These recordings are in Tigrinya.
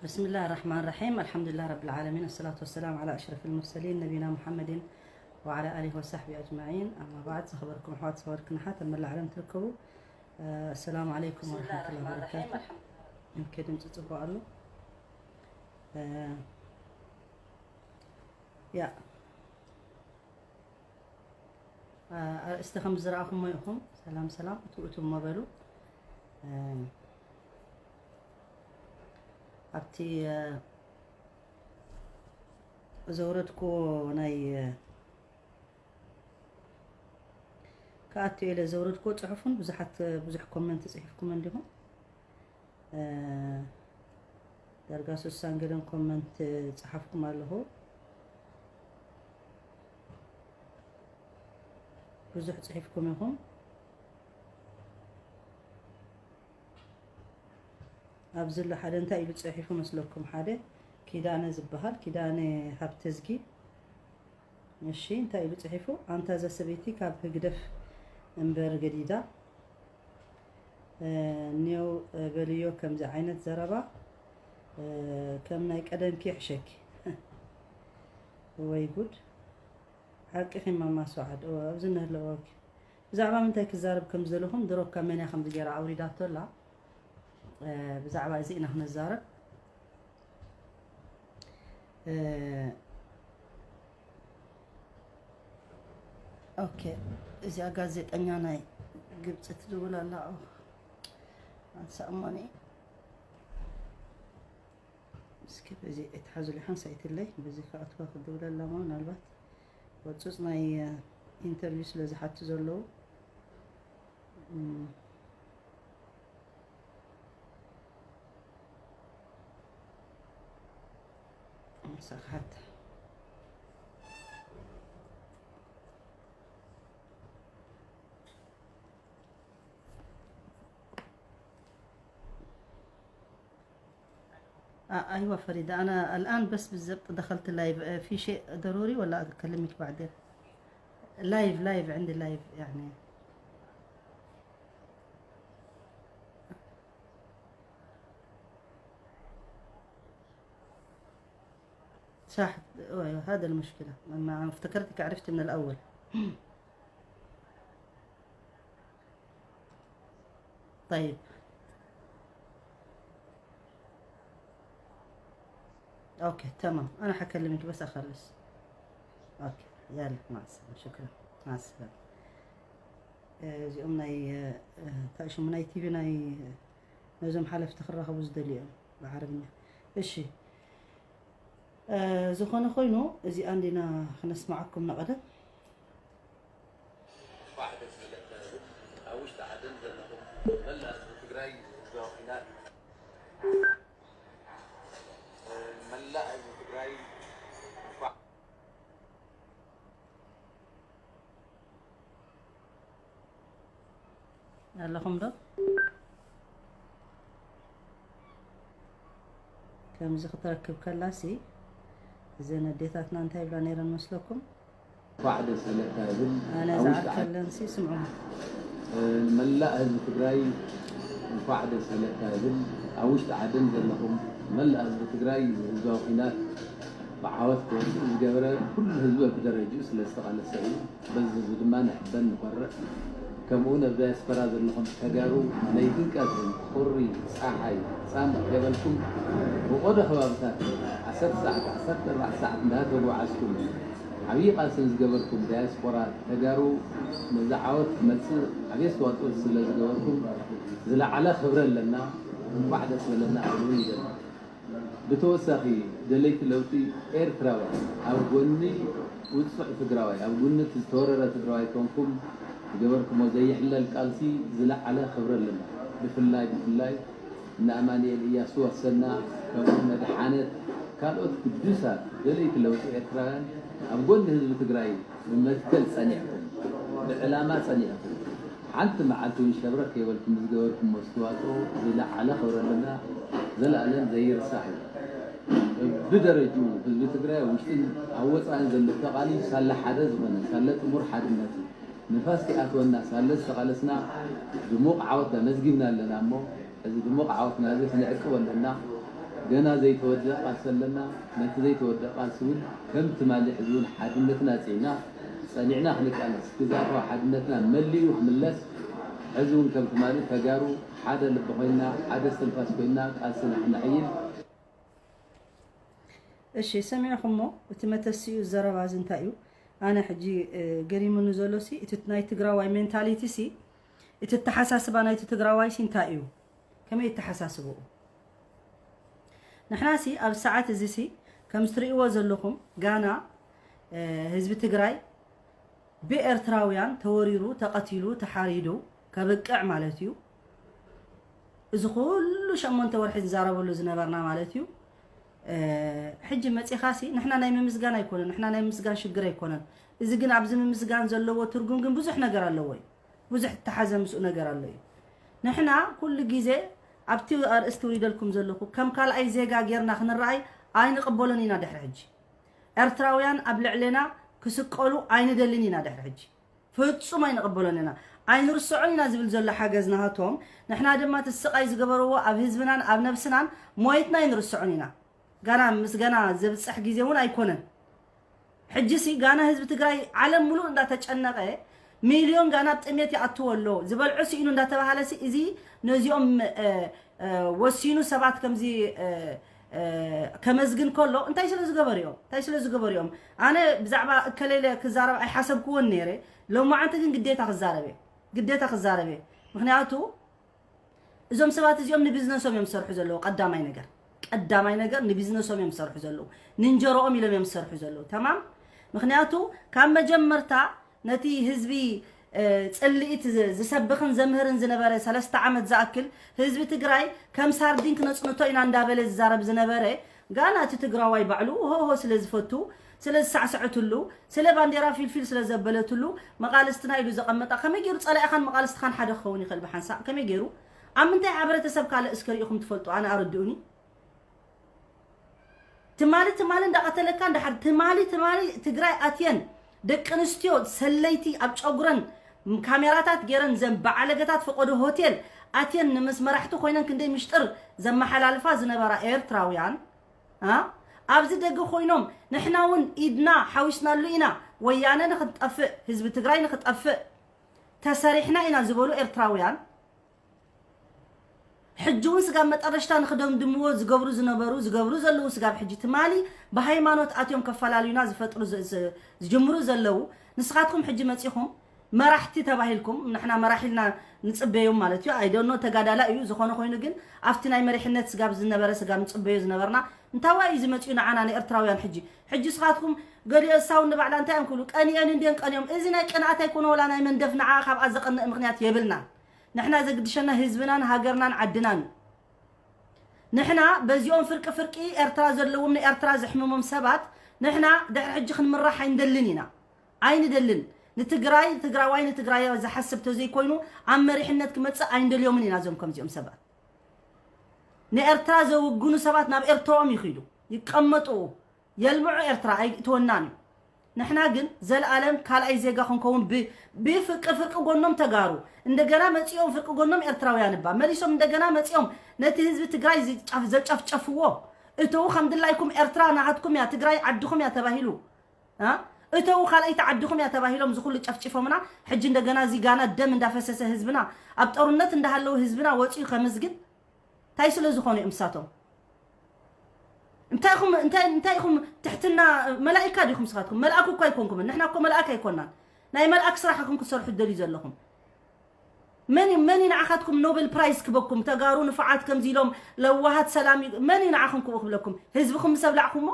بسم الله الرحمن الرحيم. الحمد لله رب العالمين. الصلاة والسلام على أشرف المرسلين نبينا محمد وعلى آله وصحبه أجمعين. أما بعد، ዝኸበርኩም ኣሕዋት፣ ዝኸበርክን ኣሓት ኣብ መላእ ዓለም ትርከቡ፣ እ፣ السلام عليكم ورحمة الله وبركاته. ኦኬ፣ ድምፂ ፅቡቅ ኣሎ። እ፣ ያ ኣርእስቲ ከም ዝረኣኹሞ ኢኹም። ሰላም ሰላም፣ እትው እትው እሞ በሉ። እ፣ ኣብቲ፣ እ፣ ዘውረድኩዎ ናይ፣ እ፣ ክኣቱ ኢለ ዘውረድኩዎ ጽሑፍን ብዙሓት፣ ብዙሕ ኮመንት ጽሒፍኩም እንዲኹም። እ፣ ዳርጋ ስሳን ገለን ኮመንት ጸሓፍኩም ኣለኹ። ብዙሕ ጽሒፍኩም ኢኹም። ኣብዚ ኣሎ ሓደ እንታይ ኢሉ ጽሒፉ መስለኩም? ሓደ ኪዳነ ዝበሃል፣ ኪዳነ ሃብተዝጊ። እሺ፣ እንታይ ኢሉ ጽሒፉ? ኣንታ እዛ ሰበይቲ ካብ ህግደፍ እምበር ገዲዳ፣ እ፣ ኔው በልዮ ከምዚ ዓይነት ዘረባ፣ እ፣ ከም ናይ ቀደምኪ ይሕሸኪ። ወይ ጉድ። ሓቅኺ ማማ ሰዓድ፣ እወ፣ ኣብዚ እንህልወኪ። ብዛዕባ ምንታይ ክዛረብ ከም ዝደለኹም ድሮ ካብ መን እያ ከምዚ ገይራ ኣውሪዳቶ ኣላ። እ፣ ብዛዕባ እዚ ኢና ክነዛረብ። እ፣ ኦኬ፣ እዚኣ ጋዜጠኛ ናይ ግብፂ ትድውል ኣላ። ኦ፣ ኣንሳ እሞኒ። እስኪ በዚ እትሓዙ ሊሓን ሳይትለይ፣ በዚ ከኣትዋ ክድውለላ፣ ምናልባት ወፁፅ ናይ፣ እ፣ ኢንተርቪው ስለ ዝሓቱ ዘለዉ፣ እም፣ ንሳ ክሓታ። آه، أيوة فريدة، أنا الآن بس بالضبط دخلت اللايف. آه، في شيء ضروري ولا أكلمك بعدين؟ لايف، لايف، عندي لايف يعني. صح، أيوة، هذا المشكلة. ما افتكرتك عرفت من الأول. طيب. أوكي، تمام. أنا حكلمك بس أخلص. أوكي، يلا، مع السلامة. شكرًا. مع السلامة. እ፣ እዚኦም ናይ፣ እ፣ እንታይ ሽሙ ናይ ቲቪ ናይ፣ ነዞም ሓለፍቲ ክራኸቡ ዝደልዩ እዮም ብዓረብኛ። እሺ፣ እ፣ ዝኾነ ኮይኑ እዚኣ እንዲና ክነስማዓኩም ንቐደም። እንኳዕ ደስ በለካ ይብል። ኣብ ውሽጢ ዓድን ዘለኹም መላእ ህዝቢ ትግራይ ህዝባዊ ኲናት፣ እ፣ መላእ ህዝቢ ትግራይ እንኳዕ ኣለኹም ዶ? ከምዚ ክትረክብ ከላሲ፣ እዘን ኣዴታትና እንታይ ይብላ ነይረን መስለኩም? እንኳዕ ደስ በለካ ይብል። ኣነ ኣብ ውሽጢ ዓድ-፣ ዝዓርከለንሲ ስምዑ። እ፣ ንመላእ ህዝቢ ትግራይ እንኳዕ ደስ በለካ ይብል። ኣብ ውሽጢ ዓድን ዘለኹም መላእ ህዝቢ ትግራይ ህዝባዊ ኲናት ብዓወት ክወፅእ ዝገበረ ኩሉ ህዝቢ ብደረጅኡ ስለ ዝተቓለሰ እዩ። በዚ ህዝቢ ድማ ንሕበን ንኾርዕ። ከምኡ እውን ኣብ ዳያስፖራ ዘለኹም ተጋሩ ለይትን ቀትርን ቁሪ፣ ፀሓይ፣ ፃምእ ከይበልኩም ብቆዶ ከባብታት ዓሰርተ ሰዓት፣ ዓሰርተ ኣርባዕተ ሰዓት እንዳተጓዓዝኩም ዓብዪ ቃልሲ ዝገበርኩም ዳያስፖራ ተጋሩ ነዚ ዓወት ክመፅእ ዓብዪ ኣስተዋፅኦ ስለ ዝገበርኩም ዝለዓለ ክብሪ ኣለና። እንኳዕ ደስ በለና ክብል ይደሊ። ብተወሳኺ ደለይቲ ለውጢ ኤርትራውያን ኣብ ጎኒ ውጹዕ ትግራዋይ፣ ኣብ ጎኒ እቲ ዝተወረረ ትግራዋይ ኮንኩም ዝገበርኩሞ ዘይሕለል ቃልሲ ዝለዓለ ክብሪ ኣለና። ብፍላይ፣ ብፍላይ እነ ኣማኑኤል እያሱ ኣሰና፣ ከምኡ መድሓነት፣ ካልኦት ግዱሳት ደለይቲ ለውጢ ኤርትራውያን ኣብ ጎኒ ህዝቢ ትግራይ ብመትከል ጸኒዕኩም፣ ብዕላማ ጸኒዕኩም፣ ሓንቲ መዓልቲ እውን ሸብረክ ከይበልኩም ዝገበርኩም ኣስተዋፅኦ ዝለዓለ ክብረትና ዘላለም ዘይርሳዕ እዩ። ብደረጅኡ ህዝቢ ትግራይ ኣብ ውሽጥን ኣብ ወፃእን ዘሎ ተቓሊሱ ሳለ ሓደ ዝኾነ፣ ሳለ ጥሙር ሓድነት እዩ። ንፋስ ከይኣትወና ሳለ ዝተቓለስና ድሙቕ ዓወት ኣመዝጊብና ኣለና እሞ፣ እዚ ድሙቕ ዓወትና እዚ ክንዕቅቦ ኣለና። ገና ዘይተወድአ ቃልሲ ኣለና። ነቲ ዘይተወድአ ቃልሲ እውን ከም ትማሊ ሕዚ እውን ሓድነትና ኣጽኒዕና ጸኒዕና ክንቃለስ፣ ግዝኣታዊ ሓድነትና መሊኡ ክምለስ ሕዚ እውን ከም ትማሊ ተጋሩ ሓደ ልቢ ኮይንና ሓደ እስትንፋስ ኮይንና ቃልስና ክነሕይል እሺ ሰሚዕኹሞ እቲ መተሲኡ ዘረባ እዚ እንታይ እዩ? ኣነ ሕጂ ገሪሙኒ ዘሎ ሲ እቲ ናይ ትግራዋይ ሜንታሊቲ ሲ እቲ ተሓሳስባ ናይቲ ትግራዋይ ሲ እንታይ እዩ? ከመይ ይተሓሳስብኡ? ንሕና ሲ ኣብ ሰዓት እዚ ሲ ከም ትርእይዎ ዘለኹም ጋና ህዝቢ ትግራይ ብኤርትራውያን ተወሪሩ ተቐቲሉ ተሓሪዱ ከብቅዕ ማለት እዩ። እዚ ኩሉ ሸሞንተ ወርሒ ዝዛረበሉ ዝነበርና ማለት እዩ። ሕጂ መፂኻሲ ንሕና ናይ ምምስጋን ኣይኮነን፣ ንሕና ናይ ምምስጋን ሽግር ኣይኮነን። እዚ ግን ኣብዚ ምምስጋን ዘለዎ ትርጉም ግን ብዙሕ ነገር ኣለዎ እዩ። ብዙሕ እተሓዘ ምስኡ ነገር ኣሎ እዩ። ንሕና ኩሉ ግዜ ኣብቲ ኣርእስቲ ውሪደልኩም ዘለኹ ከም ካልኣይ ዜጋ ጌርና ክንረኣይ ኣይንቕበሎን ኢና። ድሕሪ ሕጂ ኤርትራውያን ኣብ ልዕሌና ክስቀሉ ኣይንደልን ኢና። ድሕሪ ሕጂ ፍጹም ኣይንቕበሎን ኢና። ኣይንርስዖን ኢና ዝብል ዘሎ ሓገዝ ናሃቶም፣ ንሕና ድማ እቲ ስቓይ ዝገበርዎ ኣብ ህዝብናን ኣብ ነብስናን ሞይትና ኣይንርስዖን ኢና። ጋና ምስ ገና ዘብጽሕ ግዜ እውን ኣይኮነን። ሕጂሲ ጋና ህዝቢ ትግራይ ዓለም ሙሉእ እንዳተጨነቐ ሚልዮን ጋና ኣብ ጥሜት ይኣትዎ ኣሎ ዝበልዖ ስኢኑ እንዳተባሃለሲ እዚ ነዚኦም ወሲኑ ሰባት ከምዚ ከመስግን ከሎ እንታይ ስለ ዝገበሩ እዮም እንታይ ስለ ዝገበሩ እዮም ኣነ ብዛዕባ እከሌለ ክዛረብ ኣይሓሰብክዎን ነይረ። ሎማዓንቲ ግን ግዴታ ክዛረብ እየ ግዴታ ክዛረብ እየ። ምክንያቱ እዞም ሰባት እዚኦም ንቢዝነሶም እዮም ዝሰርሑ ዘለዉ። ቀዳማይ ነገር ቀዳማይ ነገር ንቢዝነሶም እዮም ዝሰርሑ ዘለዉ። ንእንጀሮኦም ኢሎም እዮም ዝሰርሑ ዘለዉ። ተማም ምክንያቱ ካብ መጀመርታ ነቲ ህዝቢ ፅልኢት ዝሰብኽን ዘምህርን ዝነበረ ሰለስተ ዓመት ዝኣክል ህዝቢ ትግራይ ከም ሳርዲን ክነፅንቶ ኢና እንዳበለ ዝዛረብ ዝነበረ ጋና እቲ ትግራዋይ ባዕሉ ሆሆ ስለ ዝፈቱ ስለ ዝሳዕሰዐትሉ ስለ ባንዴራ ፊልፊል ስለ ዘበለትሉ መቓልስትና ኢሉ ዘቐመጣ ከመይ ገይሩ ፀላኢኻን መቓልስትኻን ሓደ ክኸውን ይኽእል ብሓንሳእ ከመይ ገይሩ ኣብ ምንታይ ሕብረተሰብ ካልእ እስከ ሪኢኹም ትፈልጡ ኣነ ኣረድኡኒ። ትማሊ ትማሊ እንዳቐተለካ እንዳሓር ትማሊ ትማሊ ትግራይ ኣትየን ደቂ ኣንስትዮ ሰለይቲ ኣብ ጨጉረን ካሜራታት ገይረን ዘን በዓለገታት ፈቆዶ ሆቴል ኣትየን ንምስ መራሕቲ ኮይነን ክንደይ ምሽጥር ዘመሓላልፋ ዝነበራ ኤርትራውያን ኣ ኣብዚ ደገ ኮይኖም ንሕና እውን ኢድና ሓዊስናሉ ኢና ወያነ ንክንጠፍእ ህዝቢ ትግራይ ንክጠፍእ ተሰሪሕና ኢና ዝበሉ ኤርትራውያን ሕጂ እውን ስጋብ መጠረሽታ ንክደምድምዎ ዝገብሩ ዝነበሩ ዝገብሩ ዘለዉ ስጋብ ሕጂ ትማሊ ብሃይማኖት ኣትዮም ከፈላልዩና ዝፈጥሩ ዝጅምሩ ዘለዉ ንስኻትኩም ሕጂ መፂኹም መራሕቲ ተባሂልኩም ንሕና መራሒ ኢልና ንፅበዮም ማለት እዩ። ኣይደኖ ተጋዳላ እዩ ዝኾነ ኮይኑ ግን ኣብቲ ናይ መሪሕነት ስጋብ ዝነበረ ስጋብ ንፅበዮ ዝነበርና እንታዋይ እዩ ዝመፅኡ ንዓና ንኤርትራውያን ሕጂ ሕጂ ስኻትኩም ገሊኦ እሳውን ንባዕላ እንታይ እዮም ክብሉ ቀኒአን እንድየን ቀኒኦም እዚ ናይ ቅንኣት ኣይኮነ ወላ ናይ መንደፍ ንዓ ካብኣ ዘቐንእ ምክንያት የብልናን። ንሕና ዘግድሸና ህዝብናን ሃገርናን ዓድናን እዩ። ንሕና በዚኦም ፍርቂ ፍርቂ ኤርትራ ዘለዎም ንኤርትራ ዘሕምሞም ሰባት ንሕና ድሕሪ ሕጂ ክንምራሕ ኣይንደልን ኢና። ኣይንደልን። ንትግራይ ትግራዋይ ንትግራይ ዝሓስብ ተዘይኮይኑ ኣብ መሪሕነት ክመፅእ ኣይንደልዮምን ኢና እዞም ከምዚኦም ሰባት። ንኤርትራ ዘውግኑ ሰባት ናብ ኤርትራኦም ይኽዱ ይቀመጡ የልምዑ ኤርትራ ኣይእትወናን እዩ። ንሕና ግን ዘለኣለም ካልኣይ ዜጋ ክንከውን ብፍርቂ ፍርቂ ጎኖም ተጋሩ እንደገና መፂኦም ፍርቂ ጎኖም ኤርትራውያን እባ መሊሶም እንደገና መፂኦም ነቲ ህዝቢ ትግራይ ዘጨፍጨፍዎ እተዉ ከም ድላይኩም ኤርትራ ናሃትኩም እያ ትግራይ ዓድኹም እያ ተባሂሉ እተዉ ካልኣይቲ ዓድኹም እያ ተባሂሎም ዝኩሉ ጨፍጭፎምና ሕጂ እንደገና እዚ ጋና ደም እንዳፈሰሰ ህዝብና ኣብ ጦርነት እንዳሃለዉ ህዝብና ወፂኡ ከምዝግን እንታይ ስለ ዝኾኑ እዮም እሳቶም እንታይ ኢኹም እንታይ እንታይ ኢኹም ትሕትና መላእካ ዲኹም ስኻትኩም መልኣክ እኮ ኣይኮንኩምን ንሕና እኮ መልኣክ ኣይኮናን ናይ መልኣክ ስራሕ ኢኹም ክትሰርሑ ትደልዩ ዘለኹም መን እዩ መን እዩ ንዓኻትኩም ኖቤል ፕራይዝ ክበኩም ተጋሩ ንፉዓት ከምዚ ኢሎም ለዋሃት ሰላም እዩ መን እዩ ንዓኹም ክብኡ ክብለኩም ህዝብኹም ምስ ኣብላዕኩሞ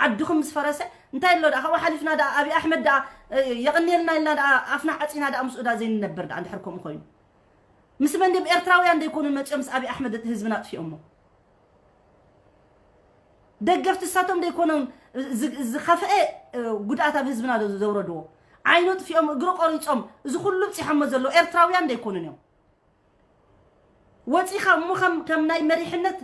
ዓድኹም ምስ ፈረሰ እንታይ ኣሎ ደኣ ካብኡ ሓሊፍና ደኣ ኣብይ ኣሕመድ ደኣ የቕንየልና ኢልና ደኣ ኣፍና ዓፂና ደኣ ምስኡ ደኣ ዘይንነብር ደኣ እንድሕር ከምኡ ኮይኑ ምስ መን ድም ኤርትራውያን ደይኮኑ መፅኦም ምስ ኣብይ ኣሕመድ እቲ ህዝብና ኣጥፊኦሞ ደገፍቲ እሳቶም ደይኮኖም ዝኸፍአ ጉድኣት ኣብ ህዝብና ዘውረድዎ ዓይኑ ኣጥፊኦም እግሩ ቆሪፆም እዚ ኩሉ ብፂሖሞ ዘለዉ ኤርትራውያን ደይኮኑን እዮም ወፂኻ እሞ ከም ከም ናይ መሪሕነት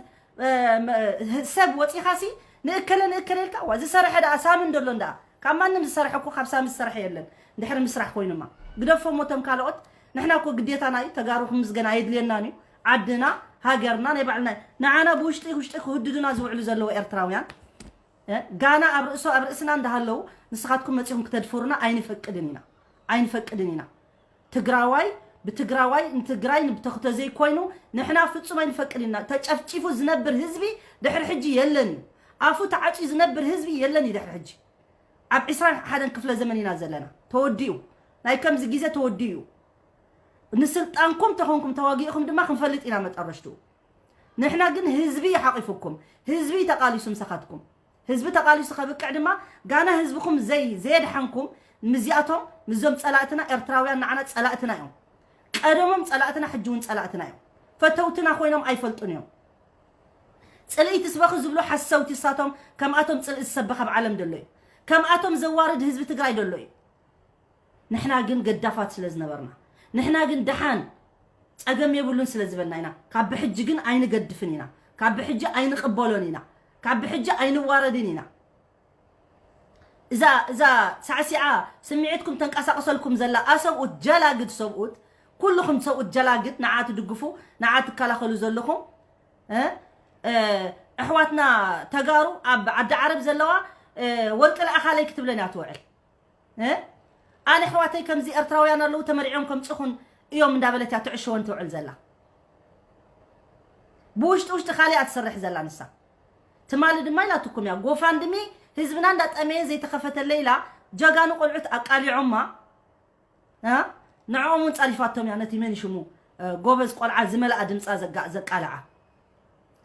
ሰብ ወፂኻሲ ንእከለ ንእከለ ኢልካ ዋ ዝሰርሐ ደኣ ሳምን ደሎን ደኣ ካብ ማንም ዝሰርሐ እኮ ካብ ሳሚ ዝሰርሐ የለን ድሕሪ ምስራሕ ኮይኑማ ግደፎ ሞቶም ካልኦት ንሕና እኮ ግዴታና እዩ ተጋሩ ክምስገን ኣየድልየናን እዩ ዓድና ሃገርና ናይ ባዕልና፣ ንዓና ብውሽጢ ውሽጢ ክህድዱና ዝውዕሉ ዘለዉ ኤርትራውያን፣ እ፣ ጋና ኣብ ርእሶ ኣብ ርእስና እንዳሃለዉ ንስኻትኩም መጺኹም ክተድፍሩና ኣይንፈቅድን ኢና፣ ኣይንፈቅድን ኢና። ትግራዋይ ብትግራዋይ ንትግራይ ንብተኽቶ ዘይኮይኑ ንሕና ፍጹም ኣይንፈቅድ ኢና። ተጨፍጪፉ ዝነብር ህዝቢ ድሕሪ ሕጂ የለን እዩ። ኣፉ ተዓጽዩ ዝነብር ህዝቢ የለን እዩ ድሕሪ ሕጂ። ኣብ ዕስራን ሓደን ክፍለ ዘመን ኢና ዘለና። ተወዲኡ። ናይ ከምዚ ግዜ ተወዲኡ እዩ። ንስልጣንኩም ተኾንኩም ተዋጊእኹም ድማ ክንፈልጥ ኢና መጠረሽትኡ። ንሕና ግን ህዝቢ ይሓቂፉኩም። ህዝቢ ተቃሊሱ ምሳኻትኩም። ህዝቢ ተቃሊሱ ከብቅዕ ድማ ጋና ህዝብኹም ዘይ-፣ ዘየድሓንኩም ምስዚኣቶም፣ ምስዞም ጸላእትና፣ ኤርትራውያን ንዓና ጸላእትና እዮም። ቀደሞም ጸላእትና፣ ሕጂ እውን ጸላእትና እዮም። ፈተውትና ኮይኖም ኣይፈልጡን እዮም። ጽልኢ ትስበኹ ዝብሉ ሓሰውቲ እሳቶም፣ ከምኣቶም ጽልኢ ዝሰበኽ ኣብ ዓለም ደሎ እዩ። ከምኣቶም ዘዋርድ ህዝቢ ትግራይ ደሎ እዩ። ንሕና ግን ገዳፋት ስለ ዝነበርና፣ ንሕና ግን ደሓን ጸገም የብሉን ስለ ዝበልና ኢና። ካብ ብሕጂ ግን ኣይንገድፍን ኢና። ካብ ብሕጂ ኣይንቕበሎን ኢና። ካብ ብሕጂ ኣይንዋረድን ኢና። እዛ፣ እዛ ሳዕሲዓ ስምዒትኩም ተንቀሳቐሰልኩም ዘላ ኣሰብኡት ጀላግድ ሰብኡት፣ ኩልኹም ሰብኡት ጀላግድ ንዓ ትድግፉ፣ ንዓ ትከላኸሉ ዘለኹም፣ እ፣ እ፣ ኣሕዋትና ተጋሩ ኣብ ዓዲ ዓረብ ዘለዋ፣ እ፣ ወርቂ ለኣኻለይ ክትብለን እያ ትውዕል። እ? ኣነ ኣሕዋተይ ከምዚ ኤርትራውያን ኣለዉ ተመሪዖም ከምጽኹን እዮም እንዳበለት እያ ትዕሽወን ትውዕል ዘላ። ብውሽጢ ውሽጢ ካልእ እያ ትሰርሕ ዘላ ንሳ። ትማሊ ድማ ኢላትኩም እያ፣ ጎፋንድሚ ህዝብና እንዳጠመየ ዘይተኸፈተለ ኢላ ጀጋኑ ቆልዑት ኣቃሊዖማ። እ? ንዕኦም እውን ጸሪፋቶም እያ፣ ነቲ መን ሽሙ፣ እ፣ ጎበዝ ቆልዓ ዝመልኣ ድምጻ ዘጋ-፣ ዘቃልዓ።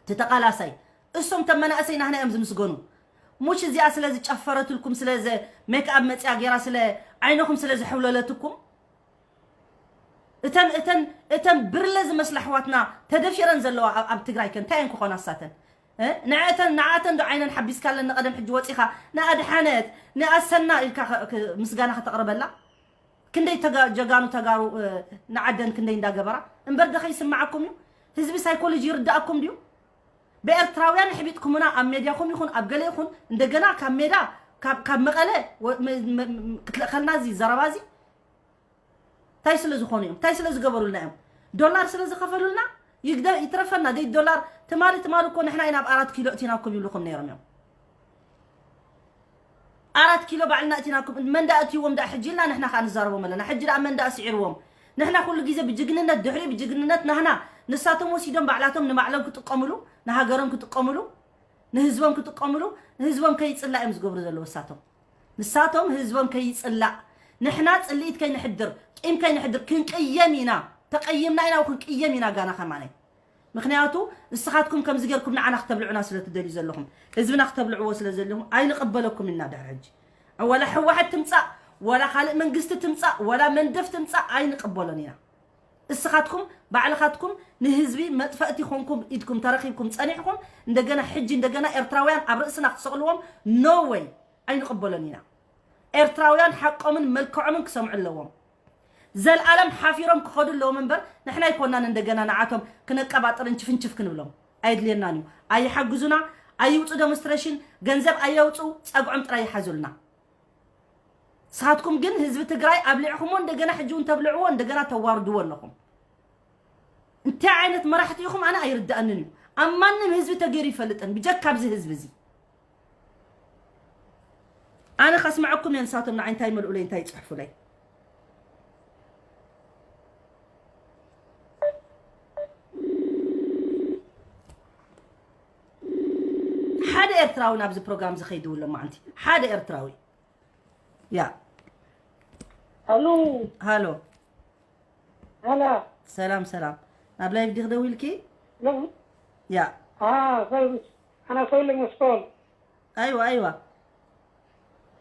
እቲ ተቃላሳይ። እሶም ተም መናእሰይ ናህና እዮም ዝምስገኑ። ሙሽ እዚኣ ስለ ዝጨፈረትልኩም፣ ስለ ዘ-፣ ሜክኣፕ መጽያ ጌራ ስለ ዓይንኹም ስለ ዝሕብለለትኩም፣ እተን፣ እተን፣ እተን ብርለ ዝመስላ ኣሕዋትና ተደፊረን ዘለዋ ኣብ፣ ኣብ ትግራይ ከ እንታይ እየን ክኾና እሳተን? እ? ንዐተን፣ ንዓተን ዶ ዓይነን ሓቢስካለን ንቐደም ሕጂ ወጺኻ ንኣድሓነት፣ ንኣሰና ኢልካ ከ-፣ ከ-፣ ምስጋና ከተቕርበላ? ክንደይ ተጋ-፣ ጀጋኑ ተጋሩ፣ እ፣ ንዓደን ክንደይ እንዳገበራ እምበር፣ ዶ ከይስምዓኩም እዩ? ህዝቢ ሳይኮሎጂ ይርዳእኩም ድዩ? ብኤርትራውያን ኣሕቢጥኩምና ኣብ ሜድያኹም ይኹን ኣብ ገለ ይኹን፣ እንደገና ካብ ሜዳ፣ ካብ፣ ካብ መቐለ ወ-፣ መ-፣ መ-፣ መ-፣ ክትልእኸልና እዚ ዘረባ እዚ እንታይ ስለ ዝኾኑ እዮም? እንታይ ስለ ዝገበሩልና እዮም? ዶላር ስለ ዝኸፈሉልና? ይግደ-፣ ይትረፈና ደይ ዶላር። ትማሊ፣ ትማሊ እኮ ንሕና ኢና ኣብ ኣራት ኪሎ እቲናኩም ይብልኹም ነይሮም እዮም። ኣራት ኪሎ ባዕልና እቲናኩም፣ መን ደኣ እትይዎም ደኣ ሕጂ ኢልና ንሕና ከኣ ንዛረቦም ኣለና። ሕጂ ደኣ መን ደኣ ስዒርዎም? ንሕና ኩሉ ግዜ ብጅግንነት ድሕሪኡ ብጅግንነት ናህና፣ ንሳቶም ወሲዶም ባዕላቶም ንባዕሎም ክጥቀምሉ፣ ንሃገሮም ክጥቀምሉ፣ ንህዝቦም ክጥቀምሉ፣ ንህዝቦም ከይጽላእ እዮም ዝገብሩ ዘለዉ እሳቶም። ንሳቶም ህዝቦም ከይጽላእ፣ ንሕና ጽልኢት ከይንሕድር፣ ቂም ከይንሕድር፣ ክንቅየም ኢና። ተቐይምና ኢና ወክንቅየም ኢና ጋና ከማነይ። ምኽንያቱ ንስኻትኩም ከምዚ ጌርኩም ንዓና ክተብልዑና ስለ ትደልዩ ዘለኹም፣ ህዝብና ክተብልዕዎ ስለ ዘለኹም ኣይንቕበለኩም ኢና ድሕሪ ሕጂ። ወላ ህወሓት ትምጻእ፣ ወላ ካልእ መንግስቲ ትምጻእ፣ ወላ መንደፍ ትምጻእ ኣይንቕበሎን ኢና። እስኻትኩም ባዕልኻትኩም ንህዝቢ መጥፈእቲ ኮንኩም ኢድኩም ተረኺብኩም ጸኒሕኩም፣ እንደገና ሕጂ እንደገና ኤርትራውያን ኣብ ርእስና ክትሰቕልዎም፣ no way፣ ኣይንቕበሎን ኢና። ኤርትራውያን ሓቆምን መልክዖምን ክሰምዑ ኣለዎም። ዘልኣለም ሓፊሮም ክኸዱ ኣለዎም እምበር ንሕና ኣይኮናን እንደገና ንዓቶም ክነቀባጥርን ችፍንችፍ ክንብሎም። ኣየድልየናን እዩ። ኣይሓግዙና፣ ኣይውጹ ዶሞንስትሬሽን፣ ገንዘብ ኣየውጹ፣ ጸግዖም ጥራይ ይሓዙልና። ንስኻትኩም ግን ህዝቢ ትግራይ ኣብሊዕኹምዎ እንደገና ሕጂ እውን ተብልዕዎ እንደገና ተዋርድዎ ኣለኹም። እንታይ ዓይነት መራሕቲ ኢኹም ኣነ ኣይርድኣንን እዩ። ኣብ ማንም ህዝቢ ተገይሩ ይፈልጥን ብጀካ ኣብዚ ህዝቢ እዚ። ኣነ ከስምዐኩም እየ ንሳቶም ንዓይ እንታይ ይመልኡለይ እንታይ ይፅሕፉለይ። ሓደ ኤርትራዊ ናብዚ ፕሮግራም ዝኸይድ ውሎ ማዓንቲ ሓደ ኤርትራዊ ያ ኣሉ ሃሎ ሃላ ሰላም ሰላም ናብ ላይቭ ዲኽ ደዊልኪ ለም ያ ها سوي أنا أسوي لك مسكول ኣይዋ ኣይዋ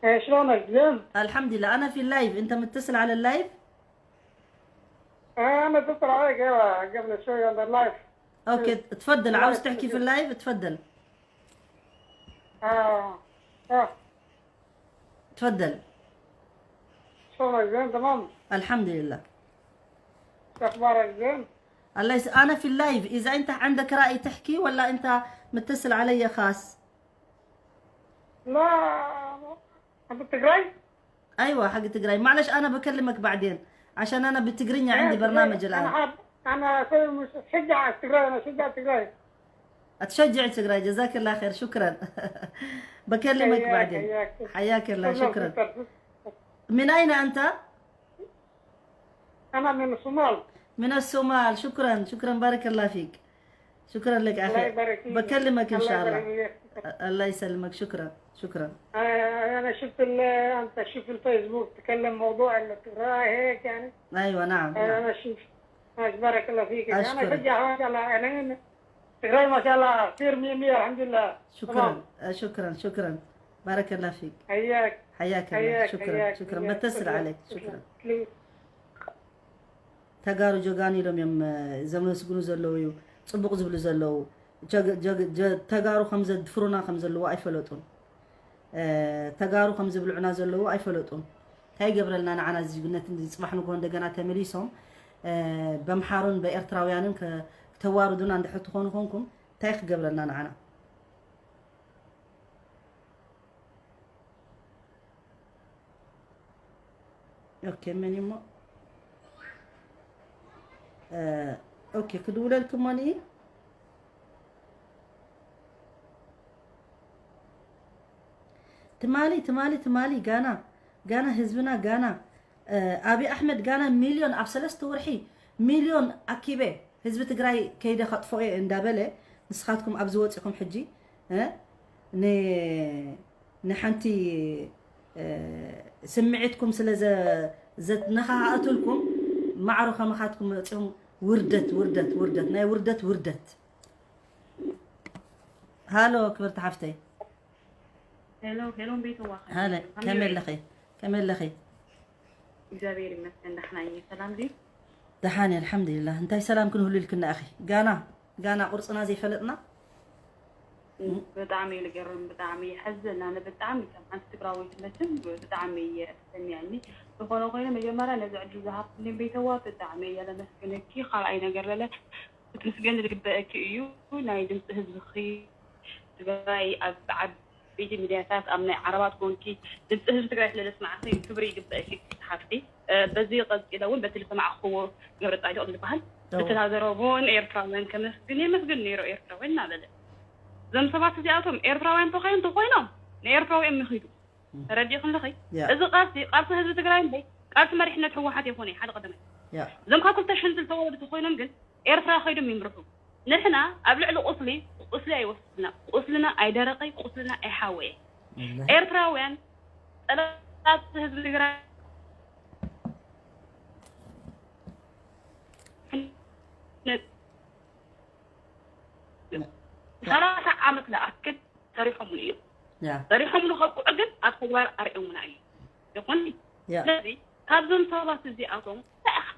إيه شلونك زين؟ الحمد لله انا في اللايف انت متصل على اللايف آه، أنا اتصل عليك أيوة قبل شوي on the live اوكي تفضل عاوز تحكي في اللايف تفضل آه آه تفضل شلونك زين تمام؟ الحمد لله شو أخبارك زين؟ الله يس... انا في اللايف اذا انت عندك راي تحكي ولا انت متصل علي خاص لا أنت تقرأي؟ ايوه حق تقراي معلش انا بكلمك بعدين عشان انا بتقريني عندي إيه، برنامج أنا الان حاب أنا أسوي مش، أشجع تجراي، أنا أشجع تجراي. أتشجع تجراي، جزاك الله خير، شكرا. بكلمك حياك، بعدين. حياك. حياك الله، شكرًا، شكرا. شكرًا. من أين أنت؟ أنا من الصومال. من الصومال. شكرا، شكرا، بارك الله فيك. شكرا لك الله أخي. يبارك فيك. بكلمك إن الله شاء الله. يبارك فيك. الله يسلمك، شكرا، شكرا. آه، أنا شفت ال-، أنت شفت الفيسبوك تكلم موضوع التجراي هيك يعني. أيوة، نعم، آه، نعم. أنا شفت. آه، بارك الله فيك. أنا أشكرك. أشجع ما شاء الله، يعني، تجراي ما شاء الله كثير مية مية، الحمد لله. شكرا، آه، شكرا، شكرا. بارك الله فيك. حياك. حياك الله، حياك، شكرا، حياك، شكرا. حياك. بتسر شكرا، عليك، شكرا. شكرا. ليك. ተጋሩ ጀጋኑ ኢሎም እዮም፣ እ፣ ዘመስግኑ ዘለዉ እዩ፣ ፅቡቕ ዝብሉ ዘለዉ። ጀግ-፣ ጀግ-፣ ጀ-፣ ተጋሩ ከም ዘድፍሩና ከም ዘለዉ ኣይፈለጡን። እ፣ ተጋሩ ከም ዝብልዑና ዘለዉ ኣይፈለጡን። እንታይ ይገብረልና ንዓና እዚ ጅግነት፣ እዚ ፅባሕ ንግሆ እንደገና ተመሊሶም፣ እ፣ በምሓሩን በኤርትራውያንን ከ-፣ ክተዋርዱና እንድሕር ትኾኑ ኮንኩም እንታይ ክገብረልና ንዓና? ኦኬ፣ መን እሞ? እ፣ ኦኬ፣ ክድውለልክሞ ንኢ። ትማሊ፣ ትማሊ፣ ትማሊ ጋና፣ ጋና ህዝብና ጋና፣ እ፣ ኣብይ ኣሕመድ ጋና ሚልዮን ኣብ ሰለስተ ወርሒ ሚልዮን ኣኪበ ህዝቢ ትግራይ ከይደ ከጥፎ እየ እንዳበለ ንስኻትኩም ኣብዚ ወፂኹም ሕጂ፣ እ፣ ን-፣ ንሓንቲ፣ እ፣ ስምዒትኩም ስለ ዘ-፣ ዘትነኻኻእትልኩም ማዕሮ ከመኻትኩም መፂኹም። ውርደት፣ ውርደት፣ ውርደት፣ ናይ ውርደት ውርደት። ሃሎ ክብርቲ ሓፍተይ። ሄሎ ሄሎ፣ ቤተዋ ሃለ፣ ከመይ ኣለኺ? ከመይ ኣለኺ? እግዚኣብሔር ይመስገን፣ ደሕና እየ። ሰላም ድዩ? ደሓን እየ፣ ኣልሓምዱሊላህ። እንታይ ሰላም ክንህሉ ኢልክና ኢኺ? ጋና፣ ጋና ቁርፅና ዘይፈለጥና? ብጣዕሚ እዩ ዝገርም፣ ብጣዕሚ የሐዝን። ኣነ ብጣዕሚ ከም ሓንቲ ትግራወይቲ መቸም ብጣዕሚ እየ ተሰሚዐኒ። ዝኾነ ኮይኑ መጀመርያ ነዚ ዕድል ዝሃብክኒ ቤተዋ ብጣዕሚ እየ ለመስግነኪ። ካልኣይ ነገር ለለ ክትምስገን ዝግበአኪ እዩ። ናይ ድምፂ ህዝብኺ ትግራይ ኣብ ዓበይቲ ሚድያታት ኣብ ናይ ዓረባት ኮንኪ ድምፂ ህዝቢ ትግራይ ስለ ዘስማዕኺ ክብሪ ይግበአኪ ሓፍቲ። እ፣ በዚ ቀፂለ እውን በቲ ዝሰማዕኽዎ ገብረ ፃዲቕ ዝበሃል እዎ። በቲ ናዘረቦን ኤርትራውያን ከመስግን የመስግን ነይሮ ኤርትራውያን እናበለ እዞም ሰባት እዚኣቶም ኤርትራውያን ተኾይኑ እንተኾይኖም ንኤርትራውያን ምኺዱ ተረዲእክን ኣለኺ። ያ። እዚ ቃልሲ ቃልሲ ህዝቢ ትግራይ እምበይ ቃልሲ መሪሕነት ህወሓት የኮነ ሓደ ቀደማይ ያ። እዞም ካብ ክልተ ሽንትል ተወለዱ ተኾይኖም ግን ኤርትራ ከይዶም ይምርሑ። ንሕና ኣብ ልዕሊ ቁስሊ ቁስሊ ኣይወስድና፣ ቁስልና ኣይደረቀይ፣ ቁስልና ኣይሓወየ። ኤርትራውያን ጠላት ህዝቢ ትግራይ ሰላሳ ዓመት ዝኣክል ሰሪሖምሉ እዮም። ያ። ሰሪሖምሉ ከብቅዑ ግን ኣብ ተግባር ኣርኦምና እዮም። ይኹን ያ። ስለዚ ካብዞም ሰባት እዚኣቶም እንታይ ኢኻ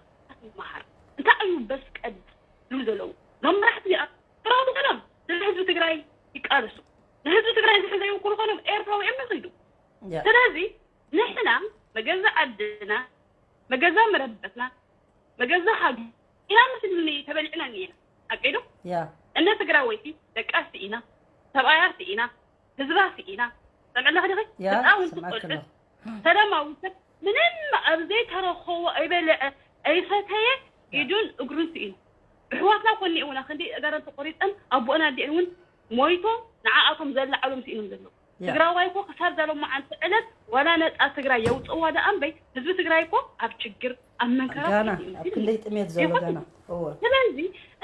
ትመሃር? እንታይ እዩ በስ ቀድ ዝብሉ ዘለዉ? እዞም መራሕቲ እዚኣ ስራው ሰላም ስለ ህዝቢ ትግራይ ይቃለሱ። ንህዝቢ ትግራይ ዝሕዘ ይውክሉ ኮይኖም ኤርትራዊ እዮም ይኽዱ። ያ። ስለዚ ንሕና መገዛ ዓድና፣ መገዛ መረበትና፣ መገዛ ሃገር ኢና ምስልኒ ተበሊዕና እኒና። ኣቀይዶ ያ። እነ ትግራወይቲ ደቃ ስኢና፣ ሰብኣያ ስኢና፣ ህዝባ ስኢና። ሰምዕለኺ ዲኺ? ያ፣ ህፃውንቲ ሰምዓኪ ቆልዑት ኣለኹ። ሰላማዊ ሰብ ምንም ኣብ ዘይተረኸቦ ኣይበለዐ ኣይሰተየ ኢዱን እግሩን ስኢኑ። ኣሕዋትና ኮን እውና ክንደይ ኣጋረን ተቆሪፀን ኣቦኦን ኣዲኦን እውን ሞይቶም ንዓኣቶም ዘለዓሎም ስኢኖም ዘለዉ። ያ። ትግራዋይ እኮ ክሳብ ዘሎማዓንቲ ዕለት ዋላ ነፃ ትግራይ የውፅእዋ ደኣ እምበይ ህዝቢ ትግራይ እኮ ኣብ ችግር ኣብ መንከራ ጋና ኮይኑ ኣብ ክንደይ ጥሜት ዘሎ ይኹን። ጋና። እወ። ስለዚ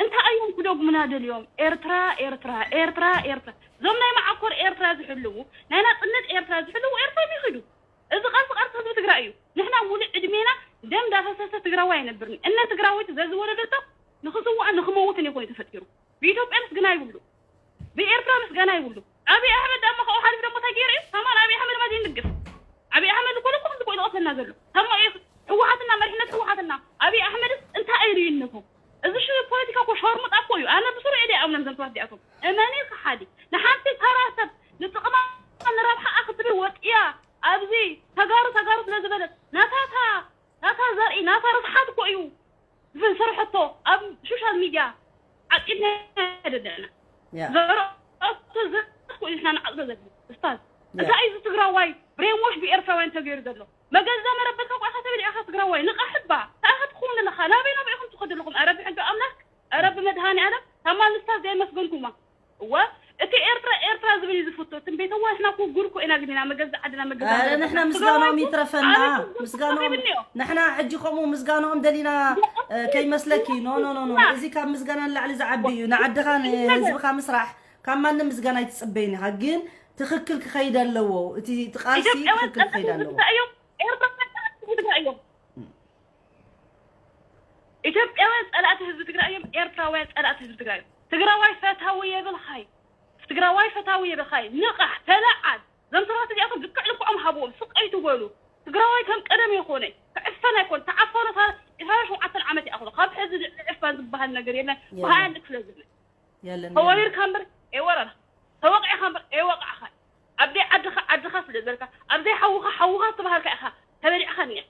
እንታይ እዮም ክደግሙና ደልዮም? ኤርትራ ኤርትራ ኤርትራ ኤርትራ እዞም ናይ መዓኮር ኤርትራ ዝሕልዉ ናይ ናፅነት ኤርትራ ዝሕልዉ ኤርትራ ይኽዱ። እዚ ቃልሲ ቃልሲ ህዝቢ ትግራይ እዩ። ንሕና ሙሉእ ዕድሜና ደም ዳፈሰሰ ትግራዋይ ኣይነብርን። እነ ትግራወይቲ ዘዝወለደቶ ንክስዋእ ንክመውትን ይኾኑ ተፈጢሩ። ብኢትዮጵያ ምስጋና ይብሉ፣ ብኤርትራ ምስጋና ይብሉ። ኣብይ ኣሕመድ ደሞ ካብኡ ሓሊፉ ደሞ እንታይ ገይሩ እዩ? ከማን ኣብይ ኣሕመድ ማለት ይንግፍ። ኣብይ ኣሕመድ እኮ እኮ ከምዚ ኮይኑ ይቐትለና ዘሎ ከሞ እዩ። ህወሓትና መሪሕነት ህወሓትና ኣብይ ኣሕመድስ እንታይ እዩ ልዩነቱ? እዚ ሽ ፖለቲካ እኮ ሸርሙጣ እኮ እዩ። ኣነ ብስሩ እየ ኣምኖም ዘምተዋት እዚኣቶም እመኒ ከሓዲ ንሓንቲ ተራ ሰብ ንጥቕማ ንረብሓኣ ክትብል ወጥያ ኣብዚ ተጋሩ ተጋሩ ስለ ዝበለት ናታታ ናታ ዘርኢ ናታ ርስሓት እኮ እዩ ዝሰርሐቶ ኣብ ሶሻል ሚድያ ዓቂብና ደለና ያ። ዘረኦቶ ዘረኦቶ ንሕና ንዓፅዶ ዘለና እስታዝ ያ። እንታይ እዩ እዚ ትግራዋይ ብሬንዎሽ ብኤርትራውያን ተገይሩ ዘሎ መገዛ መረበትካ ቋዕካ ተብል ኢኻ ትግራዋይ ንቃሕባ ታኻ ትኸውን ኣለኻ ናበይ ናበይ ኢኹም ትኸዱ ዘለኹም፣ ኧረ ብሕጊ ኣምላኽ፣ ኧረ ብመድሃኔ ዓለም፣ ታማ ንሳ ዘየመስገንኩማ። እዋ፣ እቲ ኤርትራ ኤርትራ ዝብል እዩ ዝፍቶ። ትንቤተዋ፣ ንሕና እኮ ጉድ እኮ ኢና፣ ግን ኢና መገዛ ዓድና መገዛ ኧረ ሃገርና። ንሕና ምስጋኖም ትግራዋይ ይትረፈና። ኣነ እኮ ምስጋኖም ይብልዮ። ንሕና ሕጂ ከምኡ ምስጋኖም ደሊና እ፣ ከይመስለኪ። ኖ ኖ ኖ ኖ። እዚ ካብ ምስጋና ንላዕሊ ዝዓቢ እዩ። ንዓድኻ ንህዝብኻ ምስራሕ ካብ ማንም ምስጋና ኣይትጽበይን ኢኻ። ግን ትኽክል ክኸይድ ኣለዎ። እቲ እቲ ቃልሲ ኢትዮጵያውያን ትኽክል ክኸይድ ጸላእቲ ህዝቢ ኣለዎ። ትግራይ እዮም። ኤርትራውያን ጸላእቲ ህዝቢ ትግራይ እዮም። ኢትዮጵያውያን ጸላእቲ ህዝቢ ትግራይ እዮም። ኤርትራውያን ጸላእቲ ህዝቢ ትግራይ እዮም። ትግራዋይ ፈታዊ የብልኻይ። ትግራዋይ ፈታዊ የብልኻይ። ንቓሕ፣ ተለዓል። ዘም ሰባት እዚኣቶም ልክዕ ልክዖም ሃብዎም። ስቕ ኣይትበሉ። ትግራዋይ ከም ቀደም ይኾነ። ክዕፈን ኣይኮን። ተዓፈኑ። ኢሳያስ ሸውዓተ ዓመት ይኣኽሎ። ካብ ሕዚ ልዕሊ ዕፋን ዝበሃል ነገር የለን። የለን። ብሃያ ክፍለ ዘመን የለን። ተወሪርካ እምበር ኣይወረርካ፣ ተወቂዕካ እምበር ኣይወቃዕካ። ኣብ ደይ ዓድኻ ዓድኻ ስለ ዝበልካ፣ ኣብ ዘይ ሓውኻ ሓውኻ ዝተባሃልካ ኢኻ፣ ተበሊዕካ እኒኻ።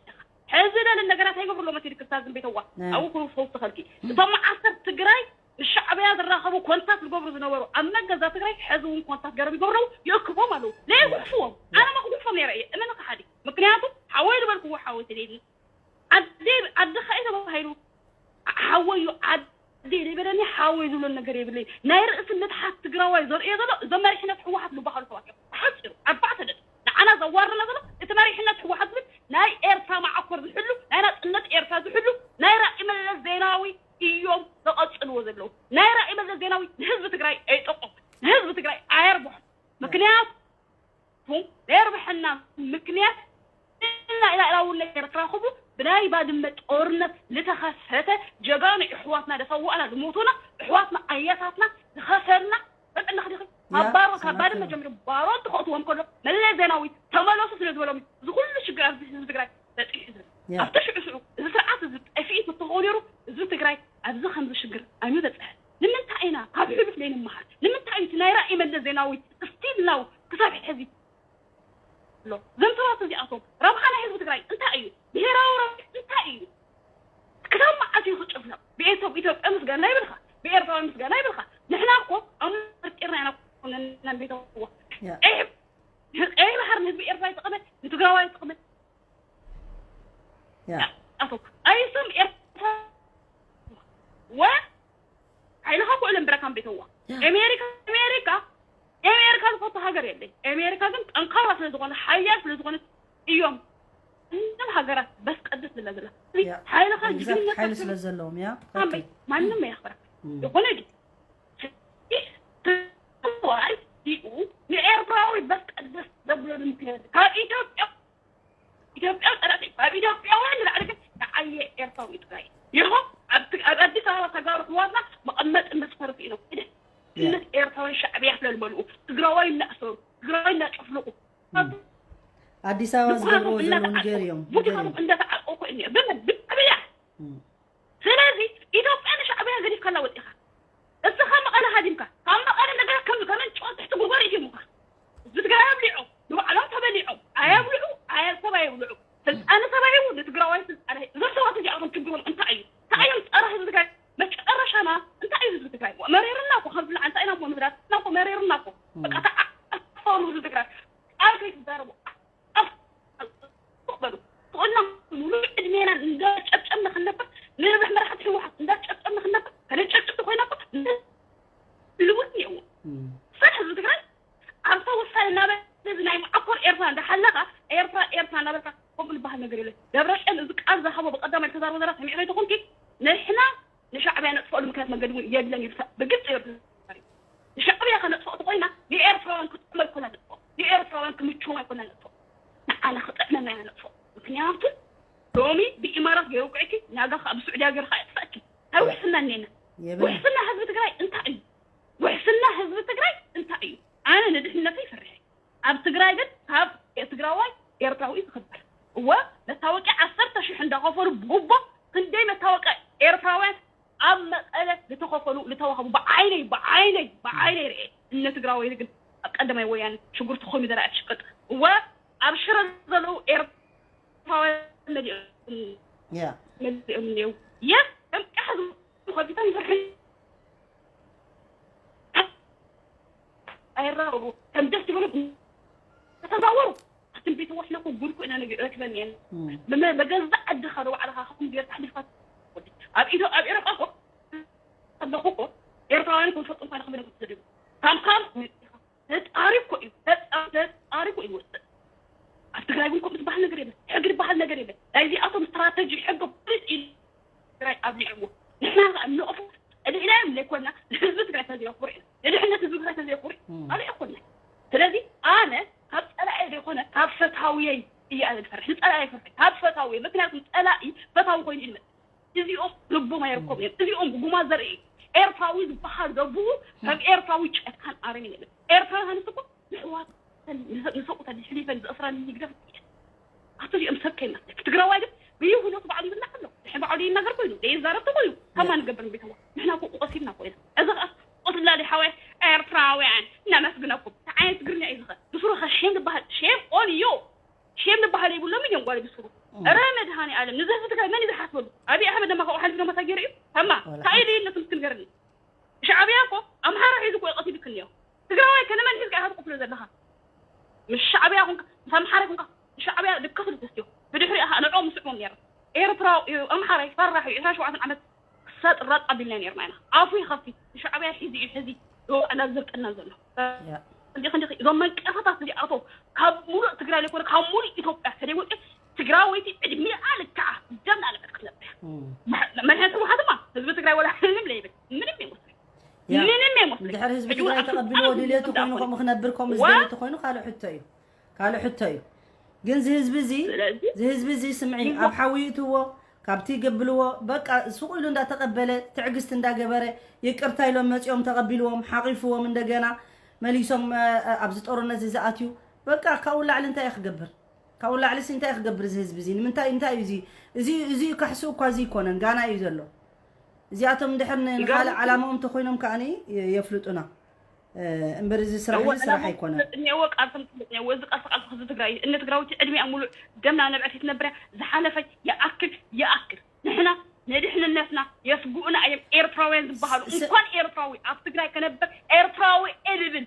ሕዚ ለለ ነገራት ኣይገብርሎም እቲ ድክታ ዝም ቤተዋ ናይ። ኣብኡ ክሩ ፈውስ ተኸልኪ። እቶም መዓስከር ትግራይ ምስ ሻዕብያ ዝራኸቡ ኮንታት ዝገብሩ ዝነበሩ ኣብ መገዛ ትግራይ ሕዚ እውን ኮንታት ገረብ ይገብሩ ኣለዉ፣ ይእክቦም ኣለዉ። ለየጉሕፍዎም። ኣነ ማ ክጉሕፎም ነይረ እየ፣ እመነ ከሓዲ። ምክንያቱ ሓወይ ዝበልክዎ ሓወይ ተደሊ ዓዲ ዓድኻ እዩ ተባሂሉ። ሓወዩ ዓዲ ዘይበለኒ ሓወይ ዝብሎ ነገር የብለይ። ናይ ርእሲ ምትሓት ትግራዋይ ዘርእዮ ዘሎ እዞም መሪሕነት ህወሓት ዝበሃሉ ሰባት እዮም። ተሓፂሩ ኣርባዕተ ነጥቢ። ንዓና ዘዋርና ዘሎ እቲ መሪሕነት ህወሓት ዝብል ናይ ኤርትራ መዓኮር ዝሕሉ፣ ናይ ናፅነት ኤርትራ ዝሕሉ፣ ናይ ራኢ መለስ ዜናዊ እዮም ዘቐፅልዎ ዘለዉ። ናይ ራኢ መለስ ዜናዊ ንህዝቢ ትግራይ ኣይጠቕሙ፣ ንህዝቢ ትግራይ ኣየርብሑ። ምክንያቱ ነርብሐና ምክንያት እና ኢላ ኢላ እውን ነገር ትራኽቡ ብናይ ባድመ ጦርነት ዝተኸፈተ ጀጋኑ ኣሕዋትና ደሰዋእና ዝሞቱና ኣሕዋትና ኣያታትና ዝኸሰልና በጥና ክዲኺ ያ፣ ኣብ ባሮ ካብ ስማዕቲ ባድመ ነው። ጀሚሩ ባሮ እንትኸእትዎም ከሎ መለስ ዜናዊ ተመለሱ ስለ ዝበሎም እዚ ኩሉ ሽግር ኣብዚ ህዝቢ ትግራይ በፂሑ ዘሎ ያ። ኣብቲ ሽዑ ሽዑ እዚ ስርዓት እዚ ጠፊኡ ተኾኑ ነይሩ ህዝቢ ትግራይ ኣብዚ ከምዚ ሽግር ኣይምበፅሐ ንምንታይ ኢና ካብ ሕሉፍ ለይንመሃር ንምንታይ እዩ እቲ ናይ ራእይ መለስ ዜናዊ ስቲል ናው ክሳብ ሕዚ ኣሎ እዞም ሰባት እዚኣቶም ረብሓ ናይ ህዝቢ ትግራይ እንታይ እዩ ብሄራዊ ረብሓ እንታይ እዩ ክሳብ መዓት እዩ ክጭፍለቕ ብኤቶም ኢትዮጵያ ምስጋና ይብልካ ብኤርትራዊ ምስጋና ይብልካ ንሕና እኮ ኣብ መርቂርና ኢና ኮነና ቤተዋ ያ። ቀይ ቀይ ባሕር ንህዝቢ ኤርትራ ይጠቕመ ንትግራዋይ ይጠቕመ ያ። ኣቶ ኣይስም ኤርትራ ወ ሓይልኻ ኩዕለን ብረካን ቤተዋ ያ። ኣሜሪካ ኣሜሪካ ኣሜሪካ ዝፈቱ ሃገር የለይ ኣሜሪካ ግን ጠንካራ ስለ ዝኾነ ሓያል ስለ ዝኾነ እዮም እዞም ሃገራት በስ ቀድስ ዝለ ዝላ ያ። ሓይልኻ ብዛት ሓይሊ ጅግንነትካ ስለ ዘለዎም ያ ኣበይ ማንም የኽብረካ እም። ዝኾነ ግን ትግራዋይ ዲኡ ንኤርትራዊ በስ ቀድስ ዘብሎ ንምክንያት ካብ ኢትዮጵያ ኢትዮጵያ ጸላእቲ ካብ ኢትዮጵያውያን ንላዕሊ ግን ንዓየ ኤርትራዊ ጥራይ ይኹ ኣብ ት- ኣብ ኣዲስ ኣበባ ተጋሩ ሕዋትና መቐመጢ መስፈርቲ ኢሎም ሂደ ስነት ኤርትራዊ ሻዕብያ ስለልመልኡ ትግራዋይ እናእሰሩ ትግራዋይ እናጨፍልቁ ኣዲስ ኣበባ ዝገብርዎ ዘለዉ ንገር እዮም ንገር እዮም እንዳተዓቀኩ እኒ ብመን ብሻዕብያ እም። ስለዚ ኢትዮጵያ ንሻዕብያ ገዲፍካላ ወፂኻ እስኻ መቐለ ሃዲምካ ካብ መቐለ ነገር ከም ገመን ጨዋ ትሕቲ ጉርጓር ይጅሙኻ ህዝቢ ትግራይ ኣብሊዖም ንባዕሎም ተበሊዖም ኣየብልዑ ኣየ- ሰብ ኣየብልዑ ስልጣነ ሰብ ኣይቡ ንትግራዋይ ስልጣነ እዞም ሰባት እዚኣቶም ችግሮም እንታይ እዩ እንታይ እዮም ፀረ ህዝቢ ትግራይ መጨረሻና እንታይ እዩ ህዝቢ ትግራይ መሪርና እኮ ከም ብላ እንታይ ኢና እኮ ምህዳት እና እኮ መሪርና እኮ በቃ ተዓፈኑ ህዝቢ ትግራይ ቃል ከይትዛረቡ በሉ ትቕና ሙሉእ ዕድሜና እንዳጨብጨብና ክንነብር ንብሕ መራሕቲ ህወሓት እንዳጨብጨብና ክንነብር ከነጨብጭብ ኮይና እኮ ልሙድ እኒአዎ እም። ስራሕ ህዝቢ ትግራይ ኣብታ ውሳነ እናበለ እዚ ናይ መዓኮር ኤርትራ እንዳሓለኻ ኤርትራ ኤርትራ እናበልካ ከምኡ ዝበሃል ነገር የለን ደብረፅዮን እዚ ቃል ዝሃቦ ብቀዳማይ ዝተዛረቦ ዘራ ሰሚዕካ ይተኾንኪ ንሕና ንሻዕብያ ነጥፈሉ ምክንያት መንገዲ እውን የለን ይብል ብግልፂ ይብል ንሻዕብያ ከነጥፍኦ ተኮይና ንኤርትራውያን ክጥዕሞ ኣይኮና ነጥፍኦ ንኤርትራውያን ክምችዎም ኣይኮና ነጥፍኦ ንዓና ክጥዕመና ኢና ነጥፍኦ ምክንያቱ ሎሚ ብኢማራት ገይሩ ውቅዕኪ ናጋ ከዓ ብስዑድያ ገይሩ ከዓ የጥፍአኪ እንታይ ውሕስና እኒኤና የብልና ውሕስና ህዝቢ ትግራይ እንታይ እዩ ውሕስና ህዝቢ ትግራይ እንታይ እዩ ኣነ ንድሕነተይ ይፈርሕ ኣብ ትግራይ ግን ካብ ትግራዋይ ኤርትራዊ እዩ ዝኽበር እወ መታወቂያ ዓሰርተ ሽሕ እንዳኸፈሉ ብጉቦ ክንደይ መታወቂያ ኤርትራውያን ኣብ መቐለ ዝተኸፈሉ ዝተዋህቡ ብዓይነይ ብዓይነይ ብዓይነይ ርኤ እነ ትግራዋይ ግን ኣብ ቀደማይ ወያነ ሽጉርቲ ኮይኑ ዘርኣ ትሽቅጥ እወ ኣብ ሽረ ዘለዉ ኤርትራውያን መሊኦም ያ መሊኦም እኒው የስ ከም ቃሕ ከፊቶም ይሰርሑ ኣይራኸቡ ከም ደስ ይበሉ ተዘዋወሩ ኣትን ቤት ወስነ እኮ ጉድ እኮ ኢና ረክበን እየን እም። ብመ- በገዛእ ዓድኻ ዶ ባዕልኻ ከም ጌርካ ኣሕሊፍካ ኣብ ኢትዮ ኣብ ኤሮጳ እኮ ኣለኹ እኮ ኤርትራውያን እኮ ዝፈልጡ እንኳን ክብለ ዝደልዩ ካብ ካብ ተጻሪ እኮ እዩ ተጻ- ተጻሪ እኮ እዩ ዝወስድ። ኣብ ትግራይ እውን ከምኡ ዝበሃል ነገር የለን። ሕጊ ዝበሃል ነገር የለን። ናይዚኣቶም ስትራተጂ ሕጊ ፖሊስ እዩ ትግራይ ኣብሊዕዎ። ንሕና ከዓ ንቕፎ ልኢላዮም ዘይኮና ንህዝቢ ትግራይ ተዘየኽብሩ ኢና። ንድሕነት ህዝቢ ትግራይ ተዘየኽብሩ ኢና። ኣበይ ኣይኮና። ስለዚ ኣነ ካብ ፀላኤ ዘይኮነ ካብ ፈታውየይ እየ ኣነ ዝፈርሕ። ንፀላኤ ኣይፈርሕ ካብ ፈታውየ። ምክንያቱም ፀላኢ ፈታዊ ኮይኑ እዩ ዝመፅእ። እዚኦም ልቦም ኣይረከቡ እዮም። እዚኦም ጉማ ዘርኢ እዩ። ኤርትራዊ ዝበሃል ዘብኡ ከም ኤርትራዊ ጨካን ኣረም የለን። ኤርትራዊ ሃንስ እኮ ንሕዋት ንሰብኡተን ሕሊፈን ዘእስረን ይግደፍ እየን። ኣቶ እዚኦም ሰብ ከይመስለክ። ትግራዋይ ግን ብይሁኖት ባዕሉ ይብላዕ ኣሎ። ድሕሪ ባዕሉ ይናገር ኮይኑ ዘይዛረብ ተኮይኑ ከማ ንገብር ቤተዋ ንሕና እኮ ቆሲልና ኮይና እዚ ኸኣ ቆስላሊ ሓወይ ኤርትራውያን ነመስግነኩም። እንታይ ዓይነት ትግርኛ እዩ ዝኸ ብስሩ ኸ ሼም ዝበሃል ሼም ኦን ዩ ሼም ዝበሃል የብሎም እዮም ጓል ብስሩ ረ መድሃኒ ኣለም ንዚ ህዝቢ ትግራይ መን እዩ ዝሓስበሉ? ኣብይ ኣሕመድ ደማ ካብኡ ሓሊፉ ደማ እንታይ ገይሩ እዩ? ከማ እንታይ ድዩ ነቱ ምስክን ገርኒ ሻዕብያ እኮ ኣምሓራ ሒዙ እኮ እዩ ቀቲሉክን እዮ። ትግራዋይ ከነመን ሒዝካ ኢኻ ትቆስሎ ዘለኻ? ምስ ሻዕብያ ኮንካ ምስ ኣምሓራ ኮንካ ሻዕብያ ልክኽ ልትስትዮ ብድሕሪ ኢኻ ንዕኦም ምስዕቦም ነይሩ። ኤርትራዊ ኣምሓራይ ፈራሕ እዩ። ዕስራን ሸውዓተን ዓመት ክሳጥ ራጥ ኣቢልና ነይርና ኢና። ኣፉ ይኸፊት ንሻዕብያ ሒዙ እዩ ሕዚ ዝወዕና ዘብጠና ዘሎ። እንዲኽ እንዲኽ እዞም መንቀፈታት እዚኣቶም ካብ ሙሉእ ትግራይ ዘይኮነ ካብ ሙሉእ ኢትዮጵያ ከደይ ወፂኦም ትግራወይቲ ዕድሚኣ ልክዓ ደምና ልዕል ክትነብር እያ። መድሕነት ህወሓት ድማ ህዝቢ ትግራይ ወላ ሕልም ለይብል ምንም ይመስል ምንም ይመስል እንድሕር ህዝቢ ትግራይ ተቐቢልዎ ድልየቱ ኮይኑ ከምኡ ክነብር ከምኡ ዝደሊ ተኮይኑ ካልእ ሕቶ እዩ። ካልእ ሕቶ እዩ። ግን እዚ ህዝቢ እዚ እዚ ህዝቢ እዚ ስምዒ ኣብ ሓዊ ይእትዎ ካብቲ ይገብልዎ በቃ ስቕ ኢሉ እንዳተቐበለ ትዕግስቲ እንዳገበረ ይቅርታ ኢሎም መፂኦም ተቐቢልዎም ሓቒፍዎም እንደገና መሊሶም ኣብዚ ጦርነት እዚ ኣትዩ በቃ ካብኡ ላዕሊ እንታይ ክገብር ካብኡ ላዕሊ ሲ እንታይ ክገብር እዚ ህዝቢ እዚ ንምንታይ እንታይ እዩ እዚ እዚ እዚ ከሕሱ እኳ እዚ ይኮነን ጋና እዩ ዘሎ እዚኣቶም እንድሕር ንካልእ ዓላማኦም ተኮይኖም ከዓኒ የፍልጡና እምበር እዚ ስራሕ እዚ ስራሕ ኣይኮነን። እኒአዎ ቃልሲ እኒአዎ እዚ ቃልሲ ቃልሲ ህዝቢ ትግራይ እነ ትግራዊቲ ዕድሚኣ ሙሉእ ደምና ነብዐት ትነብርያ ዝሓለፈ ይኣክል ይኣክል ንሕና ንድሕንነትና የስጉኡና እዮም ኤርትራውያን ዝበሃሉ እንኳን ኤርትራዊ ኣብ ትግራይ ከነብር ኤርትራዊ እልብል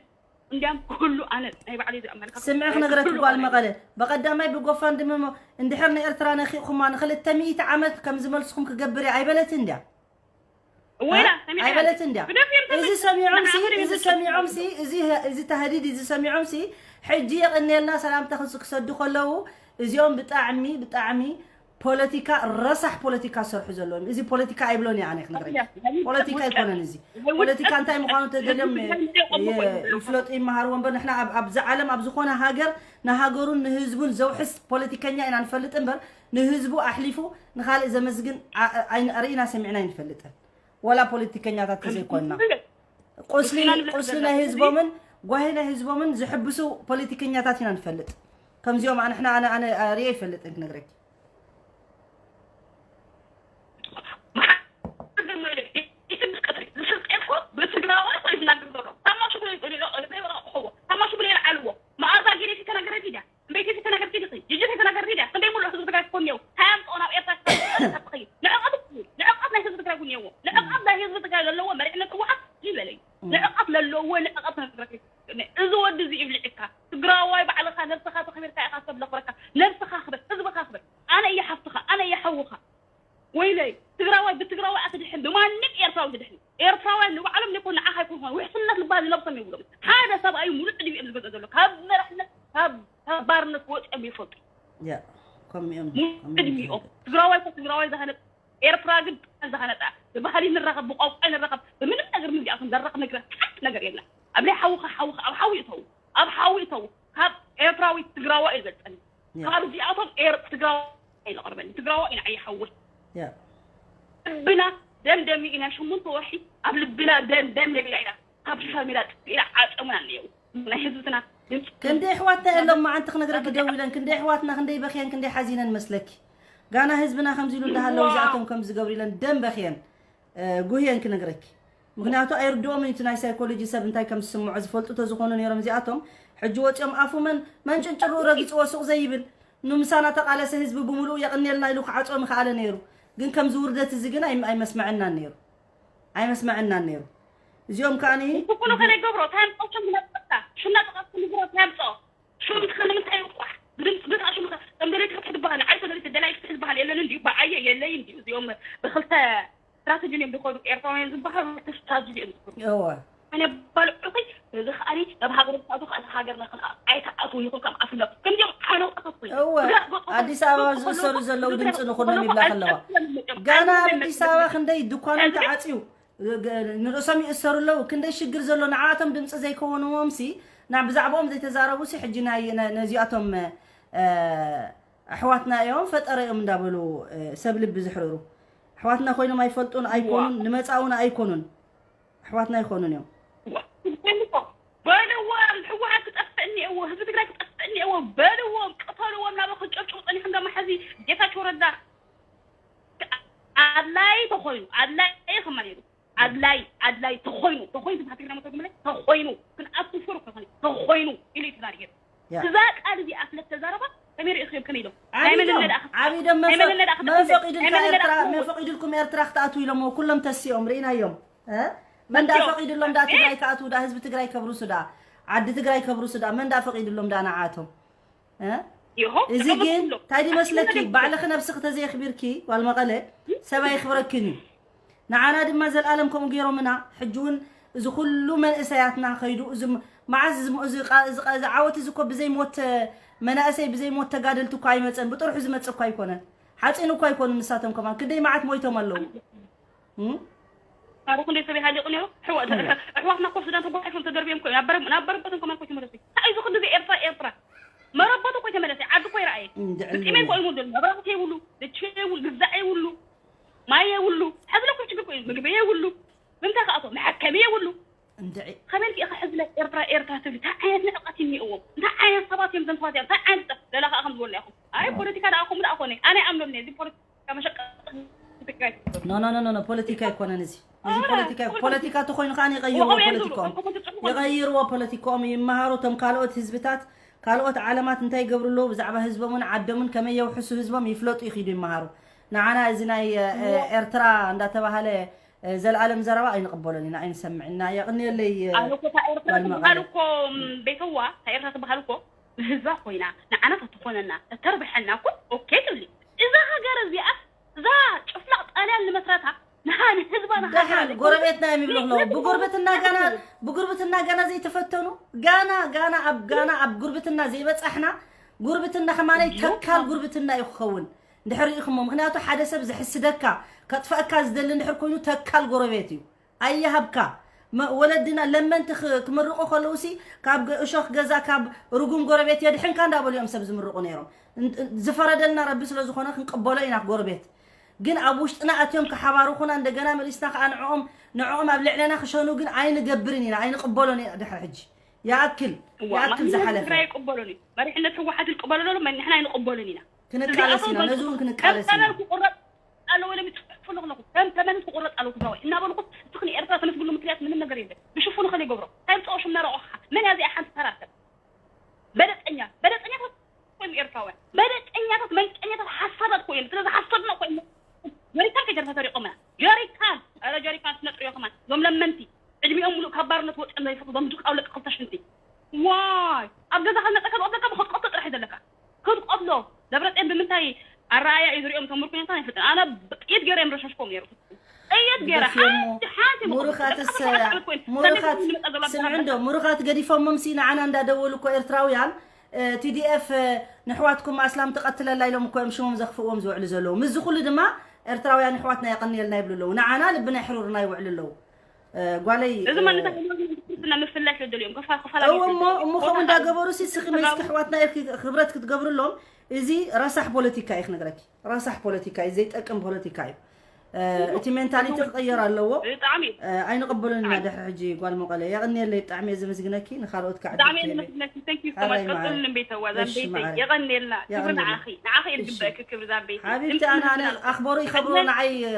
እንዲያም ኩሉ ኣነ ናይ ባዕለይ ዝኣመልካ ስምዒ ክነግረኪ ጓል መቐለ በቀዳማይ ብጎፋንድሚ እሞ እንድሕር ንኤርትራ ነኺእኹማ ንክልተ ሚእቲ ዓመት ከም ዝመልስኹም ክገብር እየ ኣይበለትን ድያ? ወይላ ሰሚዐ ኣይበለትን ድያ? ብደፊር እዚ ሰሚዖም ሲ እዚ ሰሚዖም ሲ እዚ እዚ ተህዲድ እዚ ሰሚዖም ሲ ሕጂ የቕንየልና ሰላምታ ክስ- ክሰዱ ከለዉ እዚኦም ብጣዕሚ ብጣዕሚ ፖለቲካ ረሳሕ ፖለቲካ ዝሰርሑ ዘለዎም እዚ ፖለቲካ ኣይብሎን እየ ኣነ ክነግረኪ ፖለቲካ ኣይኮነን እዚ ፖለቲካ እንታይ ምዃኑ ተደልዮም ይፍለጡ ይመሃርዎ እምበር ንሕና ኣብ- ኣብዚ ዓለም ኣብ ዝኾነ ሃገር ንሃገሩን ንህዝቡን ዘውሕስ ፖለቲከኛ ኢና ንፈልጥ እምበር ንህዝቡ ኣሕሊፉ ንኻልእ ዘመስግን ኣ- ኣይ- ርኢና ሰሚዕና ኣይንፈልጥን ወላ ፖለቲከኛታት ተዘይኮንና ቁስሊ ቁስሊ ናይ ህዝቦምን ጓሂ ናይ ህዝቦምን ዝሕብሱ ፖለቲከኛታት ኢና ንፈልጥ ከምዚኦም ኣነ ሕና ኣነ ኣነ ርየ ይፈልጥን ክነግረኪ መኣዛ ጌሬ ተናገረት ኢዳ እምበይቲ ተናገርቲ ዲኺ ጅጅ ተናገርቲ ዲያ ክንደይ ሙሉእ ህዝቢ ትግራይ ትኮን ኔው ሃያም ጦ ናብ ኤርትራ ክኸይድ ንዕቀት ንዕቀት ናይ ህዝቢ ትግራይ እውን የዎ ንዕቀት ናይ ህዝቢ ትግራይ ዘለዎ መሪሕነት ህወሓት ይበለዩ ንዕቀት ለለዎ ንዕቀት እዚ ወዲ እዚ ይብልዕካ ትግራዋይ ባዕልኻ ነብስኻ ተኸቢርካ ኢኻ ሰብ ለኽብረካ ነብስኻ ክበር ህዝብኻ ክበር ኣነ እየ ሓፍትኻ ኣነ እየ ሓውኻ ወይለይ ትግራዋይ ብትግራዋይ ኣትድሕን ብማንም ኤርትራዊ ትድሕን ኤርትራውያን ንባዕሎም ዘይኮኑ ንዓኻ ይኮንካ ውሕስነት ዝበሃል ንነብሶም የብሎም ሓደ ሰብኣይ ሙሉእ ዕድሚኦም ዝገዝኦ ዘሎ ካብ መራሕነት ካብ ካብ ባርነት ወፂኦም ይፈልጡ ያ ከምኦም ሙሉእ ዕድሚኦም ትግራዋይ እኮ ትግራዋይ ዝሃነፅ ኤርትራ ግን ዝሃነፃ ብባህሊ ንራኸብ ብቋንቋ ንራኸብ ብምንም ነገር ምዚኣቶም ዘራኽ ነገር ሓንቲ ነገር የለን ኣብ ናይ ሓውኻ ሓውኻ ኣብ ሓዊ እተው ኣብ ሓዊ እተው ካብ ኤርትራዊ ትግራዋይ እዩ ዝበልፀኒ ካብዚኣቶም ኤር ትግራዋይ ኣይንቐርበኒ ትግራዋይ ኢና ኣይሓውር ልብና ደም ደም ኢና ሸሞንተ ወርሒ ኣብ ልብና ደም ደም ነቢላ ኢና ካብ ሶሻል ሚድያ ጥፊእና ዓፀሙና እኒአው ናይ ህዝብትና ድምፂ ክንደይ ኣሕዋትና የሎም መዓንቲ ክነግረኪ ደው ኢለን ክንደይ ኣሕዋትና ክንደይ በኽየን ክንደይ ሓዚነን መስለኪ ጋና ህዝብና ከምዚ ኢሉ እንዳሃለው እዚኣቶም ከም ዝገብሩ ኢለን ደም በኽየን ጉህየን ክነግረኪ ምክንያቱ ኣይርድኦምን እቲ ናይ ሳይኮሎጂ ሰብ እንታይ ከም ዝስምዖ ዝፈልጡ ተዝኾኑ ነይሮም እዚኣቶም ሕጂ ወፂኦም ኣፉ መን መንጭንጭርኡ ረጊፅዎ ሱቕ ዘይብል ንምሳና ተቓለሰ ህዝቢ ብምሉኡ የቕንየልና ኢሉ ክዓፅኦ ምኽኣለ ነይሩ ግን ከምዚ ውርደት እዚ ግን ኣይመስመዐናን ነይሩ ኣይመስመዐናን ነይሩ እዚኦም ከዓኒ ኩሉ ከነገብሮ ታምፆ ሽም ክነጥቕታ ሽም ናጥቐት ክንግሮ ታምፆ ሽም ንምንታይ ይውቋሕ ብድምፂ ብታሽሙ ተምደለይቲ ክትሕዝ በሃል ዓይ ተደለይቲ ደላይ ክትሕዝ በሃል የለን እንዲዩ ብዓየ የለይ እንዲዩ እዚኦም ብክልተ ስትራተጂ እዮም ዝኮዱ ኤርትራውያን ዝበሃሉ ስትራተጂ እዮም ዝኮዱ እወ ኣነ ባልዑኺ እዚ ከዓኒ ናብ ሃገር ትኣቱ ከኣ ሃገርና ክንኣ ኣይትኣቱ ይኹን ከም ኣፍሎ ከምዚኦም ሓነውጣታት ኮይኑ እወ ኣዲስ ኣበባ ዝእሰሩ ዘለዉ ድምፂ ንኹሎም ይብላ ከለዋ ጋና ኣብ ኣዲስ ኣበባ ክንደይ ድኳኖም ተዓፅዩ ንርእሶም ይእሰሩ ኣለዉ ክንደይ ሽግር ዘሎ ንዓቶም ድምፂ ዘይከውንዎም ሲ ናብ ብዛዕባኦም ዘይተዛረቡ ሲ ሕጂ ናይ ነዚኣቶም ኣሕዋትና እዮም ፈጠረ እዮም እንዳበሉ ሰብ ልቢ ዝሕርሩ ኣሕዋትና ኮይኖም ኣይፈልጡን ኣይኮኑን ንመፃኡን ኣይኮኑን ኣሕዋትና ኣይኮኑን እዮም በልዎም ህወሓት ክጠፍእ እኒአዎ ህዝቢ ትግራይ ክጠፍእ እኒአዎ በልዎም ቅተልዎም ናብ ክጨብጭቡ ፀኒሖም ደማ ሕዚ ጌታቸው ረዳ ኣድላይ ተኮይኑ ኣድላይ ከማ ነይሩ ኣድላይ ኣድላይ ተኮይኑ ተኮይኑ ትብሃል ትግርኛ መተርጉምለ ተኮይኑ ክንኣቱ ሹር ከኮነ ተኮይኑ ኢሉ ይተዛርየ እዛ ቃል እዚኣ ስለ ተዛረባ ከመይ ርእኽዮም ከመይ ኢሎም ናይ መን ነዳ ዓብይ ደም መን ፈቂዱልካ ኤርትራ መን ፈቂዱልኩም ኤርትራ ክትኣትዉ ኢሎሞ ኩሎም ተሲኦም ርኢናዮም መን ዳ ፈቂዱሎም ዳ ትግራይ ክኣትዉ ዳ ህዝቢ ትግራይ ከብርሱ ዳ ዓዲ ትግራይ ከብርሱ ዳ መን ዳ ፈቂዱሎም ዳ ንዓቶም እዚ ግን እንታይ ድመስለኪ ባዕልኺ ነብስኺ ተዘየኽቢርኪ ጓል መቐለ ሰብ ኣየኽብረክን እዩ ንዓና ድማ ዘልኣለም ከምኡ ገይሮምና ሕጂ እውን እዚ ኩሉ መንእሰያትና ከይዱ እዚ መዓዝ እዚ ዓወት እዚ እኮ ብዘይ ሞት መናእሰይ ብዘይ ሞት ተጋደልቲ እኮ ኣይመፀን ብጥርሑ ዝመፅ እኮ ኣይኮነን ሓፂን እኮ ኣይኮኑ ንሳቶም ከማን ክንደይ መዓት ሞይቶም ኣለዉ ኣረ ክንደይ ሰብ ይሃሊቑ ነይሩ ኣሕዋትና እኮ ሱዳን ተጓሒፎም ተደርብዮም እኮ ናብ በረቦቶም ከማን እኮ ተመለሱ እንታይ እዚ ኩሉ ኤርትራ ኤርትራ መረቦቱ እኮ ተመለሰ ዓዲ እኮ ይረኣየ ብፂመይ እኮ ይሙን ዘሎ መብራህቲ የብሉ ልቺ የብሉ ግዛዕ የብሉ ማይ የብሉ ሕዝለኩም ችግር እኮ ምግቢ የብሉ ብምንታይ ከኣቶ መሐከሚ የብሉ እንድዒ ከመይ ኢልኪ ኢኻ ሕዝለ ኤርትራ ኤርትራ ትብሊ እንታይ ዓይነት ንዕቀት እኒኦዎም እንታይ ዓይነት ሰባት እዮም ዘንትዋት እዮም እንታይ ዓይነት ጠፍ ገላ ከዓ ከም ዝበሉ ኢኹም ኣይ ፖለቲካ ደኣ ከምኡ ደኣ ኮነ ኣነ ኣይኣምኖም ነዚ ፖለቲካ መሸቀጢ ትግራይ ኖ ኖ ኖ ኖ ፖለቲካ ኣይኮነን እዚ እዚ ፖለቲካ ፖለቲካ ተኮይኑ ከዓ ይቀይርዎ ፖለቲካኦም ይቀይርዎ ፖለቲካኦም ይመሃሩ እቶም ካልኦት ህዝብታት ካልኦት ዓለማት እንታይ ይገብሩ ኣለዉ ብዛዕባ ህዝቦምን ዓዶምን ከመይ የውሕሱ ህዝቦም ይፍለጡ ይኪዱ ይመሃሩ ንዓና እዚ ናይ ኤርትራ እንዳተባሃለ ዘልኣለም ዘረባ ኣይንቕበሎን ኢና ኣይንሰምዕን ኢና የቕንየለይ ኣነ እኮ እታ ኤርትራ ትበሃል እኮ ቤተዋ እታ ኤርትራ ትበሃል እኮ ንህዝባ ኮይና ንዓና ተትኾነና ተተርብሐና እኮ ኦኬ ትብሊ እዛ ሃገር እዚኣ እዛ ጭፍላቕ ጣልያን ንመስረታ ንሃኒ ህዝባ ንሃገር ጎረቤትና እዮም ይብሉ ኣለዉ ብጉርብትና ጋና ብጉርብትና ጋና ዘይተፈተኑ ጋና ጋና ኣብ ጋና ኣብ ጉርብትና ዘይበጻሕና ጉርብትና ከማነይ ተካል ጉርብትና እዩ ክኸውን ድሕሪ ኢኹሞ ምኽንያቱ ሓደ ሰብ ዝሕስደካ ከጥፈእካ ዝደሊ እንድሕር ኮይኑ ተካል ጎረቤት እዩ ኣይሃብካ ወለድና ለመንቲ ክምርቑ ከለውሲ ካብ እሾኽ ገዛ ካብ ርጉም ጎረቤት የድሕንካ እንዳበሉ እዮም ሰብ ዝምርቑ ነይሮም ዝፈረደልና ረቢ ስለ ዝኾነ ክንቅበሎ ኢና ጎረቤት ግን ኣብ ውሽጥና ኣትዮም ክሓባርኹና እንደገና መሊስና ከዓ ንዕኦም ንዕኦም ኣብ ልዕለና ክሸኑ ግን ኣይንገብርን ኢና ኣይንቅበሎን ኢና ድሕሪ ሕጂ ይኣክል ይኣክል ዝሓለፈ ትግራይ ይቅበሉን እዩ መሪሕነት ህወሓት ይቅበሉ ሎ ንሕና ኣይንቅበሉን ኢና ክንቃለስ ኢና ነዚ እውን ክንቃለስ ኢና ኣለዎ ኢሎም ይፅሕፉ ኣለኹ ከም ተመን ትቁረፅ ኣለዉ ትግራዋይ እናበልኩ እስኺ ንኤርትራ ተመስግሉ ምክንያት ምንም ነገር የለን ብሽፉኑ ከለ ይገብሮ እንታይ ብፀወ ሽም ነረቑ መን እያ እዚኣ ሓንቲ ተራ ሰብ በለፀኛ በለፀኛታት ኮይም ኤርትራውያን በለፀኛታት መንቀኛታት ሓሳዳት ኮይም ስለዚ ሓሰድና ኮይም ጀሪካን ከጀርካ ሰሪቆምና ጀሪካን ረ ጀሪካን ስነጥርዮ ከማን ዞም ለመንቲ ዕድሚኦም ሙሉእ ካብ ባርነት ወፅኦም ዘይፈልጡ ዞም ድቃው ለቂ ክልተ ሽንቲ ዋይ ኣብ ገዛኻ ዝመፀካ ዝቐትለካ ብክትቀትሎ ጥራሕ እዩ ዘለካ ክትቀትሎ ደብረፅዮን ብምንታይ ኣረኣያ እዩ ዝሪኦም እቶም ምርኮኛታት ኣይፈልጥን ኣነ ጥይት ገይረ እዮም ረሸሽኮም ነይሩ ጥይት ገይረ ሓንቲ ሓንቲ ሙሩኻትስ ሙሩኻት ስምዑ እንዶ ሙሩኻት ገዲፎሞም ሲ ንዓና እንዳደወሉ እኮ ኤርትራውያን ቲዲኤፍ ንሕዋትኩም ኣስላም ትቐትለላ ኢሎም እኮ እዮም ሽሞም ዘኽፍእዎም ዝውዕሉ ዘለዉ ምስዚ ኩሉ ድማ ኤርትራውያን ኣሕዋትና የቐንየልና ይብሉ ኣለዉ። ንዓና ልብና የሕርሩና ይውዕሉ ኣለዉ። እ፣ ጓለይ እዚ እ፣ ማለት ክርስትና ምፍላሽ ዘደልዮም ከፋ ከፋላ እዎ እሞ እሞ ከምኡ እንዳገበሩ ሲ ስኺ መስኪ ኣሕዋትና ኢኺ ክብረት ክትገብርሎም እዚ ረሳሕ ፖለቲካ እዩ ክነግረኪ። ረሳሕ ፖለቲካ እዩ፣ ዘይጠቅም ፖለቲካ እዩ። እ፣ እቲ ሜንታሊቲ ክቕየር ኣለዎ። ብጣዕሚ እ፣ ኣይንቕበሎን ኢና ድሕሪ ሕጂ ጓል መቐለ። የቐንየለይ ብጣዕሚ እየ ዘመስግነኪ። ንኻልኦት ከዓ ብጣዕሚ እየ ዕድል ትህቢ። ዘመስግነኪ። Thank you so much። ሓራይ መዓረይ። ቀፅልልን ቤተዋ እሺ ዛምቤተይ መዓረይ። የቐንየልና። ክብሪ የቐንየልና። ንዓኺ። ንዓኺ እዩ እሺ። ዝግበእኪ ክብሪ ዛምቤተይ። ሓቢብቲ ኣነ ኣነ ኣኽበሩ ይኸብሩ ንዓይ እ፣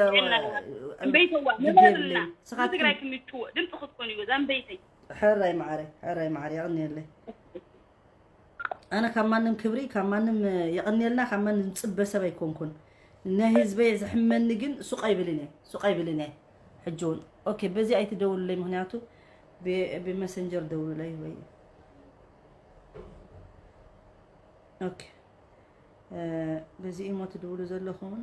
እምበይተዋ ግድ ንበርልና የብለይን። ንስኻትኩም ንትግራይ ክምችዎ ድምፂ ክትኮኑ እዩ ዛምቤተይ። ሕራይ መዓረይ ሕራይ መዓረይ የቐንየለይ። ኣነ ካብ ማንም ክብሪ ካብ ማንም የቐንየልና ካብ ማንም ዝፅበ ሰብ ኣይኮንኩን። ንህዝበይ ዘሕመኒ ግን ሱቕ ኣይብልን እየ ሱቕ ኣይብልን እየ። ሕጂ እውን ኦኬ በዚ ኣይትደውሉለይ ምክንያቱ ብ- ብመሰንጀር ደውሉለይ ወይ ኦኬ። እ፣ በዚ ኢሞ ትድውሉ ዘለኹም።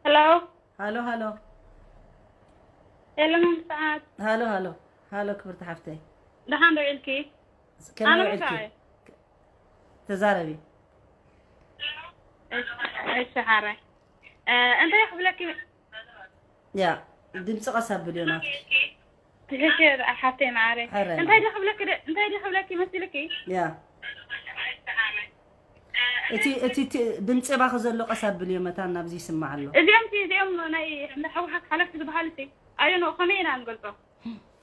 ሄሎ። ሃሎ፣ ሃሎ። ሄሎ፣ መምሰዓት። ሃሎ፣ ሃሎ። ሃሎ፣ ክብርቲ ሓፍተይ። ደሓን ዶ ኢልኪ? ከመይ ኣነ ውዒልኪ? መምሰዓት። ተዛረቢ። እሺ፣ እሺ፣ ሓራይ። እ፣ እንታይ ክብለኪ? ያ፣ ድምፂ ቀስ ኣብልዮ ናትኪ። ትሕሽ ሓፍተይ መዓረይ። ሓራይ እንታይ መዓረይ። ዶ ክብለኪ ደ-፣ እንታይ ዶ ክብለኪ መሲልኪ? ያ። እቲ፣ እቲ፣ እቲ ድምፂ ባኺ ዘሎ ቀስ ኣብልዮ መታን ናብዚ ይስማዕ ኣሎ። እዚኦም ሲ-፣ እዚኦም ናይ እንዳ ህወሓት ሓለፍቲ ዝበሃሉ ሲ፣ ኣይ ዶንት ኖ፣ ከመይ ኢና ንገልጾ?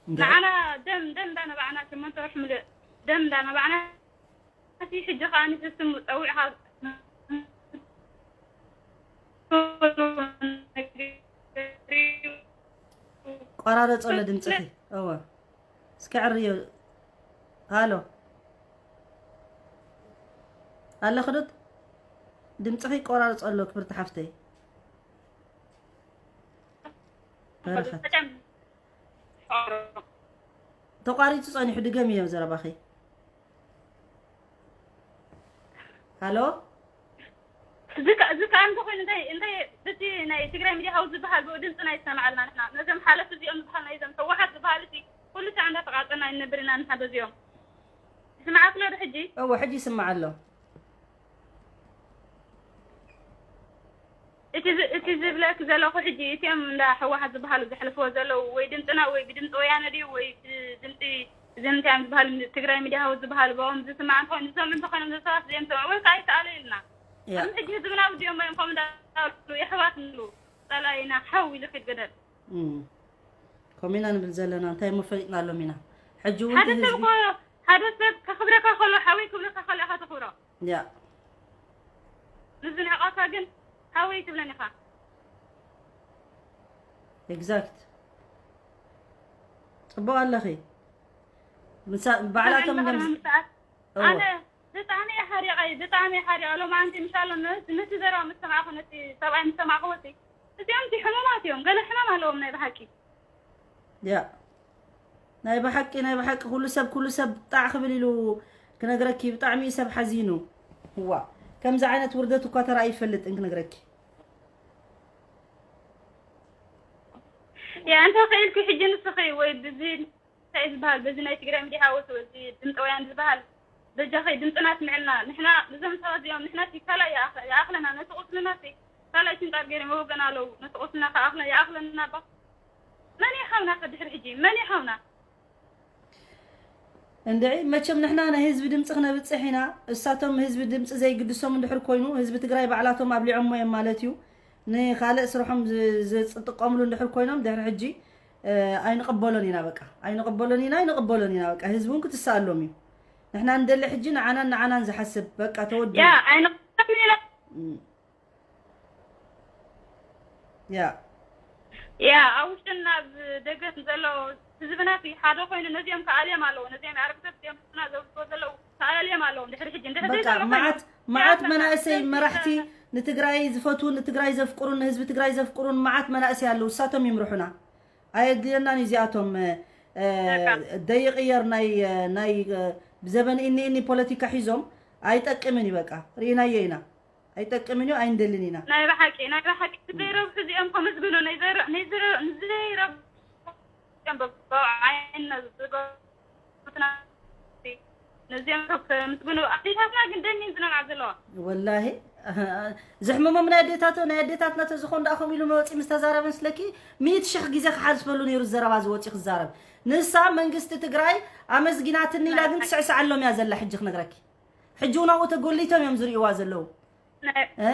እንደ-፣ ንዓና ደም፣ ደም እንዳነባዕና ሸሞንተ ወርሒ ምሉእ ደም እንዳነባዕና፣ እቲ ሕጂ ከኣ ንስስም ጸዊዕካ ቆራረጾ ኣሎ ድምፅኺ። እወ። እስኪ ዕርዮ። ሃሎ። ኣለኺ ዶ? ድምፅኺ ቆራረጾ ኣሎ ክብርቲ ሓፍተይ። በረኸት። ተቋሪጹ ጸኒሑ፣ ድገምዮ ዘረባኺ። ሃሎ? እዚ ከ-፣ እዚ ከኣ እንተኾይኑ እንታይ፣ እንታይ በቲ ናይ ትግራይ ሚድያ ሃውስ ዝበሃል ብኡ ድምፅና ይሰማዓልና ንሕና። ነዞም ሓለፍቲ እዚኦም ዝበሃል ናይዞም ህወሓት ዝበሃሉ እቲ ኩሉ ሳዕ እንዳተቓጸና ይነብር ኢና ንሕና በዚኦም። ይስማዓኪ ኣሎ ዶ ሕጂ? እወ፣ ሕጂ ይስማዕ ኣሎ። እቲ ዝ-፣ እቲ ዝብለኪ ዘለኹ ሕጂ እቲኦም እንዳ ህወሓት ዝበሃሉ ዘሕልፍዎ ዘለዉ ወይ ድምፅና ወይ ብድምፂ ወያነ ድዩ ወይ ብድምፂ እዞም እንታይ እዮም ዝበሃሉ ትግራይ ሚድያ ሃውስ ዝበሃሉ ብኦም ዝስማዕ እንተኾይኑ እዞም እንተኾይኖም እዞም ሰባት ዘይምሰምዑ ወይ ከዓ ይሰኣሉ ኢልና። ያ። ኣብዚ ሕጂ ህዝብና ውዲኦም እዮም ከምኡ እንዳበሉ የሕዋት ንብሉ። ጸላኢና ሓው ኢሉ ኺድ ገደል። እም። ከምኡ ኢና ንብል ዘለና፣ እንታይ እሞ ፈሊጥናሎም ኢና። ሕጂ እውን ሓደ እቲ ሰብ ህዝቢ እኮ፣ ሓደ ሰብ ከኽብረካ ከሎ ሓወይ ክብለካ ከሎ ኢኻ ተኽብሮ። ያ። ንዝንዕቐካ ግን ሓወይ ትብለን ኢኻ። ኤግዛክት። ጽቡቕ ኣለኺ። ምሳ-፣ ባዕላቶም ሰብኣይ እንደም-፣ እንዳኸረኑ ሰዓት እወ። ኣነ ብጣዕሚ እየ ሓሪቐ፣ ብጣዕሚ እየ ሓሪቐ። ሎማዓንቲ ምሻሎ ነ-፣ ነቲ ዘረባ ምስ ሰማዕኹ፣ ነቲ ሰብኣይ ምስ ሰማዕኹ፣ ወሲ እዚኦም እቲ ሕሙማት እዮም፣ ገለ ሕማም ኣለዎም ናይ ብሓቂ። ያ። ናይ ብሓቂ፣ ናይ ብሓቂ ኩሉ ሰብ፣ ኩሉ ሰብ ጣዕ ክብል ኢሉ ክነግረኪ፣ ብጣዕሚ እዩ ሰብ ሓዚኑ። ዋ፣ ከምዚ ዓይነት ውርደት እኳ ተራእዩ ይፈልጥን ክነግረኪ። ያ፣ እንተ ኽኢልኪ ሕጂ ንስኺ ወይ ብዚ እንታይ እዩ ዝበሃል፣ በዚ ናይ ትግራይ ሚድያ ሃውስ፣ በዚ ድምፂ ወያን ዝበሃል፣ በጃኺ ድምፅና ስምዕልና። ንሕና እዞም ሰባት እዚኦም፣ ንሕና ሲ ካልኣይ ይኣኽ-፣ ይኣኽለና፣ ነቲ ቁስልና ሲ ካልኣይ ሽንጣር ገይሮም ይወገና ኣለዉ። ነቲ ቁስልና ከኣኽለ-፣ ይኣኽለና እባ። መን ይሓውና ከ ድሕሪ ሕጂ? መን ይሓውና? እንድዒ፣ መቸም ንሕና ናይ ህዝቢ ድምፂ ክነብፅሕ ኢና። እሳቶም ህዝቢ ድምፂ ዘይግድሶም እንድሕር ኮይኑ፣ ህዝቢ ትግራይ ባዕላቶም ኣብሊዖሞ እዮም ማለት እዩ። ንኻልእ ስርሖም ዝ-፣ ዝጥቀምሉ እንድሕር ኮይኖም፣ ድሕሪ ሕጂ፣ እ፣ ኣይንቕበሎን ኢና በቃ። ኣይንቕበሎን ኢና፣ ኣይንቕበሎን ኢና በቃ። ህዝቢ እውን ክትስኣሎም እዩ። ንሕና እንደሊ ሕጂ ንዓናን ንዓናን ዝሓስብ በቃ ተወዲኡ። ያ፣ ኣይንቕበሎን ኢና። እም። ያ። ያ፣ ኣብ ውሽጥን ኣብ ደገን ዘሎ ህዝብና እቲ ሓደ ኮይኑ ነዚኦም ከኣልዮም ኣለዎ። ነዚኦም ኣረግቶት እዚኦም ህዝብና ዘውስዎ ዘለዉ ከኣልዮም ኣለዎም። ድሕሪ ሕጂ፣ እንድሕር በቃ ዘይተረፈ መዓት፣ ኮይኑ መዓት ያለና መናእሰይ ደስ መራሕቲ ይበለና። ንትግራይ ዝፈትዉ፣ ንትግራይ ዘፍቅሩን፣ ንህዝቢ ትግራይ ዘፍቅሩን መዓት መናእሰይ ኣለዉ። እሳቶም ይምርሑና። ኣየድልየናን እዩ እዚኣቶም፣ እ፣ በቃ። ደይቕየር ናይ፣ ናይ፣ እ፣ ብዘበን እኒ እኒ ፖለቲካ ሒዞም ኣይጠቅምን እዩ በቃ። ርኢናዮ ኢና። ኣይጠቅምን እዩ፣ ኣይንደልን ኢና። ናይ ብሓቂ፣ ናይ ብሓቂ ዘይረብሑ እዚኦም ከመስግኑ፣ ናይ ዘይረ-፣ ናይ ዝረ-፣ ንዘይረብሑ እዚኦም በብዓይነ ዝገቡትና ነዚኦም ከምስግኑ። ኣዴታትና ግን ደም እየን ዝነብዓ ዘለዋ። ወላሂ፣ ዘሕምሞም ናይ ኣዴታቶ-፣ ናይ ኣዴታትና ተዝኾን ደኣ ከምኡ ኢሉ መወፂ ምስ ተዛረበ ምስለኪ፣ ሚእቲ ሽሕ ግዜ ክሓስበሉ ነይሩ ዘረባ ዝወፂ ክዛረብ። ንሳ መንግስቲ ትግራይ ኣመስጊናትኒ ኢላ ግን ትስዕስዐሎም እያ ዘላ። ሕጂ ክነግረኪ፣ ሕጂ እውን ኣብኡ ተጎሊቶም እዮም ዝርእይዋ ዘለዉ። ናይ እ?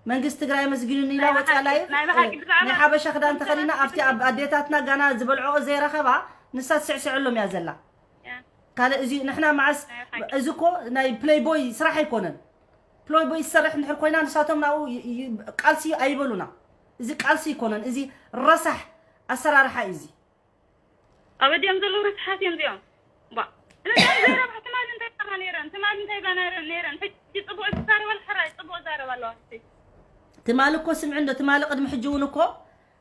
መንግስቲ ትግራይ ኣመስጊኑኒ ኢላ ናይ ወፅያ ብሓቂ፣ ላይፍ፣ ናይ እ፣ ብሓቂ ብዛዕባ ናይ ሓበሻ ክዳን እቶም ተኸዲና ሰባት ኣብቲ ኣብ ኣዴታትና ጋና ዝበልዖ ዘይረኸባ ንሳ ትስዕስዐሎም እያ ዘላ። ያ። ካልእ እዚ ንሕና መዓስ ናይ ብሓቂ። እዚ እኮ ናይ ፕሌይቦይ ስራሕ ኣይኮነን። ፕሌይቦይ ዝሰርሕ እንድሕር ኮይና ንሳቶም ናብኡ ይ-፣ ይ-፣ ቃልሲ ኣይበሉና። እዚ ቃልሲ ኣይኮነን። እዚ ረሳሕ ኣሰራርሓ እዩ እዚ። ኣብ ኣዲኦም ዘለዉ ርስሓት እዮም እዚኦም። ባ። እነዚኦም ዘይረብሓ ትማሊ እንታይ ይባና ነይረን? ትማሊ እንታይ ይባና ነይረን? ሕጂ ጽቡቕ ዝዛረባ፣ ሕራይ ጽቡቕ ይዛረባ ኣለዋ። ሕጂ ትማሊ እኮ ስምዒ እንዶ ትማሊ ቅድሚ ሕጂ እውን እኮ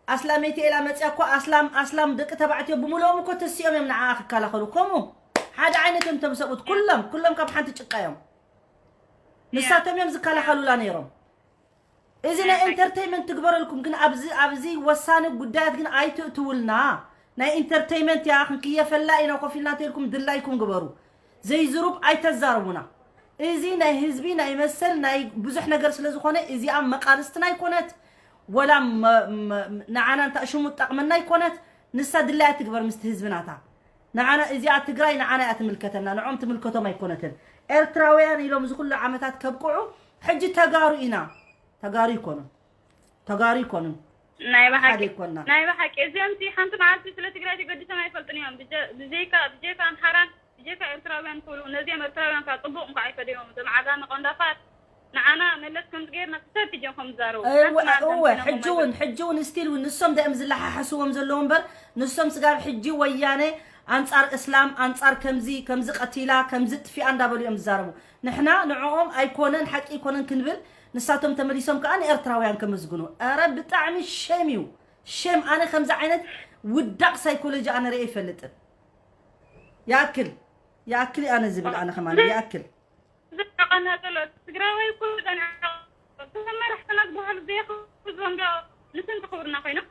ኣስላመይቲ ኢላ መፅያ እኮ ኣስላም ኣስላም ደቂ ተባዕትዮ ብምልኦም እኮ ተሲኦም እዮም ንዓኣ ክከላኸሉ። ከምኡ ሓደ ዓይነት እዮም እቶም ሰብኡት ኩሎም ኩሎም ካብ ሓንቲ ጭቃ እዮም። ንሳቶም እዮም ዝከላኸሉላ ነይሮም። እዚ ናይ ኢንተርቴይንመንት ትግበረልኩም ግን ኣብዚ ኣብዚ ወሳኒ ጉዳያት ግን ኣይትእትውልና። ናይ ኢንተርቴይንመንት እያ ክንክየፈላ ኢና ኮፍ ኢልና እንተልኩም ድላይኩም ግበሩ። ዘይዝሩብ ኣይተዛርቡና። እዚ ናይ ህዝቢ ናይ መሰል ናይ ብዙሕ ነገር ስለ ዝኾነ እዚኣ መቃልስትና ኣይኮነት ወላ ንዓና እንታ ሽሙ ጠቕመና ኣይኮነት። ንሳ ድላያ ትግበር ምስቲ ህዝቢ ናታ። ንዓና እዚኣ ትግራይ ንዓና እያ ትምልከተና ንዖም ትምልከቶም ኣይኮነትን። ኤርትራውያን ኢሎም እዚ ኩሉ ዓመታት ከብቅዑ ሕጂ ተጋሩ ኢና። ተጋሩ ይኮኑ ተጋሩ ይኮኑ። ናይ ብሓቂ ናይ ብሓቂ እዚኦም ሲ ሓንቲ መዓልቲ ስለ ትግራይ ተገዲሶም ኣይፈልጥን እዮም። ብጀካ ብጀካ ኣምሓራን ብጀካ ኤርትራውያን ክብሉ ነዚኦም ኤርትራውያን ካብ ፅቡቅ እንኳ ኣይፈደዮም። እዞም ዓጋመ ቆንዳፋት ንዓና መለስ ከምዚ ገይርና ክሰብ እዮም ከም ዝዛረቡ እወ። ሕጂ እውን ሕጂ እውን ስቲል እውን ንሶም ዳእም ዝለሓሓስዎም ዘለዉ እምበር ንሶም ስጋብ ሕጂ ወያነ ኣንጻር እስላም ኣንጻር ከምዚ ከምዚ ቀቲላ ከምዚ ጥፊኣ እንዳበሉ እዮም ዝዛረቡ። ንሕና ንዕኦም ኣይኮነን ሓቂ ኣይኮነን ክንብል ንሳቶም ተመሊሶም ከዓ ንኤርትራውያን ከመስግኑ። ኧረ ብጣዕሚ ሼም እዩ ሼም። ኣነ ከምዚ ዓይነት ውዳቅ ሳይኮሎጂ ኣነ ርኤ ይፈልጥን። ይኣክል ይኣክል ኣነ ዝብል ኣነ ከማን ይኣክል። ዝቀና ዘሎ ትግራዋይ እኮ መራሕትና ዝበሃሉ ዘይኽብዞም ዶ ንስንቲ ክብርና ኮይኖም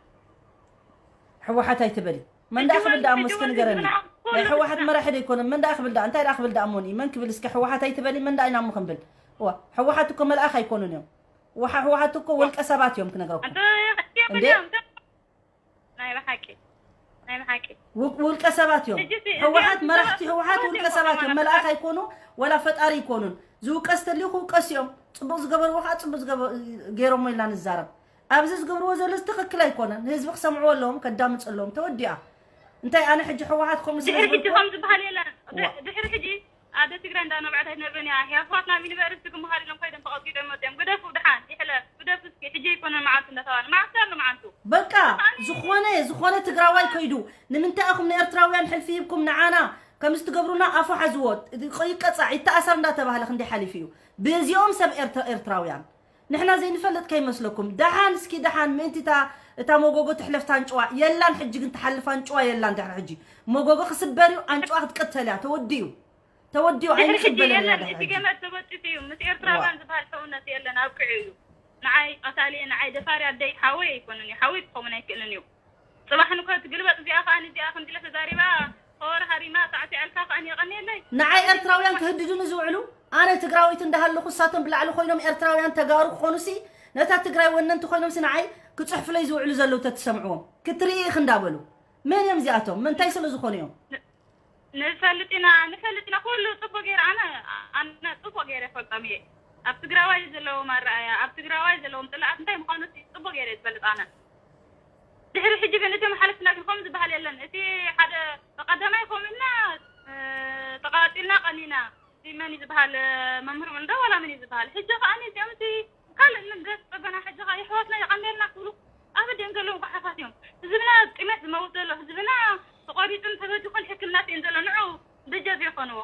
ሕወሓት ኣይትበሊ። መን ደኣ ክብል ደኣ እሞ እስኪ ንገረኒ። ናይ ሕወሓት መራሒ ዶ ኣይኮነን? መን ደኣ ክብል ደኣ እንታይ ደኣ ክብል ደኣ እሞ ንኢ መን ክብል እስኪ ሕወሓት ኣይትበሊ። መን ደኣ ኢና እሞ ክንብል? እዋ ሕወሓት እኮ መልኣኽ ኣይኮኑን እዮም። ወሓ ሕወሓት እኮ ውልቀ ሰባት እዮም ክነግረኩም። እንዴ ናይ ብሓቂ ናይ ብሓቂ ውልቀ ሰባት እዮም። ሕወሓት መራሕቲ ሕወሓት ውልቀ ሰባት እዮም። መልኣኽ ኣይኮኑ ወላ ፈጣሪ ኣይኮኑን። ዝውቀስ ተልዩ ክውቀስ እዮም። ፅቡቅ ዝገበርዎ ከዓ ፅቡቅ ገይሮሞ ኢልና ንዛረብ። ኣብዚ ዝገብርዎ ዘሎ ትኽክል ኣይኮነን። ንህዝቢ ክሰምዕዎ ኣለዎም፣ ከዳምፁ ኣለዎም። ተወዲኣ። እንታይ ኣነ ሕጂ ሕወሓት ከምኡ ስለ ድሕሪ ሕጂ ዝበልኩ ከም ዝበሃል የለን። ድሕሪ ሕጂ ኣደ ትግራይ እንዳነብዐት ኣይትነብርን እያ። ህያብ ፍራት ናብ ዩኒቨርሲቲ ክመሃሩ ኢሎም ከይዶም ተቐጥቂጦም መፅዮም። ግደፉ ድሓን ይሕለፍ። ግደፉ እስኪ ሕጂ ኣይኮነን መዓልቱ እንዳተባለ። መዓልቱ ኣሎ መዓልቱ። በቃ ዝኾነ ዝኾነ ትግራዋይ ከይዱ ንምንታይ ኢኹም ንኤርትራውያን ሕልፊ ሂብኩም ንዓና ከምዚ ትገብሩና ኣፉ ሓዝዎ ይቀፃዕ ይተኣሰር እንዳተባህለ ክንደይ ሓሊፉ እዩ። ብእዚኦም ሰብ ኤርትራውያን ንሕና ዘይንፈልጥ ከይመስለኩም። ደሓን እስኪ ደሓን ምእንቲ እታ እታ መጎጎ ትሕለፍ ታንጭዋ የላን። ሕጂ ግን ትሓልፍ ኣንጭዋ የላን። ድሕሪ ሕጂ መጎጎ ክስበር እዩ። ኣንጭዋ ክትቅተል እያ። ተወዲኡ ተወዲኡ ድሕሪ ሕጂ ኣይንቅበልን ኢና የለን። ድሕሪ እቲ ሕጂ። ገመድ ተበጢሱ እዩ። ምስ ኤርትራውያን ዝበሃል ሕውነት የለን። ኣብቂዑ እዩ። ንዓይ ቀታሊ ንዓይ ደፋሪ ኣደይ ሓወይ ኣይኮንን እዩ። ሓወይ ክኸውን ኣይክእልን እዩ። ፅባሕ ንኮ ትግልበጥ እዚኣ ከኣ ንዚኣ ከምዚ ኢለ ተዛሪባ ኸወር ሃሪማ ሳዕሲዓልካ ከኣ የቐንየለይ። ንዓይ ኤርትራውያን ክህድዱኒ ዝውዕሉ ኣነ ትግራወይቲ እንዳሃለኹ እሳቶም ብላዕሊ ኮይኖም ኤርትራውያን ተጋሩ ክኾኑሲ ነታ ትግራይ ወነንቲ ኮይኖምሲ ንዓይ ክፅሕፉለይ ዝውዕሉ ዘለዉ ተትሰምዕዎም ክትርኢ ኢኺ እንዳበሉ መን እዮም እዚኣቶም መንታይ ስለ ዝኾኑ እዮም። ንፈልጥ ኢና ንፈልጥ ኢና ኩሉ ፅቡቅ ገይረ ኣነ ኣነ ፅቡቅ ገይረ ይፈልጦም እየ ኣብ ትግራዋይ ዘለዎም ኣረኣያ ኣብ ትግራዋይ ዘለዎም ፅላኣት እንታይ ምኳኑ ፅቡቅ ገይረ ዝፈልጥ ኣነ ድሕሪ ሕጂ ግን እቶም ሓለፍትና ግን ከምኡ ዝበሃል የለን እቲ ሓደ ብቀዳማይ ከምኡ ኢልና ተቃፂልና ቀኒና እዚ መን እዩ ዝበሃል መምህር ወልደ ዋላ መን እዩ ዝበሃል ሕጂ ከኣ እዚኦም እቲ ካልእ ምን ዘስፀገና ሕጂ ከኣ የሕዋትና የቀንየልና ክብሉ ኣብ ኣዲኦም ዘለዉ ጓሓፋት እዮም ህዝብና ጢሜት ዝመውት ዘሎ ህዝብና ተቆሪፁን ተበዲኹን ሕክምና ስኢን ዘሎ ንዑ በጃ ዘይኮንዎ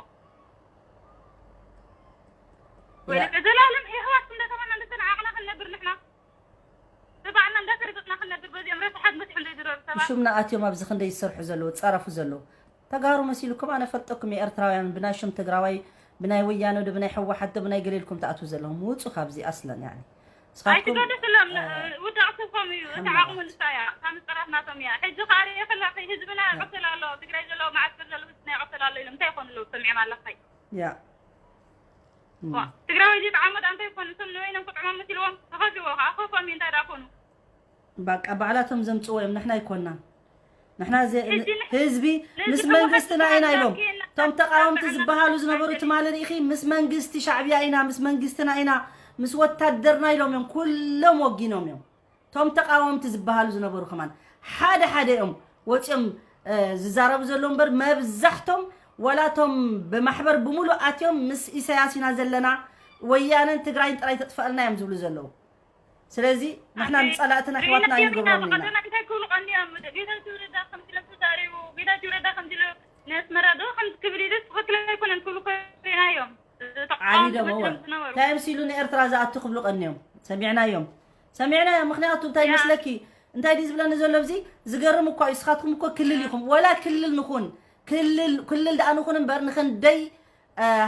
ወይለቀ ዘላለም የሕዋት እንዳተባና እንዳተናዓቅና ክንነብር ንሕና ተባዕና እንዳተረገጥና ክንነብር በዚኦም ረሳሓት መሲሖም ዘይዝረሩ ሰባት ሽምና ኣትዮም ኣብዚ ክንደይ ዝሰርሑ ዘለዉ ዝፃረፉ ዘለዉ ተጋሩ መሲልኩም ኣነ ፈልጠኩም እየ ኤርትራውያን ብናይ ሽም ትግራዋይ ብናይ ወያነ ዶ ብናይ ሕወሓት ዶ ብናይ ገለ ኢልኩም ትኣትዉ ዘለኹም ውፁ ካብዚ ኣስለን ያኒ ንስኻትኩም ኣይትገደስሎም ውዳቕ ስብኮም እዩ እታ ዓቕሙ ንሳ እያ እታ ምፅራፍ ናቶም እያ ሕጂ ከዓ ርእየ ከላ ህዝብና ይቐተል ኣሎ ትግራይ ዘለዎ መዓስከር ዘሎ ህዝብና ይቐተል ኣሎ ኢሎም እንታይ ይኾኑ ኣለዉ ሰሚዖም ኣለኸይ ያ ትግራዋይ ዘይጠዓሞ ደኣ እንታይ ይኾኑ እቶም ንበይኖም ክጥዕሞም መሲልዎም ተኸፊዎ ከዓ ኮፎም እዩ እንታይ ደኣ ኮኑ ባቃ ባዕላቶም ዘምፅዎ እዮም ንሕና ኣይኮናን ንሕና ህዝቢ ምስ መንግስትና ኢና ኢሎም እቶም ተቃወምቲ ዝበሃሉ ዝነበሩ ትማሊ ርኢኺ ምስ መንግስቲ ሻዕብያ ኢና ምስ መንግስትና ኢና ምስ ወታደርና ኢሎም እዮም ኩሎም ወጊኖም እዮም እቶም ተቃወምቲ ዝበሃሉ ዝነበሩ ከማን ሓደ ሓደ እዮም ወፂኦም ዝዛረቡ ዘለዉ እምበር መብዛሕቶም ወላቶም ብማሕበር ብምሉእ ኣትዮም ምስ ኢሳያስ ኢና ዘለና ወያነን ትግራይን ጥራይ ተጥፈኣልና እዮም ዝብሉ ዘለዉ ስለዚ ንሕና ንፀላእትን ኣሕዋትና ኣይንገብሮም ኢና። እንታይ ክብሉ ቀንዮም? ጌታቸው ረዳ ከምዚ ኢሎም ተዛሪቡ፣ ጌታቸው ረዳ ከምዚ ኢሉ ንኣስመራ ዶ ከምዚ ክብል ኢሉ ትኽክል ኣይኮነን ክብሉ ከሪናዮም። ዓቢዶም እወ። እንታይ ምስ ኢሉ ንኤርትራ ዝኣቱ ክብሉ ቀንዮም። ሰሚዕናዮም። ሰሚዕናዮ። ምኽንያቱ እንታይ መስለኪ፣ እንታይ ድዩ ዝብለኒ ዘሎ ኣብዚ? ዝገርም እኳ እዩ። ንስኻትኩም እኮ ክልል ኢኹም፣ ወላ ክልል ንኹን፣ ክልል ክልል ደኣ ንኹን እምበር፣ ንኽንደይ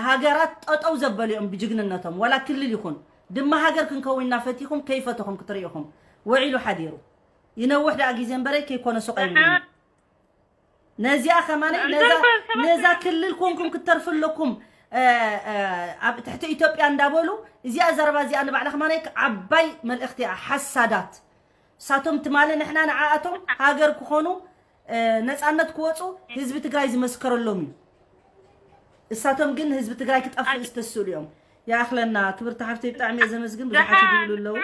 ሃገራት ጠጠው ዘበሉ እዮም ብጅግንነቶም። ወላ ክልል ይኹን ድማ ሃገር ክንከውን ኢና ፈቲኹም ከይፈተኹም ክትርኢ ኢኹም። ውዒሉ ሓዲሩ ይነውሕ ደኣ ግዜ እምበረይ ከይኮነ ሱቕ ኣይብልን። ነዚኣ ከማነይ ነዛ ክልል ኮንኩም ክትተርፉ ኣለኩም። ኣብ ትሕቲ ኢትዮጵያ እንዳበሉ እዚኣ ዘረባ እዚኣ ንባዕላ ከማነይ ዓባይ መልእኽቲ እያ። ሓሳዳት እሳቶም ትማሊ ንሕና ንዓኣቶም ሃገር ክኾኑ ነፃነት ክወፁ ህዝቢ ትግራይ ዝመስከረሎም እዩ። እሳቶም ግን ህዝቢ ትግራይ ክጠፍእ ዝተስእሉ እዮም። ይኣኽለና ክብርቲ ሓፍተይ፣ ብጣዕሚ እየ ዘመስግን። ብዙሓት ይድውሉ ኣለዉ።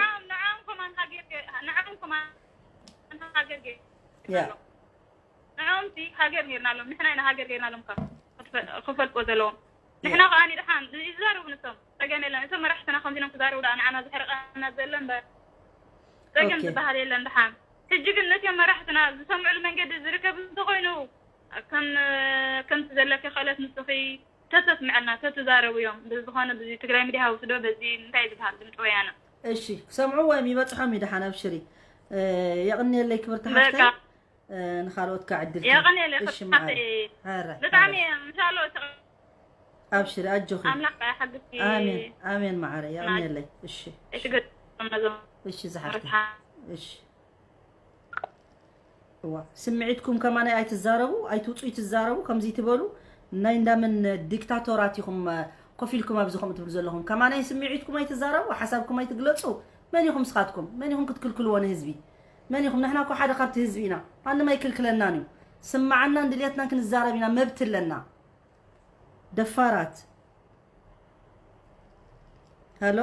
ንዕኦም ሲ ሃገር ጌርናሎም፣ ንሕና ኢና ሃገር ጌርናሎም ካብ ክፈልጥዎ ዘለዎም። ንሕና ከኣ ንድሓን ይዛረቡ ንሶም፣ ጸገም የለን። እቶም መራሕትና ከምዚ ኢሎም ክዛረቡ ደኣ ንዓና ዝሕርቐና ዘሎ እምበር ጸገም ዝበሃል የለን ድሓን። ሕጂ ግን ነቲኦም መራሕትና ዝሰምዕሉ መንገዲ ዝርከብ እንተኾይኑ ከም ከምቲ ዘለኪ ክእለት ንስኺ ተተስምዐልና ተትዛረቡ እዮም። ብዝኾነ ብዚ ትግራይ ሚድያ ሃውስ ዶ በዚ እንታይ ዝበሃል ድምፂ ወያነ። እሺ ክሰምዕዎ እዮም ይበፅሖም እዩ ድሓን ኣብሽሪ። የቕንየለይ ክብርቲ ሓፍተይ። ንኻልኦት ከዓ ዕድል የቐንየለይ። ብጣዕሚ ምሻሎ ኣብሽሪ ኣጆኺ። ኣምላኽ ሓግዝኪ። ኣሜን ኣሜን መዓረ የቐንየለይ። እሺ እሺ ዝሓፍተ እሺ እዋ ስምዒትኩም ከማናይ ኣይትዛረቡ ኣይትውፁ ይትዛረቡ ከምዚ ትበሉ ናይ እንዳምን ዲክታቶራት ኢኹም። ኮፍ ኢልኩም ኣብዚ ከምኡ ትብሉ ዘለኹም ከማናይ ስምዒትኩም ኣይትዛረቡ ሓሳብኩም ኣይትግለፁ። መን ኢኹም ስኻትኩም መን ኢኹም ክትክልክልዎ ንህዝቢ? መን ኢኹም ንሕና እኮ ሓደ ካብቲ ህዝቢ ኢና። ማንም ኣይክልክለናን እዩ። ስማዓናን ድልየትናን ክንዛረብ ኢና መብት ኣለና። ደፋራት። ሃሎ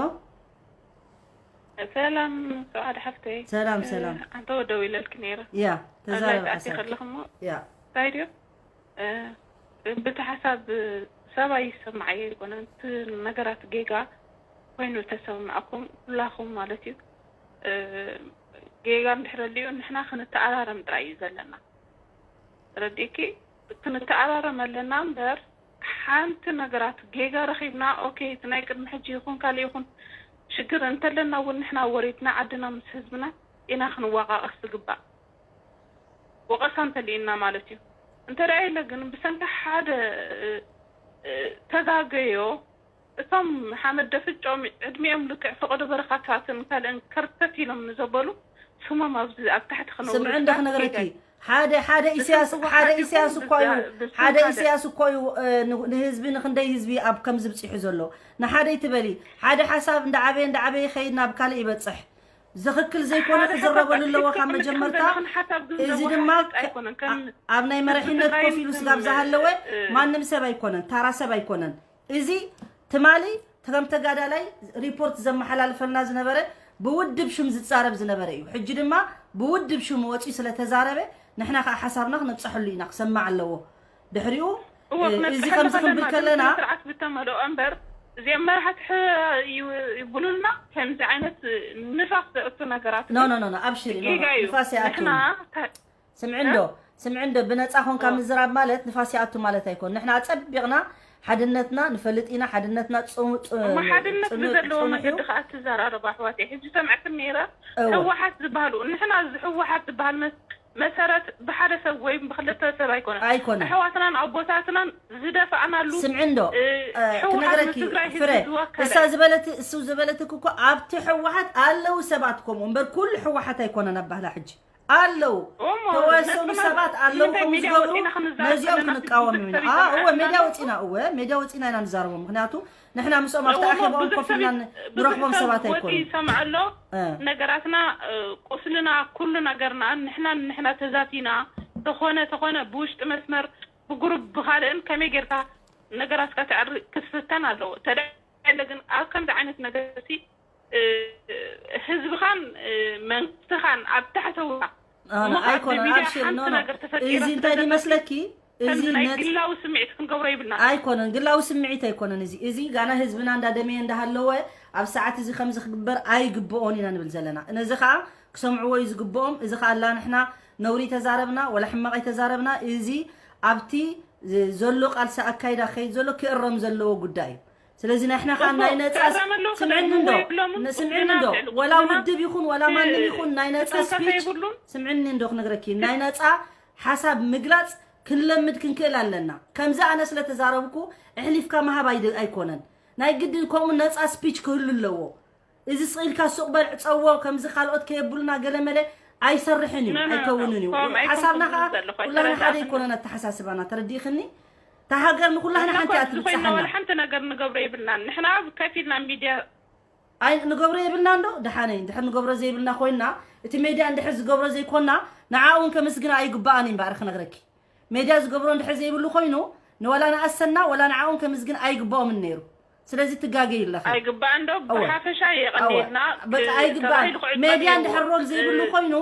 ሰላም ሰዓድ ሓፍተይ። ሰላም ሰላም። ኣንተ ወደው ኢለልክ ነይረ። ያ ተዛረብ ሓሳብ። ከለኹሞ ያ እንታይ ድዮ? ብቲ ሓሳብ ሰብኣይ ይሰማዓየ ይኮነ እቲ ነገራት ጌጋ ኮይኑ ተሰማዕኩም ኩላኹም ማለት እዩ። ጌጋ እንድሕር ኣልዩ ንሕና ክንተኣራረም ጥራይ እዩ ዘለና። ተረዲእኪ? ክንተኣራረም ኣለና እምበር ሓንቲ ነገራት ጌጋ ረኺብና ኦኬ እቲ ናይ ቅድሚ ሕጂ ይኹን ካልእ ይኹን ሽግር እንተለና እውን ንሕና ወሪድና ዓድና ምስ ህዝብና ኢና ክንዋቃቀስ ዝግባእ። ወቀሳ እንተልዩና ማለት እዩ። እንተ ደኣ የለ ግን ብሰንኪ ሓደ ተጋገዮ እቶም ሓመድ ደፍጮም ዕድሚኦም ልክዕ ፈቐዶ በረኻታትን ካልእን ከርተት ኢሎም ንዘበሉ ስሞም ኣብዚ ኣብ ታሕቲ ክነውርድ ስምዒ እንዶ ክነግረኪ ሓደ ሓደ ኢሳያስ ሓደ ኢሳያስ እኮ እዩ ሓደ ኢሳያስ እኮ እዩ ንህዝቢ ንክንደይ ህዝቢ ኣብ ከም ዝብፅሑ ዘሎ ንሓደ ይትበሊ ሓደ ሓሳብ እንዳዓበየ እንዳዓበየ ይኸይድ ናብ ካልእ ይበፅሕ ዝኽክል ዘይኮነ ክዝረበሉ ኣለዎ ካብ መጀመርታ። እዚ ድማ ኣብ ናይ መራሒነት ኮፍ ኢሉ ስጋብ ዝሃለወ ማንም ሰብ ኣይኮነን፣ ታራ ሰብ ኣይኮነን። እዚ ትማሊ ከም ተጋዳላይ ሪፖርት ዘመሓላልፈልና ዝነበረ ብውድብ ሽም ዝጻረብ ዝነበረ እዩ። ሕጂ ድማ ብውድብ ሽም ወጺኡ ስለተዛረበ ንሕና ከዓ ሓሳብና ክነብፀሐሉ ኢና፣ ክሰማዕ ኣለዎ። ድሕሪኡ እዚ ከምዚ ክንብል ከለና ስርዓት ዝተመልኦ እምበር እዚኦም መራሕቲ ይብሉልና ከምዚ ዓይነት ንፋስ ዘእቱ ነገራት ኖ ኖ ኖ ኣብሽሪ ንፋስ ይኣቱ ስምዒ እንዶ ስምዒ እንዶ ብነፃ ኮንካ ምዝራብ ማለት ንፋስ ይኣቱ ማለት ኣይኮን ንሕና ኣፀቢቕና ሓድነትና ንፈልጥ ኢና ሓድነትና ሓድነት ብዘለዎ መገዲ ከዓ ትዘራረቡ ኣሕዋት ሕጂ ሰምዐክን ነይረ ህወሓት ዝበሃሉ ንሕና እዚ ህወሓት ዝበሃል መሰረት ብሓደ ሰብ ወይም ብክልተ ሰብ ኣይኮነን ኣይኮነን ኣሕዋትናን ኣቦታትናን ዝደፋእናሉ ስምዒ እንዶ ክነግረኪ ፍረ እሳ ዝበለት እሱ ዝበለትክ እኮ ኣብቲ ሕወሓት ኣለዉ ሰባት ከምኡ እምበር ኩሉ ሕወሓት ኣይኮነን ኣብ ባህላ ሕጂ ኣለዉ ተወሰኑ ሰባት ኣለዉ ከም ዝገብሩ ነዚኦም ክንቃወም ኢና እወ ሜድያ ወፂና እወ ሜድያ ወፂና ኢና ንዛረቦም ምክንያቱ ንሕና ምስኦም ኣብቲ ኣኼባኦም ኮፍ ኢልና ንረኽቦም ሰባት ኣይኮኑ። ይሰምዐ ኣሎ ነገራትና ቁስልና ኩሉ ነገርና ንሕና ንሕና ተዛቲና ተኾነ ተኾነ ብውሽጢ መስመር ብጉሩብ ብኻልእን ከመይ ጌርካ ነገራትካ ተዕሪ ክትፍተን ኣለዎ። ተደለ ግን ኣብ ከምዚ ዓይነት ነገር ሲ ህዝብኻን መንግስትኻን ኣብ ታሕተውታ ኣይኮነን። ኣብሽር ኖ ኖ እዚ እንታይ ይመስለኪ እዚ ናይ ግላዊ ስምዒት ክንገብሮ ይብልና ኣይኮነን ግላዊ ስምዒት ኣይኮነን እዚ እዚ ጋና ህዝብና እንዳደመየ እንዳሃለወ ኣብ ሰዓት እዚ ከምዚ ክግበር ኣይግብኦን ኢና ንብል ዘለና ነዚ ከዓ ክሰምዕዎ እዩ ዝግብኦም እዚ ከዓ ኣላ ንሕና ነውሪ ተዛረብና ወላ ሕማቕ ኣይተዛረብና እዚ ኣብቲ ዘሎ ቃልሲ ኣካይዳ ክኸይድ ዘሎ ክእረም ዘለዎ ጉዳይ እዩ ስለዚ ንሕና ከዓ ናይ ነፃ ስምዕኒ እንዶ ስምዕኒ እንዶ ወላ ውድብ ይኹን ወላ ማንም ይኹን ናይ ነፃ ስፒች ስምዕኒ እንዶ ክነግረኪ ናይ ነፃ ሓሳብ ምግላፅ ክንለምድ ክንክእል ኣለና። ከምዚ ኣነ ስለተዛረብኩ ኣሕሊፍካ ምሃብ ኣይኮነን። ናይ ግድን ከምኡ ነፃ ስፒች ክህሉ ኣለዎ። እዚ ስቕ ኢልካ ሱቕ በል ዕፀዎ ከምዚ ካልኦት ከየብሉና ገለመለ ኣይሰርሕን እዩ ኣይከውንን እዩ። ሓሳብና ከዓ ኩላና ሓደ ኣይኮነን ኣተሓሳስባና። ተረዲእክኒ? እታ ሃገር ንኩላህና ሓንቲ እያ ትብፅሓና። ሓንቲ ነገር ንገብሮ የብልናን ንሕና ከፊልና ሚድያ ኣይ ንገብሮ የብልና እንዶ ደሓነይ እንድሕር ንገብሮ ዘይብልና ኮይና እቲ ሜድያ እንድሕር ዝገብሮ ዘይኮና ንዓ እውን ከምስግና ኣይግባኣን እምበኣር ክነግረኪ። ሜድያ ዝገብሮ እንድሕር ዘይብሉ ኮይኑ ንወላ ንኣሰና ወላ ንዓ እውን ከምስግን ኣይግባኦምን ነይሩ። ስለዚ ትጋገይ ኣለኺ። ኣይግባእ እንዶ ብሓፈሻ የቐንየልና በቃ ኣይግባን። ሜድያ እንድሕር ሮል ዘይብሉ ኮይኑ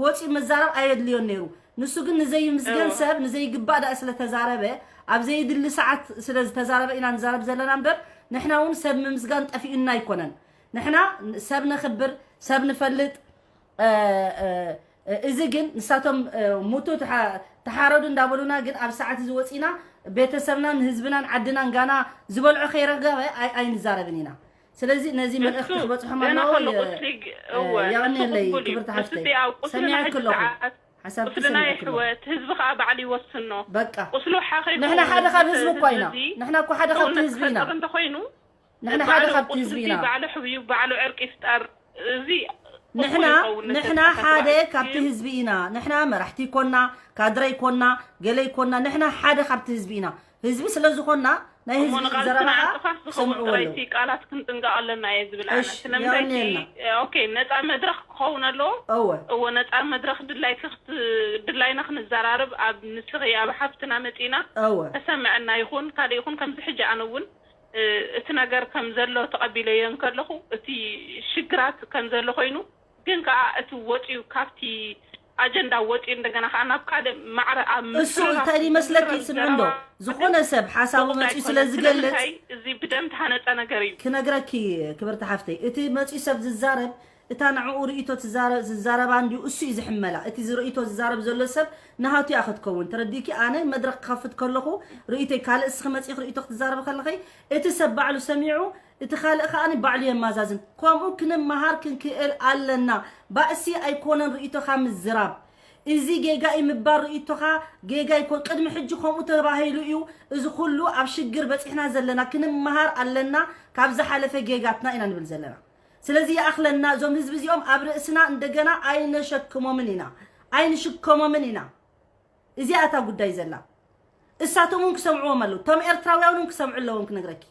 ወፂኡ መዛረብ ኣየድልዮን ነይሩ። ንሱ ግን ንዘይምስገን ሰብ ንዘይግባእ ዳኣ ስለተዛረበ ኣብ ዘይድሊ ሰዓት ስለዝተዛረበ ኢና ንዛረብ ዘለና እምበር ንሕና እውን ሰብ ምምስጋን ጠፊኡና ኣይኮነን። ንሕና ሰብ ነኽብር ሰብ ንፈልጥ። እዚ ግን ንሳቶም ሙቱ ተሓረዱ እንዳበሉና ግን ኣብ ሰዓት እዚ ወፂና ቤተሰብናን ህዝብናን ዓድናን ጋና ዝበልዖ ከይረገበ ኣይንዛረብን ኢና። ስለዚ ነዚ መልእኽቲ ክበፅሖም ኣለዎ። የቐንየለይ ክብርቲ ሓፍተይ ሰሚዐ ክለኹ ሓሳብክስና ይሕወት ህዝቢ ከዓ ባዕሉ ይወስኖ። በቃ ቁስሉ ሓኺ ንሕና ሓደ ካብ ህዝቢ እኳ ኢና። ንሕና እኮ ሓደ ካብቲ ህዝቢ ኢና። እንተኮይኑ ንሕና ሓደ ካብቲ ህዝቢ ኢና። ባዕሉ ሕብዩ ባዕሉ ዕርቂ ይፍጠር። እዚ ንሕና ንሕና ሓደ ካብቲ ህዝቢ ኢና። ንሕና መራሕቲ ይኮና፣ ካድረ ይኮና፣ ገለ ይኮና፣ ንሕና ሓደ ካብቲ ህዝቢ ኢና። ህዝቢ ስለ ዝኾና ናይ ህዝቢ ዘረባኻ ክሰምዕዎ ኣለዉ። ቃላት ክንጥንቀቕ ኣለና እየ ዝብል ኣነ። ስለምንታይ ኦኬ ነፃ መድረኽ ክኸውን ኣለዎ። እወ እወ ነፃ መድረኽ ድላይና ክንዘራርብ ኣብ ንስኺ ኣብ ሓፍትና መፂና ተሰምዐና ይኹን ካልእ ይኹን ከምዚ ሕጂ ኣነ እውን እቲ ነገር ከም ዘሎ ተቐቢለዮ እንከለኹ እቲ ሽግራት ከም ዘሎ ኮይኑ ግን ከዓ እቲ ወፂኡ ካብቲ ኣጀንዳ ወፂኡ እንደገና ከዓ ናብ ካልእ ማዕረ ኣብ እሱ እንታይ ይመስለኪ ስምዕንዶ ዝኾነ ሰብ ሓሳቡ መፂኡ ስለ ዝገልፅ እዚ ብደም ተሃነፀ ነገር እዩ። ክነግረኪ ክብርቲ ሓፍተይ እቲ መፂኡ ሰብ ዝዛረብ እታ ንዕኡ ርእይቶ ዝዛረባ እንድዩ እሱ እዩ ዝሕመላ። እቲ ዝርእይቶ ዝዛረብ ዘሎ ሰብ ንሃቱ እያ ክትከውን። ተረዲእኪ? ኣነ መድረኽ ክኸፍት ከለኹ ርእይቶይ ካልእ እስኺ መፂእኺ ርእይቶ ክትዛረቢ ከለኸይ እቲ ሰብ ባዕሉ ሰሚዑ እቲ ካልእ ከኣ ባዕሉ የማዛዝን። ከምኡ ክንመሃር ክንክእል ኣለና። ባእሲ ኣይኮነን ርእይቶኻ ምዝራብ። እዚ ጌጋ እዩ ምባል ርእይቶኻ ጌጋ ይኮን። ቅድሚ ሕጂ ከምኡ ተባሂሉ እዩ እዚ ኩሉ ኣብ ሽግር በፂሕና ዘለና። ክንመሃር ኣለና ካብ ዝሓለፈ ጌጋትና ኢና ንብል ዘለና። ስለዚ ይኣኽለና፣ እዞም ህዝቢ እዚኦም ኣብ ርእስና እንደገና ኣይነሸክሞምን ኢና፣ ኣይንሽከሞምን ኢና። እዚኣ እታ ጉዳይ ዘላ። እሳቶም እውን ክሰምዕዎም ኣለዉ። እቶም ኤርትራውያን እውን ክሰምዑ ኣለዎም ክነግረኪ።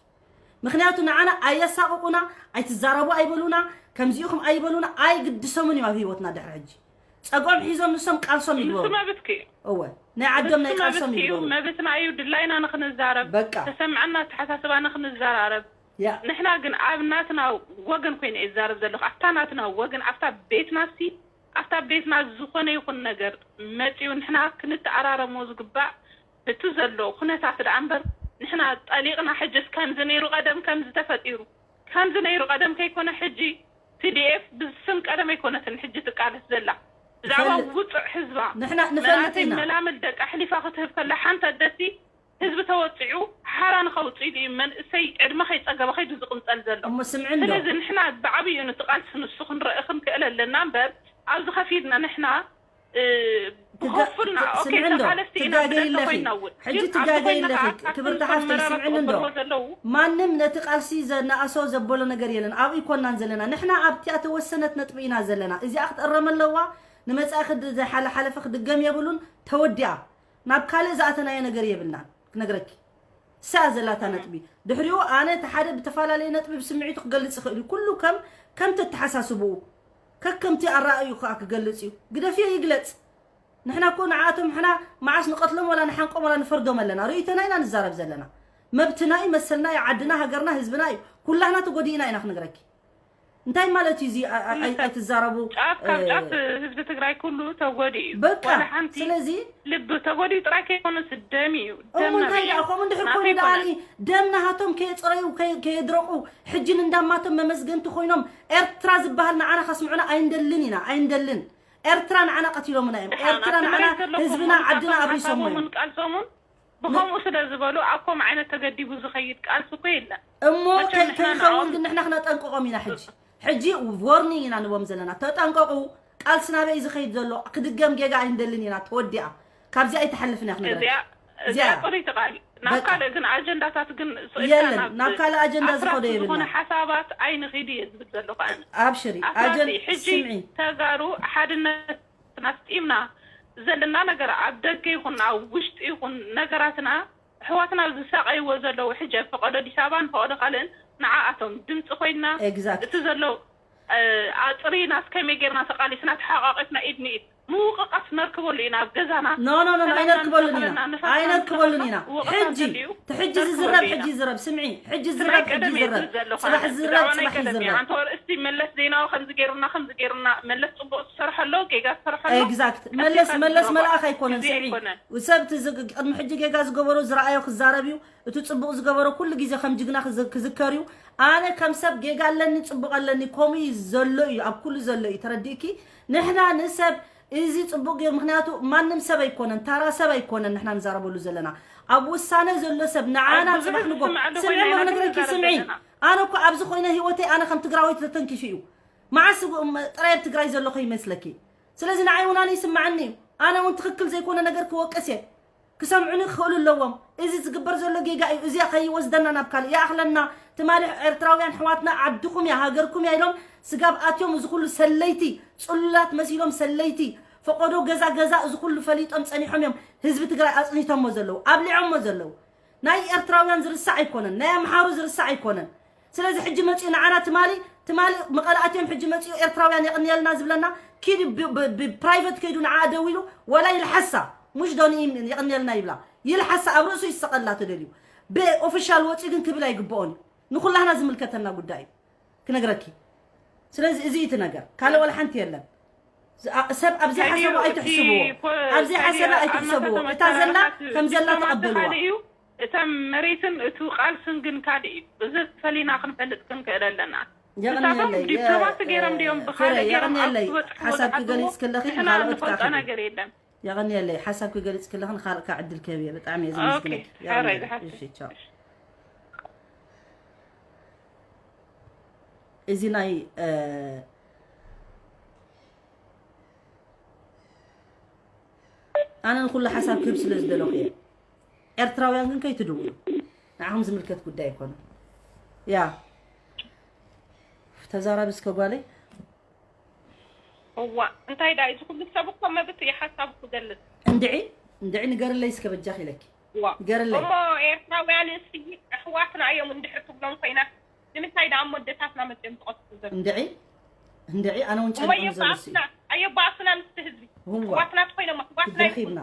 ምኽንያቱ ንዓና ኣየሳቕቑና፣ ኣይትዛረቡ ኣይበሉና፣ ከምዚኢኹም ኣይበሉና፣ ኣይግድሶምን እዮም ኣብ ህይወትና ድሕሪ ሕጂ። ጸግዖም ሒዞም ንሶም ቃልሶም ይግበሩ። ንሱ መብትኪ እዩ። እወ፣ ናይ ዓዶም ናይ ንሱ ቃልሶም መብትኪ እዩ፣ ይግበሩ። መብትና እዩ፣ ድላይና ንኽንዛረብ፣ በቃ። ተሰምዐና ኣተሓሳስባ ንኽንዘራረብ። ያ። ንሕና ግን ኣብ ናትና ወገን ኮይነ እየ ዝዛረብ ዘለኹ፣ ኣብታ ናትና ወገን፣ ኣብታ ቤትናሲ፣ ኣብታ ቤትና ዝኾነ ይኹን ነገር መፂኡ ንሕና ክንተኣራረሞ ዝግባእ እቲ ዘሎ ኩነታት ደኣ እምበር ንሕና ጠሊቕና ሕጅስ ከምዚ ነይሩ ቀደም ከምዚ ተፈጢሩ ከምዚ ነይሩ ቀደም ከይኮነ ሕጂ ቲ ዲ ኤፍ ብስም ቀደም ኣይኮነትን ሕጂ ትቃለስ ዘላ ብዛዕባ ይፈልጥ። ውፁዕ ህዝባ ንሕና ንፈልጥ መናእሰይ ኢና። መላምል ደቂ ኣሕሊፋ ክትህብ ከላ ሓንቲ ኣደሲ ህዝቢ ተወፂዑ ሓራ ንኸውፅእ ድዩ መንእሰይ ዕድመ ከይፀገበ ከይዱ ዝቕንፀል ዘሎ? እሞ ስምዒ እንዶ? ስለዚ ንሕና ብዓብይኡ ነቲ ቃልሲ ንሱ ክንርኢ ክንክእል ኣለና እምበር ኣብዚ ከፊልና ንሕና እ፣ ትጋ- ብኸፉልና ት- ኦኬ ስምዒ እንዶ? ተቓለስቲ ኢና ትጋገይ ብለና ኣለኺ። ኮይና እውን ሕጂ ግን ኣብዚ ትጋገይ ኮይና ኣለኺ። ከዓ ክብርቲ ካብቶም ሓፍተይ መራርቕ ስምዒ እንዶ? ዝገብርዎ ዘለዉ ማንም ነቲ ቃልሲ ዘናእሶ ዘበሎ ነገር የለን። ኣብኡ ኣይኮናን ዘለና። ንሕና ኣብቲኣ ተወሰነት ነጥቢ ኢና ዘለና። እዚኣ ክትእረም ኣለዋ። ንመጻኢ ክድ- ዝሓለ ሓለፈ ክድገም የብሉን። ተወዲኣ። ናብ ካልእ ዝኣተናዮ ነገር የብልናን ክነግረኪ። እሳ ዘላታ ነጥቢ። ድሕሪኡ ኣነ እቲ ሓደ ብተፈላለየ ነጥቢ ብስምዒቱ ክገልጽ ይኽእል እዩ። ኩሉ ከም ከምቲ ኣተሓሳስብኡ ከከምቲ ኣረኣእዩ ከኣ ክገልጽ እዩ። ግደፍዮ ይግለጽ። ንሕና እኮ ንዓኣቶም ንሕና መዓስ ንቐትሎም ወላ ንሓንቆም ወላ ንፈርዶም ኣለና። ርእይቶና ኢና ንዛረብ ዘለና። መብትና እዩ፣ መሰልና እዩ፣ ዓድና፣ ሃገርና፣ ህዝብና እዩ። ኩላህና ተጎዲእና ኢና ክነግረኪ። እንታይ ማለት እዩ እዚ? ኣ- ኣ- ኣይ- ኣይትዛረቡ። ጫፍ ካብ እ፣ ጫፍ ህዝቢ ትግራይ ኩሉ ተጎዲኡ እዩ። በቃ፣ ዋላ ሓንቲ ስለዚ ልቢ ተጎዲኡ ጥራይ ከይኮነስ ደም እዩ። እሞ ደም እንታይ ናበይ ደኣ እዩ? ከምኡ እንድሕር ናተይ ኮይኑ ደኣ ኮነ። ደም ናሃቶም ከየፅረዩ ከየ- ከየድረቑ ሕጂ ንእንዳማቶም መመስገንቲ ኮይኖም ኤርትራ ዝበሃል ንዓና ከስምዑና ኣይንደልን ኢና ኣይንደልን። ኤርትራ ንዓና ቀቲሎምና እዮም። ደሓን ኤርትራ ኣብቲ ንዓና መሬት ዘለኹም ህዝብና ዓድና ኣፍሪሶሞ እዮም። ሓሳቦምን ቃልሶምን ብኸምኡ ስለ ዝበሉ ኣብ ከምኡ ዓይነት ተገዲቡ ዝኸይድ ቃልሲ እኮ የለን። እሞ ከይኸውን ግን ንሕና ክነጠንቅቖም ኢና። ሕጂ ሕጂ ዎርኒንግ ኢና ንቦም ዘለና። ተጠንቀቑ፣ ቃልሲ ናበይ ዝኸይድ ዘሎ ክድገም ጌጋ ኣይንደልን ኢና። ተወዲኣ ካብዚኣ ኣይትሓልፍን እያ ክነግረካ። እዚኣ እዚኣ ጥሪት ቃል ናብ ካልእ ግን ኣጀንዳታት ግን ስኢልካ የለን ናብ ካልእ ኣጀንዳ ዝኸዶ የብልና። ሓሳባት ኣይንኺድ እየ ዝብል ዘለኹ ኣነ። ኣብሽሪ ኣስራቲ ኣጀን ሕጂ ስምዒ ተጋሩ ሓድነትና ኣስጢምና ዘለና ነገር ኣብ ደገ ይኹን ኣብ ውሽጢ ይኹን ነገራትና ኣሕዋትና ዝሳቐይዎ ዘለዉ ሕጂ ኣብ ፈቐዶ ኣዲስ ኣበባን ፈቐዶ ካልእን ንዓኣቶም ድምፂ ኮይንና Exact። እቲ ዘሎ ኣፅሪና እስከመይ ጌርና ተቃሊስና ተሓቃቂፍና ኢድ ንኢድ ምውቅቃስ ነርክበሉ ኢና ኣብ ገዛና no no no ኣይነርክበሉን ኢና ኣይነርክበሉን ኢና ሕጂ ትሕጂ ዝዝረብ ሕጂ ዝረብ ስምዒ ሕጂ ዝረብ ሕጂ ዝረብ ፅባሕ ዝረብ ፅባሕ ይዝረብ እስቲ መለስ ዜናዊ ከምዚ ገይሩና ከምዚ ገይሩና መለስ ፅቡቅ ዝሰርሐ ኣሎ ጌጋ ዝሰርሐ ኣሎ exact መለስ መለስ መልኣኽ ኣይኮነን ስምዒ ሰብ ቅድሚ ሕጂ ጌጋ ዝገበሮ ዝረኣዮ ክዛረብ እዩ እቲ ፅቡቅ ዝገበሮ ኩሉ ግዜ ከም ጅግና ክዝከር እዩ ኣነ ከም ሰብ ጌጋ ኣለኒ ፅቡቅ ኣለኒ ከምኡ እዩ ዘሎ እዩ ኣብ ኩሉ ዘሎ እዩ ተረዲእኪ ንሕና ንሰብ እዚ ፅቡቅ ገይሩ ምክንያቱ ማንም ሰብ ኣይኮነን ታራ ሰብ ኣይኮነን ንሕና ንዛረበሉ ዘለና ኣብ ውሳነ ዘሎ ሰብ ንዓና ፅባሕ ንጎ ስምዒ ክነግረኪ ስምዒ ኣነ እኮ ኣብዚ ኮይነ ህይወተይ ኣነ ከም ትግራወይቲ ተተንኪፉ እዩ መዓስ ጥራይ ኣብ ትግራይ ዘለኹ ይመስለኪ ስለዚ ንዓይ እውን ኣነ ይስምዓኒ እዩ ኣነ እውን ትክክል ዘይኮነ ነገር ክወቅስ እየ ክሰምዑኒ ክኽእሉ ኣለዎም። እዚ ዝግበር ዘሎ ጌጋ እዩ። እዚ ከይወስደና ናብ ካልእ ይኣኽለና። ትማሊ ኤርትራውያን ኣሕዋትና ዓድኹም እያ ሃገርኩም እያ ኢሎም ስጋብ ኣትዮም እዚ ኩሉ ሰለይቲ ጽሉላት መሲሎም ሰለይቲ ፈቆዶ ገዛ ገዛ እዚ ኩሉ ፈሊጦም ጸኒሖም እዮም ህዝቢ ትግራይ ኣጽኒቶሞ ዘለዉ ኣብሊዖሞ ዘለዉ ናይ ኤርትራውያን ዝርሳዕ ኣይኮነን ናይ ኣምሓሩ ዝርሳዕ ኣይኮነን ስለዚ ሕጂ መፂኡ ንዓና ትማሊ ትማሊ መቐለ ኣትዮም ሕጂ መፂኡ ኤርትራውያን የቕንየልና ዝብለና ኪድ ብፕራይቨት ከይዱ ንዓ ደዊሉ ወላ ይልሓሳ ሙሽ ዶኒ የቕንየልና ይብላ ይልሓሳ ኣብ ርእሱ ይሰቐላ ተደልዩ ብኦፊሻል ወፂኡ ግን ክብል ኣይግብኦን እዩ ንኩላህና ዝምልከተና ጉዳይ እዩ ክነግረኪ ስለዚ እዚ እቲ ነገር ካልእ ወላ ሓንቲ የለን ሰብ ኣብዚ ሓሰቡ ኣይትሕስብዎ ኣብዚ ሓሰበ ኣይትሕሰብዎ እታ ዘላ ከም ዘላ ተቐበልዋ እታ መሬትን እቲ ቃልስን ግን ካልእ እዩ። እዚ ፈሊና ክንፈልጥ ክንክእል ኣለና። ንሳቶም ዲፕሎማሲ ገይሮም ድዮም ብካልእ ገይሮም ኣብ ዝበፅሕዎ ዝኣትዎ ንሕና ንፈልጦ ነገር የለን። የቐንየለይ ሓሳብ ክገልፅ ከለኽን ካልእ ዕድል ክህብ እየ ብጣዕሚ እየ ዘመስግነኪ እዚ ናይ ኣነ ንኩሉ ሓሳብ ክህብ ስለ ዝደለኹ እየ ኤርትራውያን ግን ከይትድውሉ ንዓኹም ዝምልከት ጉዳይ ኣይኮነ ያ ተዛራቢ እስከ ጓለይ እዋ እንታይ ዳ እዚ ኩሉ ሰብ እኮ መብት እዩ ሓሳቡ ክገልጽ እንድዒ እንድዒ ንገርለይ እስከ በጃኺ ኢለኪ እዋ ንገርለይ እሞ ኤርትራውያን እስቲ ኣሕዋትና እዮም እንድሕር ትብሎም ኮይና ንምንታይ ዳ ኣብ መደታትና መፅኦም ዝቐትሉ ዘሎ እንድዒ እንድዒ ኣነ እውን ጨኒቑኒ ዘሎ እሱ እዩ ኣየባእሱና ምስቲ ህዝቢ እዋ ኣሕዋትና ትኮይኖም ኣሕዋትና ትድረኺ ይኹን ይብና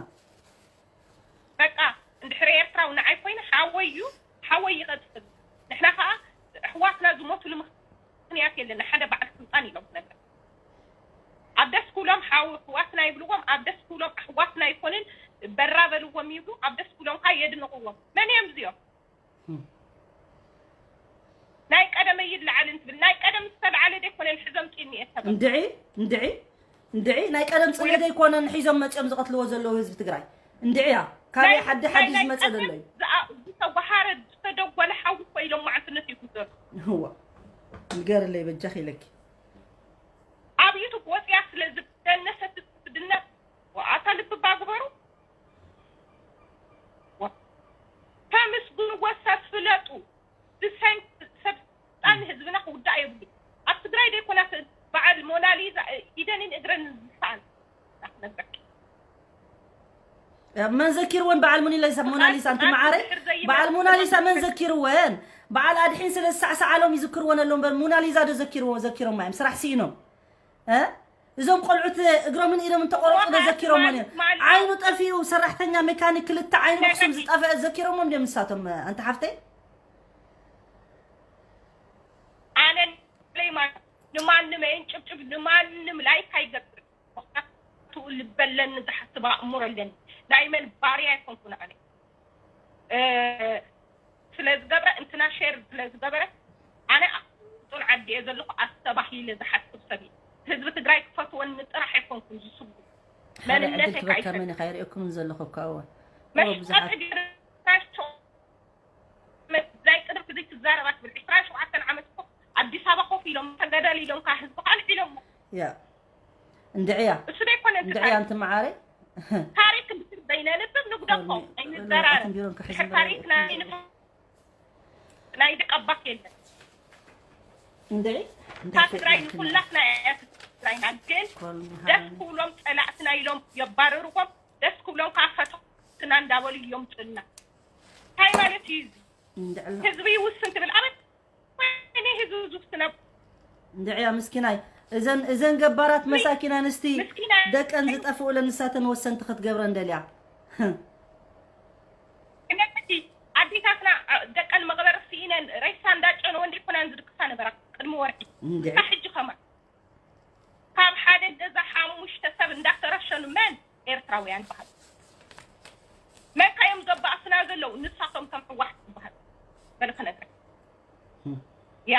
በቃ እንድሕር ኤርትራዊ ንዓይ ኮይኑ ሓወይ እዩ ሓወይ ይቐፅል ንሕና ከዓ ኣሕዋትና ዝሞትሉ ምክንያት የለን ሓደ በዓል ስልጣን ኢሎም ክነግር ኣብ ደስ ክብሎም ሓው ኣሕዋትና ይብልዎም ኣብ ደስ ክብሎም ኣሕዋትና ይኮንን በራ በልዎም ይብሉ ኣብ ደስ ክብሎም ከዓ የድንቕዎም መን እዮም እዚኦም ናይ ቀደመይ ይለዓል እንትብል ናይ ቀደም ዝተለዓለ ደይኮነን ሕዞም ቂም እየ ሰበብ እንድዒ እንድዒ እንድዒ ናይ ቀደም ፅለ ደይኮነን ሒዞም መፅኦም ዝቐትልዎ ዘለዉ ህዝቢ ትግራይ እንድዒ እያ ካበይ ሓዲ ሓዲ ዝመፀ ዘሎ እዩ ዝተዋሃረ ዝተደጎለ ሓዊ እኮ ኢሎም መዓልትነት ይጉዘሩ እዋ ንገርለይ በጃኺ ኢለኪ ኣብ ዩቱብ ወፅያ ስለ ዝደነሰት ትድነስ ኣታ ልብባ ግበሩ ተምስግንዎ ሰብ ፍለጡ ብሰንኪ ሰብ ስልጣን ንህዝብና ክውዳእ የብሉ ኣብ ትግራይ ዘይኮናት በዓል ሞናሊዛ ኢደንን እግረን ዝሰኣን ክነግረኪ መን ዘኪርወን በዓል ሞናሊሳ ሞናሊሳ ኣንቲ ማዓረ በዓል ሞናሊሳ መን ዘኪርወን በዓል ኣድሒን ስለ ዝሳዕሳዓሎም ይዝክርወን ኣለዉ እምበር ሞናሊዛ ዶ ዘኪርዎ ዘኪሮማ እዮም ስራሕ ስኢኖም እዞም ቆልዑት እግሮምን ኢዶምን ተቆረፁ ዶ ዘኪሮሞን እዮም ዓይኑ ጠፊኡ ሰራሕተኛ ሜካኒክ ክልተ ዓይኑ ኣክሱም ዝጠፈአ ዘኪሮሞም ድዮም ንሳቶም ኣንቲ ሓፍተይ ኣነ ንማንም ኣየንጭብጭብ ንማንም ላይክ ኣይገብር ምክንያቱ ልበለኒ ዝሓስብ ኣእምሮ ኣለኒ ናይ መን ባርያ ኣይኮንኩን ኣነ ስለ ዝገብረ እንትና ሼር ስለ ዝገበረ ኣነ ጡን ዓዲ እየ ዘለኹ ኣስተባሂለ ዝሓስብ ሰብ እዩ ህዝቢ ትግራይ ክፈትወኒ ጥራሕ ኣይኮንኩን ዝስጉ መንነተይ ካይፈ መን ካይርእየኩም ዘለኹ እኳ እወ መሽቀጢ ገይረ ትዛረባ ትብል። ዕስራን ሸውዓተን ዓመት እኮ ኣዲስ ኣበባ ኮፍ ኢሎም ተገደል ኢሎም፣ ካብ ህዝቢ ካልዕ ኢሎም። ያ እንድዕያ እሱ ደይኮነ እቲ እንድዕያ ታሪክ። እንት መዓረይ ታሪክ እንድሕር በይነ ንብብ ንጉደፎ ኣይንዘራረብ። ኣትንቢሮን ድሕር ክሕዝን ታሪክ ናይ ናይ ደቀባት የለን። እንድዒ እታ ትግራይ ንኩላትና እያ ትግራይና። ግን ደስ ክብሎም ጸላእትና ኢሎም የባረርዎም፣ ደስ ክብሎም ከዓ ፈተውትና እንዳበሉ እዮም ጽልና። እንታይ ማለት እዩ እዚ? እንድዕላ ህዝቢ ይውስን ትብል ኣበት ወይኔ ህዝቢ ዝውስነ እንድዕያ ምስኪናይ እዘን እዘን ገባራት መሳኪን ኣንስቲ ምስኪናይ ደቀን ዝጠፍኡለን ንሳተን ወሰንቲ ክትገብረን ደልያ ክነቲ ኣዴታትና ደቀን መቕበር ስኢነን ሬሳ እንዳጨነወ እንዲኮናን ዝድቅሳ ነበራ ቅድሚ ወርሒ እንድዒ ክሳብ ሕጂ ከማ ካብ ሓደ ገዛ ሓሙሽተ ሰብ እንዳተረሸኑ መን ኤርትራውያን በሃል መን ካዮም ዘባእሱና ዘለዉ ንሳቶም ከም ሕዋሕት ዝበሃል በል ክነግረን ያ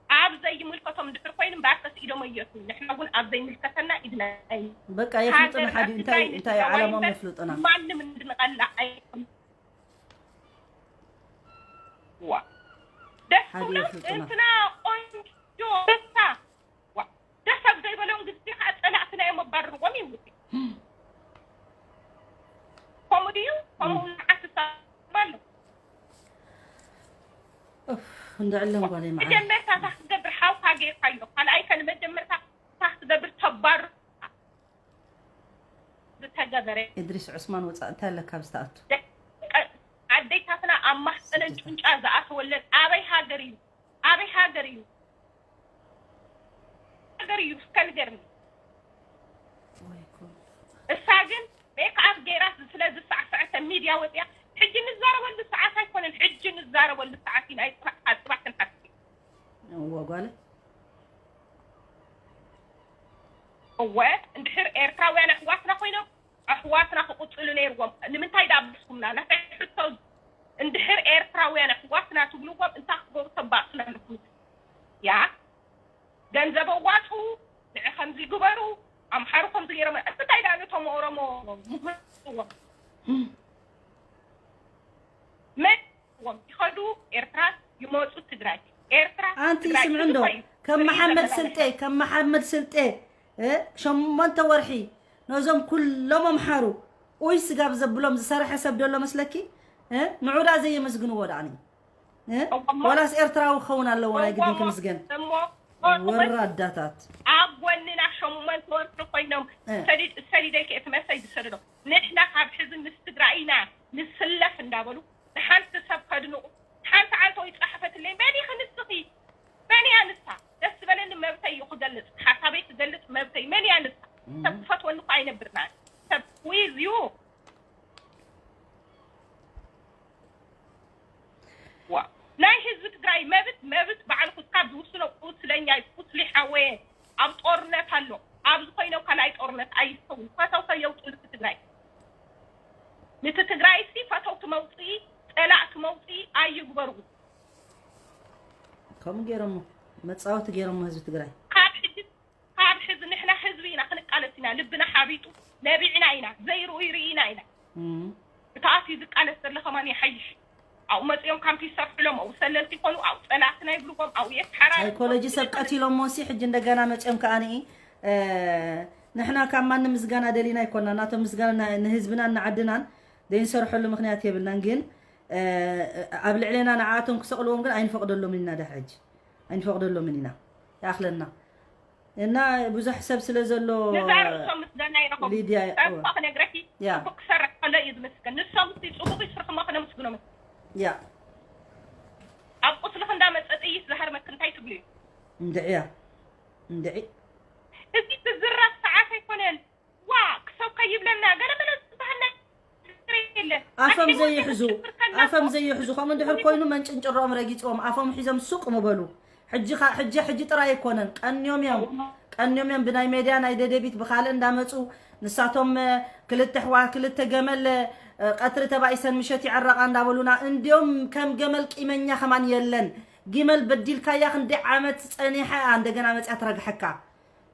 ኣብ ዘይምልከቶም ድሕር ኮይኑ እምበኣርከስ ኢዶም ኣየቱ ንሕና እውን ኣብ ዘይምልከተና ኢድና እዩ በቃ የፍልጥና ሃገርና ሓዲ እንታይ ትግራይ እንታይ ንትግራዋይ ዓላማም እምበር የፍልጥና ማንም እንድንቐላዕ ኣይኮን ዋ ደስ ሓደ ክብሎም ይፍልጥና። እንትና ቆንጆ ደስታ ዋ ደስ ኣብ ዘይበሎም ግዜ ከዓ ፀላእትና እዮም ኣባርርዎም ይብሉ ከምኡ ድዩ ከምኡ ንዓት ትሳብ ኣሎ እንድዕለን ጓለይ መዓረይ መጀመርታ እታ ክትገብር ሓውካ ገይርካዮ ካልኣይ ከ ንመጀመርታ እታ ክትገብር ተባር ዝተገበረ እድሪስ ዑስማን ወፃእ እንታይ ኣለካ ኣብ ዝተኣቱ ደቂ ኣዴታትና ኣብ ማህፀነን ጭንጫ ዝኣተወለን ኣበይ ሃገር እዩ ኣበይ ሃገር እዩ ሃገር እዩ እስከ ንገርኒ ወይ ጉድ። እሳ ግን ሜክኣፕ ገይራ ስለ ዝሳዕሰዐተ ሚድያ ወፅያ ሕጂ ንዛረበሉ ሰዓት ኣይኮነን ሕጂ ንዛረበሉ ሰዓት እዩ ናይ ፅባሕ ካብ ፅባሕ ክንሓስብ እወ ጓለ እወ እንድሕር ኤርትራውያን ኣሕዋትና ኮይኖም ኣሕዋትና ክቕፅሉ ነይርዎም ንምንታይ ዳብስኩምና ናታይ ሕቶ እንድሕር ኤርትራውያን ኣሕዋትና ትብልዎም እንታይ ክትገብሩ ተባእሱና ኣለኩም ያ ገንዘብ ኣዋፅኡ ንዕ ከምዚ ግበሩ ኣምሓሩ ከምዚ ገይሮም እንታይ ዳ ነቶም ኦሮሞ ምህርዎም መዎም ይኸዱ ኤርትራ ይመፁ ትግራይ ኤርትራ ኣንቲ ትግራይ ስምዕ እንዶ ትግራይ ከም ትግራይ መሓመድ ትግራይ ስልጤ ከም መሓመድ ስልጤ እ፣ ሸሞንተ ወርሒ ነዞም ኩሎም ኣምሓሩ ኡይ ስጋብ ዘብሎም ዝሰርሐ ሰብ ደሎ መስለኪ እ፣ ንዑዳ ዘየመስግንዎ ደኣኒ እ፣ እሞ- ዋላስ ኤርትራዊ ክኸውን ኣለዎ ናይ ግድን እሞ- ክምስገን እሞ ወራዳታት ኣብ ጎንና ሸሞንተ ወርሒ ኮይኖም እ። ሰዲድ ሰዲደይ ከእቲ መሰይ ዝሰደዶ ንሕና ካብ ሕዚ ምስ ትግራይ ኢና ንስለፍ እንዳበሉ ንሓንቲ ሰብ ከድንቑ ሓንቲ ዓንተው ይፃሓፈትለይ መን ኢኺ ንስኺ መን እያ ንሳ ደስ ዝበለኒ መብተይ እዩ ክገልፅ ሓሳበይ ክገልፅ መብተይ መን እያ ንሳ ሰብ ክፈትወኒ እኮ ኣይነብርና ሰብ ዊዝ ዩ ዋ ናይ ህዝቢ ትግራይ መብት መብት በዓል ኩስካብ ዝውስኖ ቁስለኛ እዩ ቁስሊ ሓወየ ኣብ ጦርነት ኣሎ ኣብዚ ኮይኖም ካልኣይ ጦርነት ኣይስተውን ፈተው ከየውፅሉ እቲ ትግራይ ንቲ ትግራይ ሲ ፈተው ትመውፅኢ ፀላእ ትመውፅኢ ኣይግበርዎ ከምኡ ገይሮሞ መፃወቲ ገይሮሞ ህዝቢ ትግራይ ካብ ሕዚ ካብ ሕዚ ንሕና ህዝቢ ኢና ክንቃለስ ኢና ልብና ሓቢጡ ነቢዕና ኢና ዘይርኡ ይርኢና ኢና እም። እቲ ኣትዩ ዝቃለስ ዘሎ ከማን ይሓይሽ ኣብኡ መፅኦም ካምፕ ይሰርሕሎም ኣብኡ ሰለልቲ ይኮኑ ኣብኡ ፀላእትና ይብልዎም ኣብኡ የስሓራ ሳይኮሎጂ ሰብ ቀቲሎሞ ሲ ሕጂ እንደገና መፅኦም ከዓኒ እ፣ ንሕና ካብ ማንም ምስጋና ደሊና ኣይኮና ናቶም ምስጋና ንህዝብናን ንዓድናን ዘይንሰርሐሉ ምክንያት የብልናን ግን እ፣ ኣብ ልዕሌና ንዓቶም ክሰቕልዎም ግን ኣይንፈቕደሎምን ኢና ዳ ሕጂ ኣይንፈቕደሎምን ኢና ይኣኽለና እና ብዙሕ ሰብ ስለ ዘሎ ነዛ ርእሶም ምስጋና ይረኸቡ ሊድያ ሰብ እኳ ክነግረኪ ያ። ጽቡቅ ክሰርሕ ከሎ እዩ ዝምስገን ንሶም ሲ ጽቡቅ ይስርሑ እሞ ክነምስግኖም ያ ኣብ ቁስልኽ እንዳመጸ ጥይት ዝሃርመክ እንታይ ትብሉ እዩ እንድዕያ እንድዒ እዚ ትዝረብ ሰዓት ኣይኮነን ዋ ክሰብ ከይብለና ገለ መለ ዝበሃል ነገር የለን ኣፈም ኣኪቡ ዘይሕዙ ዝሽፍር ከላ ኣፈም ዘይሕዙ ከምኡ እንድሕር ኮይኑ መንጭንጭሮኦም ረጊፅዎም ኣፎም ሒዞም ሱቅ ምበሉ ሕጂ ኸ- ሕጂ ሕጂ ጥራይ ኣይኮነን ቀንዮም እዮም ቀንዮም እዮም ብናይ ሜድያ ናይ ደደቢት ብካልእ እንዳመፁ ንሳቶም እ፣ ክልተ ሕዋ ክልተ ገመል እ፣ ቀትሪ ተባኢሰን ምሸት ይዕረቃ እንዳበሉና እንዲዮም ከም ገመል ቂመኛ ከማን የለን ጊመል በዲልካያ ክንደይ ዓመት ፀኒሓ እያ እንደገና መፅያ ትረግሐካ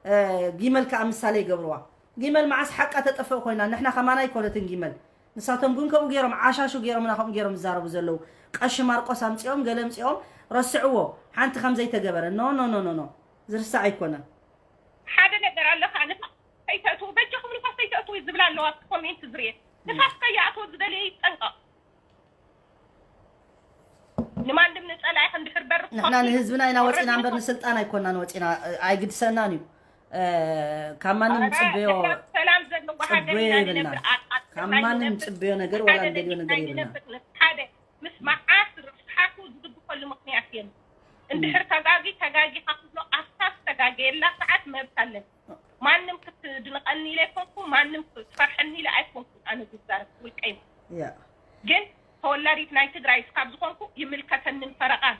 እ፣ ጊመል ከዓ ምሳሌ ይገብርዋ ጊመል መዓስ ሓቃ ተጠፍእ ኮይና ንሕና ከማና ኣይኮነትን ጊመል ንሳቶም ግን ከምኡ ገይሮም ዓሻሹ ገይሮምና ከምኡ ገይሮም ዝዛረቡ ዘለዉ። ቀሺ ማርቆስ ኣምጺኦም ገለ ኣምጺኦም ረስዕዎ። ሓንቲ ከም ዘይተገበረ። ኖ ኖ ኖ ኖ ኖ። ዝርሳዕ ኣይኮነን። ሓደ ነገር ኣለካ ንፋስ ከይተእትዉ በጃኹም ንፋስ ከይተእትዉ ዝብል ኣለዋ ኮሜንት ዝርየ ንፋስ ከይኣትዎ ዝደለየ ይጠንቀቕ። ንማንም ንጸላኢኺ እንድሕር በርፍ ንሕና ንህዝብና ኢና ወፂና እምበር ንስልጣን ኣይኮናን ወፂና። ኣይግድሰናን እዩ። ካብ ማንም ንፅበዮ ሰላም ዘለዎ ሃገር ጽቡየ ኢና ይብልና። ንነብር። ካብ ማንም ንፅበዮ ነገር ወላ ሓደ እንደልዮ ነገር ደቂቃ የብልና። ይነብር። ሓደ ምስ መዓት ርስሓቱ ዝግድፈሉ ምክንያት የለን። እንድሕር ተጋጊ ተጋጊኻ ክብሎ ኣብታ ዝተጋገየላ ሰዓት መብት ኣለኒ። ማንም ክትድንቐኒ ኢለ ኣይኮንኩ፣ ማንም ክትፈርሐኒ ኢለ ኣይኮንኩ። ኣነ ዝዛረብ ውልቀይ ያ ግን ተወላዲት ናይ ትግራይ እስካብ ዝኾንኩ ይምልከተንን ፈረቓን።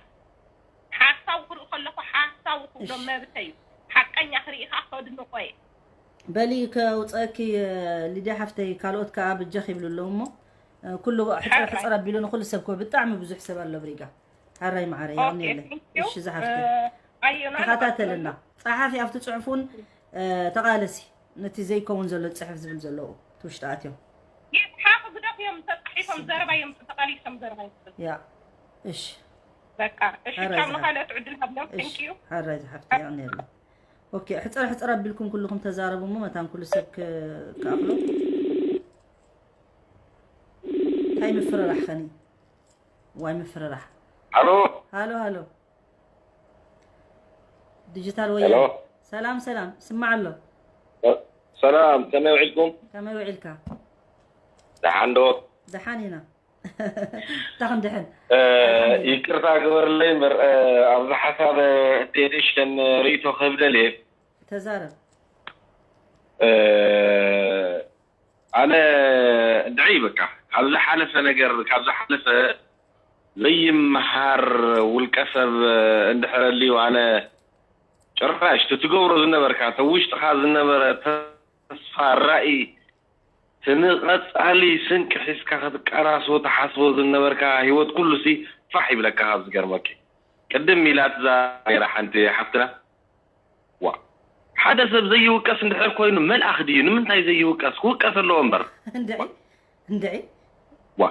ሓሳቡ ክርኢ ከለኹ ሓሳቡ ክብሎ እሺ። መብተይ እዩ። ሓቀኛ ክርኢ ከዓ ከድንቆ እየ። በሊ ከውፀእኪ ሊድያ ሓፍተይ፣ ካልኦት ከዓ ብጀኽ ይብሉ ኣለዉ እሞ ኩሉ ሕፅር ሕፅር ኣቢሉ ንኩሉ ሰብ ኮ ብጣዕሚ ብዙሕ ሰብ ኣሎ ብሪጋ። ሓራይ ማዓረ ኦኬ፣ የቐንየለይ። Thank you። እሺ ዝሓፍተይ ኣየና ተኸታተልና። ጸሓፊ ኣብቲ ጽሑፉን ተቓለሲ ነቲ ዘይከውን ዘሎ ዝጽሕፍ ዝብል ዘለዉ ትውሽጢ ኣትዮም። ይጽሓፉ ግደፍ እዮም ተጻሒፎም ዘረባ እዮም ተቓሊሶም ዘረባ እዮም። ያ እሺ በቃ እሺ። ሓራይ ቻው ዝሓፍ- ንኻልኦት ዕድል ሃብሎም። እሺ Thank you። ሓራይ ዝሓፍተ የቐንየለይ። ኦኬ ሕጽር ሕጽር ኣቢልኩም ኩልኹም ተዛረቡ እሞ መታን ኩሉ ሰብ ክ- ክኣኽሎ። እንታይ ምፍርራሕ ኸኒ? ዋይ ምፍርራሕ። ሃሎ ሃሎ ሃሎ። ዲጂታል ወያነ። ሰላም ሰላም፣ ስማዕ ኣሎ። ሰላም፣ ከመይ ውዒልኩም? ከመይ ውዒልካ? ደሓን ዶ? ደሓን ኢና። እንታ ክንድሕን። ይቅርታ ግበርለይ እምበር ኣብዚ ሓሳብ ቴሌሽን ርእይቶ ክህብ ደልየ። ተዛረብ። ኣነ እንድዒ በቃ ካብ ዝሓለፈ ነገር ካብ ዝሓለፈ ዘይምሃር ውልቀ ሰብ እንድሕር ኣልዩ ኣነ ጭራሽ እቲ ትገብሮ ዝነበርካ እቲ ውሽጥኻ ዝነበረ ተስፋ ራኢ እቲ ንቐጻሊ ስንቂ ሒዝካ ክትቀራስቦ ትሓስቦ ዝነበርካ ህይወት ኩሉሲ ፋሕ ይብለካ ካብ ዝገርመኪ ቅድም ኢላ ትዛረብ ነይራ ሓንቲ ሓፍትና ዋ ሓደ ሰብ ዘይውቀስ እንድሕር ኮይኑ መልኣኽ ድዩ ንምንታይ ዘይውቀስ ክውቀስ ኣለዎ እምበር እንድዒ እንድዒ ዋ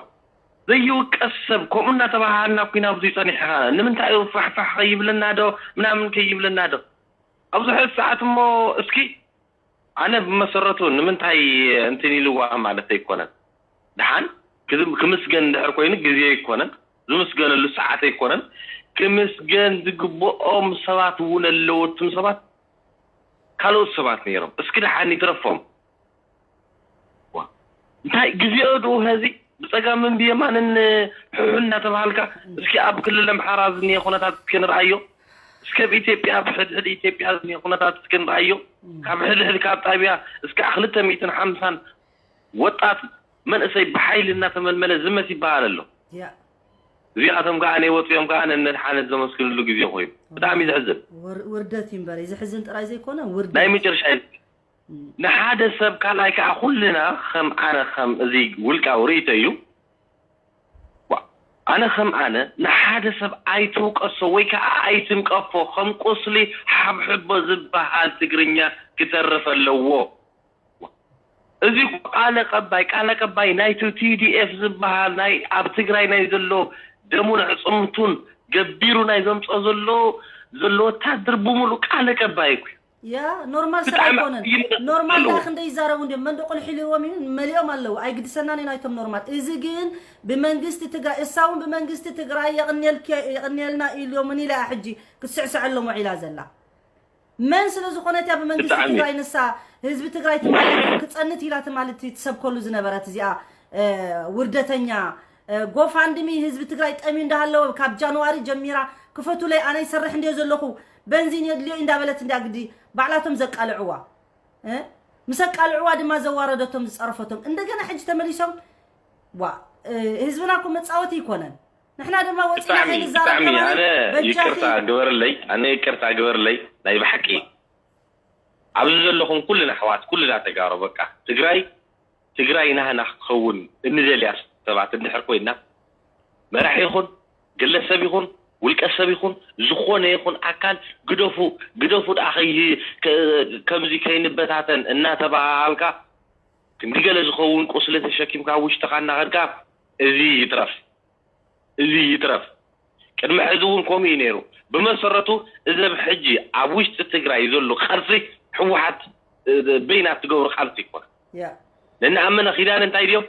ዘይውቀስ ሰብ ከምኡ እናተባሃልና ኩና ብዙ ጸኒሕኻ ንምንታይ እዩ ፋሕፋሕ ከይብለና ዶ ምናምን ከይብለና ዶ ኣብዚ ሕዚ ሰዓት እሞ እስኪ ኣነ ብመሰረቱ ንምንታይ እንትን ኢልዋ ማለት ኣይኮነን ደሓን ክምስገን እንድሕር ኮይኑ ግዜ ኣይኮነን ዝምስገነሉ ሰዓት ኣይኮነን ክምስገን ዝግብኦም ሰባት እውን ኣለዎ እቱም ሰባት ካልኦት ሰባት ነይሮም እስኪ ደሓን ይትረፎም እንታይ ግዜኡ ድኡ ኸዚ ብፀጋምን ብየማንን ሕሑ እናተባሃልካ እስኪ ኣብ ክልል ኣምሓራ ዝኒሀ ኩነታት እስኪ ንርኣዮ እስከ ኣብ ኢትዮጵያ ኣብ ሕድሕድ ኢትዮጵያ ዝኒሀ ኩነታት እስኪ ንርኣዮ ካብ ሕድሕድ ካብ ጣብያ እስካዕ ክልተ ሚእትን ሓምሳን ወጣት መንእሰይ ብሓይሊ እናተመልመለ ዝመት ይበሃል ኣሎ እዚኣቶም ከዓ ናይ ወፅኦም ከዓ ነነድሓነት ዘመስግንሉ ግዜ ኮይኑ ብጣዕሚ ዘሕዝን ውርደት እዩ እምበር ዘሕዝን ጥራይ ዘይኮነ ውርደት ናይ መጨረሻ ንሓደ ሰብ ካልኣይ ከዓ ኩልና ከም ኣነ ከም እዚ ውልቃዊ ርእይቶ እዩ ኣነ ከም ኣነ ንሓደ ሰብ ኣይትውቀሶ ወይ ከዓ ኣይትንቀፎ ከም ቁስሊ ሓብሕቦ ዝበሃል ትግርኛ ክተርፍ ኣለዎ እዚ ቃለ ቀባይ ቃለ ቀባይ ናይቲ ቲዲኤፍ ዝበሃል ናይ ኣብ ትግራይ ናይ ዘሎ ደሙን ዕፅምቱን ገቢሩ ናይ ዘምፅኦ ዘሎ ዘሎ ወታደር ብምሉእ ቃለ ቀባይ እኮ ያ ኖርማል ሰብ ኣይኮነን ኖርማል ዳ ክንደ ይዛረቡ እንዲም መንዶ ቁልሕ ኢልዎም እዩ መሊኦም ኣለዉ ኣይግድሰናን ናይቶም ኖርማል እዚ ግን ብመንግስቲ ትግራይ እሳውን ብመንግስቲ ትግራይ የቕንየልና ኢሎምን ኢላ ሕጂ ክትስዕስዐሎም ውዒላ ዘላ መን ስለ ዝኾነት እያ ብመንግስቲ ትግራይ ንሳ ህዝቢ ትግራይ ትማሊ ክፀንት ኢላ ትማሊ ትሰብከሉ ዝነበረት እዚኣ ውርደተኛ ጎፋንድሚ ህዝቢ ትግራይ ጠምዩ እንዳሃለወ ካብ ጃንዋሪ ጀሚራ ክፈቱለይ ኣነ ይሰርሕ እንድዮ ዘለኹ በንዚን የድልዮ እንዳበለት እንድያ ግዲ ባዕላቶም ዘቃልዕዋ ምስ ኣቃልዕዋ ድማ ዘዋረደቶም ዝፀረፈቶም እንደገና ሕጂ ተመሊሶም ዋ ህዝብና እኮ መፃወቲ ይኮነን ንሕና ድማ ወፂና ብጣዕሚ ከይንዛረብ ብጣዕሚ ከባቢ ኣነ በጃኺ ይቅርታ ግበርለይ ኣነ ይቅርታ ግበርለይ ናይ ብሓቂ ኣብዚ ዘለኹም ኩልና ኣሕዋት ኩልና ተጋሩ በቃ ትግራይ ትግራይ ናህና ክትኸውን እንደልያ ሰባት እንድሕር ኮይና መራሒ ይኹን ግለሰብ ይኹን ውልቀ ሰብ ይኹን ዝኾነ ይኹን ኣካል ግደፉ ግደፉ ደኣ ከይ ከ- ከምዚ ከይንበታተን እናተባሃልካ ክንዲ ገለ ዝኸውን ቁስሊ ተሸኪምካ ኣብ ውሽጥኻ እናኸድካ፣ እዚ ይትረፍ፣ እዚ ይትረፍ። ቅድሚ ሕዚ እውን ከምኡ እዩ ነይሩ። ብመሰረቱ፣ እዚ ኣብ ሕጂ ኣብ ውሽጢ ትግራይ ዘሎ ቃልሲ፣ ህወሓት በይና ትገብሮ ቃልሲ ይኮነ። ነንኣመነ ኪዳነ እንታይ ድዮም?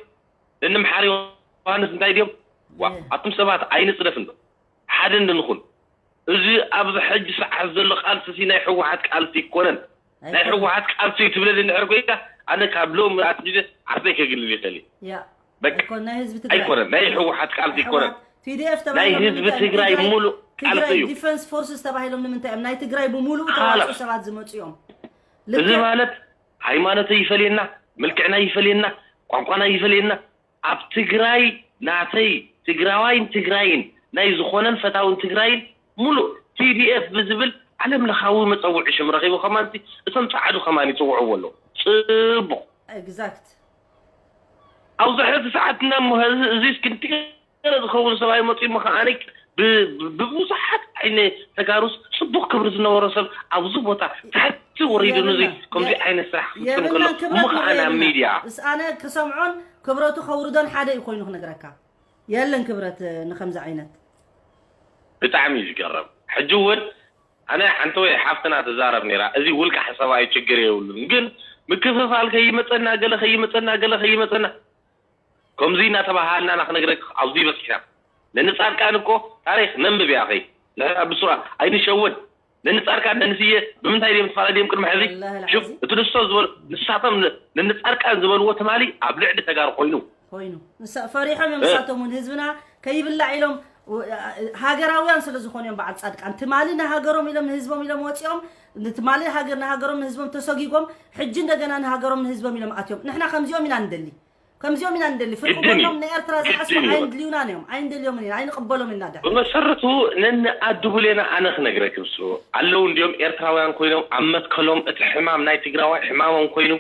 ነንምሓር ዮሃንስ እንታይ ድዮም? ዋ ኣቱም ሰባት ኣይንፅደፍ እንዶ ሓደ እንድንኹን። እዚ ኣብዚ ሕጂ ሰዓት ዘሎ ቃልሲ ሲ ናይ ህወሓት ቃልሲ ይኮነን። ናይ ህወሓት ቃልሲ እዩ ትብለኒ እንድሕር ኮይንካ፣ ኣነ ካብ ሎም ኣትሒዘ ዓርሰይ ከግልል ይኽእል እዩ። በቃ ኣይኮነን፣ ናይ ህወሓት ቃልሲ ይኮነን። ናይ ህዝቢ ትግራይ ሙሉእ ቃልሲ እዩ። ዲፈንስ ፎርስስ ተባሂሎም ንምንታይ እዮም ናይ ትግራይ ብምሉእ ተዋፅኦ ሰባት ዝመፁ እዮም? እዚ ማለት ሃይማኖተይ ይፈልየና፣ መልክዕና ይፈልየና፣ ቋንቋና ይፈልየና። ኣብ ትግራይ ናተይ ትግራዋይን ትግራይን ናይ ዝኾነን ፈታውን ትግራይን ሙሉእ ቲ ዲ ኤፍ ብዝብል ዓለም ለኻዊ መፀውዒ ሽም ረኺቡ ከማን እቶም ፀዓዱ ከማን ይፅውዕዎ ኣለዉ። ፅቡቕ። Exact። ኣብዚ ሕዚ ሰዓትና እሞ እዚ እስክንቲ ገለ ዝኸውን ሰብ ኣይመፅኡ እሞ ከዓኒ ብብዙሓት ዓይኒ ተጋሩስ ፅቡቕ ክብሪ ዝነበሮ ሰብ ኣብዚ ቦታ ታሕቲ ወሪዱ ነዚ ከምዚ ዓይነት ስራሕ ክፍፅም ከሎ እሞ ከዓ ናብ ሚድያ ኣነ ክሰምዖን ክብረቱ ከውርዶን ሓደ እዩ ኮይኑ ክነግረካ። የለን ክብረት ንከምዚ ዓይነት። ብጣዕሚ እዩ ዝገርም። ሕጂ እውን ኣነ ሓንቲ ወይ ሓፍትና ትዛረብ ነይራ፣ እዚ ውልቀ ሓሳባዊ ችግር የብሉን፣ ግን ምክፍፋል ከይመፀና ገለ ከይመፀና ገለ ከይመፀና ከምዚ እናተባሃልና ኢና ክነግረክ ኣብዚ በፂሕና። ነንፃድቃን እኮ ታሪክ ነንብብ ያኸይ ንሕና ብስራ ኣይንሸወድ። ነንፃድቃን ነንስየ ብምንታይ ድዮም ተፈላለዮም ቅድሚ ሕዚ? ሽፍ እቲ ንሶ ዝበሉ ንሳቶም ነንፃድቃን ዝበልዎ ትማሊ ኣብ ልዕሊ ተጋሩ ኮይኑ ኮይኑ ፈሪሖም እዮም። ንሳቶም እውን ህዝብና ከይብላዕ ኢሎም ሃገራውያን ስለ ዝኾኑ እዮም። በዓል ፃድቃን ትማሊ ንሃገሮም ኢሎም ንህዝቦም ኢሎም ወፂኦም ትማሊ ሃገር ንሃገሮም ንህዝቦም ተሰጊጎም ሕጂ እንደገና ንሃገሮም ንህዝቦም ኢሎም ኣትዮም። ንሕና ከምዚኦም ኢና ንደሊ ከምዚኦም ኢና ንደሊ ፍርቂ ጎኖም ንኤርትራ ዝሓስቡ ኣይንድልዩናን እዮም ኣይንደልዮምን ኢና ኣይንቕበሎምን ኢና ድሕሪ ብመሰረቱ ነንኣድቡሌና ኣነ ክነግረኪ ምስ ኣለዉ እንዲኦም ኤርትራውያን ኮይኖም ኣብ መትከሎም እቲ ሕማም ናይ ትግራዋይ ሕማሞም ኮይኑ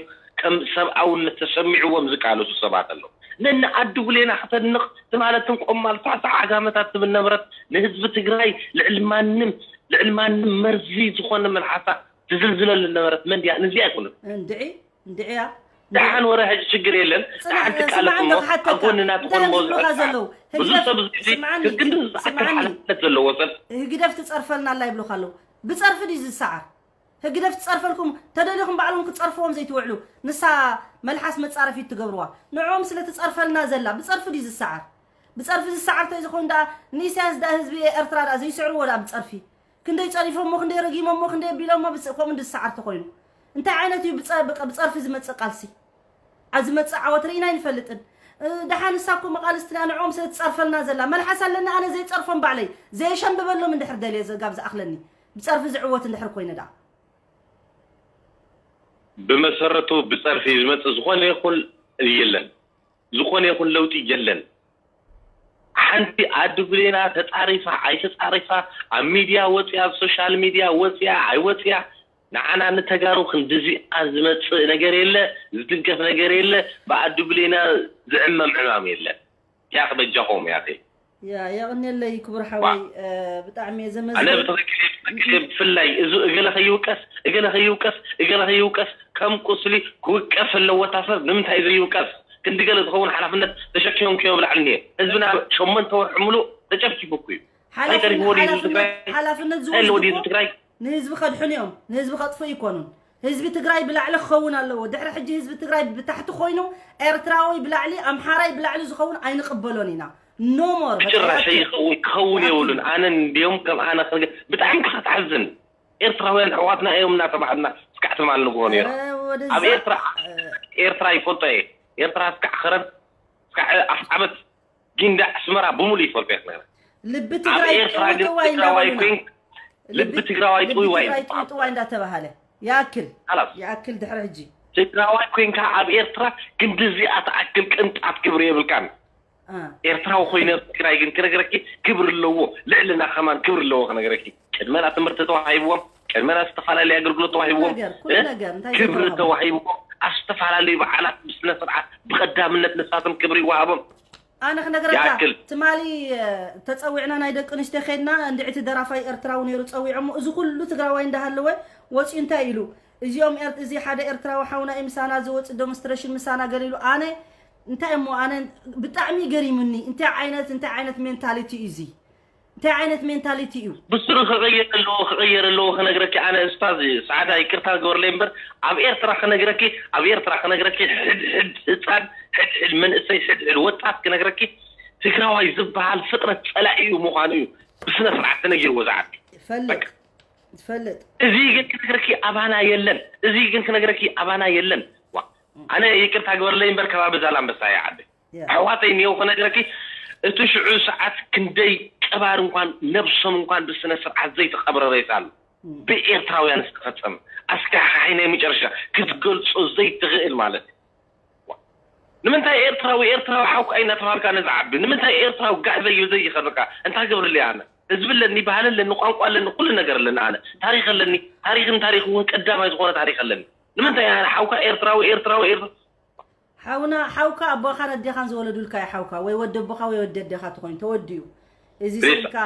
ከም ሰብኣውነት ተሰሚዕዎም ዝቃለሱ ሰባት ኣለዉ። ነንኣድቡሌና ክተድንቕ ትማለትን ቆማል ሳዕሳዕ ዓጋመታት ትብል ነበረት ንህዝቢ ትግራይ ልዕሊ ማንም ልዕሊ ማንም መርዚ ዝኾነ መልሓሳ ትዝልዝለሉ ነበረት መን ድያ? ንዚኣ ኣይኮነት። እንድዒ እንድዒያ ደሓን ወረ ሕጂ ችግር የለን። ደሓን ትቃለስ እሞ ኣብ ጎንና ትኾን ሞ ዝዕጥቃ ዘለዉ ብዙ ሰብ ዝዕዲ ስምዓኒ ክክንዲ ዝኣክል ስምዓኒ ሓላፍነት ዘለዎ ሰብ ህግደፍ ትፀርፈልና ኣላ ይብሉካ ኣለዉ። ብፀርፊ ድዩ ዝሰዓር? ህግደፍ ትፀርፈልኩም ተደሊኹም ባዕሎም ክፀርፍዎም ዘይትውዕሉ ንሳ መልሓስ መፃረፊት ትገብርዋ ንዕኦም ስለ ትፀርፈልና ዘላ ብፀርፊ ድዩ ዝሰዓር? ብፀርፊ ዝሰዓር ተይዝኸውን ደኣ ንኢሳያስ ደኣ ህዝቢ ኤርትራ ደኣ ዘይስዕርዎ ደኣ ብፀርፊ ክንደይ ጸሪፎሞ ክንደይ ረጊሞሞ ክንደይ ኣቢሎሞ ብስ- ከምኡ እንዲ ዝሰዓር ተኾይኑ እንታይ ዓይነት እዩ ብጸ- ብቀ- ብጸርፊ ዝመጽእ ቃልሲ ኣብ ዝመጽእ ዓወት ርኢና ኣይንፈልጥን እ፣ ደሓን ንሳ እኮ መቃልስትና ንዕኦም ስለ ትጸርፈልና ዘላ መልሓስ ኣለኒ ኣነ ዘይጸርፎም ባዕለይ ዘየሸንብበሎም እንድሕር ደልየ ዘጋብ ዝኣኽለኒ ብጸርፊ ዝዕወት እንድሕር ኮይነ ደኣ ብመሰረቱ ብፀርፊ ዝመፅእ ዝኾነ ይኹን የለን። ዝኾነ ይኹን ለውጢ የለን። ሓንቲ ኣዲ ብሌና ተፃሪፋ ኣይተፃሪፋ ኣብ ሚድያ ወፅያ ኣብ ሶሻል ሚድያ ወፅያ ኣይወፅያ ንዓና ንተጋሩ ክንድዚኣ ዝመፅእ ነገር የለ ዝትንከፍ ነገር የለ ብኣዲ ብሌና ዝዕመም ዕማም የለን። ያኽ በጃኹም ያኺ። ያ የቕኔለይ ክቡር ሓወይ ብጣዕሚ እየ ዘመስግን። ኣነ ብትኽክል እየ ብትኽክል እየ ብፍላይ እዚ እገለ ከይውቀስ እገለ ከይውቀስ እገለ ከይውቀስ ከም ቁስሊ ክውቀስ ኣለዎ እታ ሰብ ንምንታይ እዩ ዘይውቀስ ክንዲ ገለ ዝኸውን ሓላፍነት ተሸኪሞም ከዮም ብላዕሊ እኒሀ ህዝብና ሸሞንተ ወርሒ ሙሉእ ተጨፍጭፉ እኮ እዩ እንታይ ተሪፍዎ ድዩ ህዝቢ ትግራይ እንታይ ኣለዎ ድዩ ህዝቢ ትግራይ ንህዝቢ ከድሕኑ እዮም ንህዝቢ ከጥፍኡ ኣይኮኑን ህዝቢ ትግራይ ብላዕሊ ክኸውን ኣለዎ ድሕሪ ሕጂ ህዝቢ ትግራይ ብታሕቲ ኮይኑ ኤርትራዊ ብላዕሊ ኣምሓራይ ብላዕሊ ዝኸውን ኣይንቕበሎን ኢና no more ብጭራሽ ኣይኸውን ክኸውን የብሉን ኣነ እንዲዮም ከም ኣነ ብጣዕሚ ክተሓዝን ኤርትራውያን ኣሕዋትና እዮም እናተባሃልና እስካዕ ትማል ንግሆ ነይሩ ኣብ ኤርትራ ኤርትራ ይፈልጦ እየ ኤርትራ እስካዕ ኸረን እስካዕ ኣፍዓበት ጊንዳዕ ኣስመራ ብሙሉ ይፈልጦ እየ ነረ ልቢ ትግራይ ጥውጥዋይ እንዳበሉና ልቢ ትግራዋይ ጥውይዋይ ጥውጥዋይ እንዳተባሃለ ያክል ያክል ድሕሪ ሕጂ ትግራዋይ ኮይንካ ኣብ ኤርትራ ክንድዚኣ ትኣክል ቅንጣት ክብሪ የብልካን ኤርትራዊ ኮይነ ትግራይ ግን ክነግረኪ ክብሪ ኣለዎ ልዕልና ከማን ክብሪ ኣለዎ ክነግረኪ ቅድመና ትምህርቲ ተዋሂብዎም ቅድመና ዝተፈላለዩ ኣገልግሎት ተዋሂብዎም ክብሪ ተዋሂብዎም ኣብ ዝተፈላለዩ በዓላት ብስነ ስርዓት ብቀዳምነት ንሳቶም ክብሪ ይወሃቦም ኣነ ክነግረካ ትማሊ ተፀዊዕና ናይ ደቂ ኣንስትዮ ከድና እንድዒ እቲ ደራፋይ ኤርትራዊ ነይሩ ፀዊዖሞ እዚ ኩሉ ትግራዋይ እንዳሃለወ ወፂኡ እንታይ ኢሉ እዚኦም ኤርት- እዚ ሓደ ኤርትራዊ ሓውና እዩ ምሳና ዝወፅእ ዶምስትሬሽን ምሳና ገሊሉ ኣነ እንታይ እሞ ኣነ ብጣዕሚ ገሪሙኒ። እንታይ ዓይነት እንታይ ዓይነት ሜንታሊቲ እዩ እዚ? እንታይ ዓይነት ሜንታሊቲ እዩ? ብስሩ ክቕየር ኣለዎ ክቕየር ኣለዎ ክነግረኪ ኣነ እስታዝ ሰዓዳ ይቅርታ ግበርለይ እምበር ኣብ ኤርትራ ክነግረኪ ኣብ ኤርትራ ክነግረኪ ሕድ ሕድ ህፃን ሕድ ሕድ መንእሰይ ሕድ ሕድ ወጣት ክነግረኪ ትግራዋይ ዝበሃል ፍጥረት ፀላኢ እዩ ምዃኑ እዩ ብስነ ስርዓት ተነጊርዎ ዝዓቢ ፈልጥ ትፈልጥ እዚ ግን ክነግረኪ ኣባና የለን እዚ ግን ክነግረኪ ኣባና የለን ዋ ኣነ ይቅርታ ግበርለይ እምበር ከባቢ ዛላንበሳ እየ ዓዲ ኣሕዋተይ እኒአው ክነግረኪ እቲ ሽዑ ሰዓት ክንደይ ቀባር እንኳን ነብሶም እንኳን ብስነ ስርዓት ዘይተቀብረ ሬሳ ኣሎ ብኤርትራውያን ዝተፈፀመ ኣስካሕካሒ ናይ መጨረሻ ክትገልፆ ዘይትኽእል ማለት እዩ ንምንታይ ኤርትራዊ ኤርትራዊ ሓውካ እናተባልካ ነዚ ዓቢ ንምንታይ ኤርትራዊ ጋዕ ዘዩ ዘይኸበካ እንታይ ገብርለይ ኣነ ህዝቢ ኣለኒ ባህሊ ኣለኒ ቋንቋ ኣለኒ ኩሉ ነገር ኣለኒ ኣነ ታሪክ ኣለኒ ታሪክን ታሪክ እውን ቀዳማይ ዝኾነ ታሪክ ኣለኒ ንምንታይ ኣነ ሓውካ ኤርትራዊ ኤርትራዊ ኤርትራ ሓውና ሓውካ ኣቦኻን ኣዴኻን ዝወለዱልካ እዩ ሓውካ ወይ ወዲ ኣቦኻ ወይ ወዲ ኣዴኻ ትኾይኑ ተወዲኡ እዚ ስኢልካ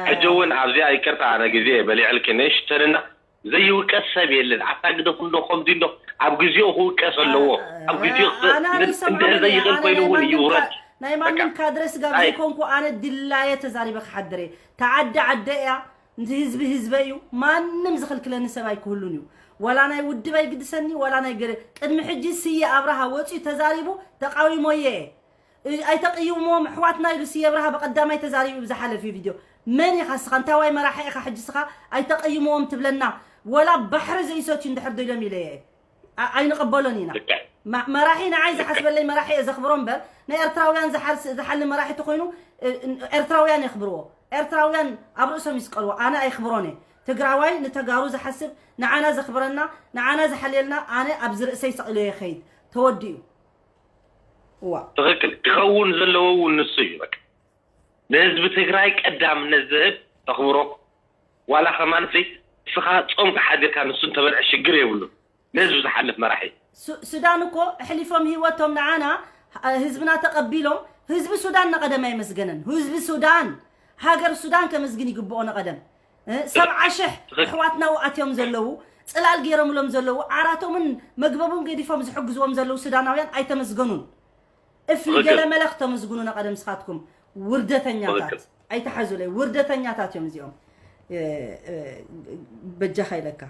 ሕጂ እውን ኣብዚኣ ይቅርታ ኣነ ግዜ በሊዕልኪ ንእሽተንና ዘይውቀስ ሰብ የለን ኣታ ግደፉ እንዶ ከምዚ እንዶ ኣብ ግዜኡ ክውቀስ ኣለዎ ኣብ ግዜኡ እንድሕር ዘይኽእል ኮይኑ እውን ይውረድ ናይ ማንም ካድረ ስጋብ ዘይኮንኩ ኣነ ድላየ ተዛሪበ ክሓድር እየ ተዓዲ ዓደ እያ ህዝቢ ህዝበ እዩ ማንም ዝኽልክለኒ ሰብ ኣይክህሉን እዩ ዋላ ናይ ውድብ ኣይግድሰኒ ዋላ ናይ ገለ ቅድሚ ሕጂ ስየ ኣብርሃ ወፅዩ ተዛሪቡ ተቃዊሞየ እየ ኣይተቅይምዎም ኣሕዋትና ኢሉ ስየ ኣብርሃ ብቀዳማይ ተዛሪቡ ብዝሓለፊ ቪድዮ መን ኢኻ ስኻ እንታዋይ መራሒ ኢኻ ሕጂ ስኻ ኣይተቅይምዎም ትብለና ወላ ባሕሪ ዘይሰትዩ እንድሕር ዶ ኢሎም ኢለየ ኣይንቀበሎን ኢና መራሒ ንዓይ ዝሓስበለይ መራሒ እየ ዘኽብሮ እምበር ናይ ኤርትራውያን ዝሓሊ መራሒ ተኮይኑ ኤርትራውያን የኽብርዎ ኤርትራውያን ኣብ ርእሶም ይስቀልዎ ኣነ ኣይኽብሮን እየ ትግራዋይ ንተጋሩ ዝሓስብ ንዓና ዘኽብረና ንዓና ዝሓልየልና ኣነ ኣብዚ ርእሰይ ሰቒሎ ይኸይድ ተወዲኡ እዋ ትኽክል ክኸውን ዘለዎ እውን ንሱ እዩ በቃ ንህዝቢ ትግራይ ቀዳምነት ዝህብ ተኽብሮ ዋላ ከማንሲ እስኻ ፆምካ ሓዲርካ ንሱ እንተበልዐ ሽግር የብሉን ንህዝቢ ዝሓልፍ መራሒ ሱዳን እኮ ኣሕሊፎም ህይወቶም ንዓና ህዝብና ተቐቢሎም ህዝቢ ሱዳን ንቐደም ኣይመስገነን ህዝቢ ሱዳን ሃገር ሱዳን ከመስግን ይግብኦ ንቐደም ሰብዓ ሽሕ ኣሕዋትናው ኣትዮም ዘለዉ ፅላል ገይሮምሎም ዘለዉ ዓራቶምን መግበቦም ገዲፎም ዝሕግዝዎም ዘለዉ ሱዳናውያን ኣይተመስገኑን እፍኒ ገለመለ ክተመስግኑ ንቐደም ስኻትኩም ውርደተኛታት ኣይተሓዙለይ ውርደተኛታት እዮም እዚኦም በጃኻ ኢለካ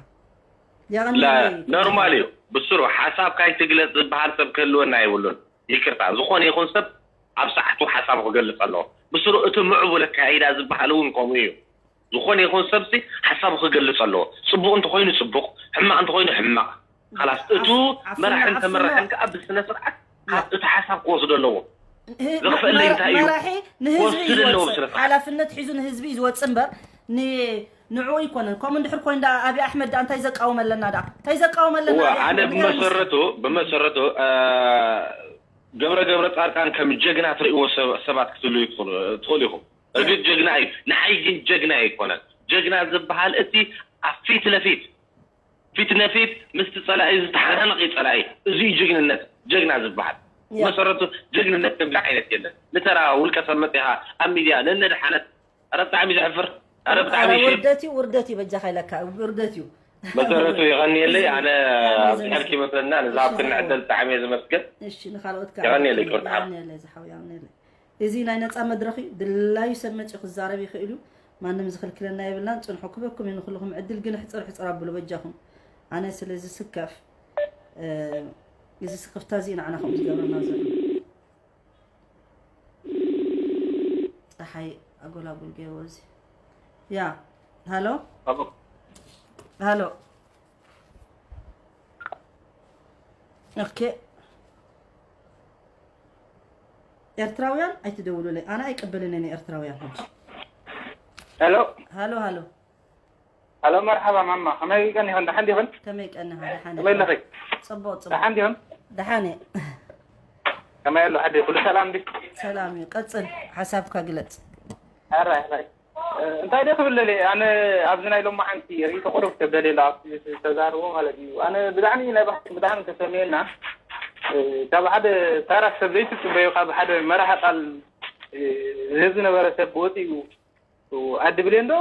ኖርማል እዩ ብስሩ ሓሳብ ካይትግለፅ ዝበሃል ሰብ ክህልወና የብሉን ይቅርታ ዝኾነ ይኹን ሰብ ኣብ ሰዓቱ ሓሳቡ ክገልፅ ኣለዎ ብስሩ እቲ ምዕቡል ኣካይዳ ዝበሃል እውን ከምኡ እዩ ዝኾነ ይኹን ሰብሲ ሓሳቡ ክገልፅ ኣለዎ ፅቡቅ እንተኮይኑ ፅቡቅ ሕማቅ እንተኮይኑ ሕማቅ ካላስ እቱ መራሒ እንተመረሐን ከዓ ብስነ ስርዓት እቲ ሓሳብ ክወስዶ ኣለዎ ዘኽፈለይ እንታይ እዩ መራሒ ንህዝቢ እዩ ዝወፅእ ሓላፍነት ሒዙ ንህዝቢ እዩ ዝወፅእ እምበር ንዕኡ ይኮነን ከምኡ እንድሕር ኮይኑ ዳ ኣብይ ኣሕመድ ዳ እንታይ ዘቃወመለና ዳ እንታይ ዘቃወመለና ኣነ ብመሰረቱ ብመሰረቱ ገብረ ገብረ ፃድቃን ከም ጀግና ትርእይዎ ሰባት ክትህልው ትኽእሉ ኢኹም እርግጥ ጀግና እዩ ንዓይ ግን ጀግና ኣይኮነን ጀግና ዝበሃል እቲ ኣብ ፊት ለፊት ፊት ነፊት ምስቲ ፀላኢ ዝተሓናነቕ እዩ ፀላኢ እዚ እዩ ጅግንነት ጀግና ዝበሃል መሰረቱ ጅግንነት ክብል ዓይነት የለን ንተራ ውልቀ ሰብ መፂኻ ኣብ ሚድያ ነነድሓነት ኣረ ብጣዕሚ ዘሕፍር ኣረ ብጣዕሚ ይሽል ውርደት እዩ ውርደት እዩ በጃኻ ኢለካ ውርደት እዩ መሰረቱ የቐንየለይ ኣነ ኣብዚሐልኪ ይመስለና ንዝሃብክኒ ዕድል ብጣዕሚ እየ ዝመስገን እሺ ንኻልኦት ከ የቐንየለይ ክብርቲ ሓብ የቐንየለይ ዝሓው የቐንየለይ እዚ ናይ ነፃ መድረኽ እዩ ድላዩ ሰብ መፂኡ ክዛረብ ይኽእል እዩ ማንም ዝኽልክለና የብልናን ፅንሑ ክበኩም እዩ ንኩልኹም ዕድል ግን ሕፅር ሕፅር ኣብሉ በጃኹም ኣነ ስለ ዝስከፍ እዚ ስክፍታ እዚ ንዓና ከምኡ ዝገብረና ዘሎ ፀሓይ ኣጎላጉል ገይርዎ እዚ ያ ሃሎ ሃሎ ኦኬ ኤርትራውያን ኣይትደውሉለይ ኣነ ኣይቀበልን እየ ኤርትራውያን ሕጂ ሄሎ ሃሎ ሃሎ ሄሎ መርሓባ ማማ ከመይ ቀኒኽን ደሓን ዲኽን ከመይ ቀኒኻ ደሓን ከመይ ኣለኺ ጽቡቕ ጽቡቕ ደሓን ዲኽን ደሓን እየ ከመይ ኣሎ ዓዲ ኩሉ ሰላም ዲ ሰላም እዩ ቀጽል ሓሳብካ ግለጽ ኣራይ ኣራይ እንታይ ደ ክብል ደልየ ኣነ ኣብዚ ናይ ሎማዓንቲ ርእይቶ ቁሩብ ከብደልየ ኣሎ ኣብቲ ዝተዛረቦ ማለት እዩ ኣነ ብጣዕሚ ናይ ባህር ብጣዕሚ ተሰሚየና ካብ ሓደ ታራ ሰብ ዘይትፅበዮ ካብ ሓደ መራሒ ቃል ዝህብ ዝነበረ ሰብ ወፂኡ ኣዲ ብሌን ዶ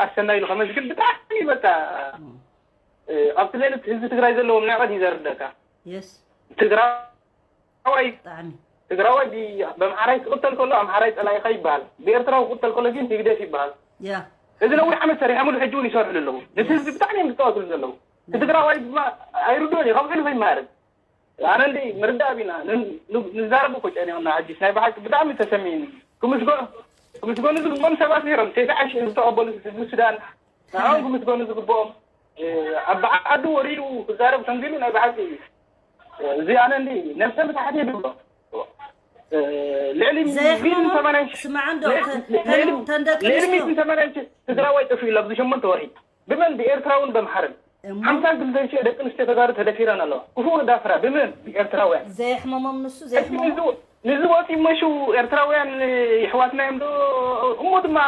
ኣሰና ኢሉ ከመስግን ብጣዕሚ በቃ ኣብቲ ሌሊት ህዝቢ ትግራይ ዘለዎም ንዕቀት እዩ ዘርደካ። የስ ትግራዋይ ጣዕሚ ትግራዋይ ብ- በምሓራይ ክቕተል ከሎ ኣምሓራይ ፀላኢኻ ይበሃል። ብኤርትራዊ ክቕተል ከሎ ግን ህግደፍ ይበሃል። ያ እዚ ነዊሕ ዓመት ሰሪሖምሉ ሕጂ እውን ይሰርሕሉ ኣለዉ። ነቲ ህዝቢ ብጣዕሚ እዮም ዝፃወትሉ ዘለዉ። እቲ ትግራዋይ ድማ ኣይርድኦን እዩ፣ ካብ ሕሉፍ ኣይመሃርን። ኣነ እንዲ ምርዳእ ቢና ንዛረብ እኮ ጨኒቕና። ሕጂስ ናይ ብሓቂ ብጣዕሚ ተሰሚዕኒ። ክምስጎ ክምስጎኑ ዝግብኦም ሰባት ነይሮም። ሴፍ ዓሽ ዝተቐበሉ ህዝቢ ሱዳን ንዕኦም ክምስገኑ ዝግብኦም። ኣብ በዓል ዓዱ ወሪዱ ክዛረብ ከምዚ ኢሉ ናይ ብሓቂ እዚ ኣነ እንዲ ነብሰ ምትሓት እየ ድብሎ። ልዕሊ ሚሊዮን ዘይሕመሞም ሰማንያን ሺሕ ስማዕ እንዶ ልዕሊ- ልዕሊ- ተንደቂ ልዕሊ ኣንስትዮ ሚእትን ሰማንያን ሺሕ ትግራዋይ ጠፊኡ ኣሎ ኣብዚ ሸሞንተ ወርሒ። ብመን? ብኤርትራውን በምሓርን። እሞ ሓምሳ ግልተን ሺሕ ደቂ ኣንስትዮ ተጋሩ ተደፊረን ኣለዋ። ክፉእ ዳፍራ ብመን? ብኤርትራውያን። ዘይሕመሞም ንሱ ሕጂ ዘይሕመሞም ንዚ- ንዚ ወፂኡ መሹ ኤርትራውያን ይሕዋትና እዮም ዶ? እሞ ድማ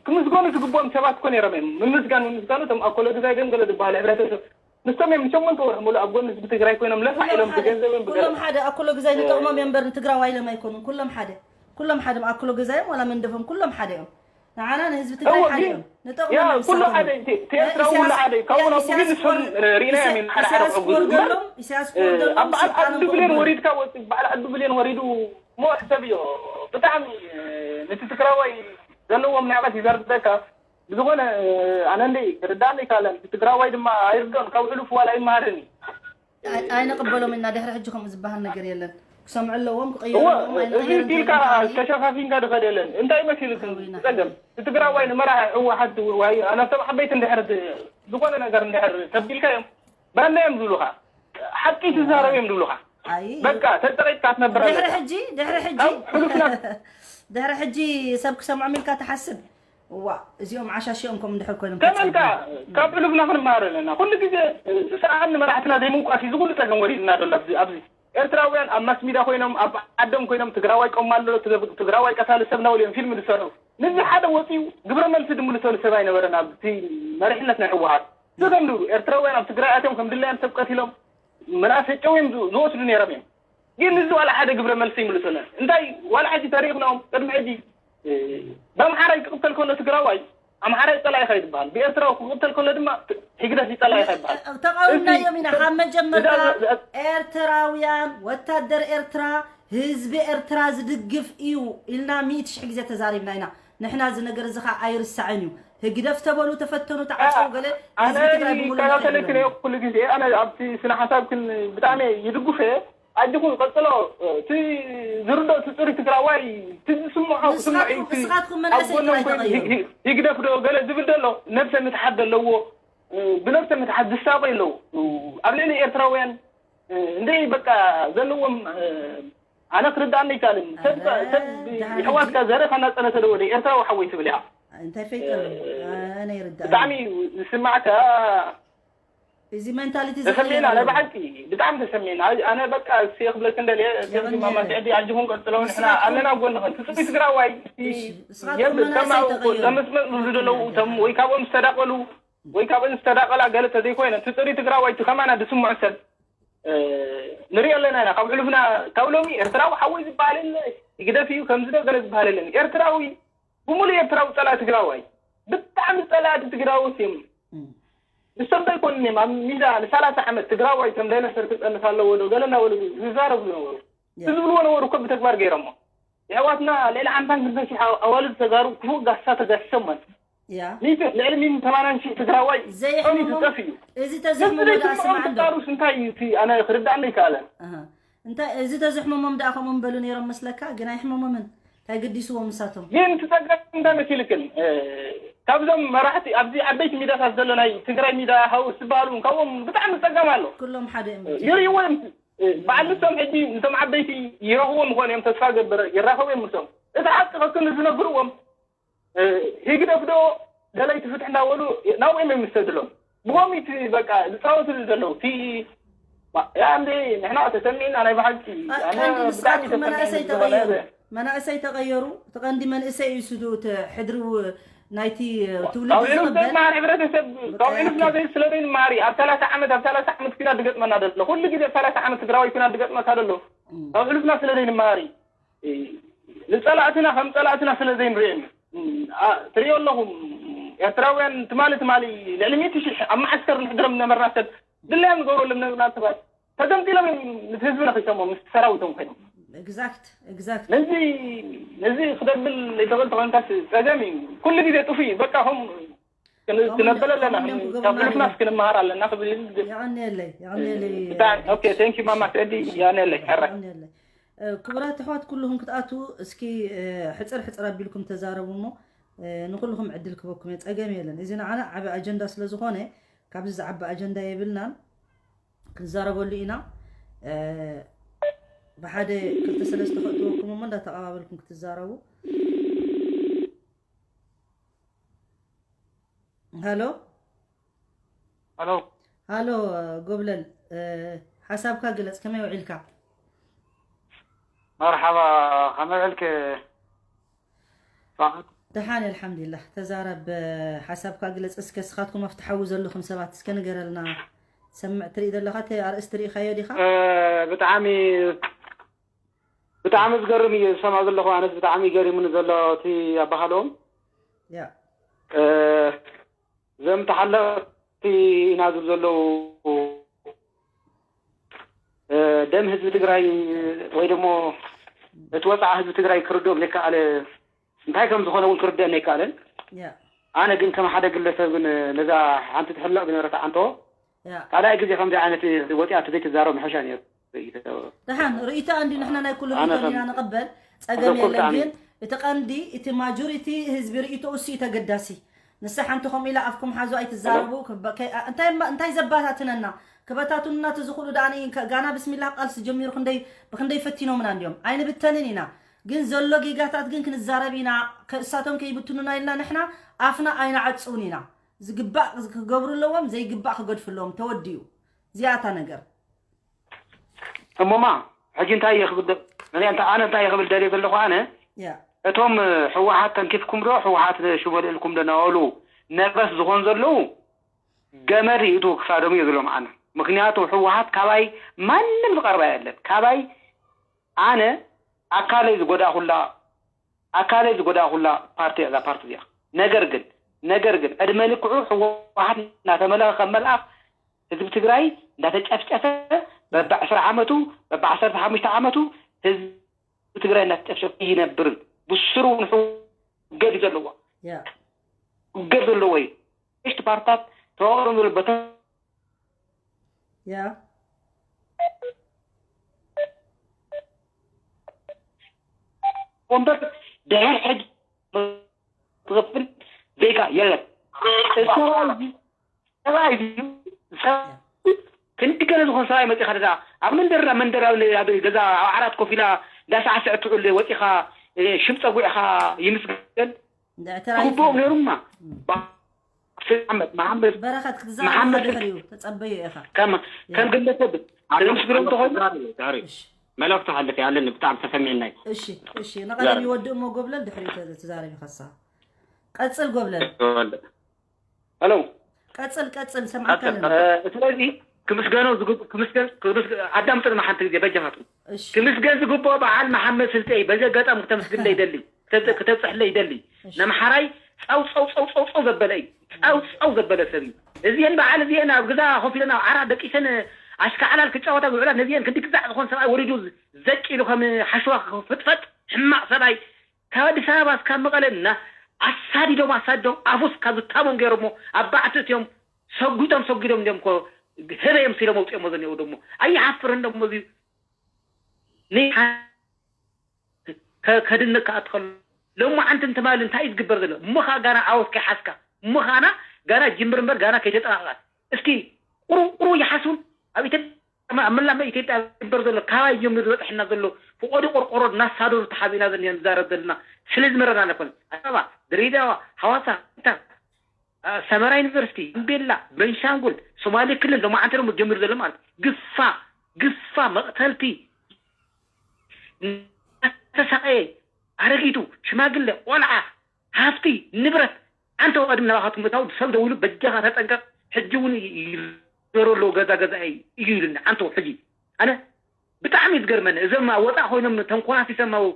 ክምስገኑ ዝግብኦም ሰባት እኮ ነይሮም እዮም። ምምስጋን ምምስጋኑ እቶም ኣኮሎ ግዛይ ደም ገለ ዝበሃሉ ሕብረተሰብ ንሶም እዮም ንሸሞንተ ወርሒ ሙሉእ ኣብ ጎኒ ህዝቢ ትግራይ ኮይኖም ለፋዕ ኢሎም ብገንዘብን ኩሎም ብገለ ሓደ ኣኩሎ ግዛይ ንጠቕሞም እዮም እምበር ንትግራዋይ ኢሎም ኣይኮኑን። ኩሎም ሓደ ኩሎም ሓደ ኣኩሎ ግዛዮም ዋላ መንደፎም ኩሎም ሓደ እዮም። ንዓና ንህዝቢ ትግራይ እወ፣ ሓደ ግን እዮም። ንጠቕሞም ያ እዮም ኩሉ ንሳቶም። ሓደ ቴ- ቴ- ኤርትራ ኢሳያስ- ሙሉ ሓደ ካብኡ ያ- ናብኡ ግን ኢሳያስ ንሶም ኮር- ርኢናዮም ኢሳ- ኢና ሓደ ኢሳያስ ካብኡ ኮር ግን ደሎም ኢሳያስ ኮር ኣብ ደሎም በዓል ዓዱ ስልጣኖም ብሌን ከቦሉ። ወሪድካ ወፂ በዓል ዓዱ ብሌን ወሪዱ ሞ ሕሰብ እዮ ብጣዕሚ ነቲ ትግራዋይ ዘለዎም ንዕቀት ይዘርደካ። ብዝኾነ ኣነ እንደ ክርዳእኒ ይካለን ትግራዋይ ድማ ኣይርዶን ካብ ሕሉፍ ዋላ ኣይመሃርን እዩ። ኣይ- ኣይንቕበሎም ኢና ድሕሪ ሕጂ ከምኡ ዝበሃል ነገር የለን። ክሰምዑ ኣለዎም ክቕየሩ እወ ኣለዎም እዚ ኣይንቕየርን ኢልካ ተባሂሉ። ተሸፋፊንካ ድኸደለን እንታይ መሲሉክን ተኸዊና። ፀገም እቲ ትግራዋይ ንመራሒ ህወሓት ወይ ኣናብቶም ዓበይቲ እንድሕር ዝኾነ ነገር እንድሕር ተቢልካ እዮም ባንዳ እዮም ዝብሉኻ ሓቂ ትዛረብ እዮም ዝብሉኻ ኣይ በቃ ተጠቂጥካ ትነብር ድሕሪ ኣለካ ሕጂ ድሕሪ ሕጂ ካብ ሕሉፍና ድሕሪ ሕጂ ሰብ ክሰምዖም ኢልካ ትሓስብ እዋ እዚኦም ዓሻሽኦም ከም እንድሕር ኮይኖም ተመልካ ተጸብዮም። ካብ ሕሉፍና ክንመሃር ኣለና ኩሉ ግዜ ሰኣን ንመራሕትና ዘይምውቃስ እዩ ዝኩሉ ፀገም ወሪድና ዘሎ ኣብዚ ኣብዚ ኤርትራውያን ኣብ ማስሚዳ ኮይኖም ኣብ ዓዶም ኮይኖም ትግራዋይ ቆማ ኣሎ ትግ- ትግራዋይ ቀታሊ ሰብ ናውል እዮም ፊልም ዝሰርሑ ንዚ ሓደ ወፂኡ ግብረ መልሲ ድምልሰሉ ሰብ ኣይነበረን ኣብቲ መሪሕነት ናይ ህወሓት ዝገምድሩ ኤርትራውያን ኣብ ትግራይ ኣትዮም ከም ድላዮም ሰብ ቀቲሎም መናእሰይ ጨው እዮም ዝ- ዝወስዱ ነይሮም እዮም ግን እዚ ዋላ ሓደ ግብረ መልሲ ይምልሰለን እንታይ ዋላ ሕጂ ተሪኽናኦም ቅድሚ ሕጂ በምሓራይ ክቕተል ከሎ ትግራዋይ ኣምሓራይ ፀላኢኻ ይትበሃል ብኤርትራዊ ክቕተል ከሎ ድማ ህግደፍ ይፀላኢኻ ይበሃል ተቃወምናዮም ኢና ካብ መጀመርታ እዛ- ኤርትራውያን ወታደር ኤርትራ ህዝቢ ኤርትራ ዝድግፍ እዩ ኢልና ሚእቲ ሽሕ ግዜ ተዛሪብና ኢና ንሕና እዚ ነገር እዚ ከዓ ኣይርሳዕን እዩ ህግደፍ ተበሉ ተፈተኑ ተዓፀው ገለ ኣነ ህዝቢ ትግራይ ብምሉእ ይከታተለክን ይብሎ። እየ ኩሉ ግዜ ኣነ ኣብቲ ስነ ሓሳብክን ብጣዕሚ ይድጉፍ እየ ኣጅኹም ቀፅሎ እቲ ዝርዶ እቲ ፅሪ ትግራዋይ እቲ ዝስምዖ ክስምዖ እዩ እቲ ንስኻትኩም ኣብ መናእሰይ ጎኖም ጥራይ ኮይኑ ተቐየሩ ሂግ- ሂግ- ሂግደፍ ዶ ገለ ዝብል ዘሎ ነብሰ ምትሓት ዘለዎ ብነብሰ ምትሓት ዝሳቆ ኣለዉ ኣብ ልዕሊ ኤርትራውያን እንደ በቃ ዘለዎም ኣነ ክርዳእኒ ይካልን ሰብ ኣረ፣ ሰብ ደሓን ይሕዋትካ ዘረ ከናፀነ ተደወለ ኤርትራዊ ሓወይ ትብል ኢኻ እንታይ ፈይጠሉ ኣነ ይርዳእ ብጣዕሚ ዝስማዕካ እዚ ሜንታሊቲ ተሰሚዕና ናይ ብሓቂ ብጣዕሚ ተሰሚዕና ኣነ በቃ እስ ክብለክ እንደልየ የቐንየለይ። ማማስዕዲ ኣጅኹም ቀፅሎ ንሕና ንስኻትኩም- ኣለና ጎንኽን ትፅቢ ትግራዋይ እሺ፣ ንስኻትኩም የብል መናእሰይ ከማው ተቐየሩ። ዘመስመፅ ዝብሉ ዘለዉ እቶም ወይ ካብኦም ዝተዳቀሉ ወይ ካብኦም ዝተዳቀላ ገለ ተዘይኮይነ ትፅሪ ትግራዋይ እቲ ከማና ዝስምዑ ሰብ ንሪኦ ኣለና ኢና ካብ ሕሉፍና ካብ ሎሚ ኤርትራዊ ሓወይ ዝበሃል የለ ይግደፍ እዩ ከምዚ ዶ ገለ ዝበሃል የለን ኤርትራዊ ብምሉእ ኤርትራዊ ፀላእ ትግራዋይ ብጣዕሚ ፀላእቲ ትግራዎት እዮም ንሶም ዶ ኣይኮኑን እዮም ኣብ ሚዳ ንሰላሳ ዓመት ትግራዋይ ከም ዳይኖሰር ክፀንት ኣለዎ ዶ ገለ እናበሉ ዝዛረቡ ዝነበሩ እዚ ዝብልዎ ነበሩ እኮ ብተግባር ገይሮሞ የሕዋትና ልዕሊ ሓምሳን ክልተን ሺሕ ኣዋልድ ተጋሩ ክፉእ ጋሳ ተጋሲሶም ማለት ያ ሚእቲ ልዕሊ ሚእትን ሰማንያን ሺሕ ትግራዋይ ጸኒቱ ዘይሕመሞም ጠፊኡ እዚ ነዚ ተዘሕመሞ ደኣ ዘይስምዖም ስማዕ እንዶ ተጋሩስ እንታይ እዩ እቲ ኣነ ክርዳእኒ ኣይከኣለን ኣሃ። እንታይ እዚ ተዘሕመሞም ደኣ ከምኦም በሉ ነይሮም መስለካ ግን ኣይሕመሞምን እንታይ ገዲስዎም ንሳቶም ግን እቲ ጸገም እንታይ መሲልክን እ፣ ካብዞም መራሕቲ ኣብዚ ዓበይቲ ሚዳታት ዘሎ ናይ ትግራይ ሚዳ ሃውስ ዝበሃሉ እውን ካብኦም ብጣዕሚ ጸገም ኣሎ ኩሎም ሓደ እዮም ይርእይዎ እዮም እ፣ በዓል ንሶም ሕጂ ንቶም ዓበይቲ ይረኽቦም ምኾኑ እዮም ተስፋ ገብር ይራኸቡ እዮም ንሶም እቲ ሓቂ ከክን ዝነግርዎም እ፣ ህግደፍ ዶ ደለይቲ ፍትሒ እናበሉ ናብኦም እዮም ዝሰድሎም ብኸምኡ እቲ በቃ ዝፃወትሉ ዘለዉ እቲ ያ እንዴ ንሕና ተሰሚዕና ናይ ብሓቂ ኣነ ቀንዲ ብጣዕሚ ንስኻትኩም መናእሰይ ተሰሚዕኒ ዝኾነ ተቐየሩ መናእሰይ ተቐየሩ እቲ ቀንዲ መንእሰይ እዩ ስዱ እቲ ሕድሪ ው- ናይቲ ትውልዲ ካብ ዕሉፍ ዝቕበል ዘይመሃር ሕብረተሰብ ካብ ብቃ ዕሉፍና ዘይስለዶ ይመሃር እዩ ኣብ ሰላሳ ዓመት ኣብ ሰላሳ ዓመት ኩናት ዝገጥመና ዘሎ ኩሉ ግዜ ኣብ ሰላሳ ዓመት ትግራዋይ ኩናት ዝገጥመካ ዘሎ ካብ ዕሉፍና ስለ ዘይንመሃር እዩ ንፀላእትና ከም ፀላእትና ስለ ዘይንሪኦም እዩ አ- ትሪኦ ኣለኹም ኤርትራውያን ትማሊ ትማሊ ልዕሊ ሚእቲ ሺሕ ኣብ መዓስከር ንሕድሮም ዝነበርና ሰብ ድላዮም ንገብረሎም ነበርና ሰባት ተገምጢሎም እዮም ምስ ህዝቢ ረኺሶሞ ምስ ሰራዊቶም ኮይኖም። Exact exact ነዚ ነዚ ክደብል ዘይተኽእል ተኾንካስ ጸገም እዩ። ኩሉ ግዜ ጥፉ እዩ። በቃ ከም ክን- ክነበል ኣለና። ካብ ሕሉፍናስ ክንመሃር ኣለና ክብል እዩ። የቐንየለይ የቐንየለይ ብጣዕሚ ኦኬ። ቴንክ ዩ ማማ ቴዲ። የቐንየለይ። ሕራይ። የቐንየለይ። ክቡራት ኣሕዋት ኩልኹም ክትኣትዉ እስኪ ሕፅር ሕፅር ኣቢልኩም ተዛረቡ እሞ ንኩልኹም ዕድል ክበኩም እየ። ፀገም የለን። እዚ ንዓና ዓቢ ኣጀንዳ ስለ ዝኾነ ካብዚ ዝዓቢ ኣጀንዳ የብልናን። ክንዛረበሉ ኢና። ብሓደ ክልተ ሰለስተ ከእትወኩም እሞ እንዳተቐባበልኩም ክትዛረቡ። ሃሎ ሃሎ ሃሎ ጎብለል፣ ሓሳብካ ግለፅ። ከመይ ውዒልካ? መርሓባ፣ ከመይ ውዒልክ? ደሓን ኣልሓምዱሊላህ። ተዛረብ፣ ሓሳብካ ግለፅ እስከ። እስኻትኩም ኣብቲ ሓዊ ዘለኹም ሰባት እስከ ንገረልና። ሰምዕ ትርኢ ዘለኻ እቲ ኣርእስቲ ርኢኻዮ ዲኻ? ብጣዕሚ ብጣዕሚ ዝገርም እዩ ዝሰምዖ ዘለኹ። ኣነስ ብጣዕሚ ገሪሙኒ ዘሎ እቲ ኣባሃሎም ያ እዞም ተሓለቕቲ ኢና ዝብ ዘለዉ ደም ህዝቢ ትግራይ ወይ ደሞ እቲ ወፃዓ ህዝቢ ትግራይ ክርድኦም ዘይከኣለ እንታይ ከም ዝኾነ እውን ክርድአኒ ኣይከኣለን። ያ ኣነ ግን ከም ሓደ ግለሰብ ግን ነዛ ሓንቲ ትሕለቕ ዝነበረት ኣዓንቶ ያ ካልኣይ ግዜ ከምዚ ዓይነት ወፂኣ ተዘይትዛረብ ምሕሻ ነይሩ። ደሓን ርእይቶ እንዲ ንሕና ናይ ኩሉ ርእይቶ እንዲና ንቕበል፣ ፀገም የለን። ግን እቲ ቀንዲ እቲ ማጆሪቲ ህዝቢ ርእይቶ እሱ እዩ ተገዳሲ። ንሳ ሓንቲ ከምኡ ኢላ ኣፍኩም ሓዙ ኣይትዛረቡ። እንታይ ዘባታትነና ክበታቱንና ተዝኽእሉ ደኣ ንኢን ጋና ብስሚላ ቃልሲ ጀሚሩ ክንደይ ብክንደይ ፈቲኖምና እንዲዮም። ኣይንብተንን ኢና ግን ዘሎ ጌጋታት ግን ክንዛረብ ኢና። እሳቶም ከይብትኑና ኢልና ንሕና ኣፍና ኣይንዓፅውን ኢና። ዝግባእ ክገብሩ ኣለዎም፣ ዘይግባእ ክገድፉ ኣለዎም። ተወዲኡ እዚኣታ ነገር እሞማ ሕጂ እንታይ እየ ክብል ደ- እኔ እንተ- ኣነ እንታይ እየ ክብል ደልየ ዘለኹ ኣነ ያ እቶም ህወሓት ተንኪፍኩም ዶ ህወሓት ሽቦ ልእልኩም ዶ ናበሉ ነበስ ዝኾን ዘለዉ ገመድ ይእትዉ ክሳዶም እዩ ዝብሎም ኣነ። ምክንያቱ ህወሓት ካባይ ማንም ዝቐርባ የለን። ካባይ ኣነ ኣካለይ ዝጎዳእኩላ ኣካለይ ዝጎዳእኩላ ፓርቲ እያ እዛ ፓርቲ እዚኣ። ነገር ግን ነገር ግን ዕድመ ልክዑ ህወሓት እናተመለኸ ከም መልኣኽ ህዝቢ ትግራይ እንዳተጨፍጨፈ በቢ ዕስራ ዓመቱ በቢ ዓሰርተ ሓሙሽተ ዓመቱ ህዝቢ ትግራይ እናተጨፍጨፈ ይነብርን ብስሩ እውን ሕውገት እዩ ዘለዎ ያ ውገት ዘለዎ እዩ። ሽቲ ፓርትታት ተዋቅሮም ዘሎ በተ ያ ወንበር ድሕር ሕጂ ትኽፍል ዜጋ የለን። ሰብኣይ ሰብኣይ ሰብ ክንዲ ገለ ዝኾን ሰብኣይ መፂኻ ደዛ ኣብ መንደርና መንደር ኣብ ኣብ ገዛ ኣብ ዓራት ኮፍ ኢላ እንዳሳዕስዐ ትውዕል ወፂኻ ሽም ፀጉዕኻ ይምስገን እንድዕተራይ ግቡኦም ነይሩማ። ዓመት መሓመድ በረኸት ክትዛረብ መሓመድ ድሕሪኡ ተፀበዮ ኢኻ። ከም ከም ግለሰብ ተመስግኖም ተኾይኑ ድሕሪ መልእኽቲ ክሕልፍ ኣለኒ ብጣዕሚ ተሰሚዕናይ እሺ እሺ ንቐደም ይወድእ እሞ ጎብለል ድሕሪኡ ተ- ትዛረብ ኢኻ ንስኻ። ቀፅል ጎብለል። ተወልደ ሄሎ ቀፅል ቀፅል ሰምዓካ ኣለና። እ፣ ስለዚ ክምስገኖ ዝግብ- ክምስገን ክምስ- ኣዳምጥና ሓንቲ ግዜ በጃኻትኩም እሺ ክምስገን ዝግብኦ በዓል መሓመድ ስልጤ እዩ። በዚ ኣጋጣሚ ክተምስግንለ ይደሊ ክተ- ክተብፅሕለ ይደሊ። እሺ ነምሓራይ ፃው ፃው ፃው ፃው ፃው ዘበለ እዩ። ፃው ፃው ዘበለ ሰብ እዩ። እዚአን በዓል እዚአን ኣብ ገዛ ኮፍ ኢለን ኣብ ዓራት ደቂሰን ኣሽካዕላል ክጫወታ ዝውዕላ ነዚአን ክንዲ ግዛዕ ዝኾን ሰብኣይ ወሪዱ ዘጭ ኢሉ ከም ሓሸዋ ክፍጥፈጥ ሕማቕ ሰብኣይ ካብ ኣዲስ ኣበባ እስካብ መቐለ እና ኣሳዲዶም ኣሳዲዶም ኣፉስ ካብ ዝታሞም ገይሮሞ ኣብ ባዕቲ እትዮም ሰጒጦም ሰጒዶም እንዲዮም እኮ ህበዮም ሲሎም ኣውፅኦሞ ዘኒአው ደሞ ኣይሓፍርን ደሞ እዚ ንሓ- ከ- ከድንቅ ከኣ ትኸሎ ሎማዓንቲ እንትማሊ እንታይ እዩ ዝግበር ዘሎ እሞ ኸዓ ጋና ዓወት ከይሓዝካ እሞ ኸዓና ጋና ጅምር እምበር ጋና ከይተጠናቐቐት እስኪ ቁሩብ ቁሩብ ይሓስቡን ኣብ ኢትዮጵያ ኣብ መላእ ኢትዮጵያ ዝግበር ዘሎ ካባይ ጀሚሩ ዝበፅሐና ዘሎ ፍቆዲ ቆርቆሮ እናሳደሩ ተሓቢእና ዘለና ንዛረብ ዘለና ስለ ዝመረና ነኮን ኣዲስ ኣበባ ድሬዳዋ ሓዋሳ እንታ ሰመራ ዩኒቨርሲቲ፣ ጋምቤላ፣ በንሻንጉል፣ ሶማሌ ክልል ሎማዓንቲ ደሞ ጀሚሩ ዘሎ ማለት ግፋ ግፋ መቕተልቲ እናተሳቐየ ኣረጊቱ ሽማግለ ቆልዓ ሃፍቲ ንብረት ኣንተ ቀድም ናባኻትኩም ምእታው ሰብ ደዊሉ በጃኻ ተጠንቀቕ ሕጂ እውን ይዞሩ ኣለዉ ገዛ ገዛ እዩ ኢሉኒ ኣንተ ሕጂ ኣነ ብጣዕሚ እዩ ዝገርመኒ እዞም ኣብ ወፃእ ኮይኖም ተንኮላፊሶም ኣብ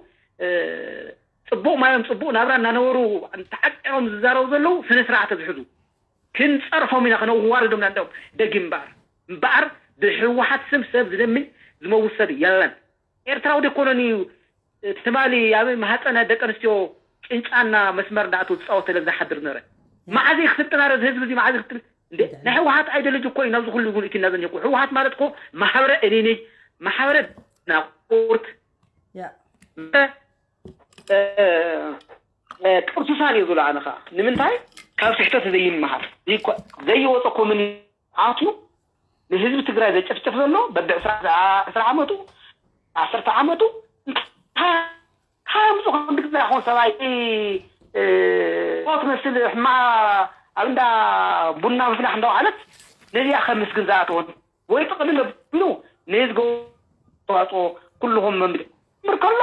ጽቡቕ ማዮም ጽቡቕ ናብራ እናነበሩ ተዓቂቦም ዝዛረቡ ዘለዉ ስነ ስርዓት ዝሕዙ ክንጸርፎም ኢና፣ ከነዋርዶም ኢና። እንደውም ደጊም እምበኣር እምበኣር ብህወሓት ስም ሰብ ዝደሚ ዝመውት ሰብ የለን። ኤርትራዊ ደኮነን እዩ ትማሊ ኣብ ማህፀነ ደቂ ኣንስትዮ ጭንጫና መስመር እንዳኣተው ዝፃወተለን ዝሓድር ነረ። መዓዘ ክስልጥና ረ ህዝቢ እዚ መዓዘ ክስልጥና እንዴ? ናይ ህወሓት ኣይደለጅ እኮ እዩ ናብዚ ኩሉ ይጉልእቲ እናዘን እኮ። ህወሓት ማለት እኮ ማሕበረ እኔኔ ማሕበረ ናቁርት ያ ጥርሱሳን እዩ ዝብሎ። ኣነ ከዓ ንምንታይ ካብ ስሕተት ዘይመሃር ዘይኮ- ዘይወፀ ኮሚኒ ኣትዩ ንህዝቢ ትግራይ ዘጨፍጨፍ ዘሎ በቢ ዕስራ ዓመቱ ዓሰርተ ዓመቱ እንታይ ከምዚ ከምዚ ግዛ ይኹን ሰብኣይ እ፣ ትመስል ሕማ ኣብ እንዳ ቡና ምፍላሕ እንዳውዓለት ነዚኣ ከምስግን ዝኣተወን ወይ ጥቕልል ኣቢሉ ነዚ ዝገብሮ ኣስተዋፅኦ ኩልኹም መምልክ ክምር ከሎ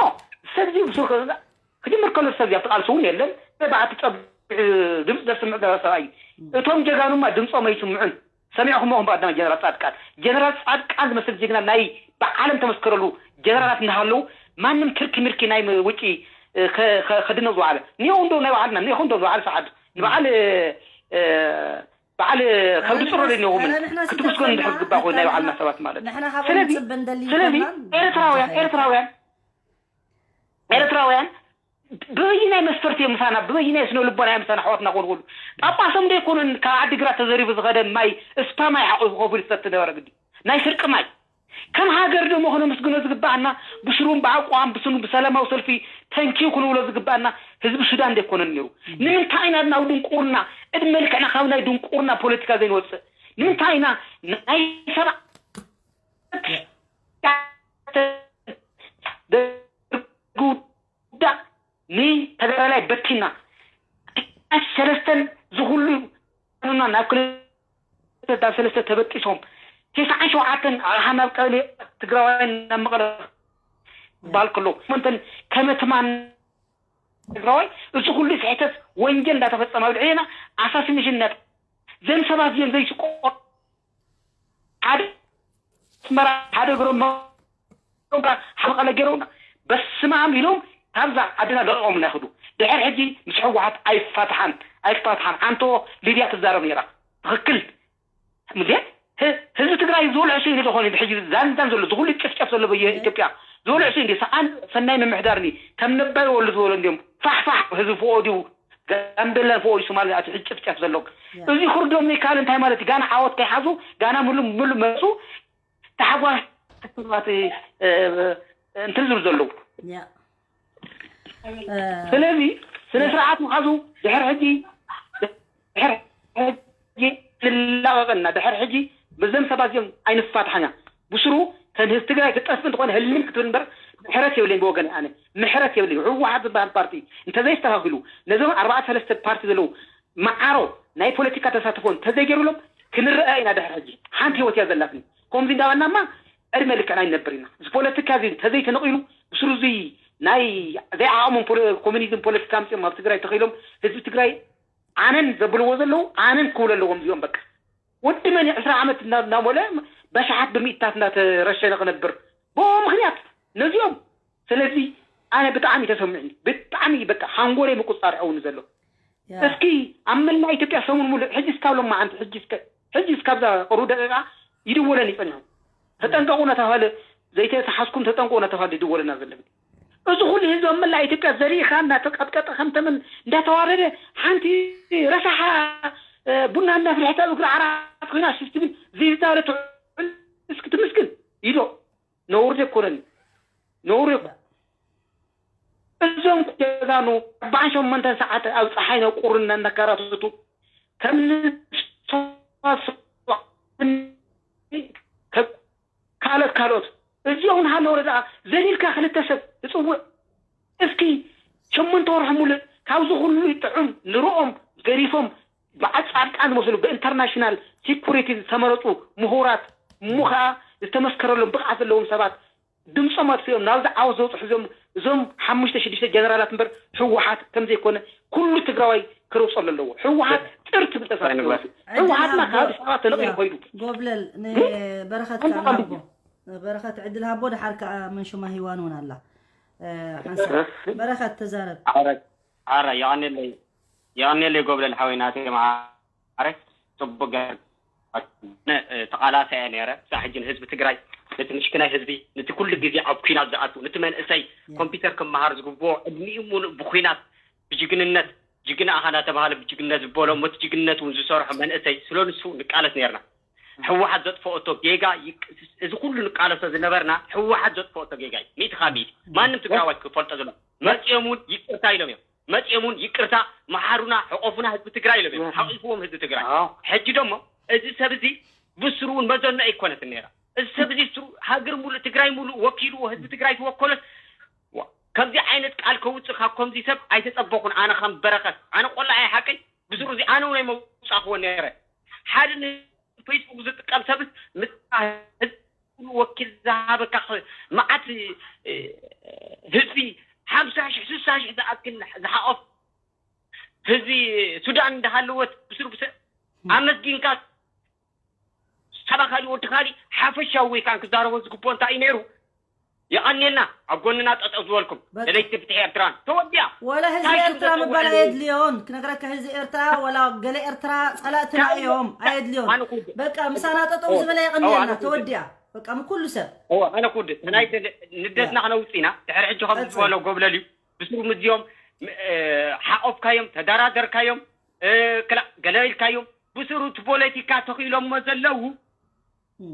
ሰብ እዚ ብሱር ከ- ክጅምር ከሎ ሰብ እዚ ኣብቲ ቃልሲ እውን የለን። በዓቲ ፀቢዑ ድምፂ ዘስምዕ ዘረ ሰብኣይ እዩ። እቶም ጀጋኑማ ድምፆም ኣይስምዑን። ሰሚዕኹምዎ ባድና ጀነራል ፃድቃን ጀነራል ፃድቃን ዝመስል ጀግና ናይ ብዓለም ተመስከረሉ ጀነራላት እናሃለዉ ማንም ትርኪ ምርኪ ናይ ውጪ እ፣ ከ- ከ- ከድነቕ ዝወዓለ እኒኦ እንዶ ናይ ባዕልና እኒኦ እንዶ ዝወዓለ ሰዓድ ንበዓል እ፣ እ፣ በዓል ከብዲ ፅሮ ደኒኹምን ክትምስገኑ እንድሕር ዝግባእ ኮይኑ ናይ ባዕልና ሰባት ማለት እዩ። ንሕና ካብ ስለዚ ንፅበ እንደሊ ስለዚ ይኮናል። ኤርትራውያን ኤርትራውያን ኤርትራውያን ብበይናይ መስፈርቲ እዮም ምሳና ብበይናይ ስነ ልቦና እዮም ምሳና ኣሕዋትና ክኾኑ ክሉ ጳጳሶም ዶ ይኮኑን ካብ ዓዲግራት ተዘሪቡ ዝኸደ ማይ እስፓ ማይ ሓቑ ከፊሉ ዝሰቲ ነበረ ግዲ ናይ ስርቂ ማይ ከም ሃገር ደሞ ከነመስግኖ ዝግባኣና ብስሩን ብኣቋም ብስኑ ብሰላማዊ ሰልፊ ተንኪው ክንብሎ ዝግባኣና ህዝቢ ሱዳን ደይኮነን ነይሩ። ንምንታይ ኢና ናብ ድንቁርና ዕድመ ልክዕና ካብ ናይ ድንቁርና ፖለቲካ ዘይንወፅእ? ንምንታይ ኢና ናይ ሰብዓ ደርጉ ውዳእ ንተጋዳላይ በቲና ሰለስተን ዝኩሉ ና ናብ ክልተ ናብ ሰለስተ ተበጢሶም ተስዓን ሸውዓተን ኣቕሓ ናብ ቀበሌ ትግራዋይ ናብ መቐለ ባል ከሎ መንተን ከመትማን ትግራዋይ እዚ ኩሉ ስሕተት ወንጀል እንዳተፈጸመ ኣብ ልዕሌና ኣሳሲኔሽን እናተ ዘን ሰባት እዚኦም ዘይስቆ ሓደ ኣስመራ ሓደ ግሮም ሓመቐለ ገይሮምና በስማም ኢሎም ካብዛ ዓድና ለቂቖምና ይኸዱ። ድሕር ሕጂ ምስ ህወሓት ኣይፋትሓን ኣይፋትሓን። ኣንቶ ሊድያ ትዛረብ ነይራ ትኽክል። እንዴ ህዝቢ ትግራይ ዝበልዖ ስኢኑ ዝኾነ ሕጂ ዛንዛን ዘሎ ዝኹሉ ጭፍጨፍ ዘሎ በየ ኢትዮጵያ ዝበልዖ ስኢኑ ሰኣን ሰናይ ምምሕዳርኒ ከም ነባይ ወሉ ዝበሎ እንዲዮም ፋሕፋሕ ህዝቢ ፍኦ ድዩ ጋምቤላን ፍኦ ሶማሊ ኣቲ ሕጂ ጭፍጨፍ ዘሎ እዚ ኩርዶም ይካል እንታይ ማለት ጋና ዓወት ከይሓዙ ጋና ሙሉ ሙሉ መፁ ተሓጓስ ሰባት እንትን ዝብሉ ዘለዉ ስለዚ ስነ ስርዓት ምሓዙ ድሕር ሕጂ ድሕር ሕጂ ንላቐቐና ድሕር ሕጂ ብዘም ሰባት እዚኦም ኣይንፋትሓኛ ብስሩ ከም ህዝቢ ትግራይ ክጠፍእ እንተኾነ ህልም ክትብል እምበር ምሕረት የብለኝ ብወገን ኣነ ምሕረት የብለኝ ህወሓት ዝበሃል ፓርቲ እንተዘይስተኻኪሉ ነዞም ኣርባዕተ ሰለስተ ፓርቲ ዘለዉ መዓሮ ናይ ፖለቲካ ተሳትፎ እንተዘይገይሩሎም ክንረአ ኢና ድሕር ሕጂ ሓንቲ ህይወት እያ ዘላትኒ ከምዚ እንዳበልናማ ዕድመ ልክዕና ይነብር ኢና እዚ ፖለቲካ እዚ እንተዘይተነቒሉ ብስሩ እዚ ናይ ዘይዓቕሞም ኮሚኒዝም ፖለቲካ ኣምፅኦም ኣብ ትግራይ ተኺሎም ህዝቢ ትግራይ ኣነን ዘብልዎ ዘለዉ ኣነን ክብሉ ኣለዎም እዚኦም በቃ ወዲ መን ዕስራ ዓመት እናሞለ በሽሓት ብምኢታት እናተረሸነ ክነብር ብኡ ምክንያት ነዚኦም ስለዚ ኣነ ብጣዕሚ ተሰሚዑ ብጣዕሚ በቃ ሓንጎለይ ምቁፃር ይኸውን ዘሎ እስኪ ኣብ መላእ ኢትዮጵያ ሰሙን ሙሉእ ሕጂ እስካብ ሎማዓንቲ ሕጂ እስከ ሕጂ እስካብዛ ቅሩብ ደቂቃ ይድወለኒ ይጸንሑ ተጠንቀቁ እናተባህለ ዘይተተሓዝኩም ተጠንቀቁ እናተባህለ ይድወለና ዘሎ እዚ ኩሉ ህዝቢ ኣብ መላእ ኢትዮጵያ ዘሪእኻ እናተቀጥቀጠ ከም ተመን እንዳተዋረደ ሓንቲ ረሳሓ ቡና እናፍልሐት ኣብ እግሪ ዓራት ኮይና ሽሽ ትብል ዘይዝዳወለ ትዕል እስኪ ትምስግን ኢዶ ነውር ዘይኮነን ነውር እኮ እዞም ጀጋኑ ኣርባዓን ሸሞንተን ሰዓት ኣብ ፀሓይ ናብ ቁሪ እናካራተቱ ከም ካልኦት ካልኦት እዚኦም ንሃለወ ደኣ ዘሊልካ ክልተ ሰብ ትፅውዕ እስኪ ሸሞንተ ወርሒ ሙሉእ ካብዚ ኩሉ ጥዑም ንርኦም ገዲፎም በዓል ፃድቃን ዝመስሉ ብኢንተርናሽናል ሲኩሪቲ ዝተመረፁ ምሁራት እሞ ከዓ ዝተመስከረሎም ብቕዓት ዘለዎም ሰባት ድምፆም ኣጥፊኦም ናብዚ ዓወት ዘውፅሑ እዞም እዞም ሓሙሽተ ሽዱሽተ ጀነራላት እምበር ህወሓት ከምዘይኮነ ኩሉ ትግራዋይ ክረግፆ ኣለዎ። ህወሓት ጥር ትብል ተሳትፎ ህወሓትና ካብ ኣዲስ ኣበባ ተነቒሉ ኮይዱ ጎብለል ንበረኸት ከዓ ሃቦ በረኸት ዕድል ሃቦ ድሓር ከዓ መንሹማ ሂዋን እውን ኣላ ሓንሳብ በረኸት ተዛረብ። ኣረ ኣረ የቐኔለይ የቐኔለይ ጎብለል ሓወይ ናተይ መዓረ ጽቡቅ ገር ተቓላሳይ እየ ነይረ። ክሳዕ ሕጂ ንህዝቢ ትግራይ፣ ነቲ ምሽክናይ ህዝቢ፣ ነቲ ኩሉ ግዜ ኣብ ኩናት ዝኣቱ፣ ነቲ መንእሰይ ኮምፒውተር ክመሃር ዝግብኦ ዕድሚኡ ሙሉእ ብኩናት ብጅግንነት ጅግና ኣኻ እናተባህለ ብጅግነት ዝበሎ ሞት ጅግነት እውን ዝሰርሖ መንእሰይ ስለ ንሱ ንቃለስ ነርና። ህወሓት ዘጥፈኦቶ ጌጋ ይቅ- እዚ ኩሉ ንቃለሶ ዝነበርና ህወሓት ዘጥፈኦቶ ጌጋ እዩ። ሚእቲ ካብ ሚእቲ ማንም ትግራዋይ ክፈልጦ ዘሎ መፂኦም እውን ይቅርታ ኢሎም እዮም። መፂኦም እውን ይቅርታ መሓሩና ሕቆፉና ህዝቢ ትግራይ ኢሎም እዮም። ሓቂፍዎም ህዝቢ ትግራይ። ሕጂ ደሞ እዚ ሰብ እዚ ብስሩ እውን መዘኖ ኣይኮነትን ነይራ። እዚ ሰብ እዚ ስሩ ሃገር ሙሉእ ትግራይ ሙሉእ ወኪልዎ ህዝቢ ትግራይ ዝወከሎት ከምዚ ዓይነት ቃል ከውፅእ ካብ ከምዚ ሰብ ኣይተፀበኹን። ኣነ ከም በረኸት ኣነ ቆላዓ ሓቀይ ብስሩ እዚ ኣነ እውን ኣይመውፃእክዎ ነይረ። ሓደ ንፌስቡክ ዝጥቀም ሰብስ ምስ ህዝቢ ወኪል ዝሃበካ መዓት ህዝቢ ሓምሳ ሽሕ ስሳ ሽሕ ዝኣክል ዝሓቆፍ ህዝቢ ሱዳን እንዳሃለወት ብስሩ ብሰ ኣመስጊንካ ሳባ ካሊእ ወዲ ካሊእ ሓፈሻዊ ወይ ከዓ ክዛረቦ ዝግብኦ እንታይ እዩ ነይሩ? የቐንየልና ኣብ ጎንና ጠጠው ዝበልኩም ደለይቲ ፍትሒ ኤርትራን ተወዲያ። ወላ ህዝቢ እንታይ ኤርትራ ሽም ምባል ዘተወለደ? ኣየድልዮን ክነግረካ፣ ህዝቢ ኤርትራ ወላ ገለ ኤርትራ ጸላእትና ካብ እዮም፣ ኣየድልዮን። ኣነ ኩድ- በቃ ምሳና ጠጠው እወ፣ ዝበለ እወ፣ የቐንየልና። ኣነ ኩድ- ተወዲያ በቃ ምኩሉ ሰብ። እወ፣ ኣነ ኩድ ናይ ደለ- ንደትና ክነውፅእ ኢና። ድሕሪ ሕጂ ከም ቀጽል። ዝበሎ ጎብለል እዩ። ብስሩ ምዝዮም እ፣ ሓቆፍካዮም፣ ተደራደርካዮም፣ እ፣ ክላ- ገለ ኢልካዮም። ብስሩ እቲ ፖለቲካ ተኽኢሎሞ ዘለዉ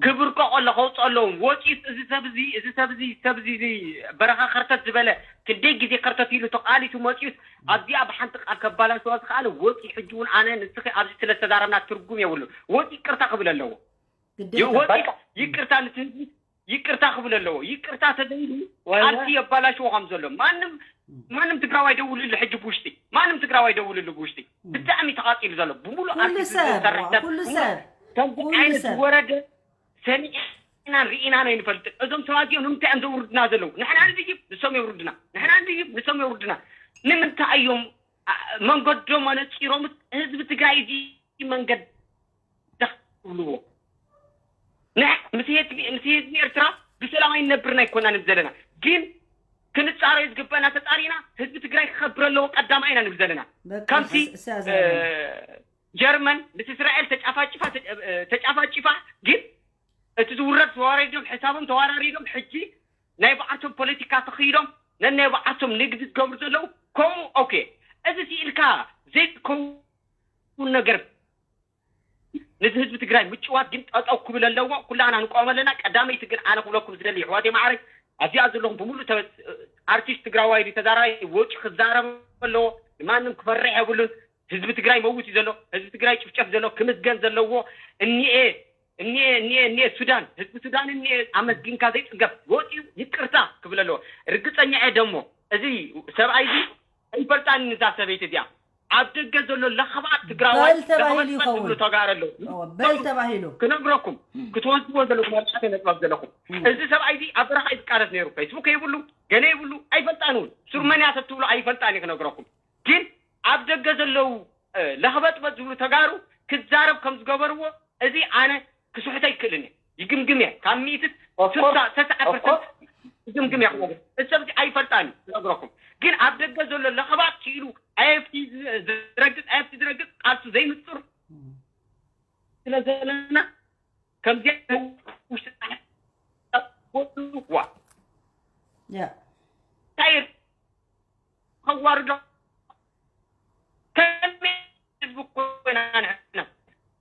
ክብርቆ ከሎ ከውፅኦ ኣለዎም። ወፂኡስ እዚ ሰብ እዚ እዚ ሰብ እዚ ሰብ እዚ እዚ በረኻ ከርተት ዝበለ ክንደይ ግዜ ከርተት ኢሉ ተቓሊሱ መፂኡስ ኣብዚኣ ብሓንቲ ቃል ከባላሽዋ ዝኸኣለ ወፂ ሕጂ እውን ኣነ ንስኺ ኣብዚ ስለ ዝተዛረብና ትርጉም የብሉ። ወፂ ይቅርታ ክብል ኣለዎ። ግዴታ። ወፂ ይቅርታ ንትህዝቢ ይቅርታ ክብል ኣለዎ። ይቅርታ ተዘይሉ ወላ- ቃልሲ የባላሽዎ ከም ዘሎ ማንም ማንም ትግራዋይ ደውልሉ ሕጂ ብውሽጢ ማንም ትግራዋይ ደውልሉ ብውሽጢ ብጣዕሚ ተቃፂሉ ዘሎ ብሙሉእ ኩሉ ኣርቲስት ሰብ ዝሰርሕ ሰብ ኩሉ ሰብ ከምዚ ኩሉ ዓይነት ሰብ ዝወረደ ሰሚዕናን ርኢናን ኣይንፈልጥን። እዞም ሰባት እዚኦም ንምንታይ እዮም ዘውርድና ዘለዉ? ንሕና ንድይብ ንሶም የውርድና፣ ንሕና ንድይብ ንሶም የውርድና። ንምንታይ እዮም ኣ- መንገዶም ኣነፂሮም ህዝቢ ትግራይ እዚ መንገድ ደኽ ትብልዎ? ንሕ- ምስ ህዝቢ ምስ ህዝቢ ኤርትራ ብሰላም ኣይንነብርን ኣይኮናን ዘለና፣ ግን ክንፃረዮ ዝግበአና ተፃሪና ህዝቢ ትግራይ ክኸብር ኣለዎ ቀዳማ ኢና ንብል ዘለና። በቃ ከምቲ እሳ- እሳ እ፣ ዘረባ። ጀርመን ምስ እስራኤል ተጫፋጭፋ ተጫ- እ፣ ተጫፋጭፋ ግን እቲ ዝውረድ ተዋሪዶም ሕሳቦም ተዋራሪዶም ሕጂ ናይ ባዕልቶም ፖለቲካ ተኽኢሎም ነናይ ባዕልቶም ንግዲ ዝገብሩ ዘለዉ ከምኡ ኦኬ እዚ ስኢልካ ዘይከውን ነገር ነዚ ህዝቢ ትግራይ ምጭዋት ግን ጠጠው ክብል ኣለዎ። ኩላና ንቆም ኣለና። ቀዳመይቲ ግን ኣነ ክብለኩም ዝደሊ ይሕዋት ማዕረይ ኣብዚኣ ዘለኹም ብምሉእ ኣርቲስት ትግራዋይ ተዛራይ ወፂ ክዛረብ ኣለዎ። ማንም ክፈርሕ የብሉን። ህዝቢ ትግራይ መውት እዩ ዘሎ። ህዝቢ ትግራይ ጭፍጨፍ ዘሎ ክምስገን ዘለዎ እኒኤ እኒኤ እኒኤ እኒኤ ሱዳን ህዝቢ ሱዳን እኒኤ ኣመስጊንካ ዘይፅገብ ወፂኡ ይቅርታ ክብል ኣለዎ። ርግፀኛ እየ ደሞ እዚ ሰብኣይ እዚ ኣይፈልጣን እዛ ሰበይቲ እዚኣ ኣብ ደገ ዘሎ ለኸባት ትግራዋይ በል ተባሂሉ ለኸበት ይኸውን። ዝብሉ ተጋሩ ኣለዉ። እወ፣ በል ተባሂሉ። ክነግረኩም ክትወስድዎ ዘለኩም ኣርባዕተ ነጥባት ዘለኩም እም። እዚ ሰብኣይ እዚ ኣብ በረኻ እዩ ዝቃለስ ነይሩ። ፌስቡክ የብሉ ገለ የብሉ ኣይፈልጣን እውን ሱር መን እያ ተትብሎ ኣይፈልጣን እዩ ክነግረኩም። ግን ኣብ ደገ ዘለዉ ለኽበጥበጥ ዝብሉ ተጋሩ ክዛረብ ከም ዝገበርዎ እዚ ኣነ ክስሕቶ ይክእልን እየ ይግምግም እየ ካብ ሚእቲ ስሳ ተስዓ ፐርሰንት ይግምግም እየ ክነግር እዚ ሰብ እዚ ኣይፈልጣን እዩ ዝነግረኩም። ግን ኣብ ደገ ዘሎ ለኽባጥ ክኢሉ ኣይፍቲ ዝረግጥ ኣይፍቲ ዝረግጥ ቃልሱ ዘይምፅር ስለ ዘለና ከምዚ ውሽጢ ዋ እንታይ ከዋርዶ ከመይ ህዝቢ ኮይና ንሕና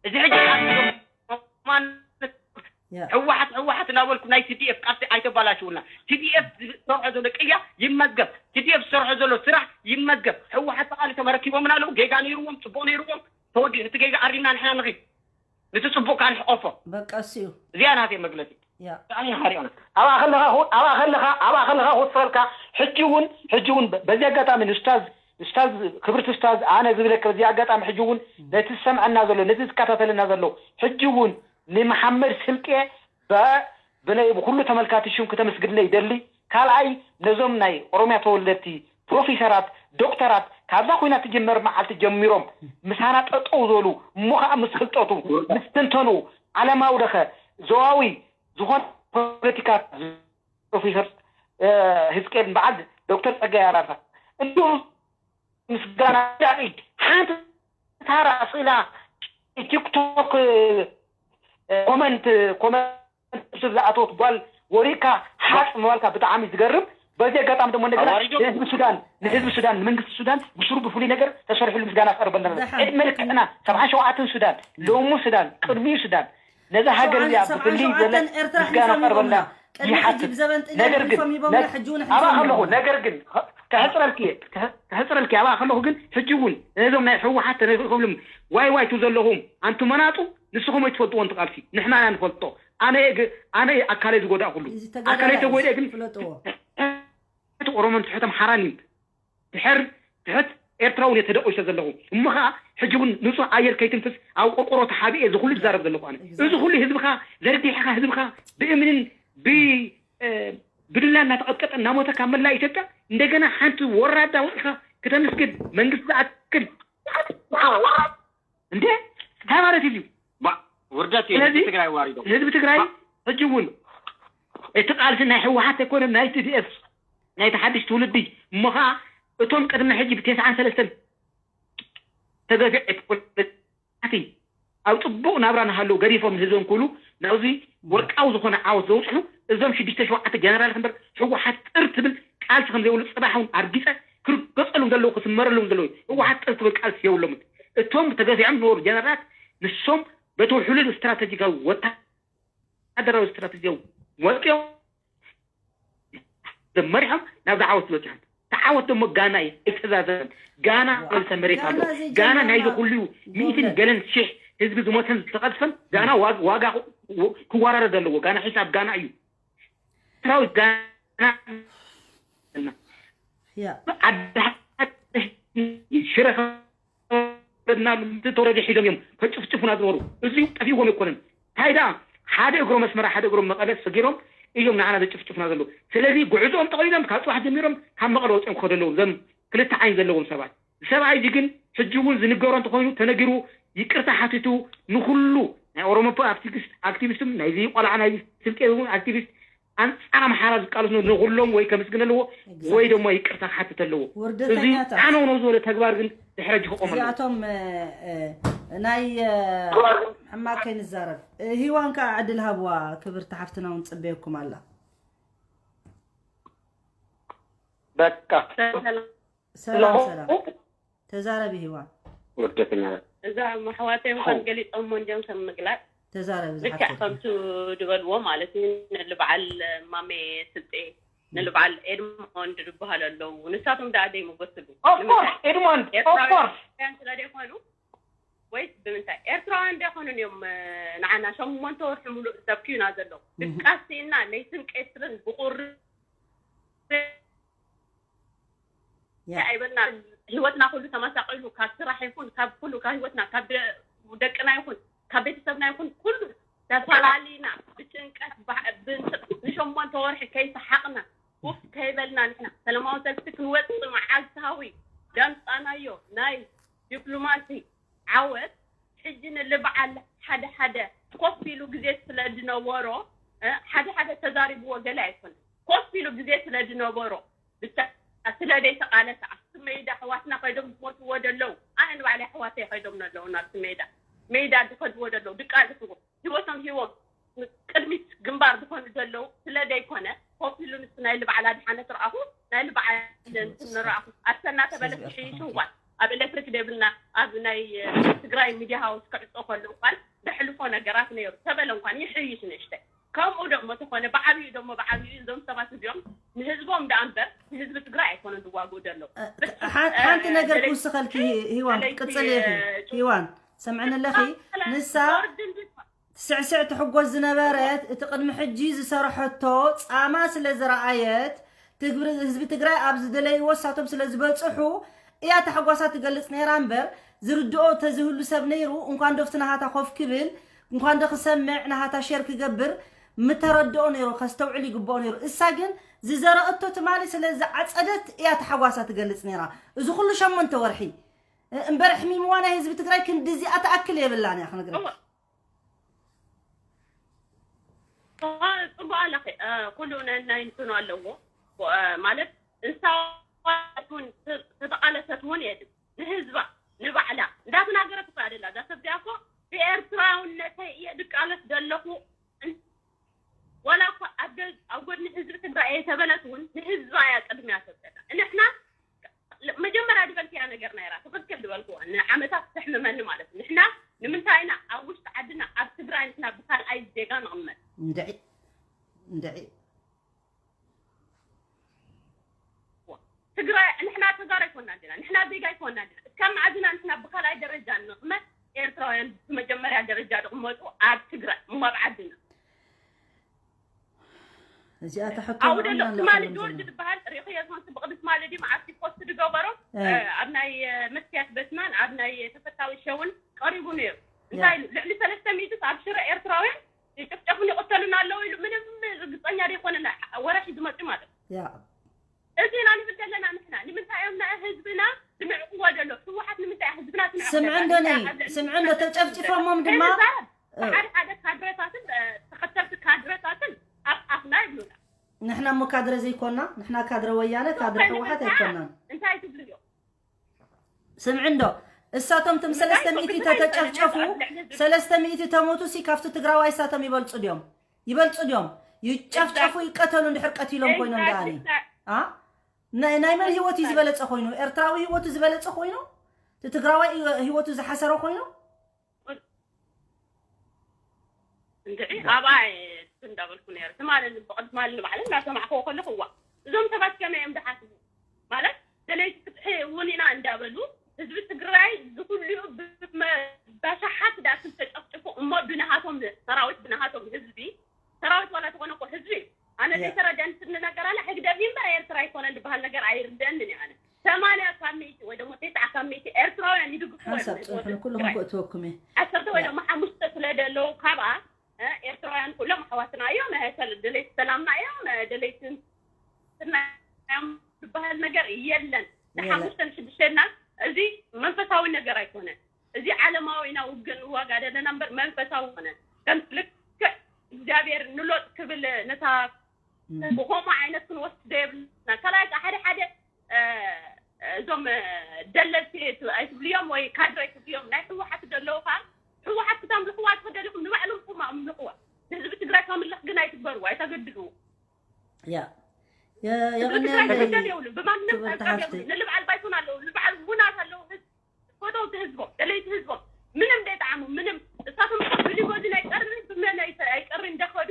እዚ ሕጂ ህወሓት ህወሓት እናበልኩ ናይ ቲዲኤፍ ቃልሲ ኣይተባላሽውና። ቲዲኤፍ ዝሰርሖ ዘሎ ቅያ ይመዝገብ። ቲዲኤፍ ዝሰርሖ ዘሎ ስራሕ ይመዝገብ። ህወሓት ተቃሊሶም ረኪቦምን ኣለዉ። ጌጋ ነይርዎም፣ ፅቡቅ ነይርዎም። ተወዲኡ ነቲ ጌጋ ኣሪምና ንሕና ንኺድ። ነቲ ፅቡቅ ከዓ ንሕቆፎ። በቃ እሱ እዩ። እዚኣ ናተይ መግለፂ። ያ። ብጣዕሚ ሓሪቕና። ኣብኣ ከለኻ ክው- ኣብኣ ከለኻ ኣብኣ ከለኻ ክውስኸልካ ሕጂ እውን ሕጂ እውን በ- በዚ ኣጋጣሚ ንስታዝ ስታዝ ክብርቲ ስታዝ ኣነ ዝብለካ በዚ ኣጋጣሚ ሕጂ እውን ነቲ ዝሰምዐና ዘሎ ነቲ ዝከታተለና ዘሎ ሕጂ እውን ንመሓመድ ስልጤ በ- ብናይ ብኩሉ ተመልካቲ ሽም ክተመስግንለ ይደሊ። ካልኣይ ነዞም ናይ ኦሮሚያ ተወለድቲ ፕሮፌሰራት ዶክተራት ካብዛ ኮይና ትጅመር መዓልቲ ጀሚሮም ምሳና ጠጠው ዝበሉ እሞ ከዓ ምስ ፍልጠቱ ምስ ትንተኑ ዓለማዊ ደኸ ዞባዊ ዝኾነ ፖለቲካ ፕሮፌሰር ህዝቅኤል በዓል ዶክተር ጸጋይ ኣራርሳ እንዲሁ ምስጋና ኢድ ሓንቲ ታራ ስኢላ ቲክቶክ ኮመንት ኮመንት ዝኣተወት ጓል ወሪካ ሓጥ ምባልካ ብጣዕሚ ዝገርም። በዚ ኣጋጣሚ ደሞ እንደገና ንህዝቢ ሱዳን ንህዝቢ ሱዳን ንመንግስቲ ሱዳን ብስሩ ብፍሉይ ነገር ተሰርሕሉ ምስጋና ክቀርበልና ዕድመ ልክዕና ሰብዓ ሸውዓተን ሱዳን ሎሚ ሱዳን ቅድሚኡ ሱዳን ነዛ ሃገር እዚኣ ብፍሉይ ዘለ ምስጋና ክቀርበልና ይሓትት። ነገር ግን ኣብኣ ከለኹ ነገር ግን ከሕፅረልኪ ከሕፅረልኪ ኣብኣ ከለኹ ግን ሕጂ እውን ነዞም ናይ ህወሓት ተነክብልም ዋይ ዋይ ቱ ዘለኹም ኣንቱ መናጡ ንስኹም ኣይትፈልጥዎ እንትቃልሲ ንሕና ኢና ንፈልጦ። ኣነ ኣነ ኣካለይ ዝጎዳእኩሉ ኣካለይ ተጎድኤ ግን ትሕቲ ኦሮሞን ትሕቲ ኣምሓራን እዩ። ድሕር ትሕት ኤርትራ እውን እየ ተደቂሰ ዘለኹ። እሞ ኸዓ ሕጂ እውን ንፁህ ኣየር ከይትንፍስ ኣብ ቆርቆሮ ተሓቢኤ እዚ ኩሉ ዝዛረብ ዘለኹ ኣነ። እዚ ኩሉ ህዝብኻ ዘርጊሕኻ ህዝብኻ ብእምንን ብ ብድላ እናተቐጥቀጠ እናሞተ ካብ መላእ ኢትዮጵያ እንደገና ሓንቲ ወራዳ ወፂኻ ክተመስግን መንግስቲ ዝኣክል እንዴ እንታይ ማለት እዩ? ውርደት እዩ። ህዝቢ ትግራይ ዋሪዶ ህዝቢ ትግራይ ሕጂ እውን እቲ ቃልሲ ናይ ህወሓት ኣይኮነን ናይ ቲ ዲ ኤፍ ናይቲ ሓድሽ ትውልዲ እሞ ከዓ እቶም ቅድሚ ሕጂ ብተስዓን ሰለስተን ተገፊ ኣብ ፅቡቅ ናብራ ንሃለዉ ገዲፎም ንህዝቦም ክብሉ ናብዚ ወርቃዊ ዝኾነ ዓወት ዘውፅሑ እዞም ሽዱሽተ ሸውዓተ ጀነራላት እምበር ህወሓት ጥር ትብል ቃልሲ ከም ዘይብሉ ፅባሕ እውን ኣርጊፀ ክርገፀሎም ዘለዎ ክስመረሎም ዘለዎ ህወሓት ጥር ትብል ቃልሲ የብሎምን። እቶም ተገፊዖም ዝነበሩ ጀነራላት ንሶም በቲ ውሕሉል ስትራተጂካዊ ወታደራዊ ስትራተጂ ወፂኦም መሪሖም ናብዚ ዓወት ዝበፅሖም እቲ ዓወት ደሞ ጋና እዩ ኣይተዛዘበን። ጋና ርእሰ መሬት ኣሎ። ጋና ናይዚ ኩሉ ሚእትን ገለን ሽሕ ህዝቢ ዝሞተን ዝተቐዝፈን ጋና ዋጋ ክወራረድ ኣለዎ። ጋና ሒሳብ ጋና እዩ። ሰራዊት ጋና ዓዲ ሽረ ከበድናሉ ተወረደ ሒዞም እዮም ከጭፍጭፉና ዝነበሩ። እዚ ጠፊዎም ኣይኮነን። እንታይ ደኣ ሓደ እግሮም ኣስመራ ሓደ እግሮም መቐለ ሰጊሮም እዮም ንዓና ዘጭፍጭፉና ዘለዉ። ስለዚ ጉዕዞኦም ጠቕሊሎም ካብ ፅባሕ ጀሚሮም ካብ መቐለ ወፂኦም ክኸዱ ኣለዎም። ዘም ክልተ ዓይን ዘለዎም ሰባት ሰብኣይ እዚ ግን ሕጂ እውን ዝንገሮ እንተኮይኑ ተነጊሩ ይቅርታ ሓቲቱ ንኩሉ ናይ ኦሮሞ ኣክቲቪስት ኣክቲቪስት ናይዚ ቆልዓ ናይ ስልጤ እውን ኣክቲቪስት ኣንፃር ኣምሓራ ዝቃለሱ ንኩሎም ወይ ከምስግን ኣለዎ ወይ ድማ ይቅርታ ክሓትት ኣለዎ። እዚ ዓነው ነው ዝበለ ተግባር ግን ድሕረ ጅ ክቆመ እዚኣቶም ናይ ሕማቅ ከይንዛረብ ሂዋን ከዓ ዕድል ሃብዋ ክብርቲ ሓፍትና እውን ፅበየኩም ኣላ። በቃ ሰላም ሰላም ተዛረቢ ሂዋን። ወደተኛ እዛ ማሕዋተይ ምኳን ገሊፆሞ እንዲዮም ከም ምግላፅ ተዛረቢ ልክዕ ከምቱ ዝበልዎ ማለት እዩ። ንልበዓል ማሜ ስልጤ ንልበዓል ኤድሞንድ ዝበሃሉ ኣለዉ። ንሳቶም ደኣ ደይመጎስሉ ኦፍኮርስ ኤድሞንድ ኦፍኮርስ ኤርትራውያን ስለ ደይኮኑ ወይስ ብምንታይ ኤርትራውያን ደይኮኑን እዮም ንዓና ሸሞንተ ወርሒ ሙሉእ ዘብክዩና ዘለዉ ድቃስ ስኢንና ለይትን ቀትርን ብቁሪ ኣይበልና ህይወትና ኩሉ ተመሳቂሉ ካብ ስራሕ ይኹን ካብ ኩሉ ካብ ህይወትና ካብ ደቅና ይኹን ካብ ቤተሰብና ይኹን ኩሉ ተፈላሊና ብጭንቀት ንሸሞንተ ወርሒ ከይሰሓቅና ውፍ ከይበልና ንሕና ሰለማዊ ሰልፊ ክንወፅእ መዓልታዊ ዳምፃናዮ ናይ ዲፕሎማሲ ዓወት ሕጂ ንልበዓል ሓደ ሓደ ኮፍ ኢሉ ግዜ ስለ ዝነበሮ ሓደ ሓደ ተዛሪብዎ ገለ ኣይኮነን ኮፍ ኢሉ ግዜ ስለ ዝነበሮ ብቻ ስለ ዘይተቃለሰ ኣብቲ መይዳ ኣሕዋትና ከይዶም ዝሞትዎ ዘለዉ ኣነ ንባዕለይ ኣሕዋተይ ከይዶም ዘለዉ ናብቲ መይዳ መይዳ ዝኸድዎ ዘለዉ ዝቃለስዎ ሂወቶም ሂቦም ቅድሚት ግንባር ዝኾኑ ዘለዉ ስለ ዘይኮነ ኮፍ ኢሉ ንሱ ናይ ልበዓል ኣድሓነት ረኣኹ ናይ ልበዓል እንትን ረኣኹ ኣሰና ተበለት ይሕይሽ እንኳን ኣብ ኤሌክትሪክ ደብልና ኣብ ናይ ትግራይ ሚድያ ሃውስ ክዕፆ ከሎ እንኳን ዘሕልፎ ነገራት ነይሩ ተበለ እንኳን ይሕይሽ ንእሽተይ ከምኡ ደሞ ተኾነ ብዓብዩ ደሞ ብዓብዩ እዞም ሰባት እዚኦም ንህዝቦም ደኣ እምበር ንህዝቢ ትግራይ ኣይኮነን ዝዋግኡ ዘለዉ ሓንቲ ነገር ክውስኸልኪ ሂዋን ክትቅፅል ኢኺ ሂዋን ሰምዕኒ ኣለኺ ንሳ ስዕስዕ ትሕጎስ ዝነበረት እቲ ቅድሚ ሕጂ ዝሰርሐቶ ፃማ ስለ ዝረኣየት ህዝቢ ትግራይ ኣብ ዝደለይዎ እሳቶም ስለ ዝበፅሑ እያ ታሕጓሳ ትገልፅ ነይራ እምበር ዝርድኦ ተዝህሉ ሰብ ነይሩ እንኳን ዶፍቲ ናሃታ ኮፍ ክብል እንኳን ዶ ክሰምዕ ናሃታ ሼር ክገብር ምተረድኦ ነይሩ ከስተውዕል ይግብኦ ነይሩ እሳ ግን ዝዘረእቶ ትማሊ ስለ ዝዓፀደት እያ ታሕጓሳ ትገልፅ ነይራ እዚ ኩሉ ሸሞንተ ወርሒ እምበር ሕሚምዋ ናይ ህዝቢ ትግራይ ክንድዚኣ ትኣክል የብላን እያ ክነግረኪ ፅቡቅ ኣለኺ ኩሉ ነናይ እንትኑ ኣለዎ ማለት እንሳዋት እውን ተተቓለሰት እውን የድም ንህዝባ ንባዕላ እንዳተናገረት እኮ ኣደላ እዛ ሰብ እዚኣ እኮ ብኤርትራውነተይ እየ ድቃለስ ዘለኹ። ዋላ እኳ ኣብ ጎድኒ ህዝቢ ትግራይ እየ ተበለት እውን ንህዝባ እያ ቅድሚያ ሰብሰላ። ንሕና መጀመርያ ዝበልክያ ነገር ናይራ ትኽክል ዝበልክዋ ንዓመታት ተሕምመኒ ማለት እዩ። ንሕና ንምንታይ ኢና ኣብ ውሽጢ ዓድና ኣብ ትግራይ ንሕና ብካልኣይ ዜጋ ንቕመጥ? እንድዒ እንድዒ ትግራይ ንሕና ተጋሩ ኣይኮና ዲና ንሕና ዜጋ ኣይኮና ዲና እስካብ መዓዝና ንሕና ብካልኣይ ደረጃ ንቕመጥ? ኤርትራውያን ብመጀመርያ ደረጃ ዝቕመጡ ኣብ ትግራይ እሞ ኣብ ዓድና እዚኣ ተሕቶ ኣብኡ ደሎ ትማሊ ጆርጅ ዝበሃል ሪኽዮ ዝኾን ብቕድስ ማለዲ መዓልቲ ፖስት ዝገበሮ ኣብ ናይ መስትያት በስማን ኣብ ናይ ተፈታዊ ሸውን ቀሪቡ ነይሩ። እንታይ ኢሉ ልዕሊ ሰለስተ ሚእቲ ኣብ ሽረ ኤርትራውያን ይጭፍጨፉን ይቕተሉን ኣለዉ ኢሉ ምንም ርግፀኛ ዘይኮነ ወረ ሒዙ መፅዩ ማለት እዩ። እዚ ኢና ንብል ዘለና ንሕና ንምንታይ እዮም ናይ ህዝብና ዝንዕቅዎ ዘሎ ህወሓት ንምንታይ ህዝብና ትንዕቅ ስምዒ እንዶ ነይ ስምዒ እንዶ ተጨፍጭፎሞም ድማ ሓደ ሓደ ካድረታትን ተኸተልቲ ካድረታትን ኣብ ኣፍና ይብሉና። ንሕና እሞ ካድረ ዘይኮና ንሕና ካድረ ወያነ ካድረ ህወሓት ኣይኮናን። እንታይ ትብልዮ? ስምዒ እንዶ እሳቶም ትም ሰለስተ ሚእቲ ተተጨፍጨፉ ሰለስተ ሚእቲ ተሞቱ ሲ ካብቲ ትግራዋይ እሳቶም ይበልፁ ድዮም? ይበልፁ ድዮም? ይጨፍጨፉ ይቀተሉ እንድሕር ቀቲሎም ኮይኖም ደኣኒ ናይ መን ህይወት እዩ ዝበለፀ ኮይኑ? ኤርትራዊ ህይወቱ ዝበለፀ ኮይኑ? ትግራዋይ ህይወቱ ዝሓሰረ ኮይኑ? እንድዒ ኣብኣ እንዳበልኩ ነረ ትማሊ ብቕድማሊ ንባዕለ እንዳሰማዕክዎ ከለኹ እዋ እዞም ሰባት ከመይ እዮም ዝሓስቡ ማለት ደለይቲ ፍትሒ እውን ኢና እንዳበሉ ህዝቢ ትግራይ ዝኩልኡ ብኣሻሓት ዳስም ተጨፍጭፉ እሞ ብናሃቶም ሰራዊት ብናሃቶም ህዝቢ ሰራዊት ዋላ ተኾነ እኮ ህዝቢ ኣነ ዘይተረዳኒ ስኒ ነገር ኣለ ህግደፍ እምበር ኤርትራ ኣይኮነን ዝበሃል ነገር ኣይርደአንን እዩ ኣነ ሰማንያ ካብ ሚእቲ ወይ ደሞ ተስዓ ካብ ሚእቲ ኤርትራውያን ይድግፍዎ እዮም ሓንሳብ ህዝቢ ጽንሑን ኩልኹም ትግራይ። ክእትወኩም እየ ዓሰርተ ወይ ደሞ ሓሙሽተ ስለ ደለዉ ካብኣ እ፣ ኤርትራውያን ኩሎም ኣሕዋትና እዮም እ፣ ሰል- ደለይቲ ሰላምና እዮም እ፣ ደለይቲ እንትና እዮም ዝበሃል ነገር የለን የለን። ንሓሙሽተ ንሽዱሽተና እዚ መንፈሳዊ ነገር ኣይኮነን እዚ ዓለማዊ ኢና ውግን ንዋጋ ዘለና እምበር መንፈሳዊ ኮነ ከም ልክዕ እግዚኣብሔር ንሎጥ ክብል ነታ ብኸምኡ ዓይነት ክንወስድ ዘይብልና ካልኣይ ከዓ ሓደ ሓደ እዞም ደለልቲ ኣይትብልዮም ወይ ካድረ ኣይትብልዮም ናይ ህወሓት ዘለዉ ከዓ ህወሓት ክተምልኽዋ ትኽደልኹም ንባዕሎም ኹም ኣምልኽዋ ንህዝቢ ትግራይ ከምልኽ ግን ኣይትግበርዎ ኣይተገድድዎ ያ የቐንያ የብሉ ብማንም ንልብዓል ባይቶን ኣለዉ ንልብዓል ውናት ኣለዉ ፈተውቲ ህዝቦም ደለይቲ ህዝቦም ምንም ዘይጠዓሙ ምንም እሳቶም ብሊጎዚ ናይ ቀሪ ብመን ኣይቀሪ እንደኸዱ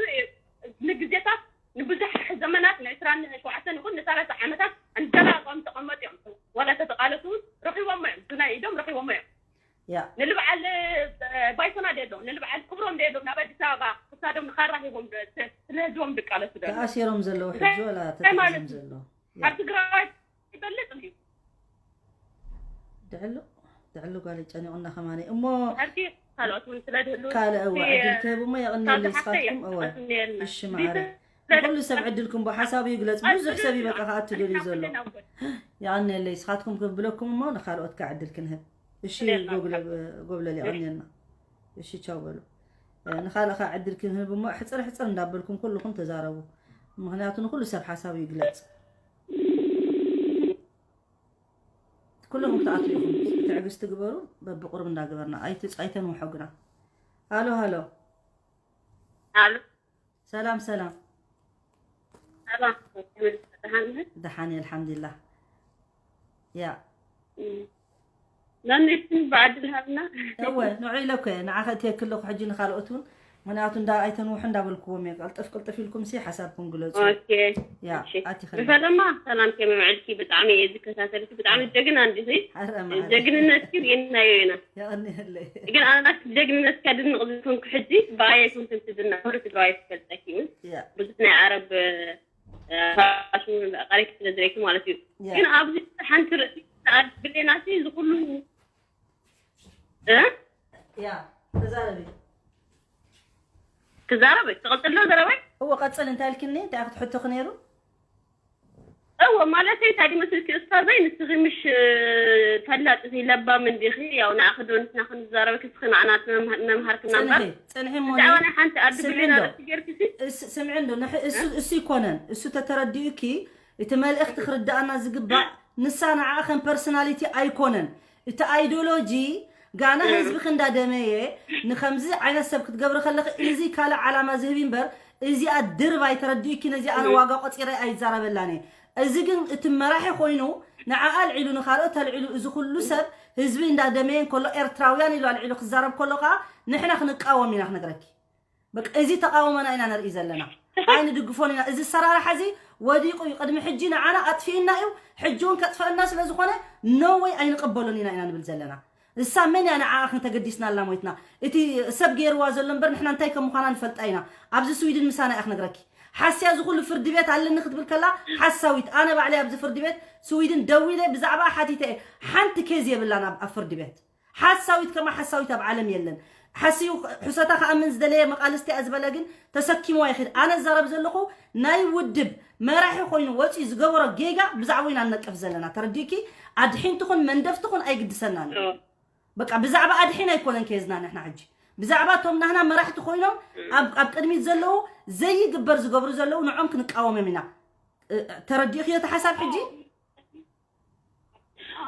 ንግዜታት ንብዙሕ ዘመናት ንዕስራን ሸውዓተን ይኹን ንሰላሳ ዓመታት እንዳላቀም ተቐመጡ እዮም። ዋላ ተተቃለሱ እውን ረኺቦሞ እዮም። ብናይ ኢዶም ረኺቦሞ እዮም። ያ ንልብዓል ባይቶና ደሎ ንልብዓል ክብሮም ደሎ ናብ ኣዲስ ኣበባ ክሳዶም ንኻራ ሂቦም ስለ ህዝቦም ዝቃለሱ ደሎ ተኣሲሮም ዘለዉ ሕጂ ወላ እንታይ ማለት ተታሒዞም እዩ? ዘለዉ ያ ኣብ ትግራዋይ ይበልጥ እዩ። ድዕሉ ድዕሉ ጓል ጨኒቑና ከማኒ እሞ ድሕርቲ ካልኦት እውን ስለ ድህሉ ካልእ እወ እቲ ዕድል ክህብ እሞ የቐንየለይ እስኻትኩም እወ እሺ ማዕረ ንኹሉ ሰብ ዕድልኩም ብ ሓሳቡ ይግለጽ ብዙሕ ሰብ እዩ በቃ ክኣቱ ደልዩ ዘሎ የቐንየለይ እስኻትኩም ክብለኩም እሞ ንኻልኦት ካ ዕድል ክንህብ እሺ ጎብለል የቐንየልና እሺ ቻው በሉ ንኻልእ ካ ዕድል ክንህብ እሞ ሕፅር ሕፅር እንዳበልኩም ኩልኹም ተዛረቡ ምኽንያቱ ንኹሉ ሰብ ሓሳቡ ይግለጽ ኩሎም ክትኣትዉ ኢኹም ትዕግስቲ ግበሩ በብቁሩብ እንዳገበርና ኣይተንውሖ ግና ሃሎ ሃሎ ሃሎ ሰላም ሰላም ሰላም ደሓን ደሓን እየ ኣልሓምዱሊላህ ያ ነንሽን ብዕድል ሃብና እወ ንዑ ኢለ እኮ እየ ንዓኸ እትየክ ኣለኹ ሕጂ ንኻልኦት እውን ምክንያቱ እንዳ ኣይተንውሑ እንዳበልክዎም እየ ቅልጥፍ ቅልጥፍ ኢልኩም ሲ ሓሳብኩም ግለፁ ኦኬ ያ እሺ ኣቲ ከ ብፈለማ ሰላም ከመይ ውዕልኪ ብጣዕሚ እየ ዝከታተልኪ ብጣዕሚ ጀግና እንዲኺ ኣረ ማዕረ ጀግንነትኪ ርኢናዮ ኢና የቐንየለይ ግን ኣነ ናትኪ ጀግንነትኪ ኣድንቕ ዝኮንኩ ሕጂ ብኣየ ኣይኮንክን ትድነቕ ኩሉ ትግራዋይ ትፈልጠኪ እዩ ያ ብዙሕ ናይ ዓረብ ፋሽን ቀሪክ ስለ ዝረኪ ማለት እዩ ያ ግን ኣብዚ ሓንቲ ርእሲ ብሌናሲ ዝኩሉ እ ያ ተዛረቢ ክዛረብ ትቐፅል ዶ ዘረባይ እወ ቀፅል እንታይ ኢልክኒ እንታይ ክትሕቶኺ ነይሩ እወ ማለተይ እንታይ ድመስልኪ እስታዘይ ንስኺ ምሽ ፈላጥ ኢኺ ለባም እንዲኺ ያው ንኣኺ ዶ ንሕና ክንዛረበኪ እስኺ ንዓና መምሃርክና እምበር ፅንሒ እሞ ብዛዕባ ናይ ሓንቲ ኣዲ ስምዒ ብሌና ዶ ርእሲ ጌርኪ ሲ እስ- ስምዒ እንዶ ንሕ- እሱ እሱ ይኮነን እሱ ተተረዲኡኪ እቲ መልእኽቲ ክርዳኣና ዝግባእ፣ ንሳ ንዓ ከም ፐርሶናሊቲ ኣይኮነን። እቲ ኣይዲዮሎጂ ጋና ህዝቢ ክንዳደመየ ንከምዚ ዓይነት ሰብ ክትገብሪ ከለኺ፣ እዚ ካልእ ዓላማ ዝህብ እምበር፣ እዚኣ ድርብ ኣይተረዲእኪ። ነዚ ኣነ ዋጋ ቆፂረ ኣይዛረበላን እየ። እዚ ግን እቲ መራሒ ኮይኑ ንዓኣ ኣልዒሉ ንካልኦት ኣልዒሉ፣ እዚ ኩሉ ሰብ ህዝቢ እንዳደመየ እንከሎ፣ ኤርትራውያን ኢሉ ኣልዒሉ ክዛረብ ከሎ ከዓ ንሕና ክንቃወም ኢና ክነግረኪ። በቃ እዚ ተቃውሞና ኢና ነርኢ ዘለና። ኣይንድግፎን ኢና። እዚ ሰራርሓ እዚ ወዲቁ እዩ። ቅድሚ ሕጂ ንዓና ኣጥፊእና እዩ። ሕጂ እውን ከጥፈእና ስለ ዝኾነ፣ no way ኣይንቅበሎን ኢና ኢና ንብል ዘለና። እሳ መን እያ ንዓኣ ክንተገዲስናላ ሞይትና? እቲ ሰብ ገይርዋ ዘሎ እምበር ንሕና እንታይ ከም ምዃና ንፈልጣ ኢና። ኣብዚ ስዊድን ምሳና እያ ክነግረኪ። ሓስያ እዚ ኩሉ ፍርዲ ቤት ኣለኒ ክትብል ከላ ሓሳዊት። ኣነ ባዕለይ ኣብዚ ፍርዲ ቤት ስዊድን ደዊለ ብዛዕባ ሓቲተ እየ። ሓንቲ ኬዝ የብላን ኣብ ኣብ ፍርዲ ቤት። ሓሳዊት ከማ ሓሳዊት ኣብ ዓለም የለን። ሓስዩ ሕሰታ ክኣምን ዝደለየ መቃልስቲ እያ ዝበለ ግን ተሰኪምዋ ይኽድ። ኣነ እዛረብ ዘለኹ ናይ ውድብ መራሒ ኮይኑ ወፂኡ ዝገበሮ ጌጋ ብዛዕባኡ ኢና ንነቅፍ ዘለና። ተረዲእኪ? ኣድሒን ትኹን መንደፍ ትኹን ኣይግድሰናን እዩ። በቃ ብዛዕባ ኣድሒን ኣይኮነን ኬዝና ንሕና ሕጂ። ብዛዕባ እቶም ናህና መራሕቲ ኮይኖም ኣብ ኣብ ቅድሚት ዘለዉ ዘይግበር ዝገብሩ ዘለዉ ንዖም ክንቃወሞም ኢና። እ፣ ተረዲእክዮ እቲ ሓሳብ ሕጂ?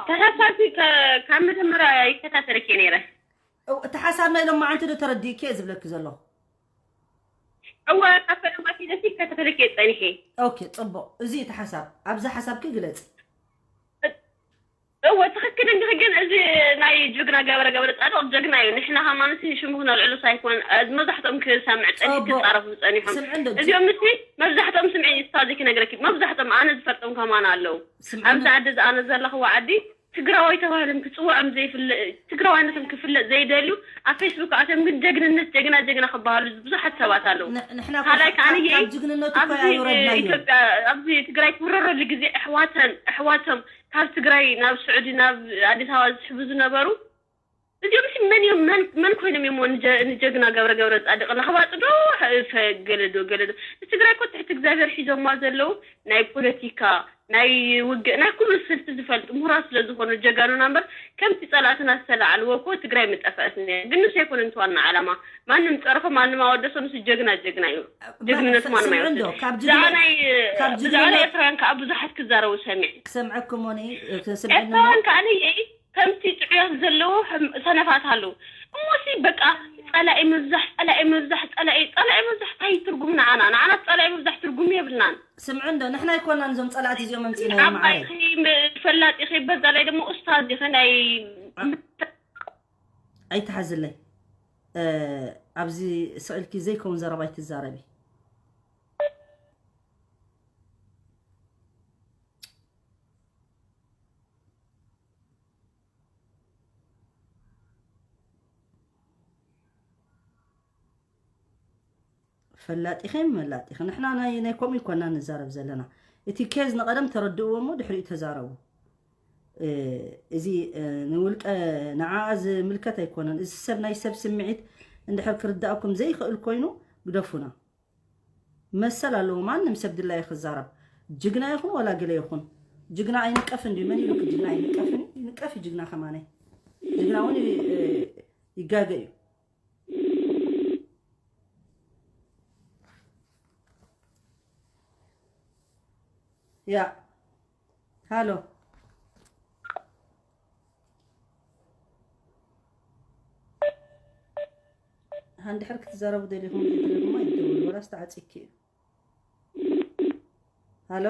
ተሓሳብቲ ከ- ካብ መጀመርያ ይከታተለኪ ነይረ። እው፣ እቲ ሓሳብ ናይ ሎማዓንቲ ዶ ተረዲእኪ እየ ዝብለኪ ዘለኹ። እወ ካብ ፈለማ ፊደሲ ይከታተለኪ እየ ጸኒሐ። ኦኬ፣ ጽቡቕ። እዚ እቲ ሓሳብ፣ ኣብዚ ሓሳብኪ ግለጺ። እወ ትኽክል እንዲኺ፣ ግን እዚ ናይ ጅግና ገብረ ገብረ ጻድቕ ጀግና እዩ። ንሕና ከማንሲ ሽሙ ክነልዕሉ ሳይኮን መብዛሕትኦም ክሰምዕ ጸኒሑ ጽቡቕ። ክጻረፉ ጸኒሖም። ስምዒ እንዶ እዚኦም ምስቲ መብዛሕትኦም ስምዒ ይስታዚ ክነግረኪ መብዛሕትኦም ኣነ ዝፈልጦም ከማን ኣለዉ። ስምዒ ኣብዚ እንዶ ዓዲ እዚ ኣነ ዘለኽዎ ዓዲ ትግራዋይ ተባሂሎም ክፅዋዖም ዘይፍለ ትግራዋይነቶም ክፍለጥ ዘይደልዩ ኣብ ፌስቡክ ኣትዮም ግን ጀግንነት ጀግና ጀግና ክበሃሉ ብዙሓት ሰባት ኣለዉ። ን- ንሕና እኮ ካልኣይ ካብ- ከዓንየ ካብ ጅግንነቱ እኮ ኣብዚ ኣይወረድናዮ። ኢትዮጵያ ኣብዚ ትግራይ ትውረረሉ ግዜ ኣሕዋተን ኣሕዋቶም ካብ ትግራይ ናብ ስዑዲ ናብ ኣዲስ ኣበባ ዝስሕቡ ዝነበሩ እዚኦም ሲ መን እዮም መን መን ኮይኖም እዮም ንጀ- ንጀግና ገብረ ገብረ ፃድቅ ንክባፅዶ ፈገለዶ ገለዶ ትግራይ እኮ ትሕቲ እግዚኣብሔር ሒዞማ ዘለዉ ናይ ፖለቲካ ናይ ውግእ ናይ ኩሉ ስልቲ ዝፈልጡ ምሁራት ስለ ዝኾኑ ጀጋኑና እምበር ከምቲ ፀላእትና ዝተላዓልዎ እኮ ትግራይ ምጠፈአት ነይራ። ግን ንሱ ኣይኮነን እቲ ዋና ዓላማ። ማንም ፀርፎ ማንም ኣወደሶ ንሱ ጀግና ጀግና እዩ። ጀግንነቱ ማንም ስምዑ እንዶ ኣይወስድን። ካብ ብዛዕባ ጅግንነት ናይ ካብ ብዛዕባ ጅግንነት ናይ ኤርትራውያን ከዓ ብዙሓት ክዛረቡ ሰሚዐ። ክሰምዐኩም ሆነ ክስምዕኒ ኤርትራውያን ከዓ ንየ ከምቲ ጥዑያት ዘለዉ ሕም- ሰነፋት ኣለዉ። እሞሲ በቃ ፀላኢ ምብዛሕ ፀላኢ ምብዛሕ ፀላኢ ፀላኢ ምብዛሕ እንታይ ትርጉም ንዓና ንዓና ፀላኢ ምብዛሕ ትርጉም የብልናን። ስምዑ እንዶ ንሕና ኣይኮናን እዞም ፀላእቲ እዚኦም ኣምፂእናዮም ዓባይ መዓረይ። ኢኺ ፈላጥ ኢኺ በዛ ላይ ደግሞ ኡስታዝ ኢኺ ናይ ኣይትሓዝለይ። እ፣ ኣብዚ ስቕ ኢልኪ ዘይከውን ዘረባ ኣይትዛረቢ። ፈላጢኸ መላጢኸ ንሕና ናይ ናይ ከምኡ ይኮና ንዛረብ ዘለና። እቲ ኬዝ ንቐደም ተረድእዎ እሞ ድሕሪኡ ተዛረቡ። እ፣ እዚ እ፣ ንውልቀ ንዓኣ ዝምልከት ኣይኮነን። እዚ ሰብ ናይ ሰብ ስምዒት እንድሕር ክርዳእኩም ዘይኽእል ኮይኑ ግደፉና። መሰል ኣለዎ ማንም ሰብ ድላዩ ክዛረብ። ጅግና ይኹን ዋላ ገለ ይኹን ጅግና ኣይንቀፍን ድዩ? መን ኢሉኪ ጅግና ኣይንቀፍን? ይንቀፍ እዩ ጅግና ከማነይ። ጅግና እውን እ፣ ይጋገ እዩ። ያ ሃሎ ሃንድሕር ክትዛረቡ ደሊኹም ዘይደለኹም ኣይትደውሉ ወላ ዝተዓፂኪ እዩ። ሃሎ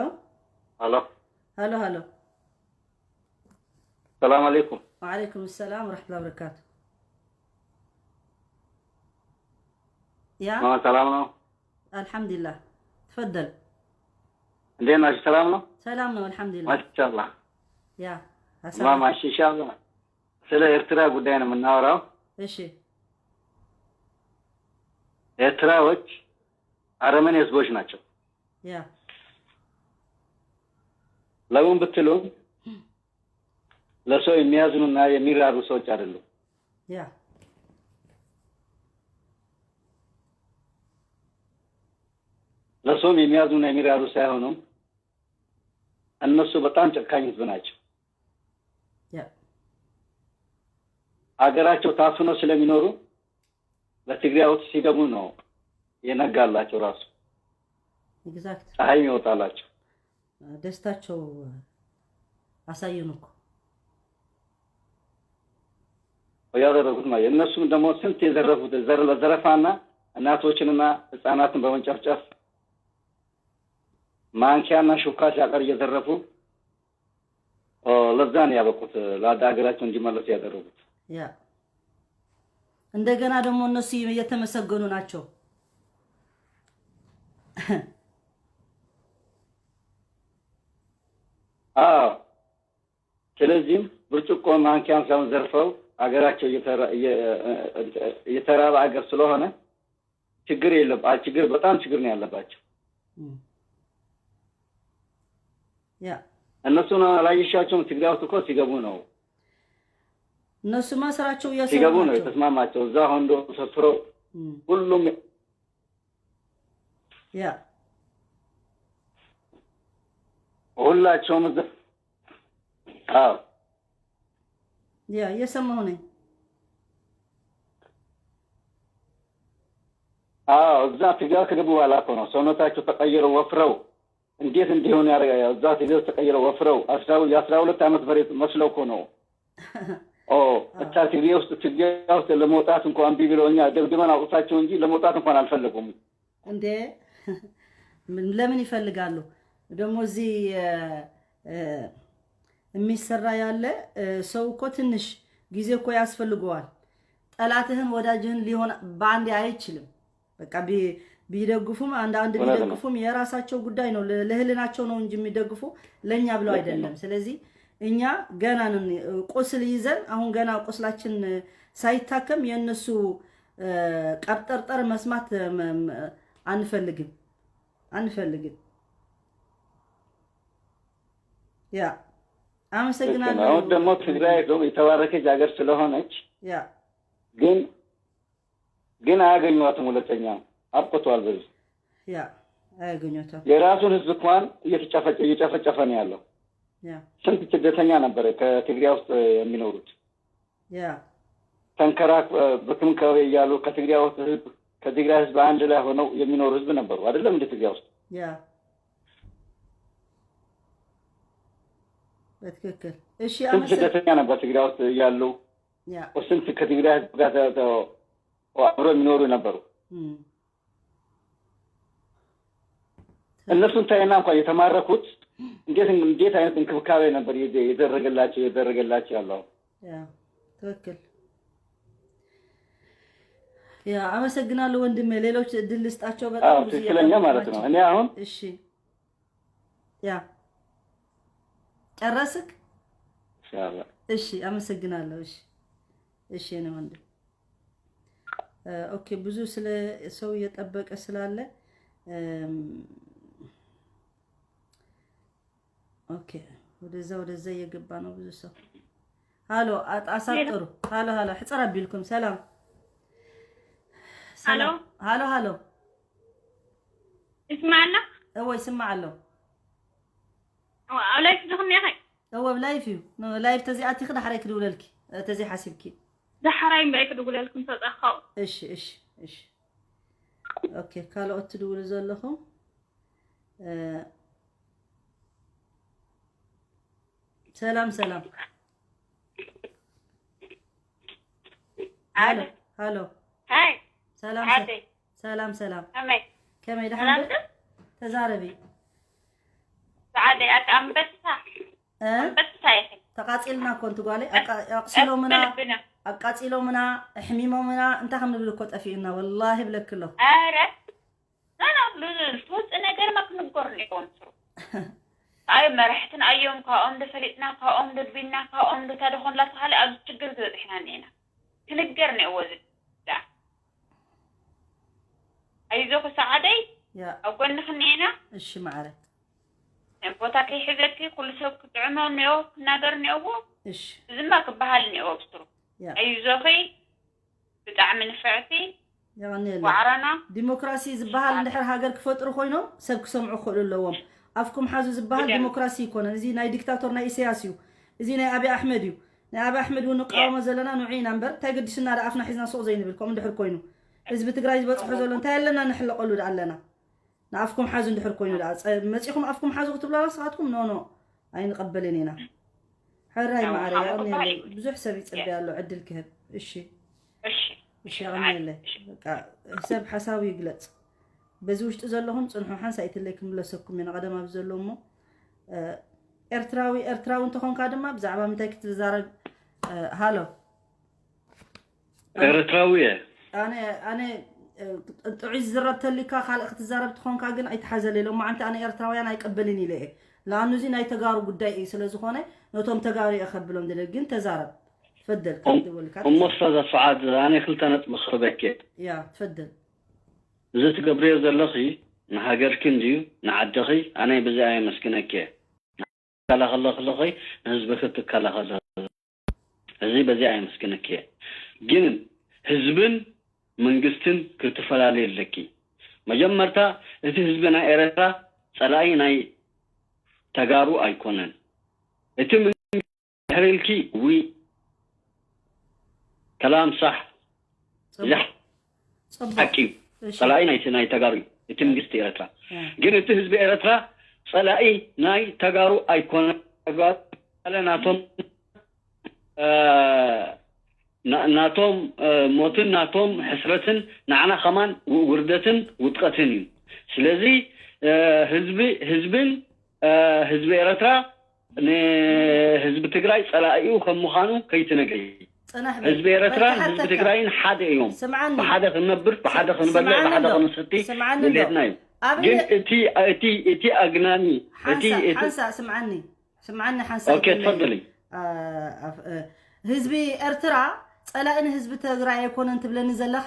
ሄሎ ሃሎ ሃሎ ሰላም አለይኩም። ወዓለይኩም ሰላም ወረሕመቱላሂ ወበረካቱ። ያ ማማ ሰላም ነው? አልሐምዱሊላህ። ትፈደል። እንዴት ናችሁ? ሰላም ነው? ሰላም ነው አልሐምዱሊላህ። ማሻአላህ ያ ማማ። እሺ ኢንሻአላህ ስለ ኤርትራ ጉዳይ ነው የምናወራው። እሺ ኤርትራዎች አረመኔ ህዝቦች ናቸው። ያ ለምን ብትሉ ለሰው የሚያዝኑና የሚራሩ ሰዎች አይደሉም። ያ ለሰውም የሚያዝኑና የሚራሩ ሳይሆኑ እነሱ በጣም ጨካኝ ህዝብ ናቸው። ያ ሀገራቸው ታፍነው ስለሚኖሩ ለትግራዮች ሲደግሙ ነው የነጋላቸው ራሱ exact ፀሐይ የሚወጣላቸው። ደስታቸው አሳዩን እኮ። ያደረጉት ማለት እነሱም ደግሞ ስንት የዘረፉት ዘረ- ዘረፋና እናቶችንና ህፃናትን በመጨፍጨፍ ማንኪያና ሹካ ሲያቀር እየዘረፉ ኦ፣ ለዛ ነው ያበቁት። ለአዳ ሀገራቸው እንዲመለሱ ያደረጉት። ያ እንደገና ደግሞ እነሱ እየተመሰገኑ ናቸው። አዎ። ስለዚህም ብርጭቆ ማንኪያም ሳይሆን ዘርፈው አገራቸው እየተራ- እየ- እየተራበ አገር ስለሆነ ችግር የለም። አ- ችግር በጣም ችግር ነው ያለባቸው። እም። ያ እነሱን አላየሻቸውም? ትግራይ ውስጥ እኮ ሲገቡ ነው እነሱማ ስራቸው እየሰሩ ሲገቡ ነው ናቸው። የተስማማቸው። እዛ ሆንዶ ሰፍረው እም። ሁሉም ያ ሁላቸውም እዛ አዎ ያ እየሰማሁ ነኝ። አዎ እዛ ትግራይ ከገቡ በኋላ እኮ ነው ሰውነታቸው ተቀይረው ወፍረው እንዴት እንዲሆን ያደረጋ እዛ ትግራይ ውስጥ ተቀይረው ወፍረው አስራ የአስራ ሁለት ዓመት በሬ መስለው እኮ ነው። ኦ እታ ትግራይ ውስጥ ትግራይ ውስጥ ለመውጣት እንኳን እምቢ ብለው እኛ ደብድበን አውጥታቸው እንጂ ለመውጣት እንኳን አልፈለጉም። እንዴ ምን ለምን ይፈልጋሉ ደግሞ እዚህ እ፣ እ፣ የሚሰራ ያለ እ፣ ሰው እኮ ትንሽ ጊዜ እኮ ያስፈልገዋል። ጠላትህን ወዳጅህን ሊሆን በአንዴ አይችልም። በቃ ቢ- ቢደግፉም አንዳንድ እውነት ነው። ቢደግፉም የራሳቸው ጉዳይ ነው። ለ- ለህልናቸው ነው እንጂ የሚደግፉ ለእኛ ብለው ልክ ነው። አይደለም። ስለዚህ እኛ ገና ነን። ቁስል ይዘን አሁን ገና ቁስላችን ሳይታከም የእነሱ እ፣ ቀብጠርጠር መስማት እ፣ መ- መ- አንፈልግም አንፈልግም። ያ ልክ ነው። አመሰግናለሁ። አሁን ደግሞ ትግራይ ደግሞ የተባረከች ሀገር ስለሆነች ያ ግን ግን አያገኟትም። ሁለተኛ አብቅቷል። በዚህ ያ አያገኙትም። የራሱን ህዝብ እንኳን እየተጨፈጨ እየጨፈጨፈ ነው ያለው። ያ ስንት ስደተኛ ነበረ ከትግራይ ውስጥ የሚኖሩት ያ ተንከራ በክምካቤ እያሉ ከትግራይ ውስጥ ህዝብ ከትግራይ ህዝብ አንድ ላይ ሆነው የሚኖሩ ህዝብ ነበሩ አይደለም እንደ ትግራይ ውስጥ ያ በትክክል። እሺ ስንት አመሰግ ስደተኛ ነበር ትግራይ ውስጥ ያሉ ያ ስንት ከትግራይ ህዝብ ጋር ተ- ተ- አብረው የሚኖሩ ነበሩ። እም። እነሱን ታይና እንኳን የተማረኩት እንዴት እንዴት አይነት እንክብካቤ ነበር የደ- የደረገላቸው የደረገላቸው ያለው። ያ ትክክል። ያ አመሰግናለሁ ወንድሜ። ሌሎች እድል ልስጣቸው። በጣም አዎ ብዙ ትክክለኛ ማለት ነው። እየጠበቁ እኔ አሁን እሺ ያ ጨረስክ? ኢንሻአላህ እሺ አመሰግናለሁ። እሺ እሺ የኔ ወንድም እ፣ ኦኬ ብዙ ስለ ሰው እየጠበቀ ስላለ እም፣ ኦኬ ወደዛ ወደዛ እየገባ ነው ብዙ ሰው። ሃሎ አጣሳጥሩ። ሃሎ ሃሎ ሕጽር ኣቢልኩም ሰላም ሃሎ ሰላም። ሃሎ ሃሎ ይስማዓና? እወ ይስማዕ ኣሎ። ኣብ ላይፍ ዲኹም ኔኸ? እወ ብ ላይፍ እዩ። ላይፍ ተዚኣቲኺ ዳሕራይ ክድውለልኪ እ፣ ተዘይሓሲብኪ። ዳሕራይ እምበይ ክድውለልኩም ተጸኸው። እሺ እሺ እሺ። ኦኬ ካልኦት ትድውሉ ዘለኹም እ፣ ሰላም ሰላም። ሃሎ ኣለ ሃሎ ሃይ ሰላም ዓደ ሰላም ሰላም። ከመይ ከመይ ደሓን ሰላም ዶ? ተዛረቢ። ጻዕደ ኣካ ኣንበሳ እ? ኣንበሳ ይኸ ተቃጺልና እኮ እንት ጓለይ ኣቃ- ኣቅሲሎምና ልብና ኣቃጺሎምና ኣሕሚሞምና እንታይ ከም ንብል እኮ ጠፊኡና ወላሂ ብለኪ ኣለኹ። ኣረ ናና ትወፅእ ነገር ማ ክንጎር ኔዎም ስሩ ኣይ መራሕትና እዮም ካብኦም ዶ ፈሊጥና ካብኦም ዶ ድቢና ካብኦም ዶ ታደኾን ላተሃለ ኣብዚ ችግር ዝበፅሕና እኒና ክንገር ኔዎ ዝዳ ኣይዞኺ ሰዓደይ ያ ኣብ ጎንኺ እኒና እሺ ማዕረ ቦታ ከይሕዘኪ ኩሉ ሰብ ክጥዕሞ ኔዎ ክናገር ኔዎ እሺ እዚማ ክበሃል ኔዎ ብስሩ ያ ኣይዞኺ ብጣዕሚ ንፍዕቲ የቐንየለይ። ዋዕራና ዲሞክራሲ ዝበሃል እንድሕር ሃገር ክፈጥሩ ኮይኖም ሰብ ክሰምዑ ክኽእሉ ኣለዎም። ኣፍኩም ሓዙ ዝበሃል ብደንቢ። ዲሞክራሲ ይኮነን። እዚ ናይ ዲክታቶር ናይ ኢሳያስ እዩ። እዚ ናይ ኣብይ ኣሕመድ እዩ። ናይ ኣብይ ኣሕመድ እውን ንቃወሞ ዘለና ንዑ ኢና እምበር እንታይ ገዲስና ዳ ኣፍና ሒዝና ሱቕ ዘይንብል ከምኡ እንድሕር ኮይኑ ህዝቢ ትግራይ ዝበፅሖ ዘሎ እንታይ ኣለና ንሕለቀሉ ዳ ኣለና። ንኣፍኩም ሓዙ እንድሕር ኮይኑ ደኣ፣ ጸ-፣ መጺኹም ኣፍኩም ሓዙ ክትብሉና ንስኻትኩም፣ ኖ፣ ኖ፣ ኣይንቐበልን ኢና። ሕራይ No, ማዕረ፣ ሓሙስ የቐንየለይ። እኳ ብዙሕ ሰብ ይጽበ ኣሎ፣ ዕድል ክህብ። እሺ፣ እሺ፣ እሺ፣ የቐንየለይ። በቃ፣ ሰብ ሓሳቡ ይግለጽ። በዚ ውሽጢ ዘለኹም ጽንሑ፣ ሓንሳእ ኢትለይ ክምለሰኩም ኢና። ቀደም ኣብ ዘሎ እሞ፣ እ፣ ኤርትራዊ፣ ኤርትራዊ እንተኾንካ ድማ ብዛዕባ ምንታይ ክትዛረብ፣ እ፣ ሃሎ። ኣነ፣ ኤርትራዊ እየ። ኣነ፣ ኣነ፣ እ፣ ጥዑይ ዝዝረብ ተሊካ ካልእ ክትዛረብ ትኾንካ ግን ኣይትሓዘለይ። ሎማዓንቲ ኣነ ኤርትራውያን ኣይቅበልን ኢለ እየ። ለኣኑ እዚ ናይ ተጋሩ ጉዳይ እዩ ስለ ዝኾነ ነቶም ተጋሩ እየ ከብሎም ደለ። ግን ተዛረብ። ትፈደል ካብ ደወልካ እሞ ኡስታዝ ኣስዓድ ኣነ ክልተ ነጥቢ ክህበኪ እየ። ያ፣ ትፈደል። እዚ ትገብርዮ ዘለኺ ንሃገርኪ እንድዩ ንዓድኺ ኣነ ብዚኣ የመስግነኪ እየ። ክከላኸሎ ከለኺ ንህዝብኺ ትከላኸሎ እዚ በዚኣ የመስግነኪ እየ። ግን ህዝብን መንግስትን ክትፈላለዩ ኣለኪ። መጀመርታ እቲ ህዝቢ ናይ ኤረትራ ጸላኢ ናይ ተጋሩ ኣይኮነን። እቲ መንግስቲ ድሕሪ ኢልኪ ዊ ከላም ሳሕ እዚ ጽቡቅ። ሓቂ እዩ። እሺ። ጸላኢ ናይ ናይ ተጋሩ እዩ። እቲ መንግስቲ ኤረትራ እ። ግን እቲ ህዝቢ ኤረትራ ጸላኢ ናይ ተጋሩ ኣይኮነን። ተጋሩ ናቶም እ፣ ና- ናቶም እ፣ ሞትን ናቶም ሕስረትን ንዓና ከማን ው- ውርደትን ውድቀትን እዩ። ስለዚ እ፣ ህዝቢ ህዝብን እ፣ ህዝቢ ኤረትራ ንህዝቢ ትግራይ ጸላኢኡ ከም ምዃኑ ከይትነግሪ። ጽናሕ በል። ህዝቢ ኤረትራን በል ህዝቢ ተሓተካ። ትግራይን ሓደ እዮም። ስምዓኒ። ብሓደ ክንነብር፣ ብሓደ ክንበልዕ፣ ስምዓኒ ብሓደ እንዶ። ክንሰቲ ስምዓኒ እንዶ። ድሌትና እዩ። ኣብ ግን እንደ- እቲ እቲ እቲ ኣግናኒ እቲ ሓንሳ- እቲ ሓንሳ ስምዓኒ። ስምዓኒ ሓንሳ ኦኬ ግለይ። ትፈድሊ አ፣ ኣፍ-፣ እ፣ ህዝቢ ኤርትራ ጸላኢ ንህዝቢ ትግራይ ኣይኮነን ትብለኒ ዘለኻ።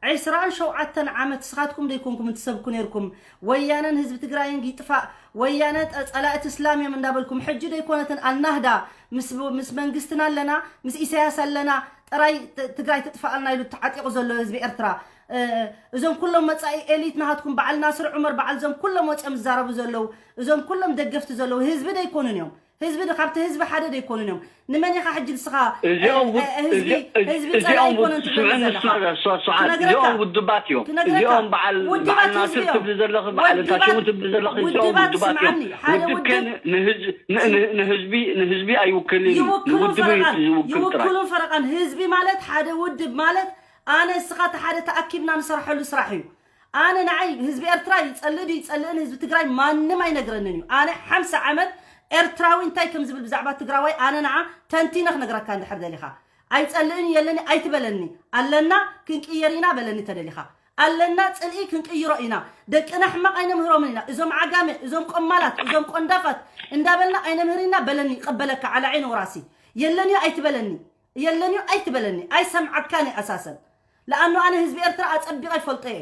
ዕስራን ሸውዓተን ዓመት ንስኻትኩም ደይኮንኩም እትሰብኩ ነይርኩም። ወያነን ህዝቢ ትግራይን ይጥፋእ፣ ወያነ ጠ-፣ ጸላእቲ እስላም እዮም እንዳበልኩም። ሕጂ ደይኮነትን ኣልናህዳ ምስ፣ ምስ መንግስትና ኣለና፣ ምስ ኢሳያስ ኣለና፣ ጥራይ ት-፣ ትግራይ ትጥፋኣልና ኢሉ ተዓጢቑ ዘሎ ህዝቢ ኤርትራ። እ፣ እዞም ኩሎም መጻኢ ኤሊት ናሃትኩም በዓል ናስር ዑመር፣ በዓል እዞም ኩሎም ወጺኦም ዝዛረቡ ዘለዉ፣ እዞም ኩሎም ደገፍቲ ዘለዉ ህዝቢ ደይኮኑን እዮም። ህዝቢ ድ-፣ ካብቲ ህዝቢ ሓደ ደይኮኑን እዮም። ንመን ኢኻ ሕጂ ንስኻ፣ እዚኦም እ፣ ውድ- እ፣ ህዝቢ፣ እዚ- እዚ- ህዝቢ ጸላኢ እዚኦም ኣይኮነን ውድ- ትብለኒ ስምዕኒ ዘለኻ? ስምዕ፣ ሷ- ሷዓት፣ ክነግረካ። እዚኦም ውድባት እዮም። ክነግረካ። እዚኦም በዓል ውድባት በዓል ህዝቢ ናስር እዮም። ትብሊ ዘለኺ፣ በዓል ውድባት- ታሽሙ ትብሊ ዘለኺ፣ እዚኦም ውድባት ውድባት እዮም። ስምዓኒ፣ ሓደ ውድብ ከ ውድብ- ንህዝ- ን- ን- ንህዝቢ ንህዝቢ ኣይውክልን እዩ። ይውክሉ ንውድብ እዩ ፈረቓን፣ ዝውክል ጥራይ። ይውክሉ ፈረቓን። ህዝቢ ማለት ሓደ ውድብ ማለት ኣነ እስኻ እቲ ሓደ ተኣኪብና ንሰርሐሉ ስራሕ እዩ። ኣነ ንዓይ ህዝቢ ኤርትራ ይጸልእ ድዩ ይጸልእን ህዝቢ ትግራይ ማንም ኣይነግረንን እዩ። ኣነ ሓምሳ ዓመት ኤርትራዊ እንታይ ከም ዝብል ብዛዕባ ትግራዋይ ኣነ ንዓ ተንቲነ ክነግረካ እንድሕር ደሊኻ። ኣይጸልእን የለኒ ኣይትበለኒ። ኣለና ክንቅየር ኢና በለኒ ተደሊኻ። ኣለና ጽልኢ ክንቅይሮ ኢና። ደቅና ሕማቕ ኣይነምህሮምን ኢና። እዞም ዓጋመ፣ እዞም ቆማላት፣ እዞም ቆንዳፋት እንዳበልና ኣይነምህር ኢና በለኒ። ይቐበለካ ዓላ ዓይነ ወራሲ። የለንዮ ኣይትበለኒ። የለንዮ ኣይትበለኒ። ኣይሰምዓካን እየ ኣሳሰን። ለኣኑ ኣነ ህዝቢ ኤርትራ ኣጸቢቐ ይፈልጦ እየ።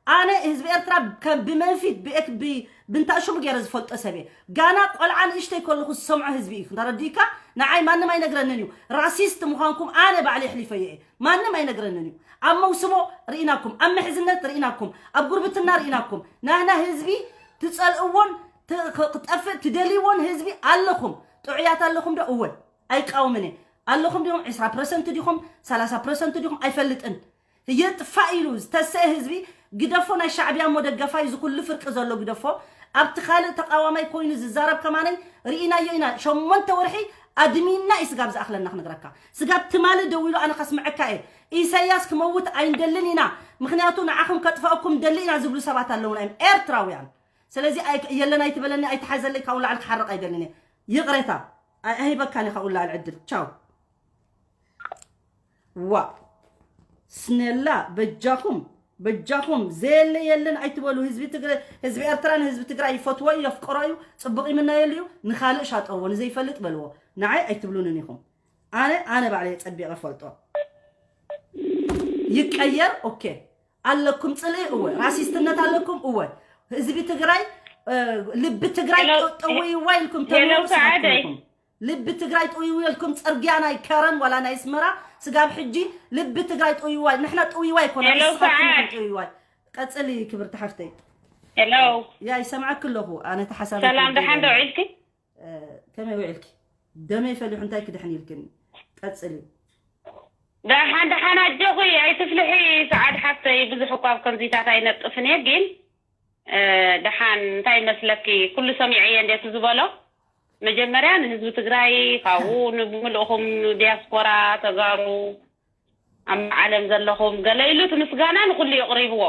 ኣነ ህዝቢ ኤርትራ ከም ብመንፊት ብኤክ-፣ ብ-፣ ብንታሽሙ ገይረ ዝፈልጦ ሰብ እየ። ጋና ቆልዓ ንእሽተይ ከለኹ ዝሰምዖ ህዝቢ እዩ። ተረዲእካ? ንዓይ ማንም ኣይነግረንን እዩ። ራሲስት ምዃንኩም ኣነ ባዕለ የሕሊፈዮ እየ። ማንም ኣይነግረንን እዩ። ኣብ መውስቦ ርኢናኩም፣ ኣብ ምሕዝነት ርኢናኩም፣ ኣብ ጉርብትና ርኢናኩም። ናህና ህዝቢ ትጸልእዎን ት-፣ ክ-፣ ክጠፍእ ትደልይዎን ህዝቢ ኣለኹም። ጥዑያት ኣለኹም ዶ? እወ። ኣይቃወምን እየ። ኣለኹም ዲኹም ዕስራ ፐርሰንት ዲኹም ሰላሳ ፐርሰንት ዲኹም ኣይፈልጥን። ይጥፋእ ኢሉ ዝተሰአ ህዝቢ ግደፎ፣ ናይ ሻዕብያ እሞ ደገፋይ እዚ ኩሉ ፍርቂ ዘሎ ግደፎ። ኣብቲ ካልእ ተቃዋማይ ኮይኑ ዝዛረብ ከማነይ ርኢናዮ ኢና። ሸሞንተ ወርሒ ኣድሚና እዩ ስጋብ ዝኣኽለና ክነግረካ። ስጋብ ትማሊ ደው ኢሉ ኣነ ከስምዐካ እየ። ኢሳያስ ክመውት ኣይንደልን ኢና፣ ምኽንያቱ ንዓኹም ከጥፈኣኩም ንደሊ ኢና ዝብሉ ሰባት ኣለዉና እዮም ኤርትራውያን። ስለዚ ኣይ-፣ የለን ኣይትበለኒ፣ ኣይትሓዘለይ፣ ካብኡ ላዕሊ ክሓርቕ ኣይደልን እየ። ይቕሬታ። ኣይ-፣ ኣይህበካን እየ ካብኡ ላዕሊ ዕድል። ቻው። ዋ። ስኔላ፣ በጃኹም፣ በጃኹም፣ ዘየለ የለን ኣይትበሉ። ህዝቢ ትግረ-፣ ህዝቢ ኤርትራ ንህዝቢ ትግራይ ይፈትዎ እዩ፣ የፍቅሮ እዩ፣ ጽቡቕ ይምነየሉ እዩ። ንኻልእ ሻጠርዎ፣ ንዘይፈልጥ በልዎ። ንዓይ ኣይትብሉንን ኢኹም። ኣነ፣ ኣነ ባዕለይ ጸቢቐ ፈልጦ። ይቀየር፣ ኦኬ። ኣለኩም ጽልኢ፣ እወ። ራሲስትነት ኣለኩም፣ እወ። ህዝቢ ትግራይ፣ እ፣ ልቢ ትግራይ ሄሎ፣ ጥ-፣ ጥውይዋ ኢልኩም ሄሎ፣ ተምሩ ሰዓደይ። ስኻትኩም ኢኹም። ልቢ ትግራይ ጥውይዋ ኢልኩም ጽርግያ ናይ ከረን ዋላ ናይ ኣስመራ ስጋብ ሕጂ ልቢ ትግራይ ጥውይዋ፣ ንሕና ጥውይዋ ኣይኮነ፣ ሄሎ፣ ንስኻትኩም ኢኹም ሰዓድ። ጥውይዋ። ቀጽሊ ክብርቲ ሓፍተይ። ሄሎ። ያ ይሰምዓኪ ኣለኹ፣ ኣነ ተሓሳቢ ሰላም፣ ክብል ደሓን ዶ እየ። ውዒልኪ? እ፣ ከመይ ውዒልኪ? ደመይ ፈሊሑ እንታይ ክድሕን ኢልክኒ? ቀጽሊ። ደሓን፣ ደሓን ኣጆኺ፣ ኣይትፍልሒ ሰዓድ ሓፍተይ፣ ብዙሕ እኳ ኣብ ከምዚታት ኣይነጥፍን እየ፣ ግን እ፣ ደሓን እንታይ ይመስለኪ? ኩሉ ሰሚዐየ እንዴት ዝበሎ? መጀመርያ ንህዝቢ ትግራይ፣ ካብኡ ንብምልእኹም ዲያስፖራ ተጋሩ ኣብ ዓለም ዘለኹም፣ ገለ ኢሉ እቲ ምስጋና ንኹሉ የቕሪብዎ።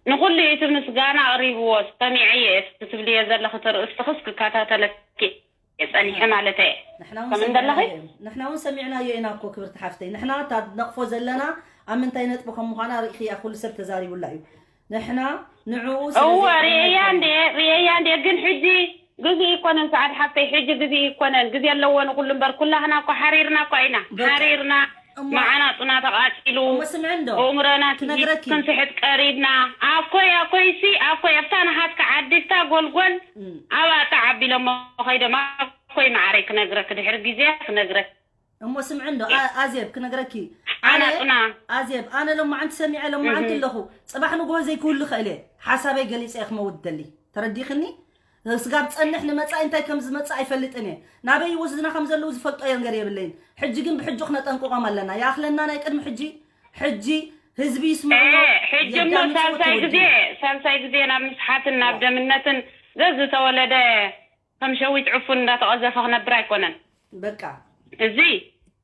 ንኹሉ እቲ ምስጋና ኣቕሪብዎ። ሰሚዐየ እቲ ትብልዮ ዘለኺ፣ እቲ ርእስትኽስ ክከታተለኪ እየ ጸኒሐ ማለት እየ። ንሕና እውን ከም እንደለኺ? ሰሚዕናዮ እዩ። ንሕና እውን ሰሚዕናዮ ኢና እኮ ክብርቲ ሓፍተይ። ንሕና እታ ነቕፎ ዘለና ኣብ ምንታይ ነጥቢ ከም ምዃና ርኢኺ እያ፣ ኩሉ ሰብ ተዛሪቡላ እዩ። ንሕና ንዕኡ ስለ እወ፣ ዘይኮነ ርእየያ ኣይኮነን። እንዴ፣ ርእየያ እንዴ። ግን ሕጂ ግዜ ይኮነን፣ ሰዓት ሓፍተይ፣ ሕጂ ግዜ ይኮነን። ግዜ ኣለዎ ንኹሉ እምበር፣ ኩላህና እኮ ሓሪርና እኮ ኢና። በቃ። ሓሪርና፣ እሞ መዓናጡና ተቓጺሉ፣ እሞ ስምዒ እንዶ፣ ኣእምሮና ክነግረኪ። ክንስሕት ቀሪብና። ኣኮይ፣ ኣኮይሲ፣ ኣኮይ፣ ኣብታ ናሃትካ ዓዲ፣ ኣብታ ጎልጎል፣ እም። ኣብኣ ጣዕ ኣቢሎሞ ኸይዶም። ኣኮይ መዓረይ፣ ክነግረኪ፣ ድሕሪ ግዜ ክነግረኪ። እሞ ስምዒ እንዶ፣ አ-፣ ኣዜብ፣ ክነግረኪ። ኣነ፣ ዓናጡና። ኣዜብ፣ ኣነ ሎማዓንቲ ሰሚዐ፣ ሎማዓንቲ እህ። ኣለኹ። ጽባሕ ንግሆ ዘይክህሉ ኽእል እየ። ሓሳበይ ገሊጸ እየ ክመውት ደሊ። ተረዲኽኒ? ስጋብ ጸንሕ ንመጻኢ እንታይ ከም ዝመጽእ ኣይፈልጥን እየ። ናበይ ይወስድና ከም ዘለዉ ዝፈልጦ ነገር የብለይን። ሕጂ ግን ብሕጂ ክነጠንቅቖም ኣለና። ይኣኽለና ናይ ቅድሚ ሕጂ፣ ሕጂ ህዝቢ ይስምዕዎ፣ ኤ፣ ሕጂ እሞ የዳምጽዎ ሳልሳይ ግዜ፣ ተወዲኡ። ሳልሳይ ግዜ ናብ ምስሓትን ናብ ዋ። ደምነትን ዘዝተወለደ ከም ሸዊት ዕፉን እንዳተቐዘፈ ክነብር ኣይኮነን። በቃ። እዚ፣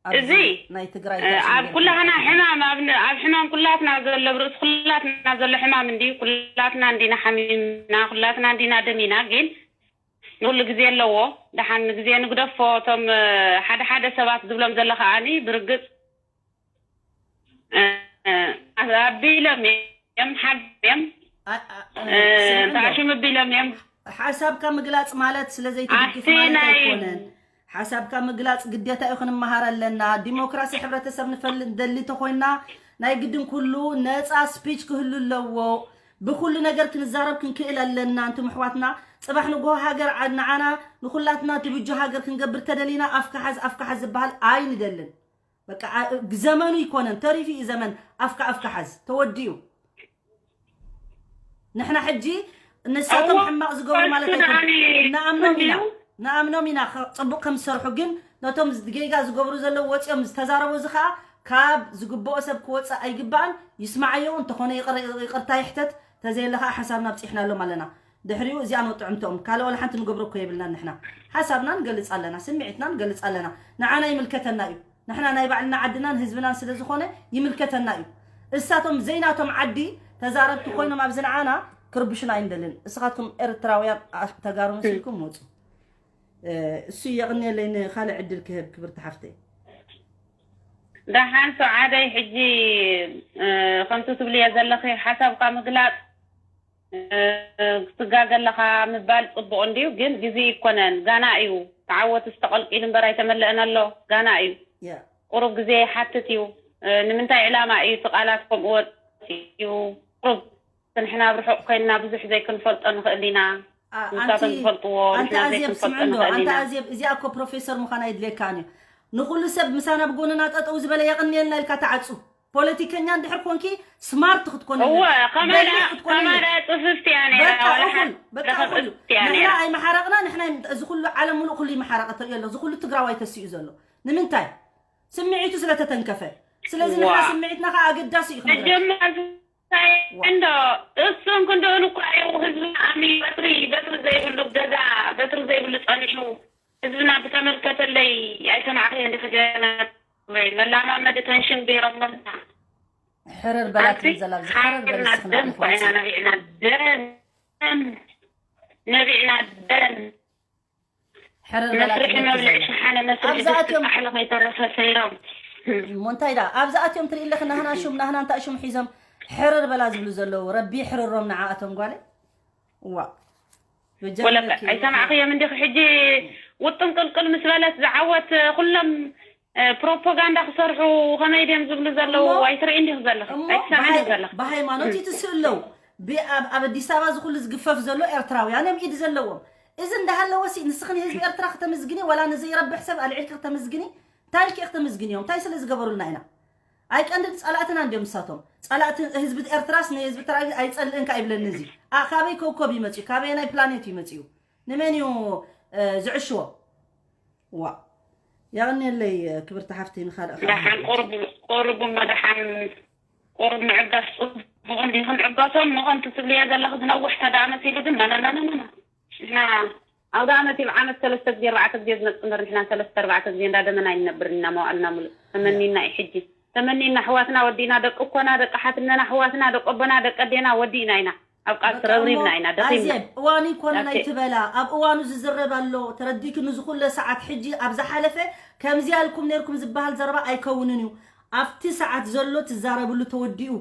ኣብዚ እዚ፣ ናይ ትግራይ እ፣ ታሽሙ ኣብ ገርካ ኩላህና ተኸፍተ። ሕማም፣ ኣብ ን-፣ ኣብ ሕማም ኩላትና ዘሎ፣ ኣብ ርእሲ ኩላትና ዘሎ ሕማም እንድዩ። ኩላትና እንዲና ሓሚምና፣ ኩላትና እንዲና ደሚና፣ ግን ንኹሉ ግዜ ኣለዎ። ደሓን ንግዜ ንግደፎ። እቶም፣ እ፣ ሓደ ሓደ ሰባት ዝብሎም ዘሎ ከኣኒ ብርግጽ፣ እ፣ እ፣ ኣቢሎም እዮም፣ ሓቢኦም እዮም፣ ኣ-፣ ኣ-፣ እ፣ ስምዒ እንዶ። ተኣሽሙ ኣቢሎም እዮም። ሓሳብካ ምግላጽ ማለት ስለ ዘይትድግፍ ኣቲ ማለት ናይ ኣይኮነን። ሓሳብካ ምግላጽ ግዴታ እዩ፣ ክንመሃር ኣለና። ዲሞክራሲ ሕብረተሰብ ንፈልጥ ደሊ ተኾይና ናይ ግድን ኩሉ ነጻ ስፒች ክህሉ ኣለዎ። ብኩሉ ነገር ክንዛረብ ክንክእል ኣለና። እንቱም ኣሕዋትና፣ ጽባሕ ንግሆ ሃገር ዓ-፣ ንዓና ንኹላትና ትብጆ ሃገር ክንገብር ተደሊና ኣፍካ ሓዝ፣ ኣፍካ ሓዝ ዝበሃል ኣይንደልን። በቃ፣ አ-፣ ዘመኑ ይኮነን፣ ተሪፉ እዩ ዘመን ኣፍካ ኣፍካ ሓዝ፣ ተወዲኡ። ንሕና ሕጂ ንሳቶም እዋ፣ ሕማቕ ዝገብሩ ማለት እሱ ኣይኮነን። ደኣኒ ንኣምኖም ኢና፣ እንድዩ። ንኣምኖም ኢና ኸ-፣ ጽቡቕ ከም ዝሰርሑ፣ ግን ነቶም ዝ-፣ ጌጋ ዝገብሩ ዘለዉ ወጺኦም ዝተዛረቡ፣ እዚ ኸኣ ካብ ዝግብኦ ሰብ ክወጽእ ኣይግባእን። ይስማዓዮ፣ እንተኾነ ይቕር-፣ ይቕርታ ይሕተት፣ ተዘየለ ኸኣ ሓሳብና ኣብጺሕናሎም ኣለና። ድሕሪኡ እዚኣ ንወጥዕምትኦም። ካልእ ዋላ ሓንቲ ንገብሮ እኮ የብልናን ንሕና። ሓሳብና ንገልጽ ኣለና፣ ስምዒትና ንገልጽ ኣለና። ንዓና ይምልከተና እዩ። ንሕና ናይ ባዕልና ዓድናን ህዝብናን ስለ ዝኾነ ይምልከተና እዩ። እሳቶም ዘይናቶም ዓዲ ተዛረብቲ ኮይኖም ኣብዚ ንዓና ክርብሹና ኣይንደልን። እስኻትኩም ኤርትራውያን ኣ-፣ ተጋሩ መሲልኩም መጹ። እ፣ እሱ የቕንየለይ፣ ንኻልእ ዕድል ክህብ ክብርቲ ሓፍተይ። ደሓን ሰዓደይ፣ ሕጂ፣ እ፣ ከምቲ ትብልዮ ዘለኺ ሓሳብካ ምግላጽ፣ እ፣ ክትጋገ ኣለኻ ምባል ጽቡቕ እንድዩ፣ ግን ግዜ ይኮነን፣ ጋና እዩ። ተዓወት ዝተቐልቂሉ እምበር ኣይተመለእን ኣሎ፣ ጋና እዩ። ያ። ቁሩብ ግዜ ይሓትት እዩ። እ፣ ንምንታይ ዕላማ እዩ እቲ ቃላት ከምኡ ወጺኡ? ቁሩብ ንሕና ኣብ ርሑቕ ኮይንና ብዙሕ ዘይክንፈልጦ ንኽእል ኢና። ኣ-፣ ንሳቶም ኣንቲ-፣ ዝፈልጥዎ ኣንቲ ንሕና ኣዜብ ዘይክንፈልጦ ስምዕንዶ፣ ንኽእል ኣንቲ ኢና። ኣዜብ፣ እዚኣ እኮ ፕሮፌሰር ምዃና የድልየካን እዩ። ንኹሉ ሰብ ምሳና ብጎንና ጠጠው ዝበለ የቕንየልና ኢልካ ተዓጹ። ፖለቲከኛ እንድሕር ኮንኪ ስማርት ክትኮኒ እወ፣ ኣለኪ። ከመይ በሊሕ ደኣ፣ ክትኮኒ ከመይ ኣለኪ። ደኣ ጽፍፍቲ እያ ነይራ፣ በቃ ዋላ እኹል፣ ሓንቲ በቃ እኹል። ጽፍፍቲ እያ ንሕና ነይራ። ኣይመሓረቕና፣ ንሕና እም-፣ እዚ ኩሉ ዓለም ሙሉእ ኩሉ ይመሓረቐ ተሪኦ ኣሎ። እዚ ኩሉ ትግራዋይ ተሲኡ ዘሎ። ንምንታይ? ስምዒቱ ስለ ተተንከፈ። ስለዚ ንሕና ዋ። ስምዒትና ከኣ ኣገዳሲ እዩ ክንብል። መጀመርታ ዋ። እንዶ እሱን ክንድኡን እኳ እዩ ህዝብና ኣሚ በትሪ፣ በትሪ ዘይብሉ ገዛ፣ በትሪ ዘይብሉ ጸኒሑ ህዝብና ብተመልከተለይ ኣይሰማዕክን እንዲ ክገና ወይ መላማመዲ ተንሽን ገይሮምና። ሕርር በላት ኣንቲ ዘላ፣ ኣብዚ ሕርር በል ሓርና እስኽና ደም እኮ ኢና ወጽእ። ነቢዕና ደም፣ ነቢዕና ደም። ሕርር በላት መስርሒ ትምህርቲ መብልዒ ዘላ። ሸሓነ መስርሒ ኣብዛ ድስቲ ኣትዮም ጻሕሊ ከይተረፈ ሰይሮም። እሞ እንታይ ደኣ? ኣብዛ ኣትዮም ትርኢ ኣለኺ፣ ናህና ሹም፣ ናህና እንታይ ሹም ሒዞም ሕርር በላ ዝብሉ ዘለዉ። ረቢ ይሕርሮም ንዓኣቶም ጓለይ። ዋ። ወለቀ በጃ ኣይሰማዕኽዮም እንዲኺ ሕጂ ውጥም ቅልቅል ምስ በለት ዝዓወት ኩሎም፣ እ፣ ፕሮፓጋንዳ ክሰርሑ ከመይ ድዮም ዝብሉ ዘለዉ እሞ፣ ኣይትርኢ እንዲኺ ዘለኺ፣ እሞ ኣይትሰምዒ እንዲኺ ብሃይ-፣ ዘለኺ። ብሃይማኖት ይትስኡ ኣለዉ። ብ-፣ ኣብ፣ ኣብ ኣዲስ ኣበባ እዚ ኩሉ ዝግፈፍ ዘሎ ኤርትራውያን እዮም ኢድ ዘለዎም። እዚ እንዳሃለወሲ ንስኺ ንህዝቢ ኤርትራ ክተምዝግኒ ዋላ ንዘይረብሕ ሰብ ኣልዒልኪ ክተምዝግኒ? እንታይ ኢልኪ ክተምዝግንዮም? እንታይ ስለ ዝገበሩልና ኢና? ኣይቀንድን ጸላእትና እንድዮም ንሳቶም። ጸላእቲ ህዝቢ ኤርትራስ ንህዝቢ ትግራይ ኣይጸልእን ከኣ ይብለኒ እዚ። ኣ፣ ካበይ ኮኮብ እዩ መጺኡ? ካበየናይ ፕላኔት እዩ መጺኡ? ንመን እዩ፣ እ፣ ዝዕሽዎ? ዋ። የቐንየለይ፣ እ፣ ክብርቲ ሓፍቲ፣ ንኻልእ ኸኣ ደሓን ንመለስ። ቁሩብ፣ ቁሩብ እሞ ደሓን፣ ቁሩብ ምዕጋስ ጽቡቕ እንዲ ክንዕገሶም ምኾን ትብልዮ ዘለኹ ዝነውሕ ተዳመት ኢሉ ግን ናናናናና ንሕና ኣውደ ዓመት እዩ ብዓመት ሰለስተ ግዜ ኣርባዕተ ግዜ ዝመጽእ እምበር ንሕና ሰለስተ ኣርባዕተ ግዜ እንዳደመና ኣይንነብርን ኢና መዋእልና ሙሉእ ተመኒና እዩ ሕጂ ተመኒና ኣሕዋትና ወዲእና ደቂ እኮና ደቂ ሓትነና ኣሕዋትና ደቂ ኣቦና ደቂ ኣዴና ወዲእና ኢና ኣብ ቃልሲ ረብሪብና ኢና ደኺምና ኣዜብ እዋኑ ይኮነን ኣይትበላ ኣብ እዋኑ ዝዝረብ ኣሎ ተረዲክኒ ዝኩለ ሰዓት ሕጂ ኣብ ዝሓለፈ ከምዚ ኣልኩም ነርኩም ዝበሃል ዘረባ ኣይከውንን እዩ ኣብቲ ሰዓት ዘሎ ትዛረብሉ ተወዲኡ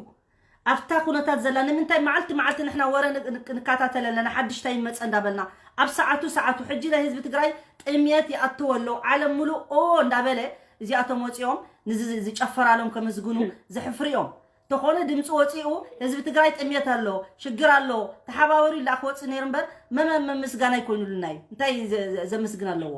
ኣብታ ኩነታት ዘላ ንምንታይ መዓልቲ መዓልቲ ንሕና ወረ ንከታተል ኣለና ሓድሽ ታይ ይመፀ እንዳበልና ኣብ ሰዓቱ ሰዓቱ ሕጂ ናይ ህዝቢ ትግራይ ጥምየት ይኣትዎ ኣለዉ ዓለም ሙሉእ ኦ እንዳበለ እዚኣቶም ወፂኦም ንዚ ዝጨፈራሎም ከመስግኑ ዘሕፍር እዮም ተኾነ ድምፂ ወፂኡ ህዝቢ ትግራይ ጥምየት ኣሎ ሽግር ኣሎ ተሓባበሩ ይላ ክወፅእ ነይሩ እምበር መመ መምስጋና ኣይኮይኑልና እዩ እንታይ ዘምስግን ኣለዎ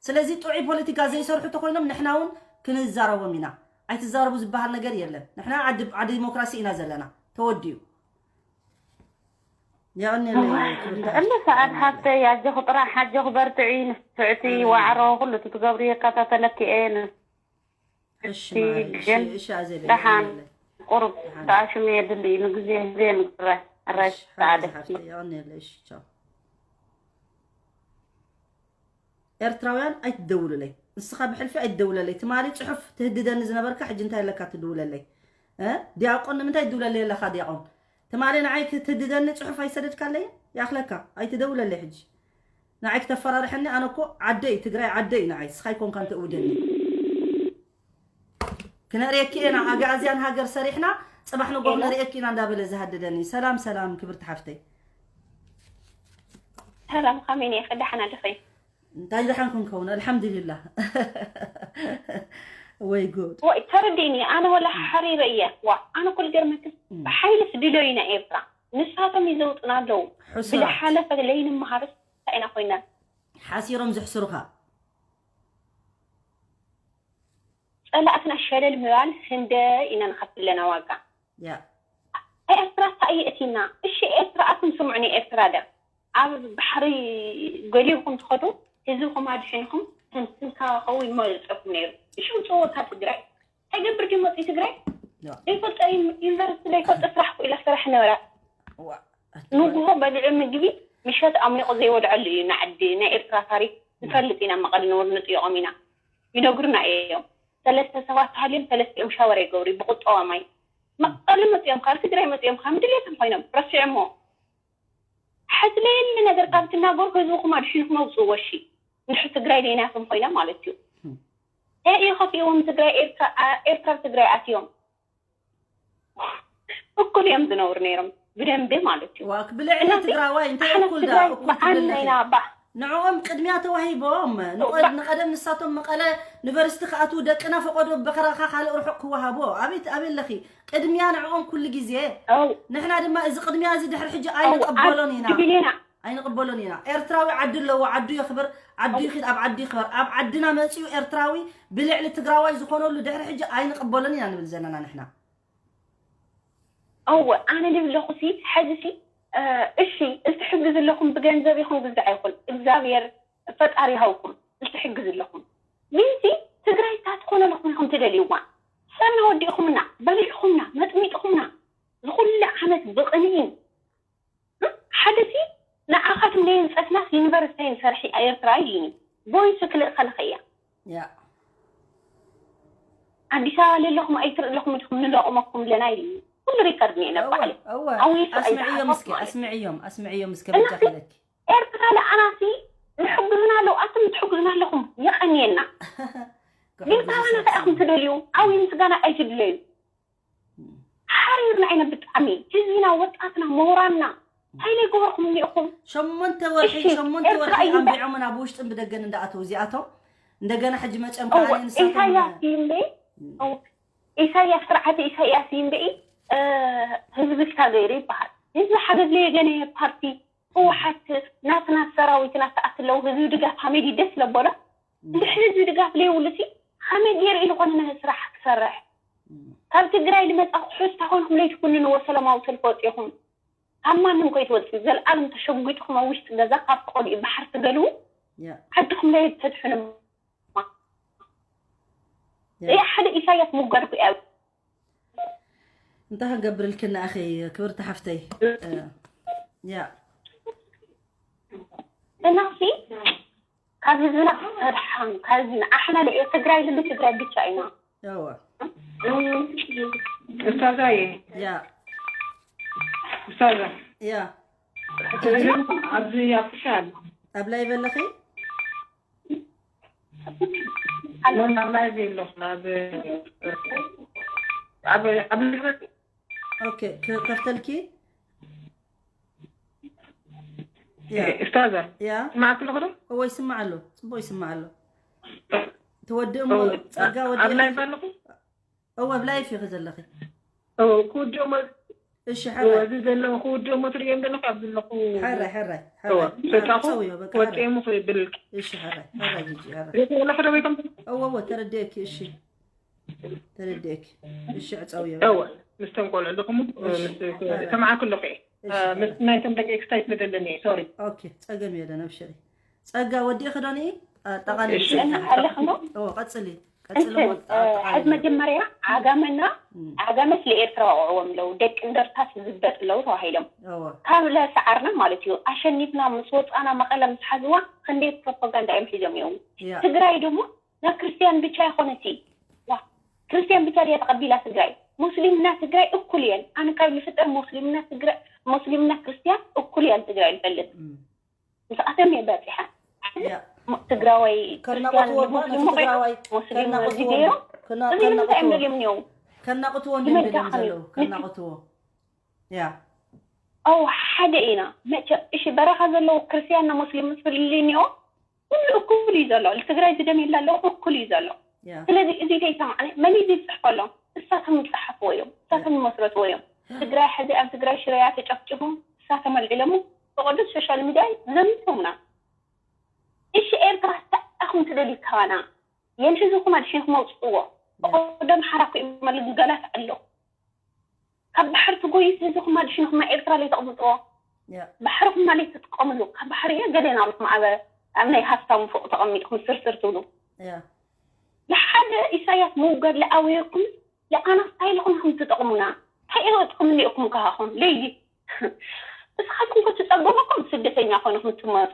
ስለዚ ጥዑይ ፖለቲካ ዘይሰርሑ ተኾይኖም ንሕና እውን ክንዛረቦም ኢና ኣይትዛረቡ ዝበሃል ነገር የለን ንሕና ዓዲ ዓዲ ዲሞክራሲ ኢና ዘለና ተወዲኡ የቐንየለይ ክብርቲ እሉ ሰዓት ሓፍተይ ኣጆኺ ጥራሕ ኣጆኺ በርትዒ ንፍዕቲ ዋዕሮ ኩሉ እቲ ትገብሩ የከታተለኪ እየ ንፍዕቲ ግን ደሓን ቁሩብ ተኣሽሙ የድሊ እዩ ንግዜ ግዜ ንግረ ኣራይ ሰዓደ ኤርትራውያን ኣይትደውሉለይ ንስኻ ብሕልፊ ኣይትደውለለይ ትማሊ ፅሑፍ ትህድደኒ ዝነበርካ ሕጂ እንታይ ኣለካ ትድውለለይ ዲያቆን ንምንታይ ትድውለለይ ኣለኻ ዲያቆን ትማሊ ንዓይ ክትህድደኒ ፅሑፍ ኣይሰደድካለይን ይኣኽለካ ኣይትደውለለይ ሕጂ ንዓይ ክተፈራርሐኒ ኣነ እኮ ዓደይ ትግራይ ዓደይ ንዓይ ንስኻ ኣይኮንካን ተእውደኒ ክነርእየኪ ኢና ኣግኣዝያን ሃገር ሰሪሕና ፅባሕ ንጎ ክነርእየኪ ኢና እንዳበለ ዝሃደደኒ ሰላም ሰላም ክብርቲ ሓፍተይ ሰላም ከመይ ነይኺ ደሓን ኣለኺ እንታይ ደሓን ክንከውን ኣልሓምዱሊላህ ወይ ጉድ ወይ ተረዲእኒ ኣነ ወላ ሓሪረ እየ ዋ ኣነ ኩል ገርመክስ ብሓይልስ ድለዩና ኤርትራ ንሳቶም ይዘውጥና ኣለዉ ብዝሓለፈ ለይንመሃርስ እንታይ ኢና ኮይና ሓሲሮም ዝሕስሩኻ ጸላእትና ሸለል ምባል ህንደ ኢና ንኸፍል ኣለና ዋጋ። ኤርትራ ታይ የእቲና? እሺ ኤርትራ ኣቱም ስምዑኒ ኤርትራ ደ ኣብ ባሕሪ ገሊኹም ትኸዱ ህዝብኹም ኣድሒንኹም ተንትንካ ኸውን መርጸኩም ነይሩ። እሺ ውጽዎ ካብ ትግራይ ኣይገብር ድዩ መጽዩ ትግራይ ዘይፈልጦ ዩኒቨርሲቲ ዘይፈልጦ ስራሕ ክኢላ ስራሕ ነበረ። ንጉሆ በሊዑ ምግቢ ምሸት ኣሚቑ ዘይወድዐሉ እዩ ንዓዲ ናይ ኤርትራ ታሪክ ንፈልጥ ኢና መቐለ ንወር ንጥይቖም ኢና ይነግሩና እዮም ሰለስተ ሰባት ተሃልዮም ሰለስቲኦም ሻወር ኣይገብሩ ብቁጠባ ማይ መቐለ መፅኦም ካብ ትግራይ መፅኦም ካብ ድሌቶም ኮይኖም ረሲዖሞ ሕዝለየኒ ነገር ካብ ትናገሩ ህዝብኹም ኣድሒንኩም ኣውፅእዎ እሺ እንድሕር ትግራይ ደይናቶም ኮይና ማለት እዩ እንታይ እዩ ከፊእዎም ትግራይ ኤርትራ ትግራይ ኣትዮም እኩል እዮም ዝነብሩ ነይሮም ብደንቢ ማለት እዩ። ዋ ብልዕሊ ትግራዋይ እንታይ እኩል ዳ እኩል ትብለለኺ? ንዕኦም ቅድሚያ ተዋሂቦም ንቐደም ንሳቶም መቐለ ዩኒቨርሲቲ ክኣትዉ ደቅና ፈቐዶ በኸራኻ ካልእ ርሑቕ ክወሃቦ ኣቤት ኣበይ ኣለኺ? ቅድሚያ ንዕኦም ኩሉ ግዜ ንሕና ድማ እዚ ቅድሚያ እዚ ድሕሪ ሕጂ ኣይንቕበሎን ኢና። ኣይንቕበሎን ኢና። ኤርትራዊ ዓዲ ኣለዎ፣ ዓዱ የኽብር፣ ዓዱ ይኺድ ኣብ ዓዱ ይኽበር። ኣብ ዓድና መጺኡ ኤርትራዊ ብልዕሊ ትግራዋይ ዝኾነሉ ድሕሪ ሕጂ ኣይንቕበሎን ኢና ንብል ዘለና ንሕና። እወ ኣነ ልብለኹሲ ሕዚሲ እሺ እትሕግዝ ኣለኹም ብገንዘብ ይኹን ብዛዕ ይኹን እግዚኣብሔር ፈጣሪ ይሃውኩም እትሕግዝ ኣለኹም ግንሲ ትግራይ እታ ትኾነ ኣለኹም ኢኹም ትደልይዋ ሰብና ወዲእኹምና በሊዕኹምና መጥሚጥኹምና ዝኹሉ ዓመት ብቕንኢ ሓደ ሲ ንዓኻትም ደየንፀፍናስ ዩኒቨርሲቲ ይንሰርሒ ኤርትራ ኢልኒ ቦይሱ ክልእ ከለኸያ ኣዲስ ኣበባ ለለኹም ኣይትርኢ ኣለኹም ድኹም ንለቑመኩም ኣለና ኢልኒ ኩሉ ሪከርድ እየ ነባዕለ ኣውይሱ ኣስምዕዮም እስኪ ኣስምዕዮም ኣስምዕዮም እስከ በጃ ክለኪ ኤርትራ ለኣናሲ ይሕግዙና ኣለዉ ኣቱም ትሕግዙና ኣለኹም የቐንየና ግን ካባና እንታይ ኢኹም ትደልዩ ዓብዪ ምስጋና ኣይትድለዩ ሓሪርና ኢና ብጣዕሚ ህዝብና ወጣትና ምሁራንና እንታይ ዘይገበርኩም እኒእኹም ሸሞንተ ወርሒ ሸሞንተ ወርሒ ኣንቢዖምን ኣብ ውሽጥን ብደገን እንዳኣተው እዚኣቶም እንደገና ሕጂ መፅኦም ከዓ ንሳቶም ኢሳያስ እዩ እምበይ ኢሳያስ ስርዓት ኢሳያስ እዩ እምበይ ህዝቢ ክሳገይሩ ይበሃል ህዝቢ ሓገዝ ለየገነየ ፓርቲ ህወሓት ናትና ሰራዊት ናተኣትለው ህዝቢ ድጋፍ ሃመይ ደስ ለቦሎ እንድሕር ህዝቢ ድጋፍ ለይብሉ ሲ ከመይ ገይሩ ኢሉ ኮነ ነዚ ስራሕ ክሰርሕ ካብ ትግራይ ዝመፃ ክሑስ ታኾንኩም ለይትኩንንዎ ሰላማዊ ሰልፊ ወፂኹም ካብ ማንም ከይትወፅኡ ዘልኣለም ተሸጒጥኹም ኣብ ውሽጢ ገዛ ካብ ትኸዱ እዩ ባሕሪ ትገሉ ዓድኹም ለየትተድሕኑ እያ ሓደ ኢሳያስ ምጓድኩ እያ እንታይ ክንገብርልክን ኣኺ ክብርቲ ሓፍተይ? እ፣ ያ ብናሲ ካብ ህዝብና ክትፈርሓን ካብ ህዝብና ኣሕና ልዕሊ ትግራይ ልዕሊ ትግራይ ብቻ ኢና። እወ ኡስታዛዬ ያ ኡስታዛ ያ ኣብዚ ኣፍሻል ኣብ ላይ በለኺ ምን ኣብ ላይ ዘለኹ ኣብ ኣብ ኣብ ኦኬ ከፍተልኪ ያ ኡስታዛ ያ ስማዕክ ኣለኹ ዶ እወ ይስማዕ ኣሎ ጽቡቅ ይስማዕ ኣሎ ትወድእ እሞ ጸጋ ኣብ ወዲ ላይ ኣለኹ እወ ኣብ ላይፍ ኢኺ ዘለኺ እወ ክውድኦሞ እሺ ሓራይ እዚ ዘለኹ ክውድኦሞ ትርእዮም ዘለኹ ኣብ ዘለኹ ሓራይ ሓራይ እወ ሓራይ ሰጣኹ ጸውዮ በቃ ሓራይ ወጥኤሙ ክብልክ እሺ ሓራይ ሓራይ ጂጂ ሓራይ ርእቶ ዘለኹ ዶ ወይከም እወ እወ ተረዲእኪ እሺ ተረዲእኪ እሺ ዕጸውዮ እወ ምስተን ቆልዑ ኣለኹም እሺ። ሰማዕክ ኣለኹ እሺ ምስ ናይቶም ደቂ ኤክስታይት መደለኒ ሶሪ ኦኬ ጸገም የለን ኣብሽሪ ጸጋ ወዲእኺ ዶ ንኢ ኣጠቓሊ እሺ። ኣለኽ እሞ እወ ቀጽሊ ቀጽሊ እንትን ሕዚ መጀመርያ ዓጋመና ዓጋመስ ለኤርትራ ወቕዕዎም ኣለዉ ደቂ እንደርታስ ዝበጥ ኣለዉ ተባሂሎም እወ ካብ ለሰዓርና ማለት እዩ ኣሸኒፍና ምስ ወፃና መቐለ ምስ ሓዝዋ ክንደይ ፕሮፓጋንዳ እዮም ሒዞም እዮም ያ ትግራይ ድማ ናብ ክርስትያን ብቻ ይኾነቲ ዋ ክርስትያን ብቻ ድያ ተቐቢላ ትግራይ ሙስሊምና ትግራይ እኩል እየን ኣነ ካብ ልፍጠር ሙስሊምና ትግራይ ሙስሊምና ክርስትያን እኩል እየን ትግራይ ልፈልጥ እም፣ ምስኣቶም እየ በፂሐ ያ ትግራዋይ ከናቑትዎ እባ ነቲ ሙስሊም ትግራዋይ ሙስሊም ነዚ ከናቑትዎ ገይሮም ከና- እዚ ንምንታይ እዮም ከናቑትዎ ደልዮም እኒው ከናቑትዎ ይመልካ እንዲዮም ደልዮም ከመይ? ዘለዉ ከናቑትዎ ያ ኣው ሓደ ኢና መቸ እሺ በረኻ ዘለዉ ክርስትያንና ሙስሊም ፍልልይ እኒኦ ኩሉ እኩል እዩ ዘሎ ትግራይ ዝደም የላ ኣለዉ እኩል እዩ ዘሎ ያ ስለዚ እዚ ዘይሰማዕነ መን እዩ ዝፅሕፈሎም እሳቶም ዝፀሓፍዎ እዮም እሳቶም ዝመስረትዎ እዮም ትግራይ ሕዚ ኣብ ትግራይ ሽረያ ተጨፍጭፉ እሳቶም ኣልዒሎሙ ብቅዱስ ሶሻል ሚድያ ዘሚቶምና እሺ ኤርትራ ኣኹም ትደልዩ ካባና የን ህዝብኹም ኣድሒንኩም ኣውፅእዎ ብቀደም ሓራኩ ይመልግጋላት ኣሎ ካብ ባሕሪ ትጎይት ህዝብኹም ኣድሒንኩም ኣብ ኤርትራ ለይተቕምጥዎ ያ ባሕርኹም ማለት ትጥቀምሉ ካብ ባሕሪ እየ ገለ ናብኹም ኣብ ኣብ ናይ ሃፍታም ፎቕ ተቐሚጥኩም ስርስር ትብሉ ያ ንሓደ ኢሳያስ ምውጋድ ለኣወየኩም ለኣና ስታይልኹም ከም ትጠቕሙና እንታይ ኢኹም እኒእኩም ካኻኹም ለይሊ እስኻትኩም ከ ትጸገሙኩም ስደተኛ ኮይንኹም ትመፁ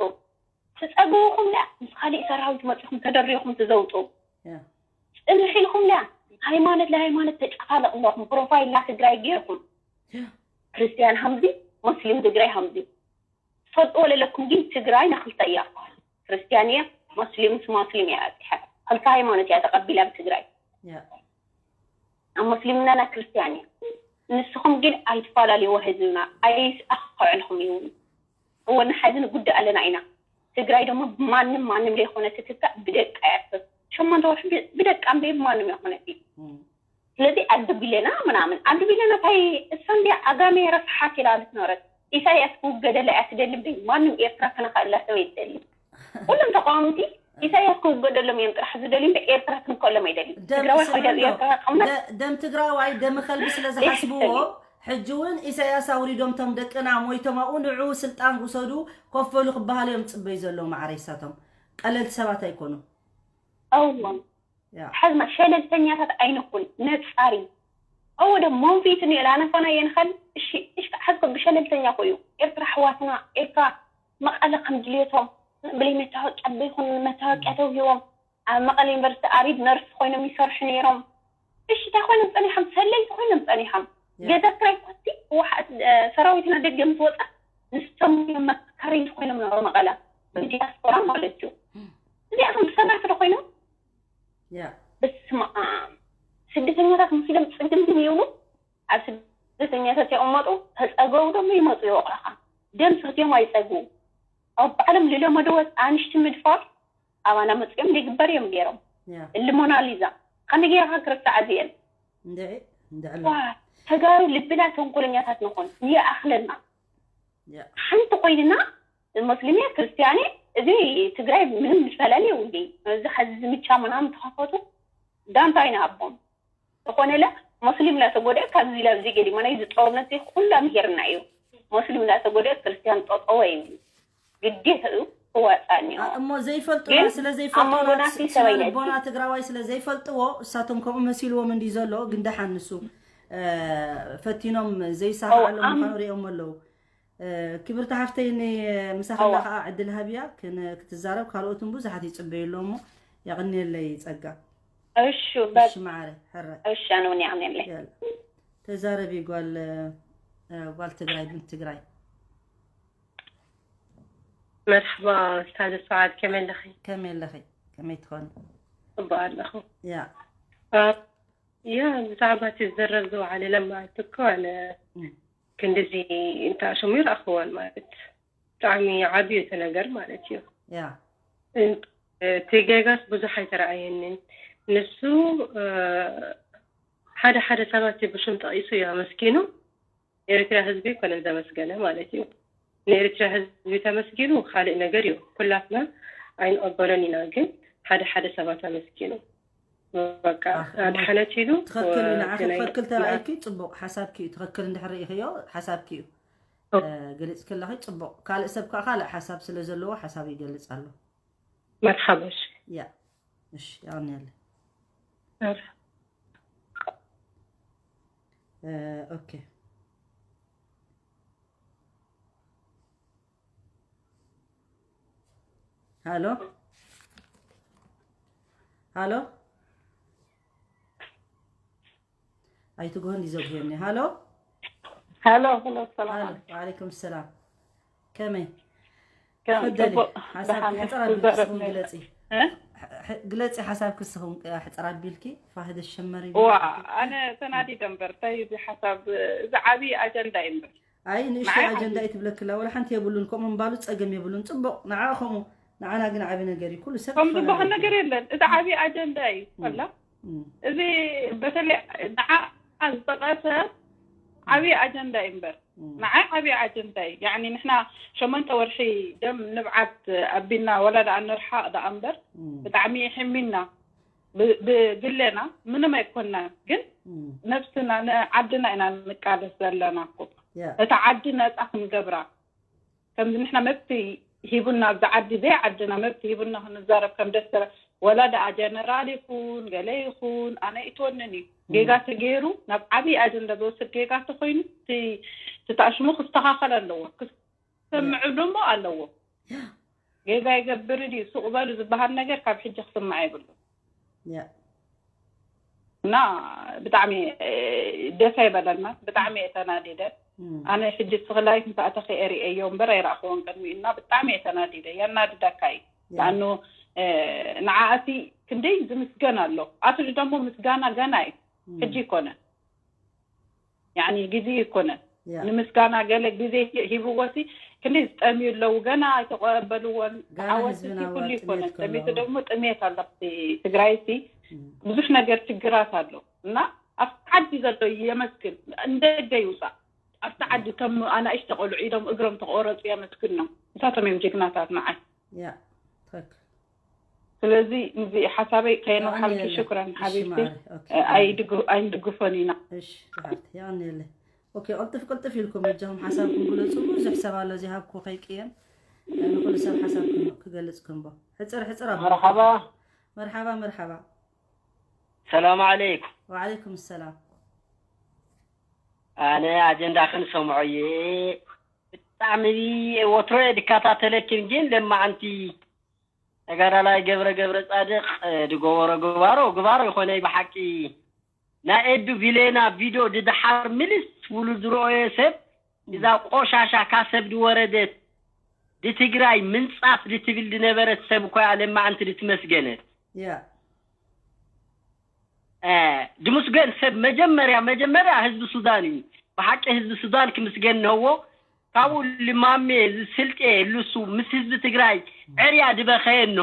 ትጸገሙኩም ለ ምስ ካሊእ ሰራዊት መፂኹም ተደሪኹም ትዘውጡ ያ ፅንሕ ኢልኩም ለ ሃይማኖት ለሃይማኖት ተጨፋለቕ ኣለኹም ፕሮፋይል ላ ትግራይ ገይርኩም ክርስትያን ሃምዚ ሙስሊም ትግራይ ሃምዚ ትፈልጥዎ ለለኩም ግን ትግራይ ንክልተ እያ ክርስትያን እየ ሙስሊም ምስ ሙስሊም እያ ኣፅሐ ክልተ ሃይማኖት እያ ተቐቢላ ብትግራይ ያ ኣብ ሙስሊምና ና ክርስትያን እያ ንስኹም ግን ኣይትፈላለይዎ ህዝብና ኣይስኣኸዕልኩም እዩ እወ ንሓዚ ንጉዳእ ኣለና ኢና ትግራይ ደሞ ብማንም ማንም ለይኮነ ትትካእ ብደቃ እያ ሸሞንተ ወርሒ ብደቃ እምበይ ብማንም ኣይኮነት እዩ እም፣ ስለዚ ኣዱ ቢለና ምናምን ኣዱ ቢለና ታይ እሳ እንዲያ ኣጋሜ ረስሓት ኢላ ዝትኖረት ኢሳያስ ክውገደላ እያ ትደሊ እምበይ ማንም ኤርትራ ክነኸእላ ሰብ ኣይትደሊ ኩሎም ተቃወምቲ ኢሳያስ ክውገደሎም እዮም ጥራሕ ዝደልዩ እምበር ኤርትራ ክንከሎም ኣይደልዩ ደም ትግራዋይ ስምዑ ኮይና እንዶ። ኤርትራ ቀምና ደ- ደም ትግራዋይ ደም ከልቢ ስለ ዝሓስብዎ ሕጂ እውን ኢሳያስ ኣውሪዶም ቶም ደቅና ሞይቶም ኣብኡ ንዑ ስልጣን ውሰዱ ኮፍ በሉ ክበሃሉ እዮም ፅበዩ ዘለዉ ማዕረ ይሳቶም ቀለልቲ ሰባት ኣይኮኑ እወ ያ ሓዝማ ሸለልተኛታት ኣይንኩን ነፃሪ እወ ደ መንፊት ንላ ነፋና የንኸል እሺ እሽካ ሓዝኮ ብሸለልተኛ ኮዩ ኤርትራ ኣሕዋትና ኤርትራ መቐለ ከም ድልየቶም ብለይ መታወቂያ በይኹን መታወቂያ ተውሂቦም ኣብ መቐለ ዩኒቨርሲቲ ኣሪድ ነርስ ኮይኖም ይሰርሑ ነይሮም እሺ እንታይ ኮይኖም ፀኒሖም ሰለይቲ ኮይኖም ፀኒሖም ገዛ ክራይ ኮቲ ህወሓት ሰራዊትና ደገ ምስ ወፃ ንሶም እዮም መካረይቲ ኮይኖም ነበሩ መቐለ ብዲያስፖራ ማለት እዩ እዚኣቶም ብሰባት ዶ ኮይኖም ያ በስመ ኣብ ስደተኛታት መሲሎም ፅግምግም ይብሉ ኣብ ስደተኛታት ይቕመጡ ተፀገቡ ደሞ ይመፁ ይወቕዑኻ ደም ሰትዮም ኣይፀግቡ ኣብ ባዕሎም ዝለመድዎ ኣንሽቲ ምድፋር ኣባና መፅኦም ዘይግበር እዮም ገይሮም ያ እሊ ሞናሊዛ ከመይ ገይርካ ክርሳዓ እዚአን እንድዒ እንድዕሎ ዋ ተጋሩ ልብና ተንኮለኛታት ንኾን ይኣኽለና ያ ሓንቲ ኮይንና ሙስሊም እየ ክርስትያን እየ እዚ ትግራይ ምንም ዝፈላለ የብሉ እዚ ሐዚ ዝምቻ ምናምን ተኸፈቱ ዳንታ ኢና ኣቦም ዝኾነ ለ ሙስሊም ላተጎደ ካብዚ ላብዚ ገዲሞ ናይ እዚ ጦርነት እዚ ኩላ ምሄርና እዩ ሙስሊም ላተጎደ ክርስትያን ጠጠወ እዩ ግዴታ እዩ ክዋፃ እኒኦ እሞ ዘይፈልጡ ግን ስለ ኣብ መንጎና ዘይፈልጡ ሰበይነ ልቦና ትግራዋይ ስለ ዘይፈልጥዎ እሳቶም ከምኡ መሲልዎም እንዲ ዘሎ ግን ደሓን ንሱ እ፣ ፈቲኖም ዘይሳኽዓሎም ምዃኑ ሪኦም ኣለዉ። እ፣ ክብርቲ ሓፍተይ፣ ን-፣ ምሳኻ ኣዋ። ከኣ ዕድል ሃብያ ክን-፣ ክትዛረብ፣ ካልኦትን ብዙሓት ይጽበዩ ኣለዉ እሞ የቐንየለይ ጸጋ። እሺ፣ በ-፣ እሺ መዓረ፣ ሕራይ። እሺ፣ ኣነ እውን የቐንየለይ። የላ። ተዛረቢ ጓል፣ እ፣ ጓል ትግራይ፣ ብንት ትግራይ። መርሓባ፣ ስታደ ሰዓድ፣ ከመይ ኣለኺ? ከመይ ኣለኺ? ከመይ ትኾኒ? ጽቡቕ ኣለኹ። ያ። እ፣ ያ፣ ብዛዕባ እቲ ዝዝረብ ዝወዓለ ለማዓንቲ እኮ ኣነ እም። ክንድዚ እንተ ኣሽሙ ይረኣኽዎን ማለት ብጣዕሚ ዓቢ እዩ እቲ ነገር ማለት እዩ። ያ። እን-፣ እቲ ጌጋስ ብዙሕ ኣይተረኣየንን። ንሱ፣ እ፣ ሓደ ሓደ ሰባት ብሽም ጠቒሱ እዩ ኣመስጊኑ። ኤርትራ ህዝቢ ኣይኮነን ዘመስገነ ማለት እዩ። ንኤርትራ ህዝቢ ተመስጊኑ ካልእ ነገር እዩ። ኩላትና ኣይንቐበሎን ኢና፣ ግን ሓደ ሓደ ሰባት ኣመስጊኑ። በቃ፣ ኣኽ፣ ኣድሓነት ኢሉ፣ ትኽክል እዩ። ንዓኺ ግን ኣይ-፣ ትኽክል ተራእይኪ ጽቡቕ፣ ሓሳብኪ እዩ። ትኽክል እንድሕር ርኢኽዮ፣ ሓሳብኪ እዩ። ኦ። እ፣ ገሊጽኪ ኣለኺ፣ ጽቡቕ። ካልእ ሰብ ከኣ ካልእ ሓሳብ ስለ ዘለዎ፣ ሓሳብ ይገልጽ ኣሎ። መርሓባ፣ እሺ። ያ፣ እሺ፣ የቐንየለይ። መርሓባ። እ፣ ኦኬ። ሃሎ? ሃሎ? ኣይትግሆን እዩ ዘጉህየኒ። ሃሎ? ሃሎ፣ ሃሎ፣ ሰላም ሃሎ፣ ኣለይኩም። ወዓለይኩም ሰላም። ከመይ? ከም ተፈደሊ፣ ጽቡቕ ሓሳብ ደሓን ሕጽር ኣቢልኪ ትዛረብ ስኹም ነይርካ። ግለጺ። እ? ሕ-፣ ሕ-፣ ግለጺ ሓሳብኪ ስኹም፣ እ፣ ሕጽር ኣቢልኪ፣ ፋህደ ሸመሪ ዋ፣ ቢልኪ። ኣነ ተናዲደ እምበር፣ እንታይ እዚ ሓሳብ፣ እዚ ዓቢ ኣጀንዳ እዩ እምበር። ኣይ፣ ንእሽቶ ንዓይ ኣጀንዳ ዓቢ እዩ ትብለክላ፣ ወላ ሓንቲ የብሉን፣ ከምኡ ምባሉ ጸገም የብሉን። ጽቡቕ፣ ንዓ ከምኡ፣ ንዓና ግን ዓቢ ነገር እዩ። ኩሉ ሰብ ከም ዝበሃል ክፈላለ ነገር እዩ። የለን። እዚ ዓቢ ኣጀንዳ እዩ። እም፣ ወላ እም፣ እዚ በተለይ ንዓ ዝጠቐሰ ዓቢ ኣጀንዳ እዩ እምበር። እም። ንዓይ ዓቢ ኣጀንዳ እዩ። ያዕኒ ንሕና ሸሞንተ ወርሒ ደም ንብዓት ኣቢልና ወላ ደኣ ንርሓቕ ደኣ እምበር እም። ብጣዕሚ ሕሚና ብ-፣ ብግለና ምንም ኣይኮናን። ግን እም። ነብስና ንዓድና ኢና ንቃለስ ዘለና እኮ። ያ። እታ ዓዲ ነጻ ክንገብራ። ከምዚ ንሕና መብት ሂቡና ኣብዚ ዓዲ ዘይዓድና መብት ሂቡና ክንዛረብ ከም ደስ ተረ-፣ ወላ ደኣ ጀነራል ይኹን ገለ ይኹን ኣነ ይትወንን እዩ። እም። ጌጋ ተገይሩ ናብ ዓብዪ ኣጀንዳ ዝወስድ ጌጋ ተኾይኑ እቲ፣ እቲ ተኣሽሙ ክስተኻኸል ኣለዎ። ክሰምዑ ያ። ደሞ ኣለዎ። ያ። ጌጋ ይገብር ድዩ ሱቕ በሉ ዝበሃል ነገር ካብ ሕጂ ክስማዕ የብሉን። ያ። እና ብጣዕሚ፣ እ፣ ደስ ኣይበለና፣ ብጣዕሚ እየ ተናዲደ። እም። ኣነ ሕጂ ስኽላይት ምስ ኣተኺ እየ ርእየዮ እምበር ኣይረኣኽዎን ቅድሚኡ እና ብጣዕሚ እየ ተናዲደ። የናድደካ እዩ። ያ። ለኣኑ፣ እ፣ ንዓኣሲ ክንደይ ዝምስገን ኣሎ። ኣቱ ደሞ ምስጋና ገና እዩ። እም። ሕጂ ይኮነ። ያዕኒ ግዜ ይኮነን። ያ። ንምስጋና ገለ ግዜ ሂ-፣ ሂብዎ ሲ ክንደይ ዝጠምዩ ኣለዉ፣ ገና ኣይተቐበልዎን። ገና ዓወት ህዝብና ሲ ኩሉ ወጥ ይኮነን። ጥሜት ከሎ። ጠሚቱ ደግሞ ጥሜት ኣሎ። ኣብቲ ትግራይ ሲ እም። ብዙሕ ነገር ችግራት ኣሎ። እና ኣብቲ ዓዲ ዘሎ የመስግን። እንደገ ይውፃእ። ኣብቲ ዓዲ ከም ኣናእሽተ ቆልዑ ኢዶም እግሮም ተቆረፁ የመስግኖም። ንሳቶም እዮም ጅግናታት ንዓይ። ያ፣ ትኽክል። ስለዚ እዚ ሓሳበይ ከየነውሓልኪ፣ ኣሜን። ሽክረን እሺ ሓቢብቲ። ማዕረ፣ ኦኬ። ኣይድግ-፣ ኣይንድግፎን ኢና። እሺ፣ ብሓፍቲ፣ የቐንየለይ። ኦኬ፣ ቅልጥፍ ቅልጥፍ ኢልኩም በጃኹም ሓሳብኩም ግለጹ። ብዙሕ ሰብ ኣሎ፣ እዚ ሃብኩ ከይቅየም። ንኹሉ ሰብ ሓሳብ ክም-፣ ክገልጽ ክንቦ። ሕጽር ሕጽር ኣቢልኩም። መርሓባ። መርሓባ፣ መርሓባ። ሰላም ዓለይኩም። ወዓለይኩም ሰላም። ኣነ ኣጀንዳ ክንሰምዖ እየ። ብጣዕሚ ወትሮ እየ ድከታተለኪን፣ ግን ለማዓንቲ ተጋዳላይ ገብረ ገብረ ጻድቕ፣ እ፣ ድገበሮ ግባሮ፣ ግባሮ ይኾነይ ብሓቂ። ናይ ኤዱ ቢሌና ቪድዮ ድድሓር ምልስ ብሉ ዝረኦዮ ሰብ፣ እዛ ቆሻሻ ካሰብ ድወረደት ድትግራይ ምንጻፍ ድትብል ድነበረት ሰብ እኮ እያ ለማዓንቲ ድትመስገነት። ያ። እ፣ ድምስገን ሰብ መጀመርያ፣ መጀመርያ ህዝቢ ሱዳን እዩ። ብሓቂ ህዝቢ ሱዳን ክምስገን ነዎ። ካብኡ ልማሜ፣ እዚ ስልጤ፣ ልሱ ምስ ህዝቢ ትግራይ ዕርያ ድበኸየ እኖ።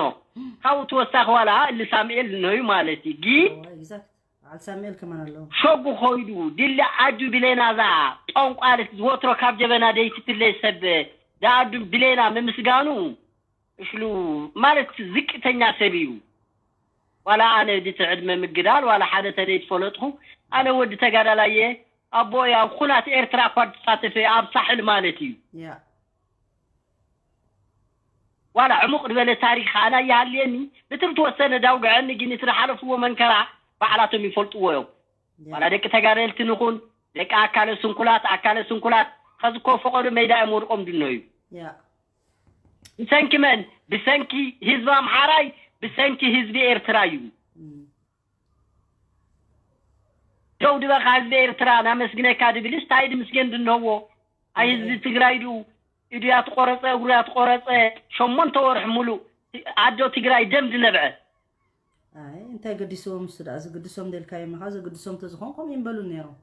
ካብኡ ተወሳኺ ዋላ እሊ ሳሙኤል እኖ እዩ ማለት እዩ። ግን ኣዎ፣ ኤግዛክት። በዓል ሳሙኤል ከማን ኣለዉ። ሸጉ ኾይዱ፣ ድሊ ዓዱ ብሌና እዛ ጠንቋልት ዝወትሮ ካብ ጀበና ደይትፍለይ ሰብ፣ ደኣዱ ብሌና ምምስጋኑ፣ እሽሉ ማለት ዝቅተኛ ሰብ እዩ። ዋላ ኣነ ድቲ ዕድመ ምግዳል፣ ዋላ ሓደ ተደይ ትፈለጥኹ፣ ኣነ ወዲ ተጋዳላይ እየ። ኣቦይ ኣብ ኹናት ኤርትራ እኳ ዝሳተፈ ኣብ ሳሕል ማለት እዩ። ያ። ዋላ ዕሙቕ ዝበለ ታሪኽ ኣና ይሃልየኒ፣ ብትም ተወሰነ ዳውግዐኒ፣ ግን እቲ ዝሓለፍዎ መንከራ ባዕላቶም ይፈልጥዎ እዮም። ዋላ ደቂ ተጋደልቲ ንኹን ደቂ ኣካለ ስንኩላት ኣካለ ስንኩላት ኸዚ እኮ ፈቐዶ ሜዳ እዮም ወድቆም ድኖ እዩ። ብሰንኪ መን? ብሰንኪ ህዝቢ ኣምሓራይ፣ ብሰንኪ ህዝቢ ኤርትራ እዩ። ደው ድበኻ ህዝቢ ኤርትራ ናመስግነካ ድብልስ ታይ ድምስገን ድነዎ? ኣይ ህዝቢ ትግራይ ድኡ ኢዱ ያትቆረፀ እግሩ ያትቆረፀ ሸሞንተ ወርሒ ሙሉእ ኣዶ ትግራይ ደም ድነብዐ። ኣይ እንታይ ገዲስዎም እሱ ደኣ ዝግድሶም ደልካዮም ኢኻ ዝግድሶም ተዝኾን ከምኡ ይንበሉ ነይሮም።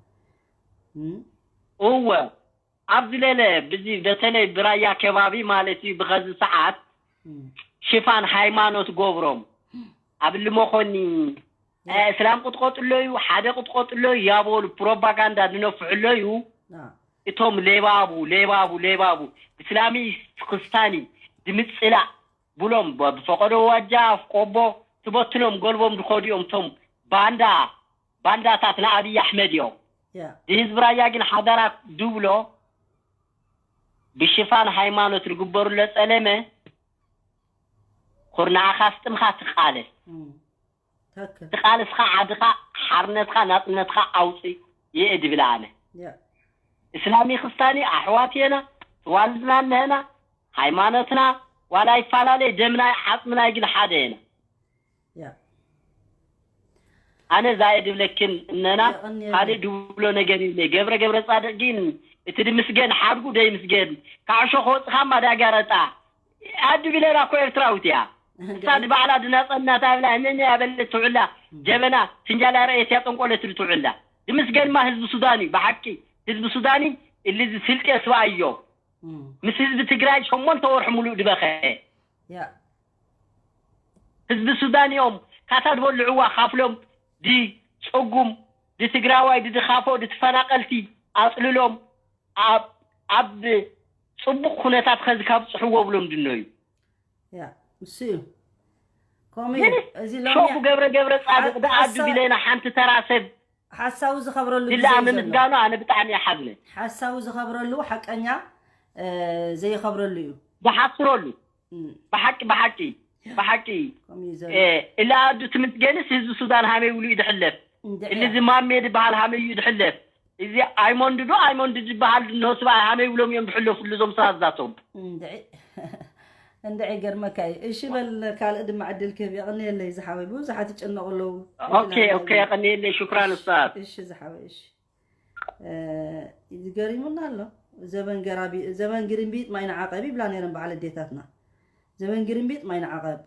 እወ ኣብዚ ለለ ብዚ በተለይ ብራያ ከባቢ ማለት እዩ ብኸዚ ሰዓት ሽፋን ሃይማኖት ገብሮም ኣብ ልመኾኒ እስላም ቅጥቀጥሎ እዩ ሓደ ቅጥቀጥሎ እዩ ያበሉ ፕሮፓጋንዳ ዝነፍሕሎ እዩ። እቶም ሌባቡ ሌባቡ ሌባቡ እስላሚ ክስታኒ ድምፅላእ ብሎም ብፈቀዶ ዋጃ ቆቦ ትበትኖም ገልቦም ድኸዱ እዮም እቶም ባንዳ ባንዳታት ንኣብይ ኣሕመድ እዮም። ንህዝቢ ራያ ግን ሓደራ ድብሎ ብሽፋን ሃይማኖት ዝግበሩሎ ፀለመ ኩርናዓኻ ስጥምኻ ትቃለስ ትቃልስኻ ዓድኻ ሓርነትካ ናፅነትካ ኣውፅእ ይእ ድብል ኣነ እስላሚ ክስታኒ ኣሕዋት የና ትዋልድና እነህና ሃይማኖትና ዋላ ይፈላለየ ደምናይ ዓፅምናይ ግን ሓደ የና ኣነ ዛየ ድብለክን እነና ካልእ ድብሎ ነገር ይብለ ገብረ ገብረ ፃድቅ ግን እቲ ድምስገን ሓድጉ ደይምስገን ካዕሾ ክወፅኻ ማዳጋረጣ ኣዲ ቢለላ እኮ ኤርትራዊት እያ እሳ ድባዕላ ድናፀናታ ብላ እነኛ ያበለት ትውዕላ ጀበና ፍንጃላ ረእየት እያ ጠንቆለት ትውዕላ ድምስገንማ ህዝቢ ሱዳን እዩ ብሓቂ ህዝቢ ሱዳን እዩ እልዚ ስልጤ ስባ እዮ ምስ ህዝቢ ትግራይ ሸሞንተ ወርሒ ሙሉእ ድበኸ ህዝቢ ሱዳን እዮም ካታ ድበልዕዋ ካፍሎም ድፀጉም ድትግራዋይ ድድኻፎ ድትፈናቀልቲ ኣፅልሎም ኣብ ኣብ ፅቡቅ ኩነታት ከዚ ካብ ፅሕዎ ብሎም ድኖ እዩ እሱ እዩ ከምኡ እዩ እዚ ሎሚ ሸፉ ገብረ ገብረ ፃድቅ ደኣ ድብለና ሓንቲ ተራ ሰብ ሓሳዊ ዝኸብረሉ ግዜ ድላ እዩ ዘሎ። ምዝጋኑ ኣነ ብጣዕሚ ይሓዝነ ሓሳዊ ዝኸብረሉ ሓቀኛ እ፣ ዘይኸብረሉ እዩ ዝሓስረሉ እም፣ ብሓቂ ብሓቂ ብሓቂ ከምኡ እዩ ዘሎ። እ፣ እላ ኣዱ ትምስገንስ ህዝቢ ሱዳን ሃመይ ውሉ እዩ ድሕለፍ እንድዒ እሊ እያ። ዝማሜ ድበሃል ሃመይ እዩ ድሕለፍ እዚ ኣይሞንድ ዶ ኣይሞንድ ዝበሃል ድንሆ ስብኣይ ሃመይ ውሎም እዮም ድሕለፉሉ እዞም ሰባዛቶም እንድዒ እንድዒ ገርመካ እዩ እሺ በል ካልእ ድማ ዕድል ክህብ የቕንየለይ ዝሓወይ ብዙሓት ይጨነቑ ኣለዉ ኦኬ ኦኬ የቐንየለይ ሽክራን ኡስታዝ እሺ ዝሓወይ እሺ ዝገሪሙና ኣሎ ዘበን ገራቢ ዘበን ግሪምቢጥ ማይ ንዓቐብ ይብላ ነይረን በዓል ኣዴታትና ዘበን ግሪምቢጥ ማይ ንዓቐብ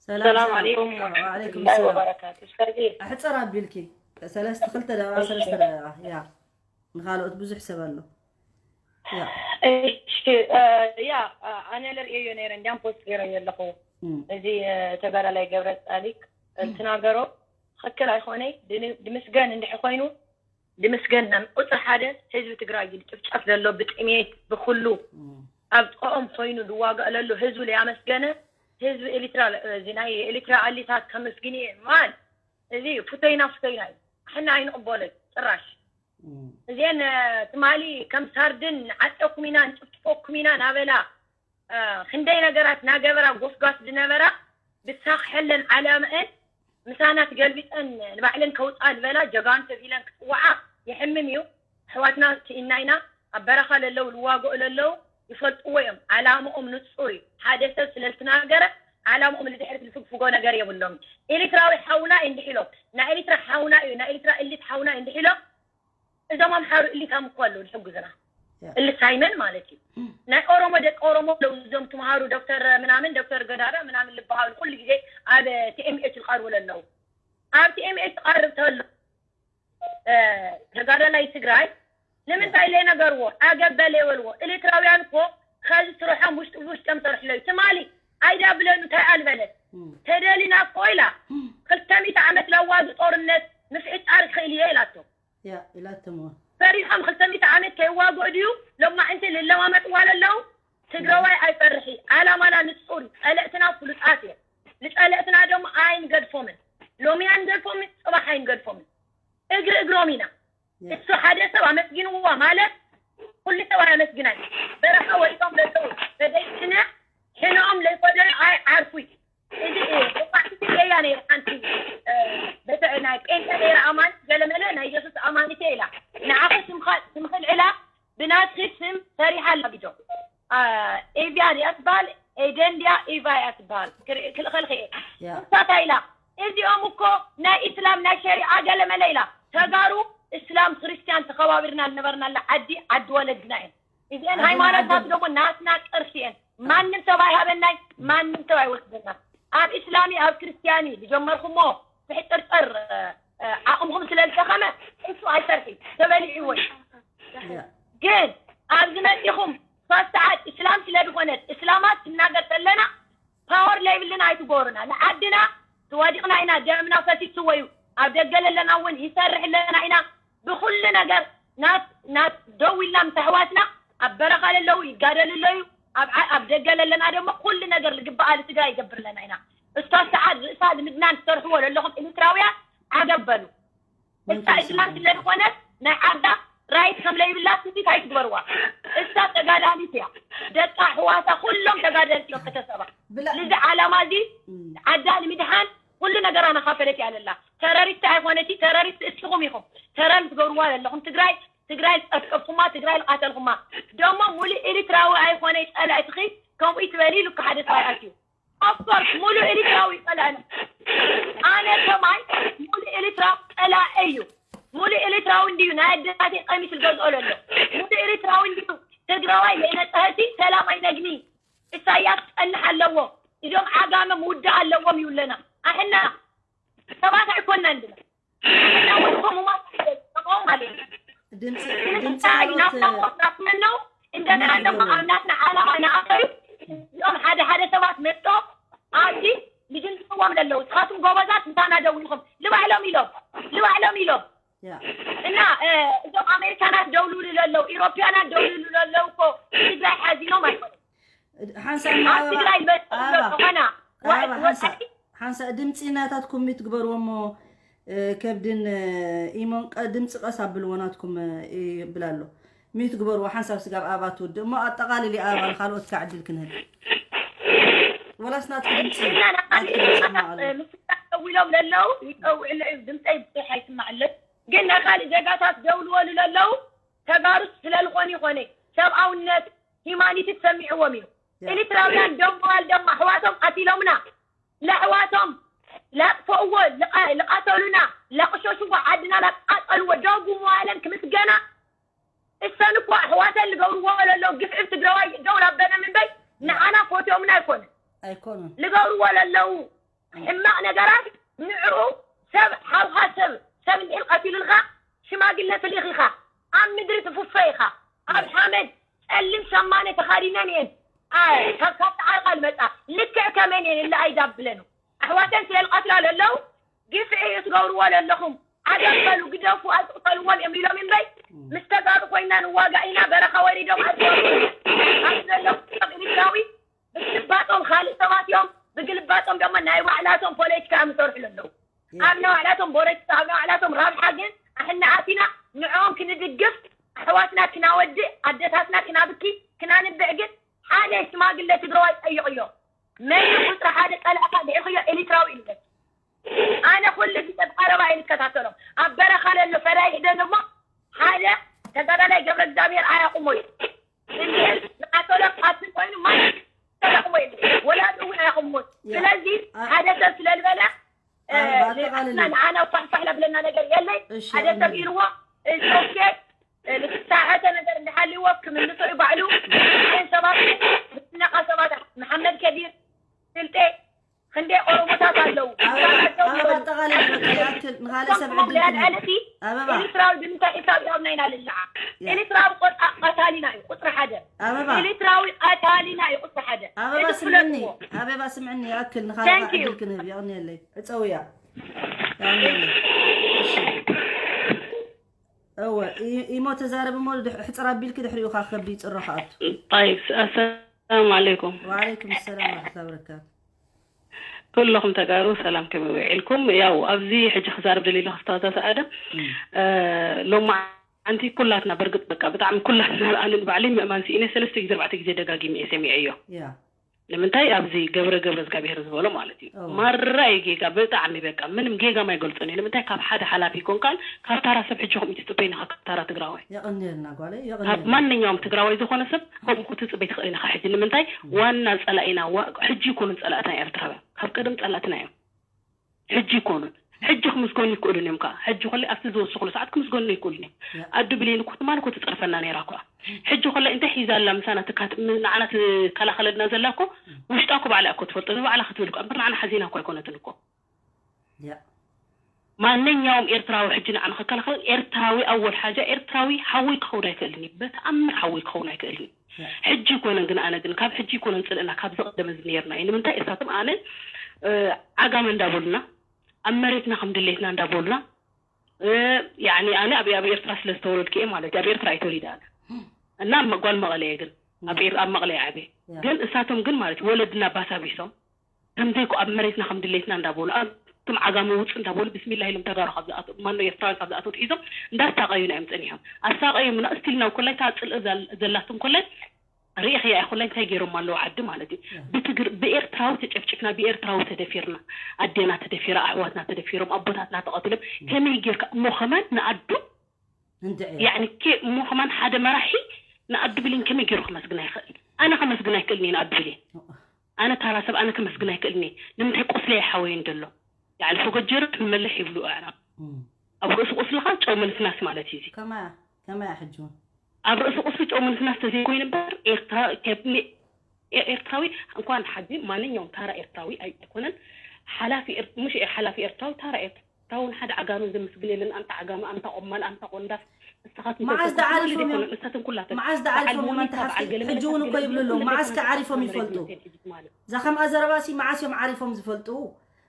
ሰላም ሰላም ዓለይኩም ወራህመቱላሂ ወበረካቱ። ኡስታዚ ኣሕፅር ኣቢልኪ ሰለስተ ክልተ ደቂቃ ሰለስተ ደቂቃ ያ ንኻልኦት ብዙሕ ሰብ ኣሎ። ያ እሺ እ፣ ያ እ፣ ኣነ ለርእየዮ ነይረ እንዲያም ፖስት ገይረዮ ኣለኹ። እም፣ እዚ እ፣ ተጋዳላይ ገብረ ጻዲቅ እም፣ እንትናገሮ ትኽክል ኣይኾነይ። ድን- ድምስገን እንድሕ ኮይኑ ድምስገን ቁፅሪ ሓደ ህዝቢ ትግራይ እዩ ዝጭፍጨፍ ዘሎ ብጥሜት ብኩሉ እም፣ ኣብ ጥቕኦም ኮይኑ ዝዋጋእ ለሎ ህዝቢ ለያመስገነ ህዝቢ ኤሊትራ እዚ ናይ ኤሊትራ ኣሊታት ከመስግን እየ ማን እዚ ፍተይና ፍተይና እዩ ሕና ኣይንቕበሎይ ጭራሽ እም፣ እዚአን ትማሊ ከም ሳርድን ንዓፀኩም ኢና ንጭፍጭፈኩም ኢና ናበላ ክንደይ ነገራት ናገበራ ጎስጓስ ዝነበራ ብሳኽሐለን ዓላምአን ምሳና ትገልቢጠን ንባዕለን ከውፅኣ ዝበላ ጀጋኑ ተቢለን ክፅዋዓ የሕምም እዩ ኣሕዋትና ስኢና ኢና ኣብ በረኻ ለለው ልዋግኡ ለለው ይፈልጥዎ እዮም ዓላምኦም ንፁር እዩ ሓደ ሰብ ስለዝተናገረ ዓላምኦም ንድሕሪት ዝፍግፍጎ ነገር የብሎም ኤሪትራዊ ሓውና እዩ እንድሕ ኢሎም ናይ ኤሪትራ ሓውና እዩ ናይ ኤሪትራ እሊት ሓውና እዩ እንድሕ ኢሎም እዞም ኣምሓሩ እሊት ኣምኮ ኣለዉ ዝሕግዙና እሊ ሳይመን ማለት እዩ ናይ ኦሮሞ ደቂ ኦሮሞ ኣለዉ እዞም ትምሃሩ ዶክተር ምናምን ዶክተር ገዳዳ ምናምን ዝበሃሉ ኩሉ ግዜ ኣብ ቲኤምኤች ዝቀርቡ ለለዉ ኣብ ቲኤምኤች ዝቀርብ ተሎ ተጋዳላይ ትግራይ ንምንታይ ለይነገርዎ ዓገብ በለ ይበልዎ ኤሌትራውያን እኮ ከዚ ስርሖም ውሽጢ ውሽጢም ሰርሕለዩ ትማሊ ኣይዳ ብለኑ እንታይ ኣልበለት ተደሊና እኮ ኢላ ክልተ ሚእቲ ዓመት ለዋጊ ጦርነት ምፍዕጫር ይኽእል እየ ኢላቶ ያ ኢላትሞ ፈሪሖም ክልተ ሚእቲ ዓመት ከይዋግኡ ድዩ ሎማዕንቲ ልለማመጥዋ ለለዉ ትግራዋይ ኣይፈርሒ ዓላማና ንፁር እዩ ፀለእትና ፍሉጣት እዮም ንፀለእትና ደሞ ኣይንገድፎምን ሎሚ ኣይንገድፎምን ፅባሕ ኣይንገድፎምን እግሪ እግሮም ኢና እሱ ሓደ ሰብ ኣመስጊንዋ ማለት ኩሉ ሰብ ኣመስግናይ በረኻ ወዲቆም ለለዉ በደይነ ሕንኦም ለይኮደዩ ኣይ ዓርፉ እዩ እዚ እዩ ጴንጠ ነይረ ኣማኒ ገለመለ ናይ ኢየሱስ ኣማኒት እየ ኢላ። ንዓኺ ስምኻ ስምኺ ልዕላ ብናትኺ ስም ሰሪሓ ኣላ ቪድዮ። ኤቭያ ድያ ትበሃል? ኤደን ድያ ኤቫ እያ ትበሃል? ክልኸልኺ እየ። ንሳታ ኢላ እዚኦም እኮ ናይ ኢስላም ናይ ሸሪዓ ገለመለ ኢላ። ተጋሩ እስላም ክርስቲያን ተኸባቢርና ዝነበርናላ ዓዲ ዓዲ ወለድና እየን። እዚአን ሃይማኖታት ደግሞ ናትና ቅርሲ እየን። ማንም ሰብ ኣይሃበናይ፣ ማንም ሰብ ኣይወስደና። ኣብ እስላሚ ኣብ ክርስቲያኒ ዝጀመርኩሞ ትሕጥርጥር ዓቕምኹም ስለ ዝደኸመ እሱ ኣይሰርሒ ተበሊዕዎ እዩ። ግን ኣብዚ መፂኹም ሶስት ሰዓት እስላም ስለ ዝኾነት እስላማት ትናገር ዘለና ፓወር ለይብልና ኣይትጎሩና። ንዓድና ተዋዲቕና ኢና፣ ደምና ፈሲስዎ እዩ። ኣብ ደገ ለለና እውን ይሰርሕ ኣለና ኢና። ብኩሉ ነገር ናት ናት ደው ኢልና ምስ ኣሕዋትና ኣብ በረኻ ለለዉ ይጋደሉ ኣለዩ። ኣብ ዓ- ኣብ ደገ ለለና ደሞ ኩሉ ነገር ልግበኣ ልትግራይ ይገብር ኣለና ኢና። እሷ ሰዓት ርእሳ ልምድና ንሰርሕዎ ለለኹም ኤርትራውያን ዓገብ በሉ። እሳ እስላም ስለ ዝኾነት ናይ ዓዳ ራይት ከም ለይብላ ትንቢት ኣይትግበርዋ። እሳ ተጋዳሊት እያ። ደቃ ኣሕዋታ ኩሎም ተጋደልቲ እዮም ቤተሰባ። ብላ- ልዚ ዓላማ እዚ እም። ዓዳ ንምድሓን ኩሉ ነገራ ናኻፈለት እያ ለላ። ተረሪስቲ ኣይኮነቲ፣ ተረሪስቲ እስኹም ኢኹም። ተረር ትገብርዋ ዘለኹም ትግራይ ትግራይ ዝጠፍጠፍኩማ፣ ትግራይ ዝቃተልኩማ። ደሞ ሙሉእ ኤርትራዊ ኣይኮነ ጸላእትኺ ከምኡ ይትበሊ ኢሉ ሓደ ሰብኣይ ኣትዩ። ኦፍኮርስ ሙሉእ ኤርትራዊ ይጸላእኒ። ኣነ ከማይ ሙሉእ ኤርትራዊ ጸላእ እዩ። ሙሉእ ኤርትራዊ እንድዩ ናይ ኣደታቴ ቀሚስ ዝገዝኦ ለሎ። ሙሉእ ኤርትራዊ እንድዩ ትግራዋይ ለይነጸሀቲ ሰላም ኣይነግኒ። ኢሳያስ ክጸንሕ ኣለዎ። እዞም ዓጋመ ምውዳእ ኣለዎም ይብለና። ኣሕና ሰባት ኣይኮንና እንድና። ኣሕና ወድቆም ማለት ማለት። ድምፂ ድምፂ ናውት ናፍመነው እንደና ኣለኹ ኣብ ናትና ዓላማ ንኣኸዩ እዚኦም ሓደ ሓደ ሰባት መጥቶ ኣብዚ ልጅንትዎም ለለዉ ንስኻትኩም ጎበዛት ምሳና ደው ኢኹም ልባዕሎም ኢሎም ልባዕሎም ኢሎም ያ እና እ፣ እዞም ኣሜሪካናት ደውልውሉ ለለዉ ኢሮፕያናት ደውልውሉ ለለዉ እኮ ትግራይ ሓዚኖም ኣይኮነ ሓንሳብ ኣብ ትግራይ ዝበፅሑ ኣበባ ዝኾና ኣበባ ሓንሳብ ሓንሳብ ድምፂ ናታትኩም ሚት ግበርዎ እሞ እ፣ ከብድን እ፣ ኢሞን ቀ- ድምፂ ቀስ ኣብልዎ ናትኩም እ፣ ይብል ኣሎ ሚት ግበርዎ ሓንሳብ ስጋብ ኣበባ ትውድእ እሞ ኣጠቓልሊ ኣበባ ንካልኦት ከዓ ዕድል ክንህብ ወላስ ናትኪ ድምፂ እና ናትኪ ድምፂ ይስማዕ ኣሎ ምስላ ደዊሎም ለለዉ ይፀውዕለ እዩ ድምፀይ ብዙሕ ኣይስማዕለን ግን ናይ ካልእ ዜጋታት ደውልወሉ ለለዉ ተጋሩስ ስለልኾኑ ይኾነ ሰብኣውነት ሂማኒቲ ትሰሚዕዎም እዩ ኤርትራውያን ደም ምባል ደማ ኣሕዋቶም ቀቲሎምና ለኣሕዋቶም ላጥፈእዎ ልቐ- ልቐተሉና ላቆሸሽዎ ዓድና ላቃጸልዎ ደጉ ምባለን ክምስገና እሰን እኮ ኣሕዋተን ልገብርዎ ለለው ግፍዒ ትግራዋይ ይደው ላበነ ምንበይ ንዓና ፎትዮምና ኣይኮነ ኣይኮኑን ልገብርዎ ለለው ሕማቕ ነገራት ንዕኡ ሰብ ሓውኻ ሰብ ሰብ እንድሕር ቀቲሉልካ ሽማግለ ትልኢኽ ኢኻ ኣብ ምድሪ ትፍፈ ኢኻ ኣብ ሓመድ ጸሊም ሸማነ ተኻዲነን እየን አ- ካብ ካብ ተዓርቃ ልመጻ ልክዕ ከመን እየን እለ ኣይዳብለኑ ኣሕዋተን ስለ ልቐትላ ለለው ግፍዒ እዩ ትገብርዎ ለለኹም ዓገብ በሉ ግደፉ ኣይትቕተልዎም እዮም ኢሎም እምበይ ምስ ተጋሩ ኮይና ንዋጋእ ኢና በረኻ ወሪዶም ኣይትወርዱ ኣብዚ ዘለኹም ኤርትራዊ ብግልባጦም ካልእ ሰባት እዮም ብግልባጦም ደሞ ናይ ባዕላቶም ፖለቲካ እዮም ዝሰርሑ ለለው ኣብ ናይ ባዕላቶም ፖለቲካ ኣብ ናይ ባዕላቶም ረብሓ ግን ኣሕና ኣቲና ንዕኦም ክንድግፍ ኣሕዋትና ክናወድእ ኣደታትና ክናብኪ ክናንብዕ ግን ሓደ ሽማግለ ትግራዋይ ጠይቕዮ መን እዩ ቁፅሪ ሓደ ፀላእካ ድሕርክዮ ኤሊትራዊ ኢልበት ኣነ ኩሉ ግዜ ብቀረባ እየ ዝከታተሎም ኣብ በረኻ ለሎ ፈዳይ ሒደን እሞ ሓደ ተጋዳላይ ገብረ እግዚኣብሔር ኣያቁሞ እዩ እንድሕር ዝቀተሎ ካብቲ ኮይኑ ማን ተረክቦ የለ ወላዲ እውን ኣያቁሞት ስለዚ ሓደ ሰብ ስለ ዝበለ ንዓና ፋሕፋሕ ለብለና ነገር የለይ ሓደ ሰብ ኢልዎ ኦኬ ልትሳሐተ ነገር እንዳሓልዎ ክምልሶ እዩ ባዕሉ እን ሰባት ዝስነቃ ሰባት መሓመድ ከቢር ስልጤ ክንደይ ኦሮሞታት ኣለዉ ኣበባ ኣጠቓልል በቃ ይኣክል ንኻልእ ሰብ ዕድል ክንህብ ኣበባ ኤርትራዊ ብምንታይ ኤርትራዊ ኢሮብና ኢና ልልዓ ኤርትራዊ ቆጣ ቀታሊና እዩ ቁፅሪ ሓደ ኣበባ ኤርትራዊ ቀታሊና እዩ ቁፅሪ ሓደ ኣበባ ስምዕኒ ኣበባ ስምዕኒ ይኣክል ንኻልእ ዕድል ክንህብ የቕንየለይ ዕፀውያ እወ ኢሞ ተዛረብ እሞ ሕፅር ኣቢልኪ ድሕሪኡ ካ ከብዲ ይፅሮ ከኣቱ طيب السلام عليكم وعليكم السلام ورحمة الله وبركاته ኩለኹም ተጋሩ ሰላም ከመይ ውዒልኩም ያው ኣብዚ ሕጂ ክዛረብ ደሊሉ ክፍታታት ኣደ ሎማ ኣንቲ ኩላትና በርግጥ በቃ ብጣዕሚ ኩላትና ኣንን ባዕለይ ምእማን ስኢነ ሰለስተ ግዜ ኣርባዕተ ግዜ ደጋጊመ እየ ሰሚዐዮ ያ ንምንታይ ኣብዚ ገብረ ገብረ እግዚኣብሔር ዝበሎ ማለት እዩ። ማራ እዩ ጌጋ ብጣዕሚ በቃ ምንም ጌጋ ማይገልጾን እዩ። ንምንታይ ካብ ሓደ ሓላፊ ይኮንካን ካብ ታራ ሰብ ሕጂ ከምኡ ትጽበይና ካብ ታራ ትግራዋይ የቐንየልና ጓለ ካብ ማንኛውም ትግራዋይ ዝኾነ ሰብ ከምኡ ክትጽበይ ትኽእል ኢኻ። ሕጂ ንምንታይ ዋና ጸላኢና ሕጂ ይኮኑን ጸላእትና ኤርትራውያን ካብ ቀደም ጸላእትና እዮም። ሕጂ ይኮኑን ሕጂ ክምስገኑ ይክእሉን እዮም ከዓ ሕጂ ኮለይ ኣብቲ ዝወሰኽሉ ሰዓት ክምስገኑ ይክእሉን እዮም። ኣዱ ብሌን እኮ ትማል እኮ ትፀርፈና ነይራ እኮ ሕጂ ኮለይ እንታይ ሒዛ ኣላ ምሳና ትካት ንዓና ትከላኸለልና ዘላ እኮ ውሽጣ እኮ ባዕላ እኮ ትፈልጦ ንባዕላ ክትብል እኮ እምበር ንዓና ሓዚና እኮ ኣይኮነትን እኮ። ማንኛውም ኤርትራዊ ሕጂ ንዓና ክከላኸል ኤርትራዊ ኣወል ሓጃ ኤርትራዊ ሓወይ ክኸውን ኣይክእልን እዩ። በተኣምር ሓወይ ክኸውን ኣይክእልን እዩ። ሕጂ ይኮነን ግን ኣነ ግን ካብ ሕጂ ይኮነን ፅልእና ካብ ዝቐደመ ዝነየርና እዩ። ንምንታይ እሳቶም ኣነ ዓጋመ እንዳበሉና ኣብ መሬትና ከም ድሌትና እንዳበሉና ያኒ ኣነ ኣብ ኣብ ኤርትራ ስለ ዝተወለድኩ እየ ማለት ኣብ ኤርትራ እየ ተወሊደ ኣነ እና ጓል መቐለ እየ ግን ኣብ ኤር ኣብ መቐለ እየ ዓብየ ግን እሳቶም ግን ማለት ወለድና ባሳቢሶም ከምዘይኮ ኣብ መሬትና ከም ድሌትና እንዳበሉ ኣቱም ዓጋመ ውፅ እንዳበሉ ብስሚላ ኢሎም ተጋሩ ካብ ዝኣት ማኖ ኤርትራውያን ካብ ዝኣትው ትሒዞም እንዳሳቀዩና እዮም ፀኒሖም ኣሳቀዩምና እስቲል ናብ ኮላይ እታ ፅልኢ ዘላቶም ኮላይ ርኢኽያ ኢኹ ኮላይ እንታይ ገይሮም ኣለዉ ዓዲ ማለት እዩ ብትግር ብኤርትራዊ ተጨፍጭፍና ብኤርትራዊ ተደፊርና ኣዴና ተደፊራ ኣሕዋትና ተደፊሮም ኣቦታትና ተቐቲሎም ከመይ ጌርካ እሞ ከማን ንኣዱ ያኒ እሞ ከማን ሓደ መራሒ ንኣዱ ብሌን ከመይ ገይሩ ከመስግና ይኽእል ኣነ ከመስግና ይክእልኒ ንኣዱ ብሌን ኣነ ታራ ሰብ ኣነ ከመስግና ይክእልኒ ንምንታይ ቁስለይ ሓወይን ደሎ ያኒ ፈጎጀረ ትመልሕ ይብሉ ኣዕራብ ኣብ ርእሲ ቁስልኻ ጨው ምንስናስ ማለት እዩ እዚ ከማያ ከማያ ሕጂ እውን ኣብ ርእሲ ቁስሊ ጨው ምንስናስ ተዘይኮይኑ እምበር ኤርትራ ኤርትራዊ እንኳን ሓዚ ማንኛውም ታራ ኤርትራዊ ኣይኮነን ሓላፊ ምሽ ሓላፊ ኤርትራዊ ታራ ኤርትራዊ እውን ሓደ ዓጋመ ዘመስግን የለን ኣንታ ዓጋመ ኣንታ ቆማል ኣንታ ቆንዳፍ ንስኻትኩም መዓዝ ደዓሪፎም እዮም ንሳትን ኩላተን መዓዝ ደዓሪፎም እዮም ኣንታ ሓፍቲ ሕጂ እውን እኮ ይብሉ ኣለዉ መዓዝ ከዓሪፎም ይፈልጡ እዛ ከምኣ ዘረባሲ መዓስ እዮም ዓሪፎም ዝፈልጡ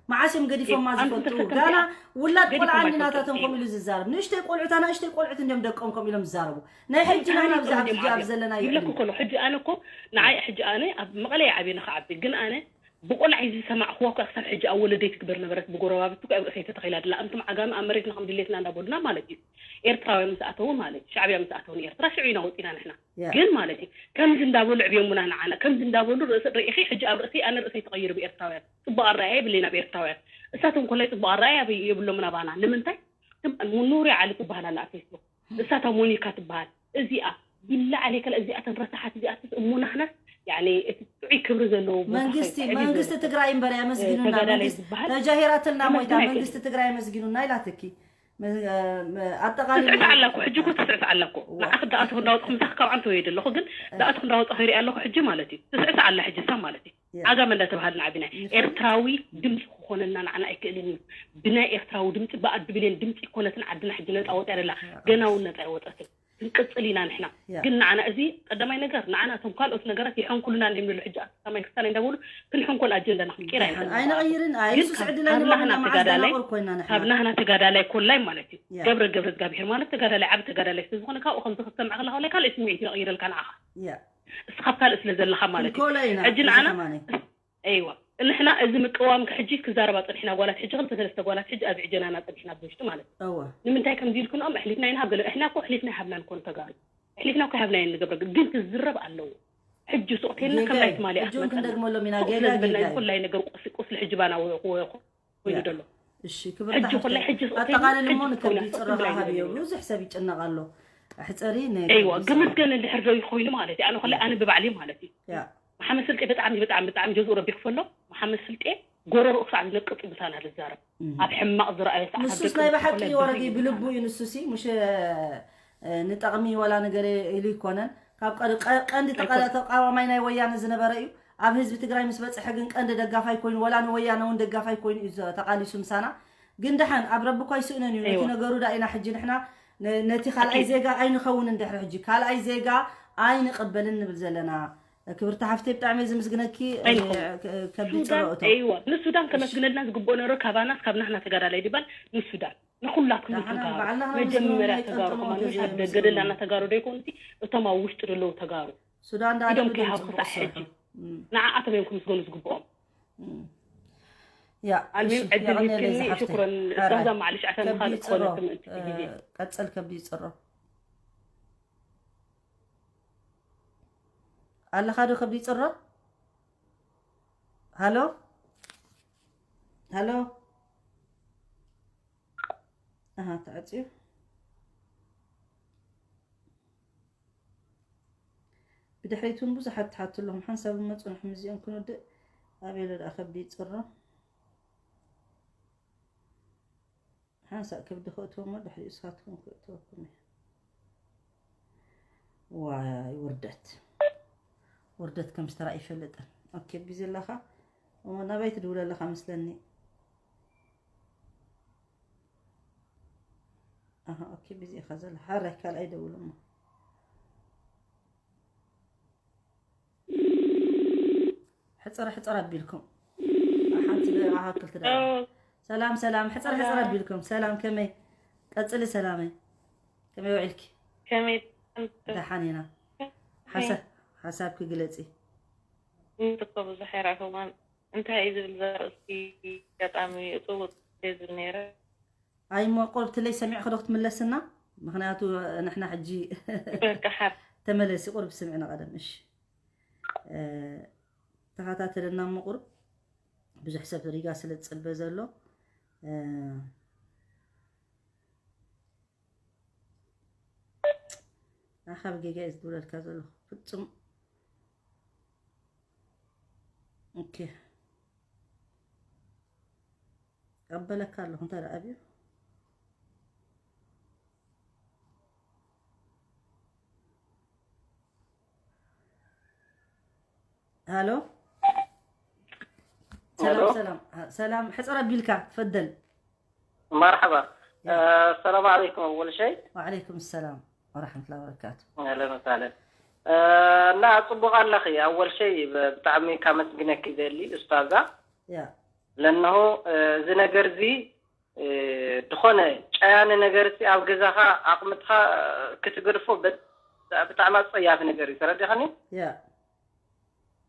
መዓስ እዮም ገዲፎማ ዝፈልጡ ጋና ውላድ ቆልዓ እንዲ ናታቶም ከምኡ ኢሉ ዝዛረብ ንእሽተይ ቆልዑት ኣናእሽተይ ቆልዑት እንዲዮም ደቆም ከምኡ ኢሎም ዝዛረቡ ናይ ሕጂ ናና ኣብዚ ኣብዚ ኣብዚ ዘለናዮ ይብለኩ ከሎ ሕጂ ኣነ እኮ ንዓይ ሕጂ ኣነ ኣብ መቐለ እየ ዓብየ ንክዓቢ ግን ኣነ ብቆልዓይ ዝሰማዕክዋ እኳ ክሳብ ሕጂ ኣብ ወለደይ ትግበር ነበረት ብጎረባብቲ እኳ ኣብ ርእሰይ ተተኺላ ድላ ኣንቱም ዓጋመ ኣብ መሬትና ከም ድሌትና እንዳበሉና ማለት እዩ ኤርትራውያን ምስ ኣተዉ ማለት እዩ ሻዕብያ ምስ ኣተዉ ንኤርትራ ሽዑ ኢና ወፂና ንሕና ግን ማለት እዩ ከምዚ እንዳበሉ ዕብዮሙና ንዓና ከምዚ እንዳበሉ ርእሲ ርኢኺ ሕጂ ኣብ ርእሰይ ኣነ ርእሰይ ተቐይሩ ብኤርትራውያን ፅቡቕ ኣረኣያ የብለይን ኣብ ኤርትራውያን እሳቶም ኮላይ ፅቡቕ ኣረኣያ የብሎምን ኣባና ንምንታይ ኑሪ ዓሊ ትበሃል ኣላ ኣብ ፌስቡክ እሳታ ሞኒካ ትበሃል እዚኣ ቢላ ዓሌከ እዚኣተን ረሳሓት እዚኣትስ እሞ ናህናስ ያኒ እቲ ጥዑይ ክብሪ ዘለዎ ቦታ መንግስቲ ከይድ መንግስቲ ትግራይ እምበር ያመስግኑና ተጋዳላይ መንግስቲ ዝበሃል ተጃሂራትልና ሞይታ ተመስግናይ መንግስቲ ትግራይ ያመስግኑና ኢላትኪ መ- መ- ኣጠቃሊ ትስዕት ኣላ እኮ ሕጂ እኮ ትስዕት ኣላ እኮ ንዓኺ ዳኣትኹ እንዳወፅኹ ምሳኺ ካብ ዓንተ ወይ ደለኹ ግን ዳኣትኹ እንዳወፅኹ ይሪኣ ኣለኹ ሕጂ ማለት እዩ ትስዕት ኣላ ሕጂ ሳ ማለት እዩ ዓጋመ እንዳተባሃልና ዓቢና ኤርትራዊ ድምፂ ክኾነና ንዓና ኣይክእልን እዩ ብናይ ኤርትራዊ ድምፂ ብኣዱ ብሌን ድምፂ ይኮነትን ዓድና ሕጂ ነፃ ወፅያ ደላ ገና እውን ነፃ ይወፀትን ክንቅፅል ኢና ንሕና ግን ንዓና እዚ ቀዳማይ ነገር ንዓና እቶም ካልኦት ነገራት ይሐንኩሉና እንዲም ንሉ ሕጂ ኣስታማይ ክሳን እንዳበሉ ክንሐንኮል ኣጀንዳና ክንቀይር ኣይንኽእል ኣይንቕይርን ኣይሱስ ዕድል ኣይንበና መዓዝ ደናቁር ኮይና ንሕና ካብ ናህና ተጋዳላይ ኮላይ ማለት እዩ ገብረ ገብረ እግዚኣብሄር ማለት ተጋዳላይ ዓብ ተጋዳላይ ስለዝኾነ ካብኡ ከምዚ ክትሰምዕ ከለካ ኮላይ ካልእ ስምዒት ይቕይረልካ ንዓኻ እስኻብ ካልእ ስለ ዘለኻ ማለት እዩ ሕጂ ንዓና እዋ ንሕና እዚ ምቅዋም ሕጂ ክዛረባ ፀኒሕና ጓላት ሕጂ ክልተ ሰለስተ ጓላት ሕጂ ኣዝዕጀናና ፀኒሕና ብውሽጢ ማለት እዩ ንምንታይ ከምዚ ኢልክንኦም ኣሕሊፍና ይንሃብ ገለ እሕና እኮ ኣሕሊፍና ይሃብና ንኮን ተጋሩ ኣሕሊፍና እኮ ይሃብና ይንገብረ ግን ክዝረብ ኣለዎ ሕጂ ሱቕ ተልና ከም ናይ ትማሊ ኣሕመድ ስለዝበልና ኩላይ ነገር ቁስሊ ሕጂ ባና ኮይኑ ደሎ እሺ ክብርቲ ሕጂ ሓፍተይ ኩላይ ሕጂ ኣጠቓልል እሞ ንከብዲ ፅረኻ ሃብዮ ብዙሕ ሰብ ይጭነቕ ኣሎ ኣሕፀሪ ኣይዋ ግምስገን እንድሕር ዶ ይኮይኑ ማለት እዩ ኣነ ኮላይ ኣነ ብባዕሊ ማለት እዩ መሓመድ ስልጤ ብጣዕሚ ብጣዕሚ ብጣዕሚ ጀዝኡ ረቢ ክፈሎ መሓመድ ስልጤ ጎረርኡ ክሳዕ ዝነቅጥ ብሳና ዝዛረብ ኣብ ሕማቕ ዝረኣየ ሰዓት ንሱስ ናይ ብሓቂ ወረዲ ብልቡ እዩ ንሱሲ ሙሽ ንጠቕሚ ወላ ነገር ኢሉ ይኮነን ካብ ቀንዲ ተቃዋማይ ናይ ወያነ ዝነበረ እዩ ኣብ ህዝቢ ትግራይ ምስ በፅሐ ግን ቀንዲ ደጋፋይ ኮይኑ ወላ ንወያነ እውን ደጋፋይ ኮይኑ እዩ ተቃሊሱ ምሳና ግን ደሓን ኣብ ረቢ እኳ ይስእነን እዩ ነቲ ነገሩ ዳ ኢና ሕጂ ንሕና ነቲ ካልኣይ ዜጋ ኣይንኸውን እንድሕሪ ሕጂ ካልኣይ ዜጋ ኣይንቕበልን ንብል ዘለና ክብርቲ ሓፍተይ ብጣዕሚ ዝምስግነኪ ከብዲ ፅረኦ እቶ ኣይዋ ንሱዳን ከመስግነልና ዝግብኦ ነሮ ካባናስ ካብ ናህና ተጋዳላይ ድባል ንሱዳን ንኩላትኩም ተጋሩ መጀመርያ ተጋሩ ከማን ምሽ ኣብ ደገ ደላና ተጋሩ ዶ ይኮኑ እቶም ኣብ ውሽጢ ደለዉ ተጋሩ ሱዳን ዳ ኢዶም ከይሃቡ ክሳዕ ሕጂ ንዓኣቶም እዮም ክምስገኑ ዝግብኦም ያ ኣልሚም ዕድል ሂብክኒ ሽኩረን እዛ ማዕልሽ ዓሰን ካልእ ክኾነት ምእንቲ ግዜ ቀፅል ከብዲ ይፅሮ ኣለኻ ዶ ከብዲ ይፅሮ ሃሎ፣ ሃሎ። ኣሃ፣ ተዓጽዩ። ብድሕሪት እውን ብዙሓት ትሓቱ ኣለኹም። ሓንሳብ መጹ ንሕም እዚኦም ክንውድእ። ኣበይ ኣሎ ደኣ ከቢ ይጽሮ? ሓንሳእ ከብዲ ከእትዎ እሞ ድሕሪኡ ንስኻትኩም ክእትወኩም እየ። ዋይ ውርደት፣ ውርደት ከም ዝተራእየ ይፈልጥን። ኦኬ፣ ቢዚ ኣለኻ? እሞ ናበይ ትድውል ኣለኻ መስለኒ? ኣሃ፣ ኦኬ፣ ቢዚ ኢኻ ዘላ። ሓራይ ካልኣይ ደውል እሞ። ሕጽር ሕጽር ኣቢልኩም። ሓንቲ ደቂቓ ሃክል ትደርቢ። ሰላም፣ ሰላም፣ ሕጽር ሕጽር ኣቢልኩም። ሰላም፣ ከመይ? ቀጽሊ ሰላመይ። ከመይ ውዒልኪ? ከመይ? ደሓን ኢና። ሓሳ-፣ ሓሳብኪ ግለጺ። ንሱ እኮ ብዙሕ ኣይረኸብኩን። እንታይ እዩ ዝብል ዘርእስቲ? ኣጋጣሚ እጽውጽ እየ ዝብል ነይረ። ኣይ እሞ ቁርብ ትለይ ሰሚዕኺ ዶ ክትምለስና? ምኽንያቱ ንሕና ሕጂ በቃ ሓር። ተመለሲ፣ ቁርብ ስምዕና ቀደም። እሺ። እ፣ ተኸታተለና እሞ ቁርብ ብዙሕ ሰብ ሪጋ ስለ ዝጽበ ዘሎ፣ እ፣ ኣኻ ብጌጋ እየ ዝድውለልካ ዘለኹ። ፍጹም። ኦኬ። ቀበለካ ኣለኹ። እንታይ ደኣ ኣብዩ? ሃሎ። ሰላም፣ ሃሎ። ሰላም። ሰላም፣ ሕጽር ኣቢልካ፣ ተፈደል። መርሓባ። ያ። እ፣ ሰላም ዓለይኩም ኣወል ሸይ። ወዓለይኩም ሰላም ወራሕመቱላሂ ወበረካቱ። ኣህለን ወሳህለን። እ፣ እና ጽቡቕ ኣለኺ ኣወል ሸይ፣ ብ-፣ ብጣዕሚ ካመስግነኪ ዘሊ ኡስታዛ። ያ። ለነሆ፣ እ፣ እዚ ነገር እዚ፣ እ፣ ድኾነ ጨያኒ ነገር እዚ ኣብ ገዛኻ ኣቕምጥኻ ክትገድፎ ብ-፣ ብጣዕሚ ኣጸያፊ ነገር እዩ። ተረዲኸኒ? ያ።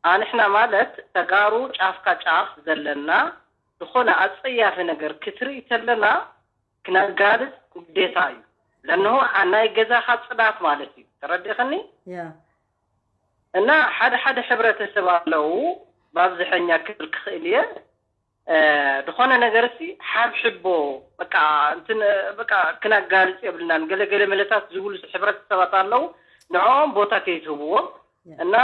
ኣንሕና ማለት ተጋሩ ጫፍካ ጫፍ ዘለና ዝኾነ ኣጸያፊ ነገር ክትርኢ ተለና ክነጋልጽ ግዴታ እዩ። ለነሆ ዓ-፣ ናይ ገዛኻ ጽዳት ማለት እዩ። ተረዲኸኒ? ያ። እና ሓደ ሓደ ሕብረተሰብ ኣለዉ፣ ብኣብዝሐኛ ክብል ክኽእል እየ፣ እ፣ ዝኾነ ነገር ሲ ሓብሕቦ፣ በቃ፣ እንትን፣ በቃ፣ ክነጋልጽ የብልናን። ገለ ገለ መለታት ዝብሉ ሕብረተሰባት ኣለዉ፣ ንዕኦም ቦታ ከይትህብዎም። ያ። እና፣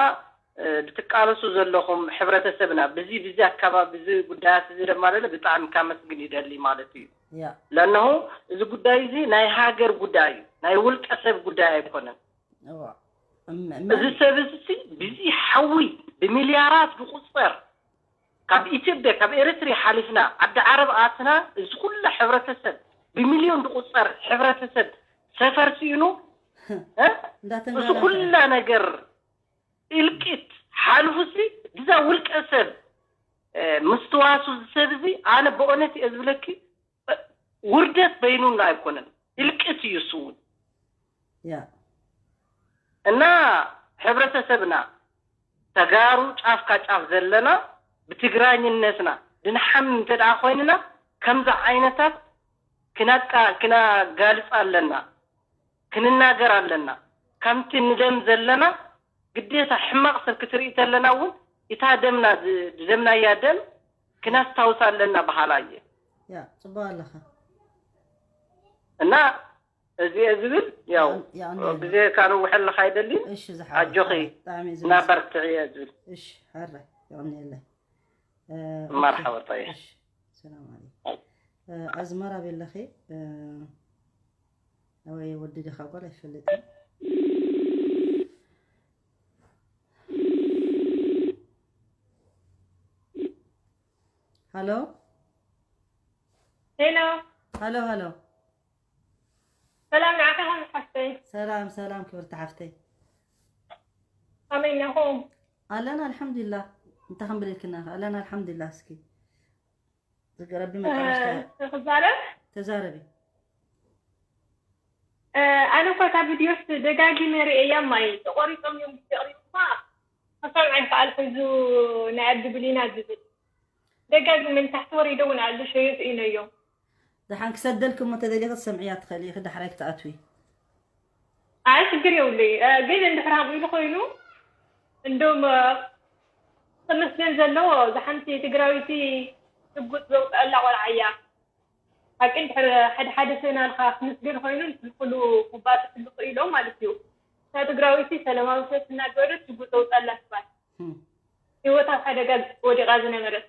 እ፣ ብትቃለሱ ዘለኹም ሕብረተሰብና፣ ብዚ፣ ብዚ ኣካባቢ፣ ብዚ ጉዳያት እዚ ድማ ለለ ብጣዕሚ ካመስግን ይደሊ ማለት እዩ። ያ። ለነሁ እዚ ጉዳይ እዚ ናይ ሃገር ጉዳይ እዩ፣ ናይ ውልቀ ሰብ ጉዳይ ኣይኮነን። እዋ። እም-፣ እም-፣ እዚ ሰብ እዚ ሲ ብዚ ሓዊ ብሚልያራት ዝቑጸር ካብ ኢትዮጵያ፣ ካብ ኤርትሪ ሓሊፍና ዓዲ ዓረብ ኣትና፣ እዚ ኩላ ሕብረተሰብ፣ ብሚልዮን ዝቑጸር ሕብረተሰብ ሰፈር ስኢኑ፣ እ? እዚ እንዳተንገላተ። ኩላ ነገር እልቂት ሓልፉ ሲ፣ ብዛ ውልቀ ሰብ፣ እ፣ ምስትዋሱ እዚ ሰብ እዚ፣ ኣነ ብእውነት እየ ዝብለኪ፣ እ፣ ውርደት በይኑና ኣይኮነን፣ እልቂት እዩ እሱ እውን። ያ። እና ሕብረተሰብና ተጋሩ ጫፍካ ጫፍ ዘለና ብትግራኝነትና ድንሓም እንተ ደኣ ኮይንና ከምዚ ዓይነታት ክነቃ-፣ ክነጋልጽ ኣለና፣ ክንናገር ኣለና። ከምቲ ንደም ዘለና ግዴታ ሕማቕ ሰብ ክትርኢ ተለና እውን እታ ደምና ዝ-፣ ዝደምናያ ደም ክነስታውስ ኣለና በሃላ እየ። ያ፣ ጽቡቕ ኣለኻ። እና እዚ እየ ዝብል፣ ያው፣ የቐን-፣ የቐንየለይ። ግዜ ካነውሐልኻ ኣይደልን። እሺ፣ ዝሓወይ፣ ኣጆኺ፣ ብጣዕሚ እየ እና ዘመስግን። በርትዒ እየ ዝብል። እሺ፣ ሕራይ፣ የቐንየለይ። እ፣ ኦኬ። መርሓባ፣ ጠይብ። እሺ፣ ሰላም ዓለይኩም። እ፣ ኣዝመራ ቤለኺ፣ እ፣ ኣበይ ወዲ ዲኻ ጓል ኣይፈልጥን። ሃሎ? ሄሎ። ሃሎ፣ ሃሎ። ሰላም ንዓኺ ሓፍተይ። ሰላም፣ ሰላም ክብርቲ ሓፍተይ። ከመይ ኣለኹም? ኣለና ኣልሓምዱሊላህ። እንታይ ክንብል ኢልክና? ኣለና ኣልሓምዱሊላህ። እስኪ ዝገረቢ እ፣ መጣበሽታ ክዛረብ? ተዛረቢ። እ፣ ኣነ እኳ እታ ቪድዮስ ደጋጊመ ርእየያ እማይ፣ ተቖሪጾም እዮም፣ ተቐሪጹ እኳ ክሰምዖ ይከኣልኩ፣ እዚ ናይ ኣዲ ብሊና ዝብል። ደጋጊመ ንታሕቲ ወሪደ እውን ኣለሾ የስኢነዮም። ደሓን ክሰደልኪ እሞ እንተደሊኺ ክትሰምዕያ ትኽእሊ ኢኺ፣ ዳሕራይ ክትኣትዊ። ኣይ፣ ሽግር የብሉይ። እ፣ ግን እንድሕር ከምኡ ኢሉ ኮይኑ፣ እንዶም፣ እ፣ ተመስገን ዘለዎ፣ እዛ ሓንቲ ትግራወይቲ ሽጉጥ ዘውፅኣላ ቆልዓ እያ። ሓቂ እንድሕር ሓደ ሓደ ቻናልካ ክምስገን ኮይኑ ንፍልፍሉ ክባፅሕሉ ክኢሎም ማለት እዩ። እታ ትግራወይቲ ሰላማዊ ሰልፊ እናገበረት ሽጉጥ ዘውፅኣላ ትባል። ህይወት ኣብ ሓደጋ ወዲቓ ዝነበረት።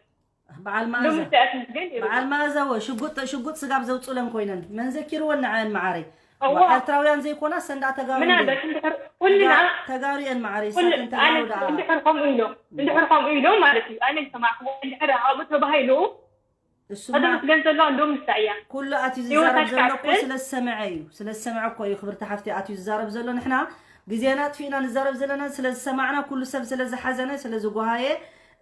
በዓል ሎም መኣዛ። ምስተኣ ትምስገን ይሩ። በዓል መኣዛ ወ፣ ሽጉጥ፣ ሽጉጥ ስጋብ ዘውፅለን ኮይነን። መን ዘኪርወን ንዓን መዓረይ? እዋ። ዋ፣ ኤርትራውያን ዘይኮና ሰንዳ ተጋሩ እንዴ? ምናልባት እንድሕር ኩልና ተጋ-፣ ተጋሩ እየን መዓረይ፣ ኩሉ ሳተን ተጋሩ ኣነ ደኣ። እንድሕር ከምኡ ኢሎም፣ እንድሕር ከምኡ ኢሎም ማለት እዩ። ኣነ ዝሰማዕክዎ እንድሕር ኣብኡ ተባሂሉ እሱማ ከተመስገን ዘለዋ እንዶ ምሳ እያ። ኩሉ ኣትዩ ዝዛረብ ህይወታ ዘሎ እኮ ትካፍል። ስለ ዝሰምዐ እዩ። ስለ ዝሰምዐ እኮ እዩ ክብርቲ ሓፍቲ ኣትዩ ዝዛረብ ዘሎ። ንሕና ግዜና ኣጥፊእና ንዛረብ ዘለና ስለ ዝሰማዕና፣ ኩሉ ሰብ ስለ ዝሓዘነ፣ ስለ ዝጓሃየ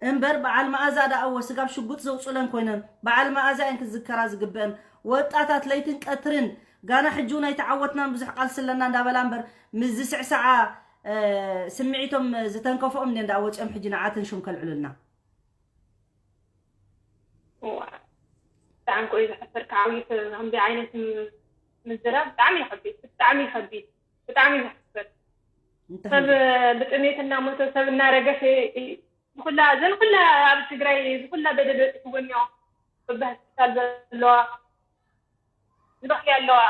እምበር በዓል መኣዛ ደኣ እወ ስጋብ ሽጉጥ ዘውፅለን ኮይነን በዓል መኣዛ እየን ክዝከራ ዝግበአን። ወጣታት ለይትን ቀትርን ጋና ሕጂ እውን ኣይተዓወትናን ብዙሕ ቃልሲ ኣለና እንዳበላ እምበር ምስ ዝስዕስዓ፣ እ፣ ስምዒቶም ዝተንከፍኦም እንደ ወፂኦም ሕጂ ንዓተን ሹም ከልዕሉልና። እዋ፣ ብጣዕሚ እኮ እዩ ዘሕፍር። ካብ ዓብዪ ሰብ ከምዚ ዓይነት ም-፣ ምዝራብ ብጣዕሚ እዩ ከቢድ፣ ብጣዕሚ እዩ ከቢድ፣ ብጣዕሚ እዩ ዘሕፍር። እንታይ ሰብ ህዝቢ? ብጥሜት እናሞተ፣ ሰብ እናረገፈ፣ እ-፣ ዝኹላ፣ እዘን ኩላ ኣብ ትግራይ ዝኹላ በደል በፂሕወን እኒኦ። በብሆስፒታል ዘለዋ፣ ዝበኽያ ኣለዋ።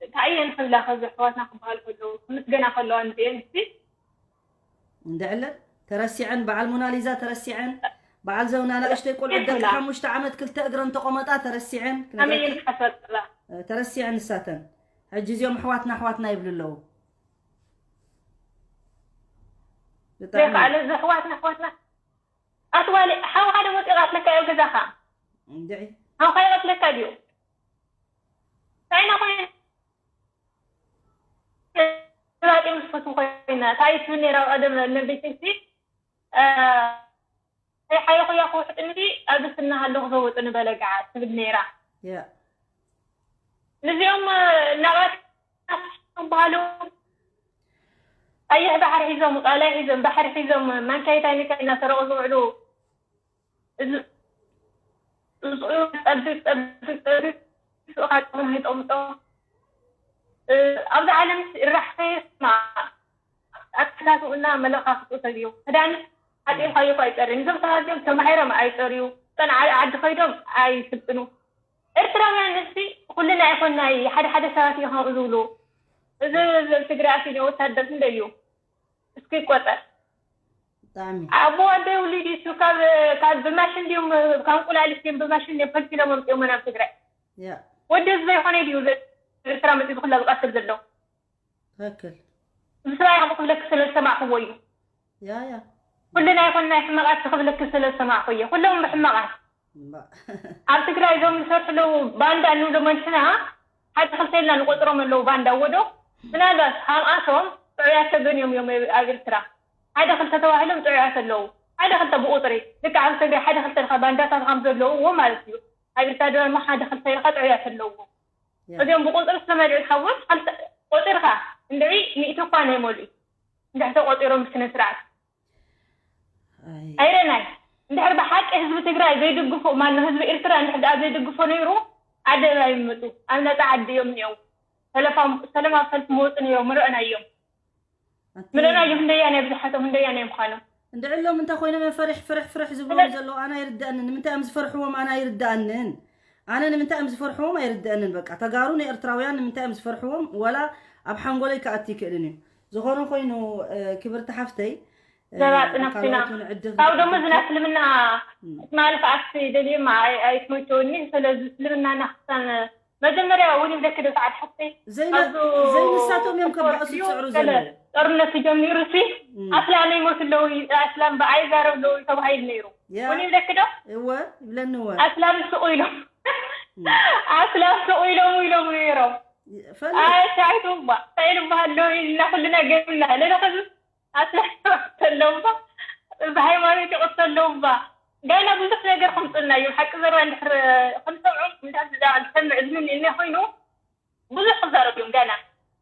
እንታይ እየን ክብላ ከዚ ኣሕዋትና ክበሃል ከለዉ፣ ክምስገና ከለዋ፣ እንዲአን እስቲ እንድዕለን ተረሲዐን፣ በዓል ሞናሊዛ ተረሲዐን፣ በዓል ዘውና ንእሽተይ ቆልዑ ደቂ ይብላ። ሓሙሽተ ዓመት ክልተ እግረን ተቆመጣ ተረሲዐን፣ ኣመየን ክነግረኪ፣ ሓሰብላ። ተረሲዐን ንሳተን። ሕጂ እዚኦም ኣሕዋትና፣ ኣሕዋትና ይብሉ ኣለዉ። ብጣዕሚ ዘይከኣለ፣ እዚ ኣሕዋትና፣ ኣሕዋትና። ኣትዋሊ፣ ሓውኻ ዶ ወፂኡ ቀትለካ እዩ ኣብ ገዛኻ? እንድዒ። ሓውኻ ይቐትለካ ድዩ? ቻይና ኮይና፣ ባጢ ምስ ፈትው ኮይና፣ እንታይ ትብል ነይራ ቀደም እነ ቤተይሲ፣ እ፣ "ከይሓየኹያ ክውሕጥኒ ኣብዚ እናሃለኹ ዘወጥኒ በለጋዓ" ትብል ነይራ። ያ። ንዚኦም፣ እ፣ እናቐት-፣ ዝበሃሉ ቀይሕ ባሕሪ ሒዞም፣ ቃላይ ሒዞም፣ ባሕሪ ሒዞም፣ ማንካይታይ ሚካይ እናሰረቑ ዝውዕሉ፣ እዚ፣ እዚ ጸብብ፣ ጸብብ፣ ጸብብ፣ ስኻ ጸብብ ይጠምጦ። እ፣ ኣብዚ ዓለም ራሕሲ ስማ፣ ኣተሓሳስብኡና መለኻኽቱ ሰብ እዩ። ክዳን ሓጺርካዮ እኮ ኣይጸርይን። እዞም ሰባት እዚኦም ተማሂሮም ኣይጸርዩ። እተን ዓ-፣ ዓዲ ከይዶም ኣይስልጥኑ። ኤርትራውያን እስቲ ኩልና ኣይኮንና፣ ሓደ ሓደ ሰባት እዮም ከምኡ ዝብሉ። እዚ ትግራይ ኣስኢኑ ወታደር ክንደይ እዩ? እስኪ ይቆጸር። ብጣዕሚ። ኣቦ ኣደይ ውሊድ እሱ ካብ፣ ካብ ብማሽን ድዮም፣ ካብ እንቁላሊት ድዮም ብማሽን ድዮም ፈልፊሎም ኣምፅኦሞ ናብ ትግራይ? ያ። ወዲ ህዝቢ ኣይኮነ ድዩ ኤርትራ መፂኡ ዝኩላ ዝቀትል ዘሎ? ትክክል። እዚ ሰብኣይ ከምኡ ክብለኪ ስለ ዝሰማዕክዎ እዩ። ያ፣ ያ። ኩልና ኣይኮንና ሕመቃት ክብለኪ ስለ ዝሰማዕኩ እየ። ኩሎም ሕመቃት። እምባ። ኣብ ትግራይ እዞም ዝሰርሑ ኣለዉ፣ ባንዳ እንብሎም ንሕና ሓደ ክልተ ኢልና ንቆፅሮም ኣለዉ ባንዳ። ወዶ ምናልባት ካብኣቶም ጥዑያት ተገንዮም እዮም ኣብ ኤርትራ። ሓደ ክልተ ተባሂሎም ጥዑያት ኣለዉ። ሓደ ክልተ ብቁፅሪ። ልክዕ ኣብ ትግራይ ሓደ ክልተ ኢልካ ባንዳታት ከም ዘለውዎ ማለት እዩ። ኣብ ኤርትራ ድማ ሓደ ክልተ ኢልካ ጥዑያት ኣለውዎ። ያ። እዚኦም ብቁፅሪ ዝተመልዑ ዝኸውን ክልተ ቆፂርካ እንድዒ ሚእቲ እኳ ናይ መልኡ። እንድሕር ተቆፂሮም ብስነ ስርዓት። ኣይ። ኣይረናይ። እንድሕር ብሓቂ ህዝቢ ትግራይ ዘይድግፎ፣ ማን ህዝቢ ኤርትራ እንድሕር ደኣ ዘይድግፎ ነይሩ፣ ዓዲ ኣይመጹ። ኣብ ነጻ ዓዲ እዮም እኒአው። ሰለፋ-፣ ሰለማዊ ሰልፊ መወጹ ነይሮም፣ ምረአናዮም። ኣቲ-፣ ምረአናዮም፣ ክንደያናይ ብዝሓቶም፣ ክንደያናይ ምዃኖም። እንድዕሎም እንታይ ኮይኖም እዮም ፈሪሕ፣ ፍርሕ፣ ፍርሕ ዝብሎም ስለ-፣ ዘለዉ? ኣነ ኣይርድኣንን። ንምንታይ እዮም ዝፈርሕዎም? ኣነ ኣይርድኣንን። ኣነ ንምንታይ እዮም ዝፈርሕዎም? ኣይርድኣንን። በቃ፣ ተጋሩ ንኤርትራውያን ንምንታይ እዮም ዝፈርሕዎም? ወላ ኣብ ሓንጎለይ ክኣቲ ይክእልን እዩ። ዝኾነ ኮይኑ፣ እ፣ ክብርቲ ሓፍተይ፣ እ፣ ዘራጥና ኣካላቱ ኮይና። ንዕድል ካብ ደሞ ዝና እስልምና እም። ክትማልፍ ኣክሲ ደልየማ ኣይ-፣ ኣይትመቸውኒ። ስለዚ እስልምና ናኽሳን መጀመርያ እውን ይብለኪ ዶ ሰዓት ሓፍተይ? ዘይነ-፣ ካብዚ ዘይንሳቶም እዮም ከባእሱ ስፖርት ዝጽዕሩ ገለ ዘለዉ። ጦርነት ጀሚሩ ሲ እም። ኣስላም ይሞቱ ኣለዉ፣ ኣስላም ብኣይ ዛረብ ኣለዉ ተባሂሉ ነይሩ። ያ። እውን ይብለኪ ዶ? እወ፣ ይብለኒ እወ። ኣስላም ስቑ ኢሎም። እም። ኣስላም ስቑ ኢሎም ኢሎም ነይሮም። ፈለጥ። ኣይ፣ እንታይ ትውባ? እንታይ ኢሉ በሃሎ ኢልና ኩልና ገይሩና። ለለ ከዚ ኣስላም ተለውባ፣ ብሃይማኖት ይቕተለውባ። ገና ብዙሕ ነገር ከምፅኡልና እዩ። ሓቂ ዘረባ እንድሕር ክንሰምዖም፣ እንድሕር ዝዳ-፣ ዝሰምዕ ዝምን እነ ኮይኑ፣ ብዙሕ ክዛረቡ እዮም ገና።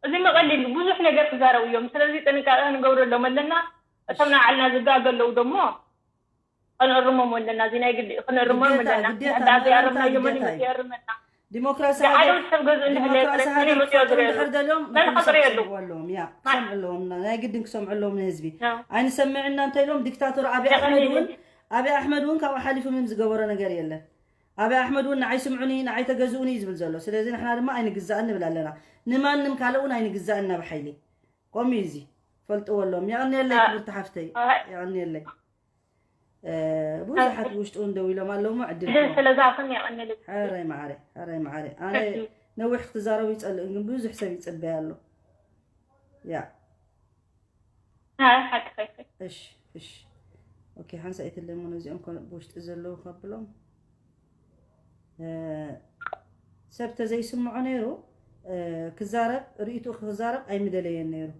እዚ መቐሊል እዩ። ብዙሕ ነገር ክዛረቡ እዮም። ስለዚ ጥንቃቄ ክንገብረሎም ኣለና። እቶም ንዓልና ዝጋገ ኣለዉ ደሞ፣ ከነእርሞም ኣለና። እዚ ናይ ግዲ ከነእርሞም ግዴታ፣ ኣለና። ግዴታ፣ ንሕና ምእራም ዘይኣረምናዮ መን እዩ ግዴታ እዩ። ዝየርመና? ዲሞክራሲ ዝዓለል ሰብ ገዝኡ እንድሕር ዲሞክራሲ ሃገር ሃገር መፅዮ ክፈጥሩ ዝረእሉ እንድሕር ደልዮም መን ንሶም ክፅውዕዎ ኣለዎም። እያ፣ ክሰምዑ ኣለዎም። ናይ ግድን ክሰምዑ ኣለዎም ንህዝቢ። ኣይንሰምዕና እንተ ኢሎም ዲክታቶር ኣብይ ኣሕመድ እውን ኣብይ ኣሕመድ እውን ካብኡ ሓሊፉ ምንም ዝገበሮ ነገር የለን። ኣብይ ኣሕመድ እውን ንዓይ ስምዑኒ፣ ንዓይ ተገዝኡኒ እዩ ዝብል ዘሎ። ስለዚ ንሕና ድማ ኣይንግዛእን ንብል ኣለና። ንማንም ካልእ እውን ኣይንግዛእን ናብ ሓይሊ። ከምኡ እዩ እዚ። ፈልጥዎ ኣለዎም። የቐንየለይ ክብርቲ ሓፍተይ። የቐንየለይ። ብዙሓት ውሽጡ እውን ደው ኢሎም ኣለዉ እሞ ዕድል ክህብ። ስለዛ ከም የቐንየለይ። ሕራይ መዓረ፣ ሕራይ መዓረ። ኣነ ነዊሕ ክትዛረቡ ይጸልእ ግን ብዙሕ ሰብ ይጽበያ ኣሎ። ያ። ኣይ ሓቂ ሓቂ። እሺ፣ እሺ። ኦኬ፣ ሓንሳእ ኣይትለሙ ነዚኦም ኮ ብውሽጢ ዘለዉ ከብሎም። ሰብ ተዘይስምዖ ነይሩ ክዛረብ ርእይትኡ ክዛረብ ኣይምደለየን ነይሩ።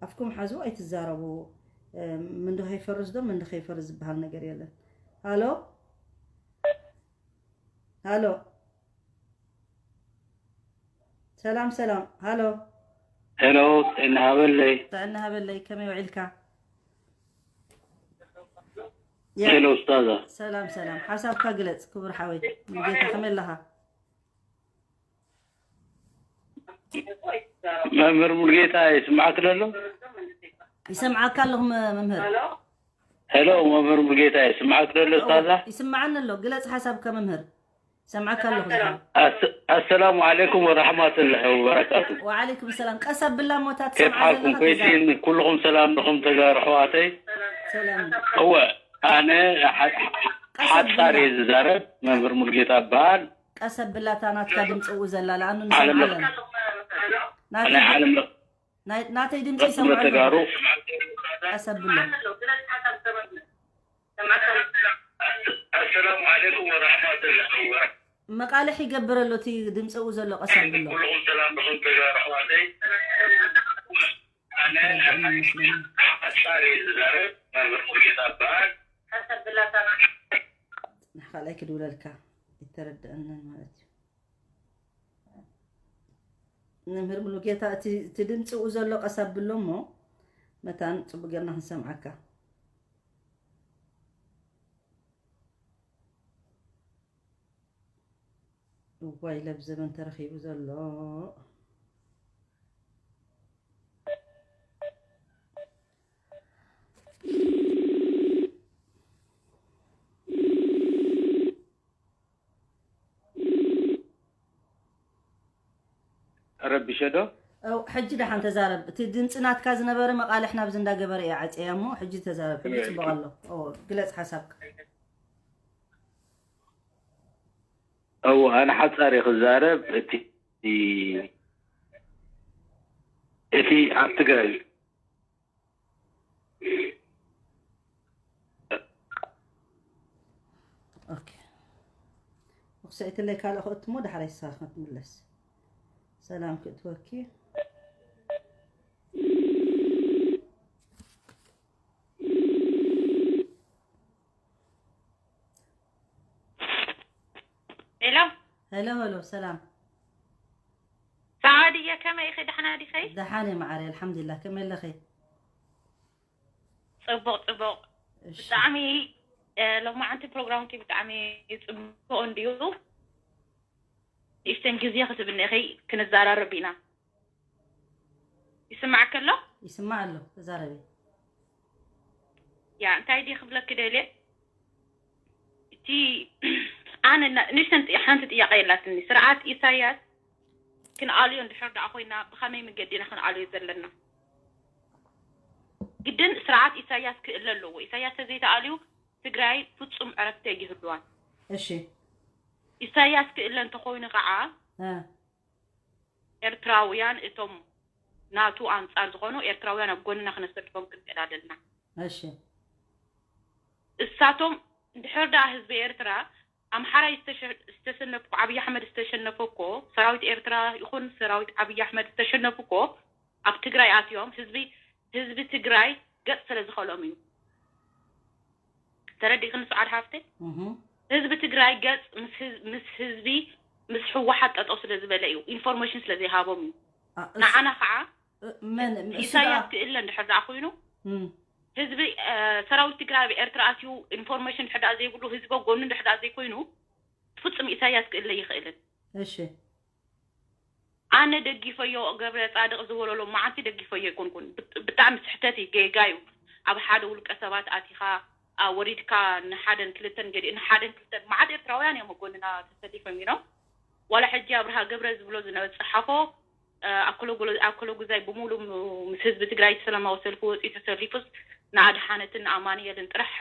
ኣፍኩም ሓዙ ኣይትዛረቡ። ምንዲ ከይፈርስ ዶ ምንዲ ከይፈርስ ዝበሃል ነገር የለን። ሃሎ ሃሎ ሰላም ሰላም ሃሎ ሄሎ ጥዕና ሃበለይ። ጥዕና ሃበለይ ከመይ ውዒልካ? ሄሎ ኡስታዛ። ሰላም ሰላም፣ ሓሳብካ ግለጽ ክቡር ሓወይ። ሙሉጌታ ከመይ ኣለኻ? መምህር ሙሉጌታ ይስምዓክ ደሎ? ይሰምዓካ ኣለኹ መ- መምህር። ሄሎ መምህር ሙሉጌታ ይስምዓክ ደሎ ኡስታዛ? ይስምዓኒ ኣሎ። ግለጽ ሓሳብካ መምህር። ይሰምዓካ ኣለኹ ዝሓ። ኣስ- ኣሰላሙ ዓለይኩም ወራሕማቱላሂ ወበረካቱ። ወዓለይኩም ሰላም። ቀስ ኣብላ ሞታ ትሰምዓ ከይፍሓልኩም ዘለኻ ኮይሲን ኩልኹም ሰላም ንኹም ተጋሩ ኣሕዋተይ። ሰላም። እወ ኣነ ሓ- ሓ- ቀስ ሓጻር ኣብላ። እየ ዝዛረብ። መምህር ሙሉጌታ እበሃል። ቀስ ኣብላ እታ ናትካ ድምፂ እው ዘላ ለኣኑ ዓለም ንሰምዓ ለኽ- ኣለና። ናትካ ናይ ዓለም ለኽ- ናይ- ናተይ ድምፂ ተጋሩ ይሰምዐሉ። ቀስ ኣብላ። ኣሰላሙ ዓለይኩም ወራሕመቱላሂ ወበረካቱ። መቃልሕ ይገብረሉ እቲ ድምፅኡ ዘሎ ቀስ ኣብሎ። ኩልኹም ሰላም ንኹም ተጋሩ ኣሕዋተይ። ኣነ ሓፃር እየ ዝዛረብ መምህር ሙሉጌታ እበሃል። ንኻልኣይ ክድውለልካ ይተረድአንን ማለት እዩ። መምህር ሙሉጌታ እቲ እቲ ድምፅኡ ዘሎ ቀስ ኣብሎ እሞ መታን ፅቡቅ ጌርና ክንሰምዓካ። እዋይ ለብ ዘበን ተረኺቡ ዘሎ። ረቢሸ ዶ? ሕጂ ደሓን ተዛረብ። እቲ ድምፂ ናትካ ዝነበረ መቃልሕ ናብዚ እንዳገበረ እየ ዓፅያ እሞ ሕጂ ተዛረብ። ሕጂ ፅቡቅ ኣሎ። ግለፅ ሓሳብካ። እው ኣነ ሓፃር ክዛረብ እቲ እቲ ኣብ ትግራይ ኦኬ። ውክሰይትለይ ካልእ ክእትሞ ዳሕራይ ንስኻ ክትምለስ ሰላም ክእትወኪ። ሄሎ ሄሎ ሄሎ፣ ሰላም። ሰዓድየ፣ ከመይ ኢኺ? ደሕና ዲኺ? ደሓን እየ መዓረይ፣ ኣልሓምዱሊላህ። ከመይ ኣለኺ? ጽቡቕ ጽቡቕ። እሺ። ብጣዕሚ ሎማዓንቲ ፕሮግራምኪ ብጣዕሚ ጽቡቕ እንድዩ። ንእሽተን ግዜ ክትብኒ ኢኺ፣ ክንዘራረብ ኢና። ይስማዓኪ ኣሎ? ይስማዕ ኣሎ፣ ተዛረቢ። ያ እንታይ ድየ ክብለኪ ደልየ፣ እቲ ኣነ ንእሽተን ሓንቲ ጥያቄ የላትኒ። ስርዓት ኢሳያስ ክንኣልዮ እንድሕር ደኣ ኮይና ብኸመይ መንገዲ ኢና ክንኣልዮ ዘለና? ግድን ስርዓት ኢሳያስ ክእለ ኣለዎ። ኢሳያስ ተዘይተኣልዩ ትግራይ ፍጹም ዕረፍቲ ኣይህልዋን። እሺ። ኢሳያስ ክእለ እንተኾይኑ ከዓ ኤርትራውያን እቶም ናቱ ኣንጻር ዝኾኑ ኤርትራውያን ኣብ ጎንና ክነሰልፎም ክንክእል ኣለና። እሺ። እሳቶም እንድሕር ደኣ ህዝቢ ኤርትራ ኣምሓራይ ዝተሸነፈ እኮ ኣብይ ኣሕመድ ዝተሸነፈ እኮ ሰራዊት ኤርትራ ይኹን ሰራዊት ኣብይ ኣሕመድ ዝተሸነፉ እኮ ኣብ ትግራይ ኣትዮም ህዝቢ ህዝቢ ትግራይ ገጽ ስለ ዝኸሎም እዩ። ተረዲእክኒ ሰዓድ ሓፍተይ? ህዝቢ ትግራይ ገጽ ምስ ህዝቢ ምስ ህወሓት ጠጠው ስለ ዝበለ እዩ፣ ኢንፎርሜሽን ስለ ዘይሃቦም እዩ። ንዓና ከዓ ኢሳያስ ክእለ እንድሕር ደኣ ኮይኑ ህዝቢ ሰራዊት ትግራይ ኣብ ኤርትራ ኣትዩ ኢንፎርሜሽን እንድሕር ደኣ ዘይብሉ ህዝቢ ጎኑ እንድሕር ደኣ ዘይኮይኑ ፍጹም ኢሳያስ ክእለ ይኽእልን። እሺ ኣነ ደጊፈዮ ገብረ ጻድቕ ዝበሎ ሎማዓንቲ ደጊፈዮ ኣይኮንኩን። ብጣዕሚ ስሕተት እዩ፣ ጌጋ እዩ። ኣብ ሓደ ውልቀ ሰባት ኣቲኻ ወሪድካ ንሓደን ክልተን ገዲእ ንሓደን ክልተን መዓት ኤርትራውያን እዮም ጎንና ተሰሊፎም ኢሎም። ዋላ ሕጂ ኣብርሃ ገብረ ዝብሎ ዝነበረ ጸሓፎ ኣኮሎጉዛይ ብምሉ ምስ ህዝቢ ትግራይ ሰላማዊ ሰልፊ ወፂኡ ተሰሊፉስ ንኣድሓነትን ንኣማንኤልን ጥራሕ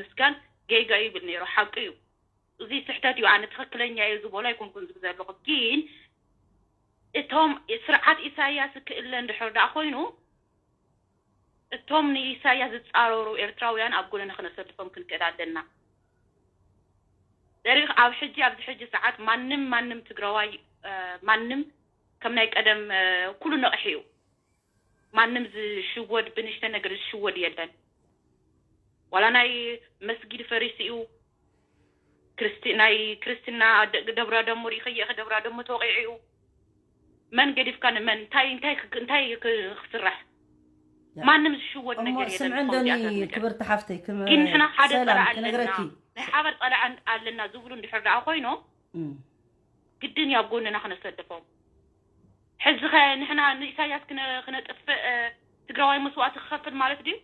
ምስጋን ጌጋ እዩ ይብል ነይሩ። ሓቂ እዩ። እዚ ስሕተት እዩ። ኣነ ትኽክለኛ እየ ዝበሎ ኣይኮንኩን ዝብል ዘለኹ። ግን እቶም ስርዓት ኢሳያስ ክእለ እንድሕር ደኣ ኮይኑ እቶም ንኢሳያስ ዝፃረሩ ኤርትራውያን ኣብ ጎንና ክነሰልፎም ክንክእል ኣለና። ደሪኽ ኣብ ሕጂ ኣብዚ ሕጂ ሰዓት ማንም ማንም ትግራዋይ ማንም ከም ናይ ቀደም ኩሉ ነቕሒ እዩ። ማንም ዝሽወድ ብንእሽተ ነገር ዝሽወድ የለን። ዋላ ናይ መስጊድ ፈሪሱ እዩ። ናይ ክርስትና ደብራ ደሞ ሪኸየ ደብራ ደሞ ተወቂዑ እዩ። መን ገዲፍካ ንመን እንታይ እንታይ እንታይ ክስራሕ ማንም ዝሽወድ ነገር የለን። ስምዕ እንደኒ ክብርቲ ሓፍተይ ግን ንሕና ሓደ ጸላእ ኣለና፣ ናይ ሓበር ጸላእ ኣለና ዝብሉ እንድሕር ደኣ ኮይኖም ግድን እዩ ኣብ ጎንና ክነሰልፎም። ሕዚ ኸ ንሕና ንኢሳያስ ክነጥፍእ ትግራዋይ መስዋእቲ ክኸፍል ማለት ድዩ?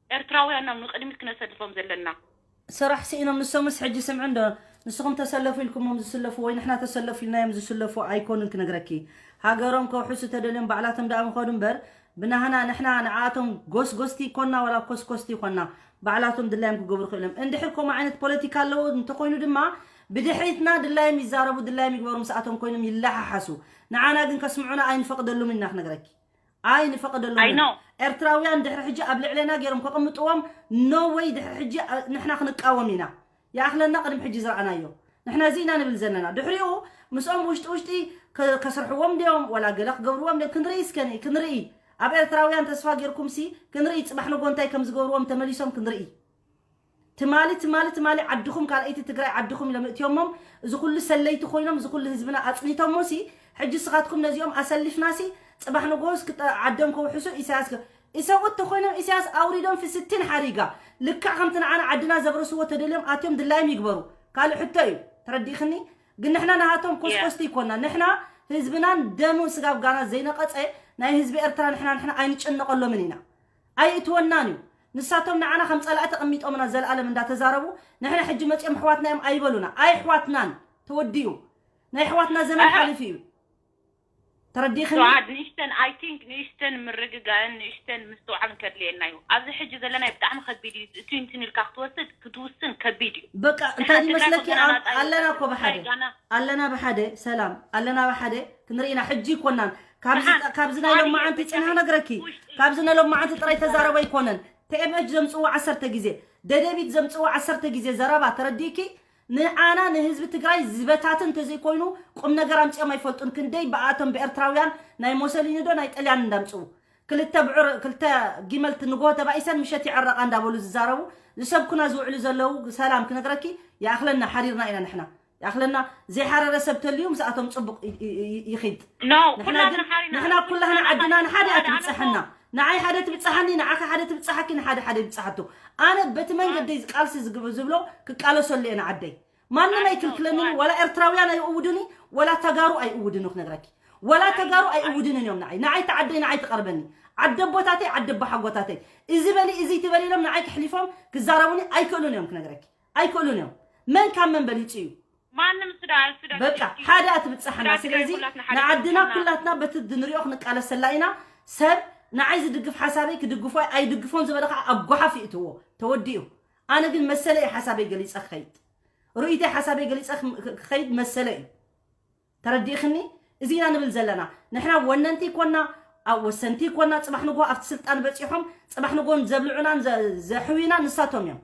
ኤርትራውያን ናብ ንቕድሚት ክነሰልፎም ዘለና። ስራሕ ስኢኖም ንሶምስ ሕጂ ስምዑ እንዶ ንስኹም ተሰለፉ ኢልኩሞም ዝስለፉ ወይ ንሕና ተሰለፉ ኢልናዮም ዝስለፉ ኣይኮኑን ክነግረኪ። ሃገሮም ከውሕሱ ተደልዮም ባዕላቶም ደኣ ምኸዱ እምበር ብናህና ንሕና ንዓኣቶም ጎስጎስቲ ይኮና ወላ ኮስኮስቲ ይኮና ባዕላቶም ድላዮም ክገብሩ ክእሎም። እንድሕር ከምኡ ዓይነት ፖለቲካ ኣለዎ እንተኮይኑ ድማ ብድሕሪትና ድላዮም ይዛረቡ ድላዮም ይግበሩ ምስኣቶም ኮይኖም ይለሓሓሱ። ንዓና ግን ከስምዑና ኣይንፈቅደሉም ኢና ክነግረኪ። ኣይንፈቅደሉምን። ኤርትራውያን ድሕሪ ሕጂ ኣብ ልዕሌና ገይሮም ከቕምጥዎም no way ድሕሪ ሕጂ ንሕና ክንቃወም ኢና። ይኣኽለና ቅድሚ ሕጂ ዝረኣናዮ ንሕና እዚ ኢና ንብል ዘለና። ድሕሪኡ ምስኦም ውሽጢ ውሽጢ ከስርሕዎም ድዮም ዋላ ገለ ክገብርዎም ድዮም ክንርኢ እስከ ክንርኢ። ኣብ ኤርትራውያን ተስፋ ገይርኩምሲ ክንርኢ ጽባሕ ንጎ እንታይ ከም ዝገብርዎም ተመሊሶም ክንርኢ። ትማሊ ትማሊ ትማሊ ዓድኹም ካልኣይቲ ትግራይ ዓድኹም ኢሎም እእትዮሞም እዚ ኩሉ ሰለይቲ ኮይኖም እዚ ኩሉ ህዝብና ኣፅኒቶሞ ሲ ሕጂ ስኻትኩም ነዚኦም ኣሰሊፍና ሲ ፅባሕ ንጎስ ዓዶም ከውሕሱ ኢሳያስ ኢሰብኡት ተኮይኖም ኢሳያስ ኣውሪዶም ፍስቲን ሓሪጋ ልክዕ ከምቲ ንዓና ዓድና ዘብረስዎ ተደልዮም ኣትዮም ድላዮም ይግበሩ ካልእ ሕቶ እዩ ተረዲእክኒ ግን ንሕና ናሃቶም ኮስኮስቲ ይኮና ንሕና ህዝብናን ደሙን ስጋብ ጋና ዘይነቀፀ ናይ ህዝቢ ኤርትራ ንሕና ንሕና ኣይንጨነቀሎምን ኢና ኣይእትወናን እዩ። ንሳቶም ንዓና ከም ጸላእቲ ኣቐሚጦምና ዘልኣለም እንዳተዛረቡ ንሕና ሕጂ መጺኦም ኣሕዋትና እዮም ኣይበሉና። ኣይኣሕዋትናን ተወዲኡ ናይ ኣሕዋትና ዘመን ሓሊፉ እዩ። ተረዲእኽኒ? ሱዓድ ንእሽተን I think ንእሽተን ምርግጋእን ንእሽተን ምስትውዓልን ከድልየና እዩ። ኣብዚ ሕጂ ዘለና ብጣዕሚ ከቢድ እዩ። እቲ እንትን ኢልካ ክትወስድ ክትውስን ከቢድ እዩ። በቃ እንታይ ይመስለኪ ኣለና እኮ ብሓደ ኣለና ብሓደ ሰላም ኣለና ብሓደ ክንርኢና ሕጂ ይኮናን ካብዚ ናይ ሎማዓንቲ ፅንሃ ነግረኪ ካብዚ ናይ ሎማዓንቲ ጥራይ ተዛረበ ኣይኮነን። ቲኤምኤች ዘምፅዎ ዓሰርተ ግዜ፣ ደደቢት ዘምፅዎ ዓሰርተ ግዜ ዘረባ ተረዲእኪ? ንዓና ንህዝቢ ትግራይ ዝበታትን እንተዘይኮይኑ ቁም ነገር ኣምፂኦም ኣይፈልጡን። ክንደይ ብኣቶም ብኤርትራውያን ናይ ሞሰሊኒ ዶ ናይ ጥልያን እንዳምፅኡ ክልተ ብዑር ክልተ ጊመል ንግሆ ተባኢሰን ምሸት ይዕረቃ እንዳበሉ ዝዛረቡ ዝሰብኩና ዝውዕሉ ዘለዉ ሰላም ክነግረኪ ይኣኽለና ሓሪርና ኢና ንሕና። ይኣኽለና ዘይሓረረ ሰብ ተልዩ ምስኣቶም ፅቡቕ ይኺድ። ንሕና ኩላህና ዓድና ንሓደ እያ ትብፅሐና። ንዓይ ሓደ ትብፅሓኒ፣ ንዓኻ ሓደ ትብፅሓኪ፣ ንሓደ ሓደ ይብፅሓቶ። ኣነ በቲ መንገደይ ቃልሲ ዝብሎ ክቃለሰሉ እየ ንዓደይ። ማንም ኣይክልክለንን፣ ወላ ኤርትራውያን ኣይእውዱኒ፣ ወላ ተጋሩ ኣይእውዱኒ ክነግረኪ። ወላ ተጋሩ ኣይእውዱንን እዮም ንዓይ። ንዓይ ተዓደይ ንዓይ ትቐርበኒ። ዓደ ኣቦታተይ፣ ዓደ ኣቦሓጎታተይ። እዚ በሊ፣ እዚ ትበሊ ኢሎም ንዓይ ክሕሊፎም ክዛረቡኒ ኣይክእሉን እዮም ክነግረኪ። ኣይክእሉን እዮም። መን ካብ መን በሊፁ እዩ? ማንም ስዳ ስዳ በቃ ሓደ ኣትብፅሓና። ስለዚ ንዓድና ኩላትና በቲ ንሪኦ ክንቃለሰላ ኢና። ሰብ ንዓይ ዝድግፍ ሓሳበይ ክድግፎ ኣይድግፎን ዝበለ ከዓ ኣብ ጓሓፍ ይእትዎ። ተወዲኡ። ኣነ ግን መሰለ እዩ ሓሳበይ ገሊፀ ክኸይድ። ርእይተይ ሓሳበይ ገሊፀ ክኸይድ መሰለ እዩ። ተረዲእኽኒ? እዚ ኢና ንብል ዘለና። ንሕና ወነንቲ ይኮና፣ ወሰንቲ ይኮና፣ ፅባሕ ንጎ ኣብቲ ስልጣን በፂሖም፣ ፅባሕ ንጎ ዘብልዑናን ዘሕውዩና ንሳቶም እዮም።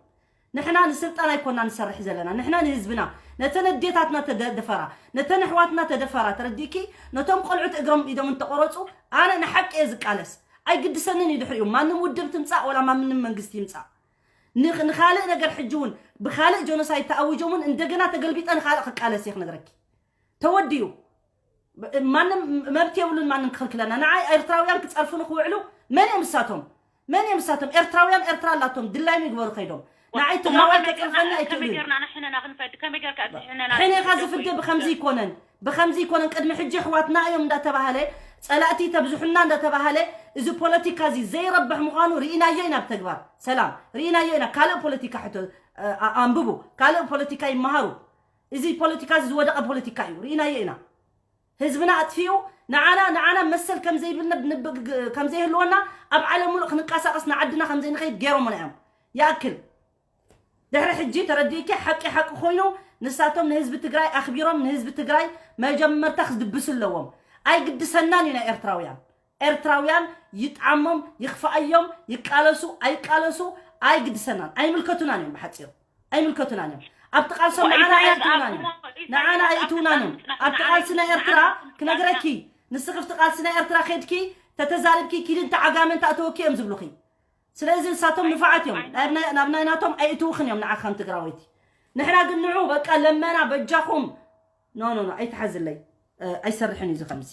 ንሕና ንስልጣን ኣይኮና ንሰርሕ ዘለና። ንሕና ንህዝብና፣ ነተን ኣዴታትና ተደፈራ፣ ነተን ኣሕዋትና ተደፈራ፣ ተረዲእኪ? ነቶም ቆልዑት እግሮም ኢዶም እንተቆረፁ፣ ኣነ ንሓቂ እየ ዝቃለስ። ኣይግድሰንን እዩ ድሕሪኡ ማንም ውድብ ትምፃእ ወላ ማንም መንግስቲ ይምፃእ። ንኻልእ ነገር ሕጂ እውን ብኻልእ ጆኖሳይድ ተኣዊጆም እውን እንደገና ተገልቢጠ ንኻልእ ክቃለስ እየ ክነግረኪ። ተወዲኡ። ማንም መብት የብሉን ማንም ክኽልክለና። ንዓይ ኤርትራውያን ክጸርፉ ንክውዕሉ መን እዮም እሳቶም? መን እዮም እሳቶም? ኤርትራውያን ኤርትራ ኣላቶም ድላዮም ይግበሩ ከይዶም። ንዓይ ትግራዋይ ከጸርፈኒ ኣይክእሉን። ሕኔኻ ዝፍደ ብከምዚ ይኮነን። ብኸምዚ ይኮነን ቅድሚ ሕጂ ኣሕዋትና እዮም እንዳተባሃለ፣ ጸላእቲ ተብዝሑና እንዳተባሃለ፣ እዚ ፖለቲካ እዚ ዘይረብሕ ምዃኑ ርኢናዮ ኢና ብተግባር። ሰላም፣ ርኢናዮ ኢና። ካልእ ፖለቲካ ሕቶ፣ እ፣ ኣ-፣ ኣንብቡ። ካልእ ፖለቲካ ይመሃሩ። እዚ ፖለቲካ እዚ ዝወደቐ ፖለቲካ እዩ። ርኢናዮ ኢና። ህዝብና ኣጥፊኡ፣ ንዓና፣ ንዓና መሰል ከም ዘይብልና፣ ንብ-፣ ከም ዘይህልወና፣ ኣብ ዓለም ሙሉእ ክንቀሳቐስ ንዓድና ከም ዘይንኸይድ ገይሮምና እዮም። ይኣክል። ድሕሪ ሕጂ ተረዲእኪ፣ ሓቂ ሓቂ ኮይኑ፣ ንሳቶም ንህዝቢ ትግራይ ኣኽቢሮም፣ ንህዝቢ ትግራይ መጀመርታ ክድብሱ ኣለዎም። ኣይግድሰናን እዩ ናይ ኤርትራውያን። ኤርትራውያን ይጥዓሞም፣ ይኽፍኣዮም፣ ይቃለሱ፣ ኣይቃለሱ፣ ኣይግድሰናን። ኣይምልከቱናን እዮም ብሓጺሩ። ኣይምልከቱናን እዮም። ኣብቲ ቃልሶም ንዓና ኣይእትውናን እዮም። ንዓና ኣይእትውናን እዮም። ኣብቲ ቃልሲ ናይ ኤርትራ ክነግረኪ፣ ንስኺ ኣብቲ ቃልሲ ናይ ኤርትራ ኸድኪ፣ ተተዛሪብኪ፣ ኪዲ እንተ ዓጋመ እንተ ኣተወኪ እዮም ዝብሉኺ። ስለዚ ንሳቶም ንፋዓት እዮም። ናብ ናይ፣ ናብ ናይ ናቶም ኣይእትውኽን እዮም ንዓኻ ከም ትግራወይቲ። ንሕና ግን ንዑ በቃ ለመና በጃኹም። ኖ፣ ኖ፣ ኖ፣ ኣይትሓዝለይ። እ፣ ኣይሰርሕን እዩ እዚ ከምዚ።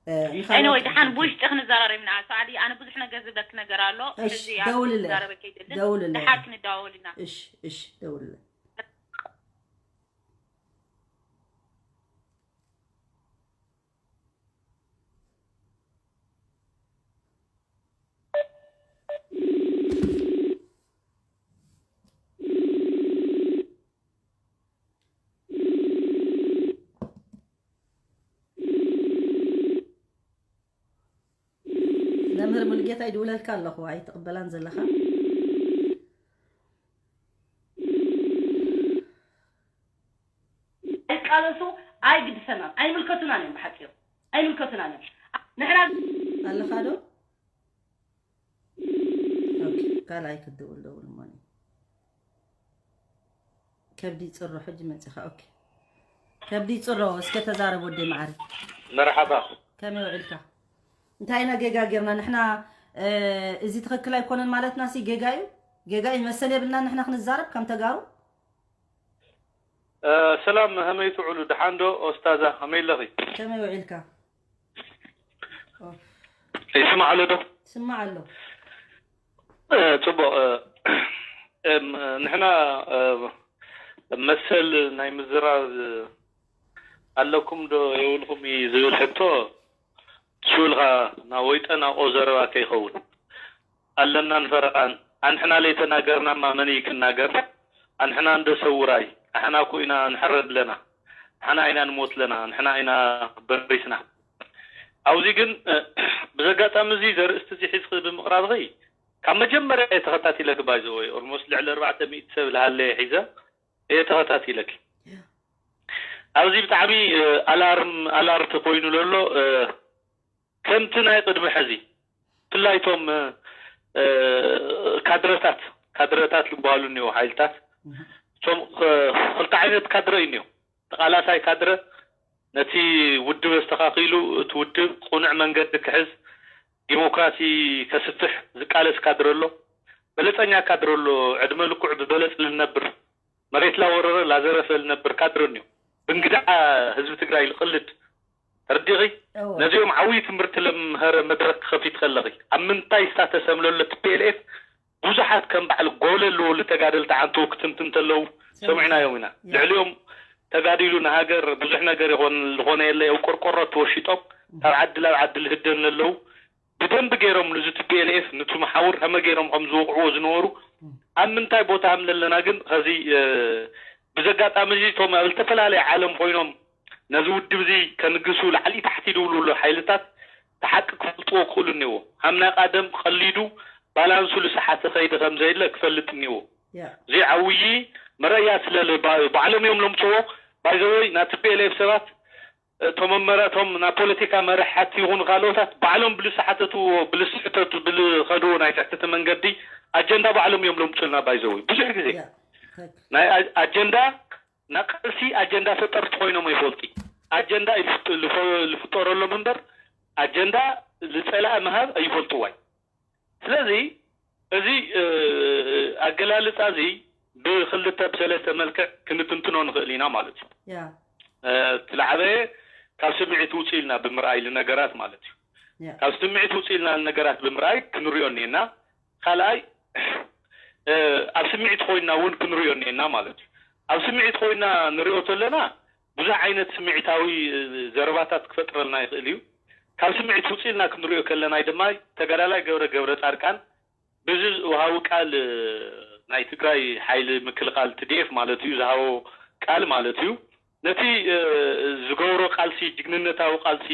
እ፣ ንኻልኦት ኤኒወይ፣ ደሓን ኣይትሓዝለይ። ብውሽጢ ክንዘራረብ ኢና። ሰዓዲ፣ ኣነ ብዙሕ ነገር ዝብለኪ ነገር ኣሎ። እሺ፣ ሕዚ ኣብ ደውልለይ። ክንዛረበኪ ኣይደልን። ደውልለይ። ደሓር ክንደዋወል ኢና። እሺ፣ እሺ፣ ደውልለይ። መምህር ሙሉጌታ ይድውለልካ ኣለኹ፣ ኣይትቕበላን ዘለኻ። ኣይቃለሱ፣ ኣይግድሰናን፣ ኣይምልከቱናን እዮም። ብሓፂሩ ኣይምልከቱናን እዮም። ንሕና ኣለኻ ዶ? ኦኬ፣ ካልኣይ ክትድውል ደውል እሞ። ከብዲ ይፅሮ ሕጂ መፂኻ። ኦኬ፣ ከብዲ ይፅሮ፣ እስከ ተዛረብ ወደይ መዓሪ። መርሓባ። ከመይ ውዒልካ? እንታይ ኢና ጌጋ ጌርና ንሕና? እ፣ እዚ ትኽክል ኣይኮነን ማለትና ሲ ጌጋ እዩ። ጌጋ እዩ መሰል የብልና ንሕና ክንዛረብ ከም ተጋሩ። እ፣ ሰላም፣ ከመይ ትውዕሉ? ደሓን ዶ ኦስታዛ? ከመይ ኣለኺ? ከመይ ውዒልካ? ኦ። ይስማዕ ኣሎ ዶ? ይስማዕ ኣሎ። እ፣ ጽቡቕ። እ፣ እም፣ ንሕና፣ እ፣ መሰል ናይ ምዝራብ ኣለኩም ዶ የብልኩም እዩ ዝብል ሕቶ፣ ትሽውልካ ናብ ወይጠ ናብ ኦ ዘረባ ከይኸውን። ኣለናን ፈረቓን። ኣንሕና ለይተናገርናማ መን እዩ ክናገር? ኣንሕና እንደ ሰውራይ፣ ኣሕና እኮ ኢና ንሕረድ ለና። ኣሕና ኢና ንሞት ለና፣ ኣንሕና ኢና በሪስና። ኣብዚ ግን፣ እ፣ ብዘጋጣሚ እዚ ዘርእስቲ እዚ ሒዝኺ ብምቕራብኺ፣ ካብ መጀመርያ እየ ተኸታቲለኪ፣ ባይዘወይ። ኦልሞስት ልዕሊ ኣርባዕተ ሚእቲ ሰብ ልሃለየ ሒዘ እየ ተኸታቲለኪ። ኣብዚ ብጣዕሚ፣ እ፣ ኣላርም፣ ኣላርት ኮይኑ ለሎ፣ እ፣ ከምቲ ናይ ቅድሚ ሕዚ፣ ብፍላይ እቶም፣ እ፣ ካድረታት፣ ካድረታት ዝበሃሉ እኒኦ ሓይልታት፣ እቶም፣ እ፣ ክልተ ዓይነት ካድረ እዩ እኒኦ። ተቓላሳይ ካድረ ነቲ ውድብ ኣስተኻኺሉ፣ እቲ ውድብ ቅኑዕ መንገዲ ክሕዝ፣ ዲሞክራሲ ከስፍሕ ዝቃለስ ካድረ ኣሎ። በለፀኛ ካድረ ኣሎ። ዕድመ ልክዑ ብበለፅ ልነብር፣ መሬት ላወረረ ላዘረፈ ልነብር ካድረ እኒኦ። ብእንግዳ ህዝቢ ትግራይ ልቕልድ። ተረዲኺ? እወ። ነዚኦም ዓብዪ ትምህርቲ ለምሀረ መድረክ ክኸፊት ከለኺ፣ ኣብ ምንታይ ስታተስ ከም ለሎ ቲ ፒ ኤል ኤፍ ብዙሓት ከም በዓል ጎለ ልወሉ ተጋደልቲ ዓንተው ክትምትን ተለዉ ሰሚዕና። ሰሚዕናዮም ኢና። ያ። ልዕሊኦም ተጋዲሉ ንሃገር ብዙሕ ነገር ይኾን፣ ዝኾነ የለ፣ ያው ቆርቆሮ ተወሺጦም ካብ ዓዲ ናብ ዓዲ ልህደን ለለዉ ብደንቢ ገይሮም ንዚ ቲ ፒ ኤል ኤፍ፣ ንቱ መሓውር ከመይ ገይሮም ከም ዝወቕዕዎ ዝነበሩ፣ ኣብ ምንታይ ቦታ ከም ለለና ግን ኸዚ፣ እ፣ ብዘጋጣሚ እዚ እቶም ኣብ ዝተፈላለየ ዓለም ኮይኖም ነዚ ውድብ እዚ ከንግሱ ላዕሊ ታሕቲ ድብሉ ሓይልታት እቲ ሓቂ ክፈልጥዎ ክኽእሉ እኒዎ። ሃምና ቃደም ቀሊዱ ባላንሱ ልሰሓተ ኸይዲ ከም ዘየለ ክፈልጥ እኒዎ። ያ። እዚ ዓብዪ መረያ ስለ ለ-፣ ባ-፣ ባዕሎም እዮም ለምፅዎ። ባይዘወይ ናቲ ፒ ኤል ኤፍ ሰባት እቶም መመረ-፣ እቶም ናይ ፖለቲካ መራሕቲ ይኹኑ ካልኦታት ባዕሎም ብልሰሓተትዎ፣ ብልስሕተቱ፣ ብልኸድዎ ናይ ስሕተተ መንገዲ ኣጀንዳ ባዕሎም እዮም ለምፁልና። ባይዘወይ ብዙሕ ግዜ ያ፣ ትክክል። ናይ ኣ-፣ ኣጀንዳ ናይ ቃልሲ ኣጀንዳ ፈጠርቲ ኮይኖም ይፈልጡ። ኣጀንዳ ይፍጥ-፣ ልፈ-፣ ልፍጠረሎም እምበር ኣጀንዳ ዝፀላእ ምሃብ ኣይፈልጥዋይ። ስለዚ እዚ፣ እ፣ ኣገላልፃ እዚ ብክልተ ብሰለስተ መልክዕ ክንትንትኖ ንኽእል ኢና ማለት እዩ። ያ። እ፣ እቲ ለዓበየ ካብ ስምዒት ውፅእ ኢልና ብምርኣይ ንነገራት ማለት እዩ። ያ። ካብ ስምዒት ውፅእ ኢልና ንነገራት ብምርኣይ ክንሪኦ እኒኤና። ካልኣይ፣ እ፣ ኣብ ስምዒት ኮይና እውን ክንሪኦ እኒኤና ማለት እዩ። ኣብ ስምዒት ኮይና ንሪኦ ተለና ብዙሕ ዓይነት ስምዒታዊ ዘረባታት ክፈጥረልና ይኽእል እዩ። ካብ ስምዒት ውፅእ ኢልና ክንሪኦ ከለናይ ድማ ተጋዳላይ ገብረ ገብረ ፃድቃን ብዚ ዝወሃቡ ቃል ናይ ትግራይ ሓይሊ ምክልኻል ቲ ዲ ኤፍ ማለት እዩ ዝሃቦ ቃል ማለት እዩ። ነቲ ዝገብሮ ቃልሲ ጅግንነታዊ ቃልሲ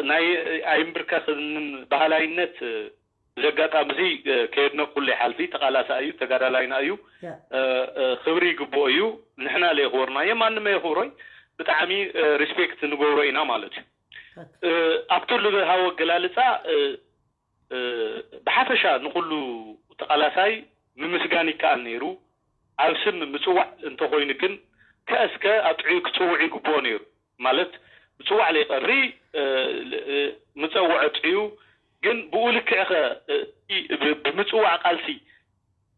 ናይ ኣይምብርከኽን ባህላይነት ብዚ ኣጋጣሚ እዚ ከየድነቅኩሉ ይሓልፊ። ተቃላሳይ እዩ፣ ተጋዳላይና እዩ፣ ክብሪ ይግብኦ እዩ። ንሕና ለየኽበርናዮ ማንም የኽብሮይ። ብጣዕሚ ሪስፔክት ንገብሮ ኢና ማለት እዩ። ኣብቲ ዝሃቦ ኣገላልፃ ብሓፈሻ ንኩሉ ተቃላሳይ ምምስጋን ይከኣል ነይሩ። ኣብ ስም ምፅዋዕ እንተኮይኑ ግን ከእስከ ኣጥዕዩ ክፅውዕ ይግብኦ ነይሩ። ማለት ምፅዋዕ ለይቀሪ ምፀውዐ ጥዩ ግን ብኡ ልክዕኸ ብምፅዋዕ ቃልሲ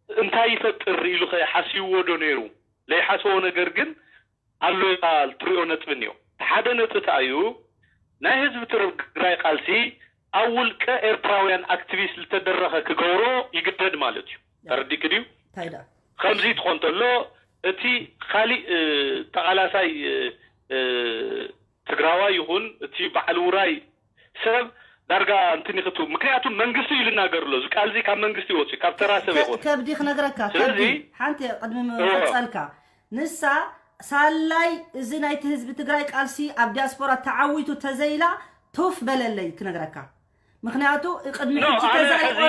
እንታይ ይፈጥር ኢሉ ኸ ሓስይዎ ዶ ነይሩ? ለይሓሰቦ ነገር ግን ኣሎ ኢኻ ትሪኦ ነጥቢ እኒኦ። እቲ ሓደ ነጥቢ እንታይ እዩ? ናይ ህዝቢ ትግራይ ቃልሲ ኣብ ውልቀ ኤርትራውያን ኣክቲቪስት ዝተደረኸ ክገብሮ ይግደድ ማለት እዩ። ተረዲእኪ ድዩ? ከምዚ ትኾን ተሎ እቲ ካሊእ ተቓላሳይ ትግራዋይ ይኹን እቲ በዓል ውራይ ሰብ ዳርጋ እንትን ይኽቱ። ምክንያቱ መንግስቲ እዩ ልናገር ኣሎ። እዚ ቃል እዚ ካብ መንግስቲ ይወፅእ፣ ካብ ተራ ሰብ ይኾን። ከብዲ ክነግረካ፣ ከብዲ ሓንቲ ቅድሚ ምቕፀልካ፣ ንሳ ሳላይ እዚ ናይቲ ህዝቢ ትግራይ ቃልሲ ኣብ ዲያስፖራ ተዓዊቱ ተዘይላ ቱፍ በለለይ ክነግረካ። ምክንያቱ ቅድሚ ሕጂ ተዛሪ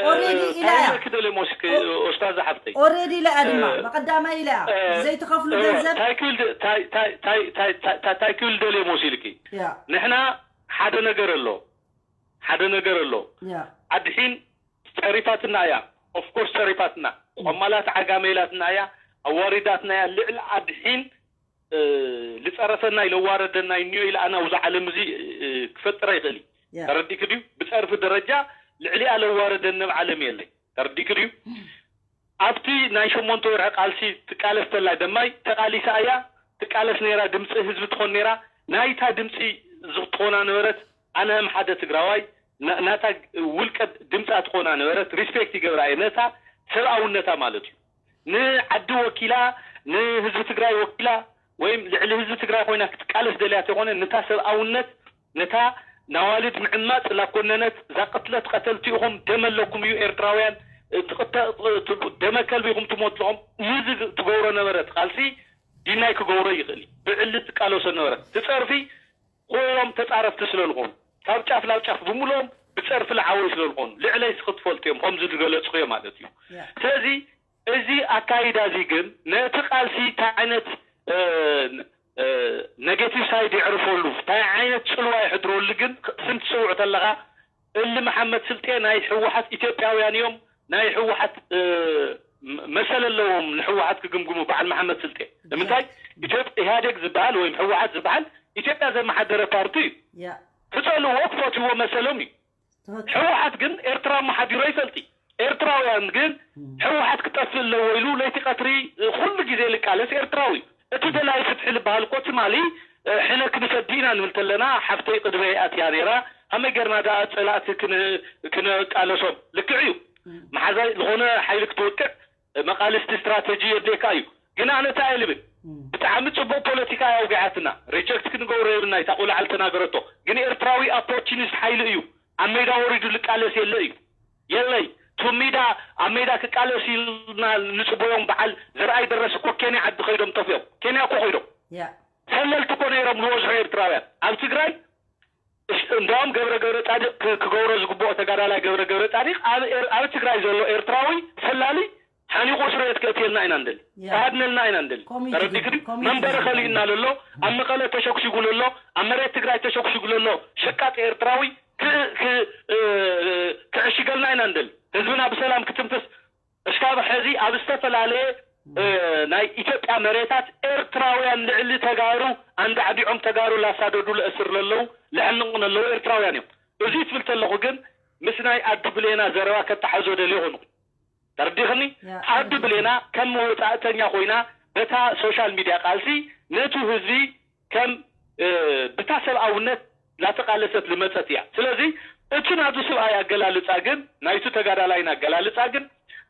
ኦሬዲ ኢላ እያ። ክደለ ሞስክ ኦስታዝ ሓፍተይ ኦሬዲ ኢላ እያ ድማ ብቀዳማይ ኢላ እያ። ዘይትኸፍሉ ገንዘብ ታይክል ታይክል ደለ ሞስ ኢልኪ ንሕና ሓደ ነገር ኣሎ፣ ሓደ ነገር ኣሎ። ኣድሒን ፀሪፋትና እያ። ኦፍኮርስ ፀሪፋትና፣ ቆማላት ዓጋመ ኢላትና እያ፣ ኣዋሪዳትና እያ። ልዕሊ ኣድሒን ልፀረፈናይ ለዋረደናይ እኒኦ ኢለ ኣነ ኣብዚ ዓለም እዚ ክፈጥር ኣይኽእል እዩ። ተረዲእኪ ድዩ? ብፀርፊ ደረጃ ልዕሊኣ ለዋረደኒ ኣብ ዓለም የለይ። ተረዲእኪ ድዩ? ኣብቲ ናይ ሸሞንተ ወርሒ ቃልሲ ትቃለስ ተላ ደማይ ተቃሊሳ እያ ትቃለስ ነይራ። ድምፂ ህዝቢ ትኾን ነይራ። ናይታ ድምፂ ዝትኾና ነበረት ኣነ ከም ሓደ ትግራዋይ ናታ ውልቀ ድምፃ ትኾና ነበረት ሪስፔክት ይገብራ እየ ነታ ሰብኣውነታ ማለት እዩ። ንዓዲ ወኪላ ንህዝቢ ትግራይ ወኪላ ወይም ልዕሊ ህዝቢ ትግራይ ኮይና ክትቃለስ ደልያ ተይኮነ ነታ ሰብኣውነት ነታ ናዋልድ ምዕማፅ ላኮነነት ዛቅትለት ቀተልቲ ኢኹም ደመ ኣለኩም እዩ ኤርትራውያን ደመ ከልቢ ኢኹም ትሞትልኹም። ንዚ ትገብሮ ነበረት ቃልሲ ዲናይ ክገብሮ ይኽእል እዩ። ብዕሊ ትቃለሶ ነበረት ትፀርፊ ኮይኖም ተፃረፍቲ ስለልኾኑ ካብ ጫፍ ናብ ጫፍ ብምልኦም ብፀርፊ ለዓወይ ስለልኾኑ ልዕለይ ስክትፈልጡ እዮም ከምዚ ዝገለፅኹዮ ማለት እዩ። ስለዚ እዚ ኣካይዳ እዚ ግን ነቲ ቃልሲ እንታይ ዓይነት ኔጌቲቭ ሳይድ የዕርፈሉ እንታይ ዓይነት ፅልዋ የሕድረሉ ግን ስም ትፅውዕ ተለኻ እሊ መሓመድ ስልጤ ናይ ህወሓት ኢትዮጵያውያን እዮም ናይ ህወሓት መሰል ኣለዎም ንህወሓት ክግምግሙ በዓል መሓመድ ስልጤ ንምንታይ ኢትዮጵ ኢህኣዴግ ዝበሃል ወይም ህወሓት ዝበሃል ኢትዮጵያ ዘመሓደረ ፓርቲ እዩ። ክፀልዎ ክፈትዎ መሰሎም እዩ። ህወሓት ግን ኤርትራ ኣመሓዲሩ ኣይፈልጥ። ኤርትራውያን ግን ህወሓት ክጠፍእ ኣለዎ ኢሉ ለይቲ ቀትሪ ኩሉ ግዜ ልቃለስ ኤርትራዊ እዩ። እቲ ደላይ ፍትሒ ልበሃል እኮ ትማሊ ሕነ ክንሰዲ ኢና ንብል ተለና ሓፍተይ ቅድመይ ኣትያ ነይራ። ከመይ ገርና ደኣ ፀላእቲ ክነቃለሶም ልክዕ እዩ። መሓዛይ ዝኾነ ሓይሊ ክትወቅዕ መቃልስቲ ስትራተጂ የድልየካ እዩ። ግን ኣነ እንታይ እየ ልብል ብጣዕሚ ፅቡቅ ፖለቲካ እያ ኣውጊዓትና ሪጀክት ክንገብሮ የብልና እታ ቆልዓ ልተናገረቶ ግን ኤርትራዊ ኣፖርቹኒስት ሓይሊ እዩ። ኣብ ሜዳ ወሪዱ ልቃለስ የለ እዩ የለይ ቱ ሜዳ ኣብ ሜዳ ክቃለስ ኢልና ንፅበዮም በዓል ዘርኣይ ደረስ እኮ ኬንያ ዓዲ ከይዶም ጠፍኦም ኬንያ እኮ ከይዶም ሰለልቲ እኮ ነይሮም ዝበዝሑ ኤርትራውያን ኣብ ትግራይ እንዳውም ገብረ ገብረ ፃዲቅ ክገብሮ ዝግብኦ ተጋዳላይ ገብረ ገብረ ፃዲቅ ኣብ ትግራይ ዘሎ ኤርትራዊ ሰላሊ ሓኒቑ እስር ቤት ከእትየልና ኢና ንደሊ። ክሃድነልና ኢና ንደሊ። ተረዲእኪ ድዩ? መንበሪ ከሊእና ለሎ፣ ኣብ መቐለ ተሸጉሽጉ ለሎ፣ ኣብ መሬት ትግራይ ተሸጉሽጉ ለሎ ሸቃጢ ኤርትራዊ ክዕሽገልና ኢና ንደሊ። ህዝብና ብሰላም ክትንፍስ እስካብ ሕዚ ኣብ ዝተፈላለየ ናይ ኢትዮጵያ መሬታት ኤርትራውያን ልዕሊ ተጋሩ ኣንዳዕዲዖም ተጋሩ ላሳደዱ ለእስር ለለዉ ለሕንቑ ለለዉ ኤርትራውያን እዮም። እዚ ትብል ተለኹ ግን ምስ ናይ ኣዱ ብሌና ዘረባ ከተሓዞ ደልየ ኾንኹ። ተረዲኽኒ? ዓዲ ብሌና ከም መወፃእተኛ ኮይና በታ ሶሻል ሚድያ ቃልሲ ነቱ ህዝቢ ከም ብታ ሰብኣውነት ላተቃለሰት ልመፀት እያ። ስለዚ እቲ ናቱ ስብኣይ ኣገላልፃ ግን ናይቱ ተጋዳላይን ኣገላልፃ ግን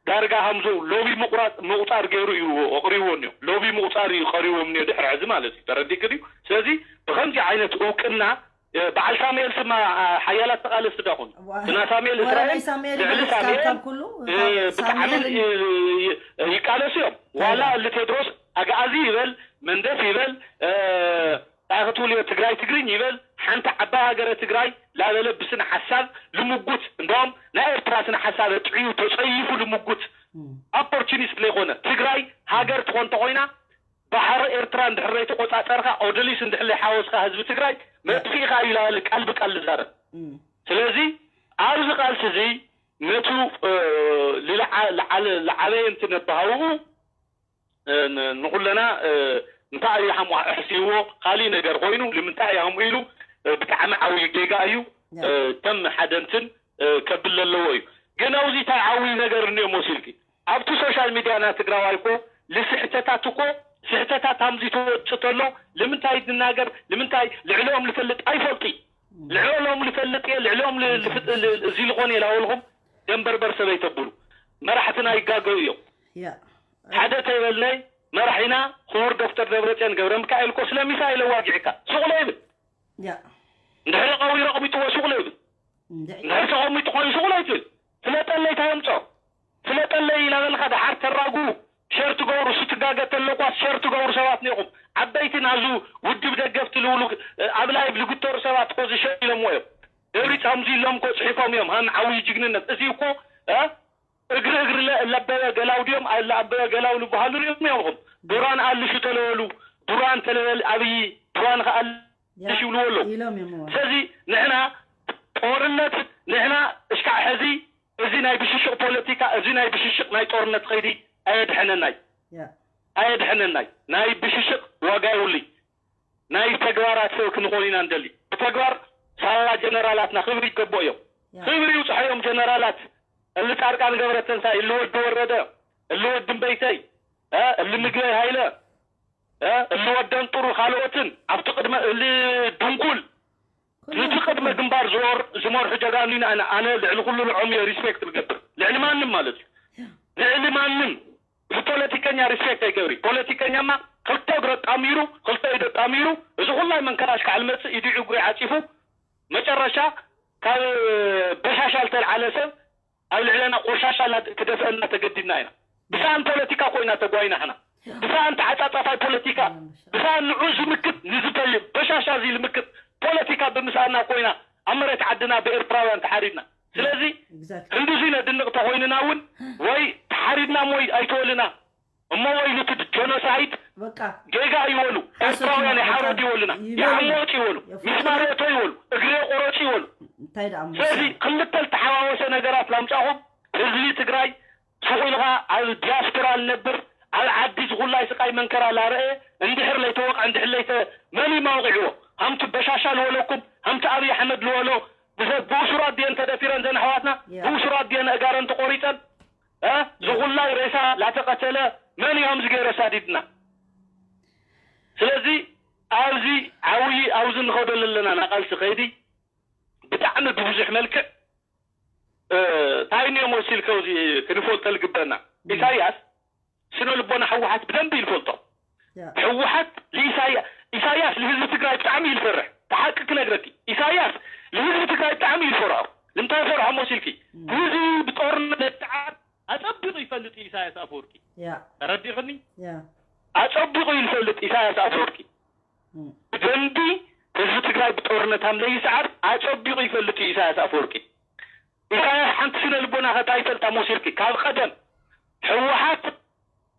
ዳርጋ ሃምዞ ሎቢ ምቑራፅ ምቑፃር ገይሩ እዩ ኣቕሪብዎ እኒኦ። ሎቢ ምቑፃር እዩ ቀሪቦም እኒኦ ድሕሪ ሕዚ ማለት እዩ። ተረዲእክ ድዩ? ስለዚ ብኸምዚ ዓይነት እውቅና በዓል ሳሙኤል ስማ ሓያላት ተቃለስቲ ዳኹን ብና ሳሙኤል እስራኤል ልዕሊ ሳሙኤል ብጣዕሚ ይቃለሱ እዮም። ዋላ እሊ ቴድሮስ ኣግኣዚ ይበል መንደፍ ይበል እንታይ ክትብልዮ ትግራይ ትግርኝ ይበል ሓንቲ ዓባይ ሃገረ ትግራይ ላበለ ብስነ ሓሳብ ልምጉት እንደውም ናይ ኤርትራ ስነ ሓሳብ ጥዕዩ ተፀይፉ ልምጉት opportunist ዘይኮነ ትግራይ ሃገር ትኾን ተኾይና ባሕሪ ኤርትራ እንድሕር ዘይተቆፃፀርካ ኦደሊስ እንድሕር ዘይሓወስካ ህዝቢ ትግራይ መጥፊእካ እዩ ላበለ ቃል ብቃል ልዛረብ። ስለዚ ኣብዚ ቃልሲ እዚ ነቱ ልዓበየ እንት ነባሃውኡ ንኩለና እንታይ እዩ ሃሙ ኣሕሲዎ ካሊእ ነገር ኮይኑ ንምንታይ እዩ ሃሙ ኢሉ ብጣዕሚ ዓብዩ ጌጋ እዩ። ከም ሓደ እንትን ከብል ዘለዎ እዩ። ግን ኣብዚ እንታይ ዓብዩ ነገር እኒኦ መሲልኪ ኣብቲ ሶሻል ሚድያ ናይ ትግራዋይ እኮ ልስሕተታት እኮ ስሕተታት ሃምዚ ተወፅእ ተሎ ልምንታይ ዝናገር ልምንታይ ልዕሊኦም ልፈልጥ ኣይፈልጡ ልዕሎም ልፈልጥ እየ ልዕሎም እዚ ልኾን እየ ላበልኹም ደንበርበር ሰበይ ተብሉ መራሕትና ይጋገዩ እዮም። ሓደ ተይበልነይ መራሒና ክቡር ዶክተር ደብረፅዮን ገብረ ሚካኤል እኮ ስለ ሚሳኤል ኣዋጊዕካ ሱቕ ለይብል እንድሕሪ ቀዊሮ ኣቕሚጥዎ ሱቕ ለይብል እንድሕሪ ተቐሚጡ ኮይኑ ሱቕ ለይትብል ፍለጠለይ ታየምፅኦ ፍለጠለይ ኢላበልካ ደሓር ተራጉ ሸር ትገብሩ እሱ ትጋገ ተለኳስ ሸር ትገብሩ ሰባት ኔኹም ዓበይቲ ናዙ ውድብ ደገፍቲ ልብሉ ኣብ ላይቭ ልግተሩ ሰባት እኮ ዝሸር ኢሎምዎ እዮም። ደብሪፅ ከምዚ ኢሎም እኮ ፅሒፎም እዮም ሃም ዓብዪ ጅግንነት እዚ እኮ እግሪ እግሪ ለበበ ገላው ድዮም ለኣበበ ገላው ልበሃሉ ሪኦም እዮም። ዱራን ኣልሹ ተለበሉ ዱራን ተለበል ኣብይ ዱራን ከኣልሽ ይብልዎ ኣለዉ። ስለዚ ንሕና ጦርነት ንሕና እሽካዕ ሕዚ እዚ ናይ ብሽሽቕ ፖለቲካ እዚ ናይ ብሽሽቕ ናይ ጦርነት ኸይዲ ኣየድሐነናይ ኣየድሐነናይ ናይ ብሽሽቕ ዋጋ የብሉይ። ናይ ተግባራት ሰብ ክንኾን ኢና ንደሊ። ብተግባር ሳላ ጀነራላትና ክብሪ ይገቦ እዮም። ክብሪ ይውፅሐዮም ጀነራላት እሊ ፃድቃን ገብረተንሳይ እሊ ወዲ ወረደ እሊ ወዲ እምበይተይ እሊ ምግበይ ሃይለ እሊ ወደን ጥሩ ካልኦትን ኣብቲ ቅድመ እሊ ድንኩል ነቲ ቅድመ ግንባር ዝወር ዝመርሑ ጀጋኑ ኢና ኣነ ልዕሊ ኩሉ ልዖም እየ ሪስፔክት ልገብር ልዕሊ ማንም ማለት እዩ ልዕሊ ማንም እዚ ፖለቲከኛ ሪስፔክት ኣይገብሪ ፖለቲከኛማ ክልተ እግረ ጣሚሩ ክልተ ኢደ ጣሚሩ እዚ ኩላይ መንከራሽ ካዕል መፅእ ኢዱ ዕጉሪ ዓፂፉ መጨረሻ ካብ በሻሻ ልተልዓለ ሰብ ኣብ ልዕለና ቆሻሻ ክደፍአና ተገዲድና ኢና ብሰኣን ፖለቲካ ኮይና ተጓይና ሕና ብሰኣን ተዓፃፃፋይ ፖለቲካ ብሰኣን ንዑ ዝምክት ንዝተይ በሻሻ እዚ ልምክት ፖለቲካ ብምስኣና ኮይና ኣብ መሬት ዓድና ብኤርትራውያን ተሓሪድና ስለዚ ክንድዙይ ነድንቕ ተኾይንና እውን ወይ ተሓሪድና ሞይ ኣይተወልና እሞ ወይ ሉትድ ጀኖሳይድ ጌጋ ይበሉ ኤርትራውያን የሓረዱ ይበሉና የዓሞጥ ይበሉ ሚስማር እቶ ይበሉ እግሬ ቆረፁ ይበሉ ስለዚ ክልተ ዝተሓዋወሰ ነገራት ላምፃኹም ህዝቢ ትግራይ ሱቕ ኢልኻ ኣብ ዲያስፖራ ልነብር ኣብ ዓዲ ዝኹላይ ስቃይ መንከራ ላረአ እንድሕር ለይተወቕዐ እንድሕር ለይተ መን እዩ ማውቂዕዎ ሃምቲ በሻሻ ልበለኩም ሃምቲ ኣብይ ኣሕመድ ልበሎ ብኡሱራት ድየን ተደፊረን ዘን ኣሕዋትና ብኡሱራት ድየን ኣእጋረን ተቆሪፀን ዝኹላይ ሬሳ ላተቐተለ መን እዮም ዝገይረ ሳዲድና ስለዚ ኣብዚ ዓብይ ኣብዚ ንኸዶ ለለና ናቃልሲ ኸይዲ ብጣዕሚ ብብዙሕ መልክዕ እንታይ እዮም ወሲልከ እዚ ክንፈልጦ ዝግበና ኢሳያስ ስነ ልቦና ህወሓት ብደንብ ይፈልጦ ህወሓት ኢሳያስ ንህዝቢ ትግራይ ብጣዕሚ ይፈርሕ ብሓቂ ክነግረኪ ኢሳያስ ንህዝቢ ትግራይ ብጣዕሚ ይፈርሖ ንምንታይ ፈርሖ መሲልኪ ህዝቢ ብጦርነት ለትዓር ኣፀቢቑ ይፈልጥ ኢሳያስ ኣፈወርቂ ተረዲኽኒ ኣፀቢቑ ይፈልጥ ኢሳያስ ኣፈወርቂ ብደንቢ ህዝቢ ትግራይ ብጦርነት ኣምለይስዓር ኣፀቢቑ ይፈልጥ ኢሳያስ ኣፈወርቂ ኢሳያስ ሓንቲ ስነ ልቦና ከታ ይፈልጣ መሲልኪ ካብ ቀደም ህወሓት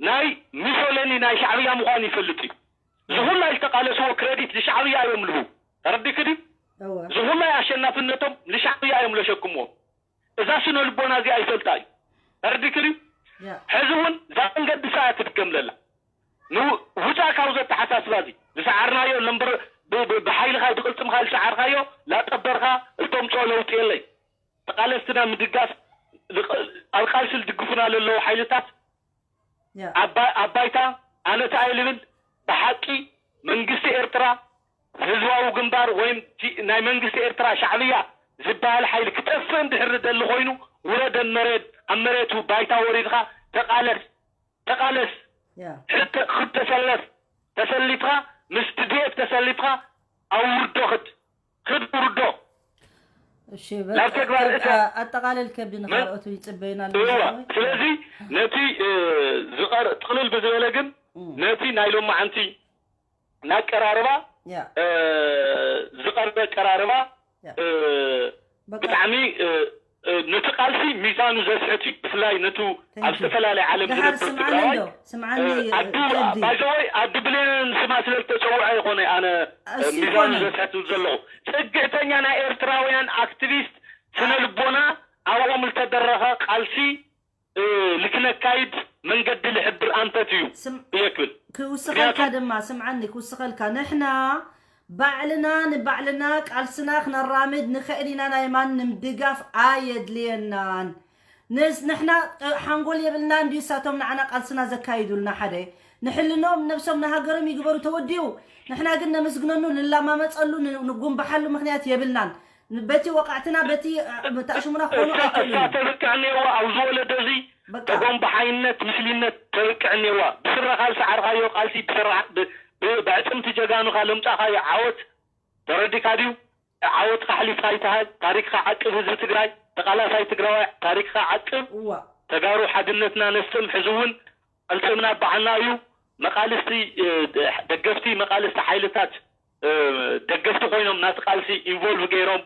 ናይ ሚሶለኒ ናይ ሻዕብያ ምዃኑ ይፈልጥ እዩ ዝኹላይ ዝተቃለስዎ ክረዲት ንሻዕብያ እዮም ልቡ ተረዲክ ድዩ ዝኹላይ ኣሸናፍነቶም ንሻዕብያ እዮም ለሸክምዎ እዛ ስነ ልቦና እዚኣ ይፈልጣ እዩ ተረዲክ ድዩ ሕዚ እውን እዛ መንገዲ ሰዓት ትድገም ለላ ውፃእ ካብ ዘተሓሳስባ እዚ ዝሰዓርናዮ ለምበር ብሓይልኻ ብቅልፅምካ ዝሰዓርካዮ ላጠበርካ እተምፅኦ ለውጢ የለይ ተቃለስትና ምድጋፍ ኣብ ቃልሲ ዝድግፉና ለለዉ ሓይልታት ኣብ ባይታ ኣነ ተኣይ ልብል ብሓቂ መንግስቲ ኤርትራ ህዝባዊ ግንባር ወይም ናይ መንግስቲ ኤርትራ ሻዕብያ ዝበሃል ሓይሊ ክጠፍእ እንድሕር ደሊ ኮይኑ ውረደን መሬት ኣብ መሬቱ ባይታ ወሪድካ ተቃለስ ተቃለስ ሕተ ክብ ተሰለፍ ተሰሊፍካ ምስ ቲ ዲ ኤፍ ተሰሊፍካ ኣውርዶ ክድ ክድ ውርዶ እሺ ናብ ተግባር እተ ኣጠቃለል ከብዲ ንካልኦት ይጽበዩና እዋ ስለዚ ነቲ ዝቀር ጥቅልል ብዝበለ ግን ነቲ ናይ ሎማዓንቲ ናቀራርባ ዝቀርበ ቀራርባ ብጣዕሚ ነቲ ቃልሲ ሚዛኑ ዘስሕት እዩ። ብፍላይ ነቱ ኣብ ዝተፈላለየ ዓለም ዝነብር ትግራዋይ ኣዱ ባይዘወይ ኣዱ ብሌን ስማ ስለ ዝተፀውዐ ይኮነ ኣነ ሚዛኑ ዘስሕት ዘለኹ ፅግዕተኛ ናይ ኤርትራውያን ኣክቲቪስት ስነ ልቦና ኣብኦም ዝተደረኸ ቃልሲ ልክነካይድ መንገዲ ልሕብር ኣንፈት እዩ እየ ክብል ክውስኸልካ ድማ ስምዓኒ ክውስኸልካ ንሕና ባዕልና ንባዕልና ቃልስና ክነራምድ ንኽእል ኢና ናይ ማንም ድጋፍ ኣየድልየናን ንሕና ሓንጎል የብልና እንዲዩ ሳቶም ንዓና ቃልስና ዘካይዱልና ሓደ ንሕልኖም ነብሶም ንሃገሮም ይግበሩ ተወዲኡ ንሕና ግን ነመስግነሉ ንላማመፀሉ ንጉንበሓሉ ምክንያት የብልናን በቲ ወቃዕትና በቲ ተኣሽሙና ክኾኑ ኣይክእሉን እዮም። ተብቅዕ እኒአዋ ኣብዚ ወለዶ እዚ በጎምባሓይነት ምስሊነት ተብቅዕ እኒአዋ ብስረ ካልሲ ዓርካዮ ቃልሲ ብስረ ብዕፅምቲ ጀጋኑካ ለምፃእካዮ ዓወት ተረዲካ ድዩ? ዓወትካ ኣሕሊፍካ ይትሃብ ታሪክካ ዓቅብ ህዝቢ ትግራይ ተቃላሳይ ትግራዋይ ታሪክካ ዓቅብ ተጋሩ ሓድነትና ነስጥም ሕዚ እውን ዕልቅምና በዓልና እዩ። መቃልስቲ ደገፍቲ መቃልስቲ ሓይልታት ደገፍቲ ኮይኖም ናቲ ቃልሲ ኢንቮልቭ ገይሮም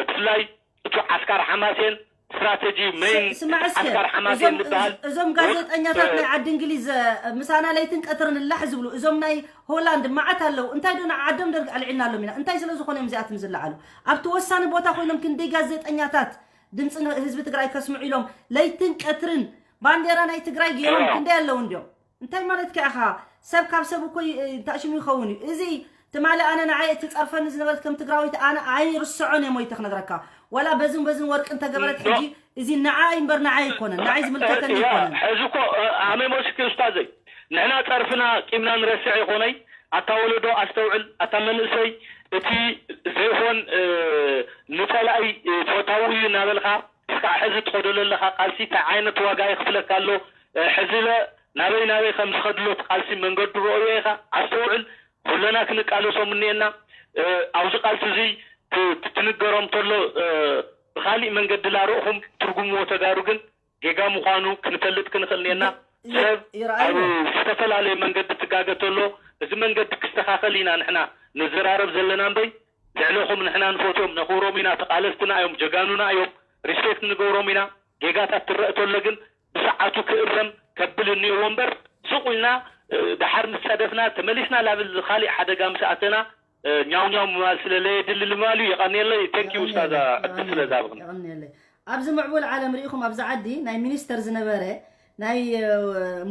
ብፍላይ እቱ ዓስካር ሓማሴን ስትራቴጂ ሜን ዓስካር ሓማሴን ዝበሃል እዞም ጋዜጠኛታት ናይ ዓዲ እንግሊዝ ምሳና ለይትን ቀትርን ላሕ ዝብሉ እዞም ናይ ሆላንድ መዓት ኣለዉ እንታይ ዶ ንዓዶም ደርግ ኣልዒልናሎም ኢና እንታይ ስለ ዝኾነ እዮም እዚኣትም ዝለዓሉ ኣብቲ ወሳኒ ቦታ ኮይኖም ክንደይ ጋዜጠኛታት ድምፂ ህዝቢ ትግራይ ከስምዑ ኢሎም ለይትን ቀትርን ባንዴራ ናይ ትግራይ ገይሮም ክንደይ ኣለዉ እንዲዮም እንታይ ማለት ከ ኢኻ ሰብ ካብ ሰብ እኮ ተኣሽሙ ይኸውን እዩ እዚ ትማሊ ኣነ ንዓይ እቲ ጸርፈኒ ዝነበረት ከም ትግራዊት ኣነ ኣይርስዖን እየ ሞይተ ክነግረካ ዋላ በዝን በዝን ወርቂ እንተገበረት ሕጂ እዚ ንዓይ እምበር ንዓይ ኣይኮነን ንዓይ ዝምልከተኒ ኣይኮነን ሕዚ እኮ ኣመይ ሞስኪ ኡስታዘይ ንሕና ጸርፍና ቂምና ንረስዕ ይኾነይ ኣታ ወለዶ ኣስተውዕል ኣታ መንእሰይ እቲ ዘይኾን ንጸላኢ ጾታዊ እዩ እናበልካ እስካዕ ሕዚ ትኸዶ ዘለኻ ቃልሲ እንታይ ዓይነት ዋጋ የኽፍለካ ኣሎ ሕዚ ለ ናበይ ናበይ ከም ዝኸድሎ እቲ ቃልሲ መንገዱ ረእዮ ኢኻ ኣስተውዕል ኩለና ክንቃለሶም እኒኤና ኣብዚ ቃልሲ እዚ ትንገሮም ተሎ ብካሊእ መንገዲ ላርእኹም ትርጉምዎ ተጋሩ ግን ጌጋ ምዃኑ ክንፈልጥ ክንኽእል እኒኤና ሰብ ኣብ ዝተፈላለየ መንገዲ ትጋገ ተሎ እዚ መንገዲ ክስተኻኸል ኢና ንሕና ንዘራረብ ዘለና እምበይ ልዕለኹም ንሕና ንፈትዮም ነኽብሮም ኢና ተቓለስትና እዮም ጀጋኑና እዮም ሪስፔክት ንገብሮም ኢና ጌጋታት ትረአ ተሎ ግን ብሰዓቱ ክእረም ከብል እኒኦዎ እምበር ስቕ ኢልና ደሓር ምስ ጸደፍና ተመሊስና ላብል ካሊእ ሓደጋ ምስ ኣተና ኛው ኛው ምባል ስለ ለየድሊ ልማል እዩ የቐንየለይ thank you ኡስታዛ ዕድል ስለ ዝሃብኽኒ የቐንየለይ ኣብዚ ምዕቡል ዓለም ርኢኹም ኣብዚ ዓዲ ናይ ሚኒስተር ዝነበረ ናይ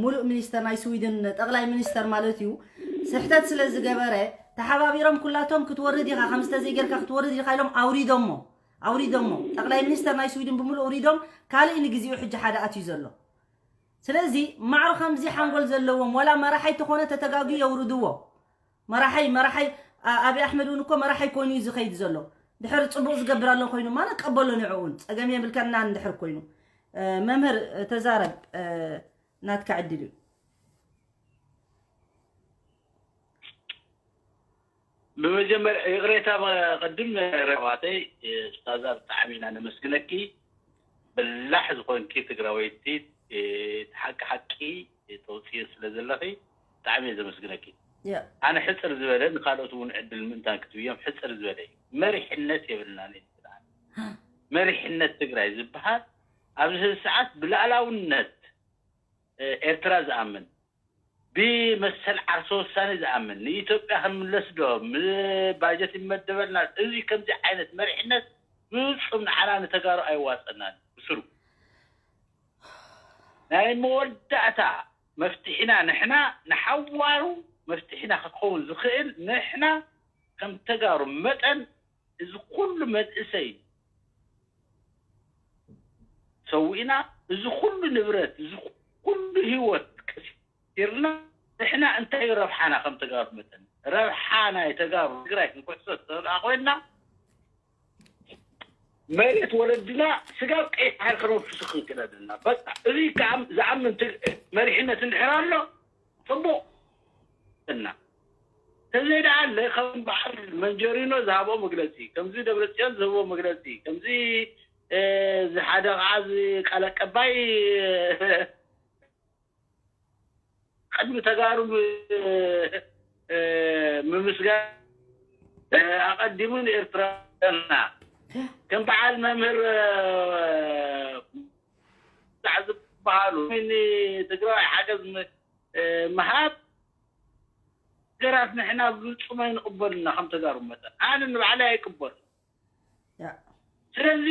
ሙሉእ ሚኒስተር ናይ ስዊድን ጠቕላይ ሚኒስተር ማለት እዩ ስሕተት ስለ ዝገበረ ተሓባቢሮም ኩላቶም ክትወርድ ኢኻ ከምዚ ተዘይጌርካ ክትወርድ ኢኻ ኢሎም ኣውሪዶሞ ኣውሪዶሞ ጠቕላይ ሚኒስተር ናይ ስዊድን ብምሉእ ኣውሪዶም ካልእ ንግዜኡ ሕጂ ሓደ ኣትዩ ዘሎ ስለዚ ማዕሩ ከምዚ ሓንጎል ዘለዎም ዋላ መራሓይ ተኾነ ተተጋግዩ የውርድዎ መራሓይ መራሓይ ኣብይ ኣሕመድ እውን እኮ መራሓይ ኮይኑ እዩ ዝኸይድ ዘሎ ድሕር ፅቡቅ ዝገብር ኣሎ ኮይኑ ማ ንቀበሎ ንዕኡን ፀገም የብልከና እንድሕር ኮይኑ መምህር ተዛረብ ናትካ ዕድል እዩ ብመጀመርያ ይቕሬታ ቅድም ረዋተይ ስታዛ ብጣዕሚ ኢና ነመስግነኪ በላሕ ዝኾንኪ ትግራወይቲ ሓቂ ሓቂ ተውፅዮ ስለ ዘለኺ ብጣዕሚ እየ ዘመስግነኪ ኣነ ሕፅር ዝበለ ንካልኦት እውን ዕድል ምእንታን ክትብዮም ሕፅር ዝበለ እዩ መሪሕነት የብልናን መሪሕነት ትግራይ ዝበሃል ኣብዚ ሰዓት ብላዕላውነት ኤርትራ ዝኣምን ብመሰል ዓርሰ ውሳኔ ዝኣምን ንኢትዮጵያ ክንምለስ ዶ ባጀት ይመደበልና እዚ ከምዚ ዓይነት መሪሕነት ፍፁም ንዓና ንተጋሩ ኣይዋፀናን ብስሩ ናይ መወዳእታ መፍትሒና ንሕና ንሓዋሩ መፍትሒና ክትኸውን ዝኽእል ንሕና ከም ተጋሩ መጠን እዚ ኩሉ መንእሰይ ሰዊእና እዚ ኩሉ ንብረት እዚ ኩሉ ህይወት ቀሲርና ንሕና እንታይ እዩ ረብሓና ከም ተጋሩ መጠን ረብሓ ናይ ተጋሩ ትግራይ ክንኩሕሶ ተላ ኮይንና መሬት ወለድና ስጋብ ቀይሕ ባሕሪ ከነውፍሱ ክንክእል ኣለና። በቃ እዚ ከኣ ዝኣምን ትግ- መሪሕነት እንድሕር ኣሎ ጽቡቕ እና ተዘይደኣለ ከም በዓል መንጀሪኖ ዝሃቦ መግለጺ ከምዚ ደብረጽዮን ዝህቦ መግለጺ ከምዚ እ፣ እዚ ሓደ ከዓ እዚ ቃል ኣቀባይ ቅድሚ ተጋሩ ብ- እ፣ ምምስጋን እ፣ ኣቐዲሙ ንኤርትራና ከም በዓል መምህር እ፣ ዝበሃሉ ንትግራዋይ ሓገዝ ም- እ፣ ምሃብ ነገራት ንሕና ብፍጹም ኣይንቕበሉና ከም ተጋሩ መጠን ኣነ ንባዕለይ ኣይቅበሉ ያ ስለዚ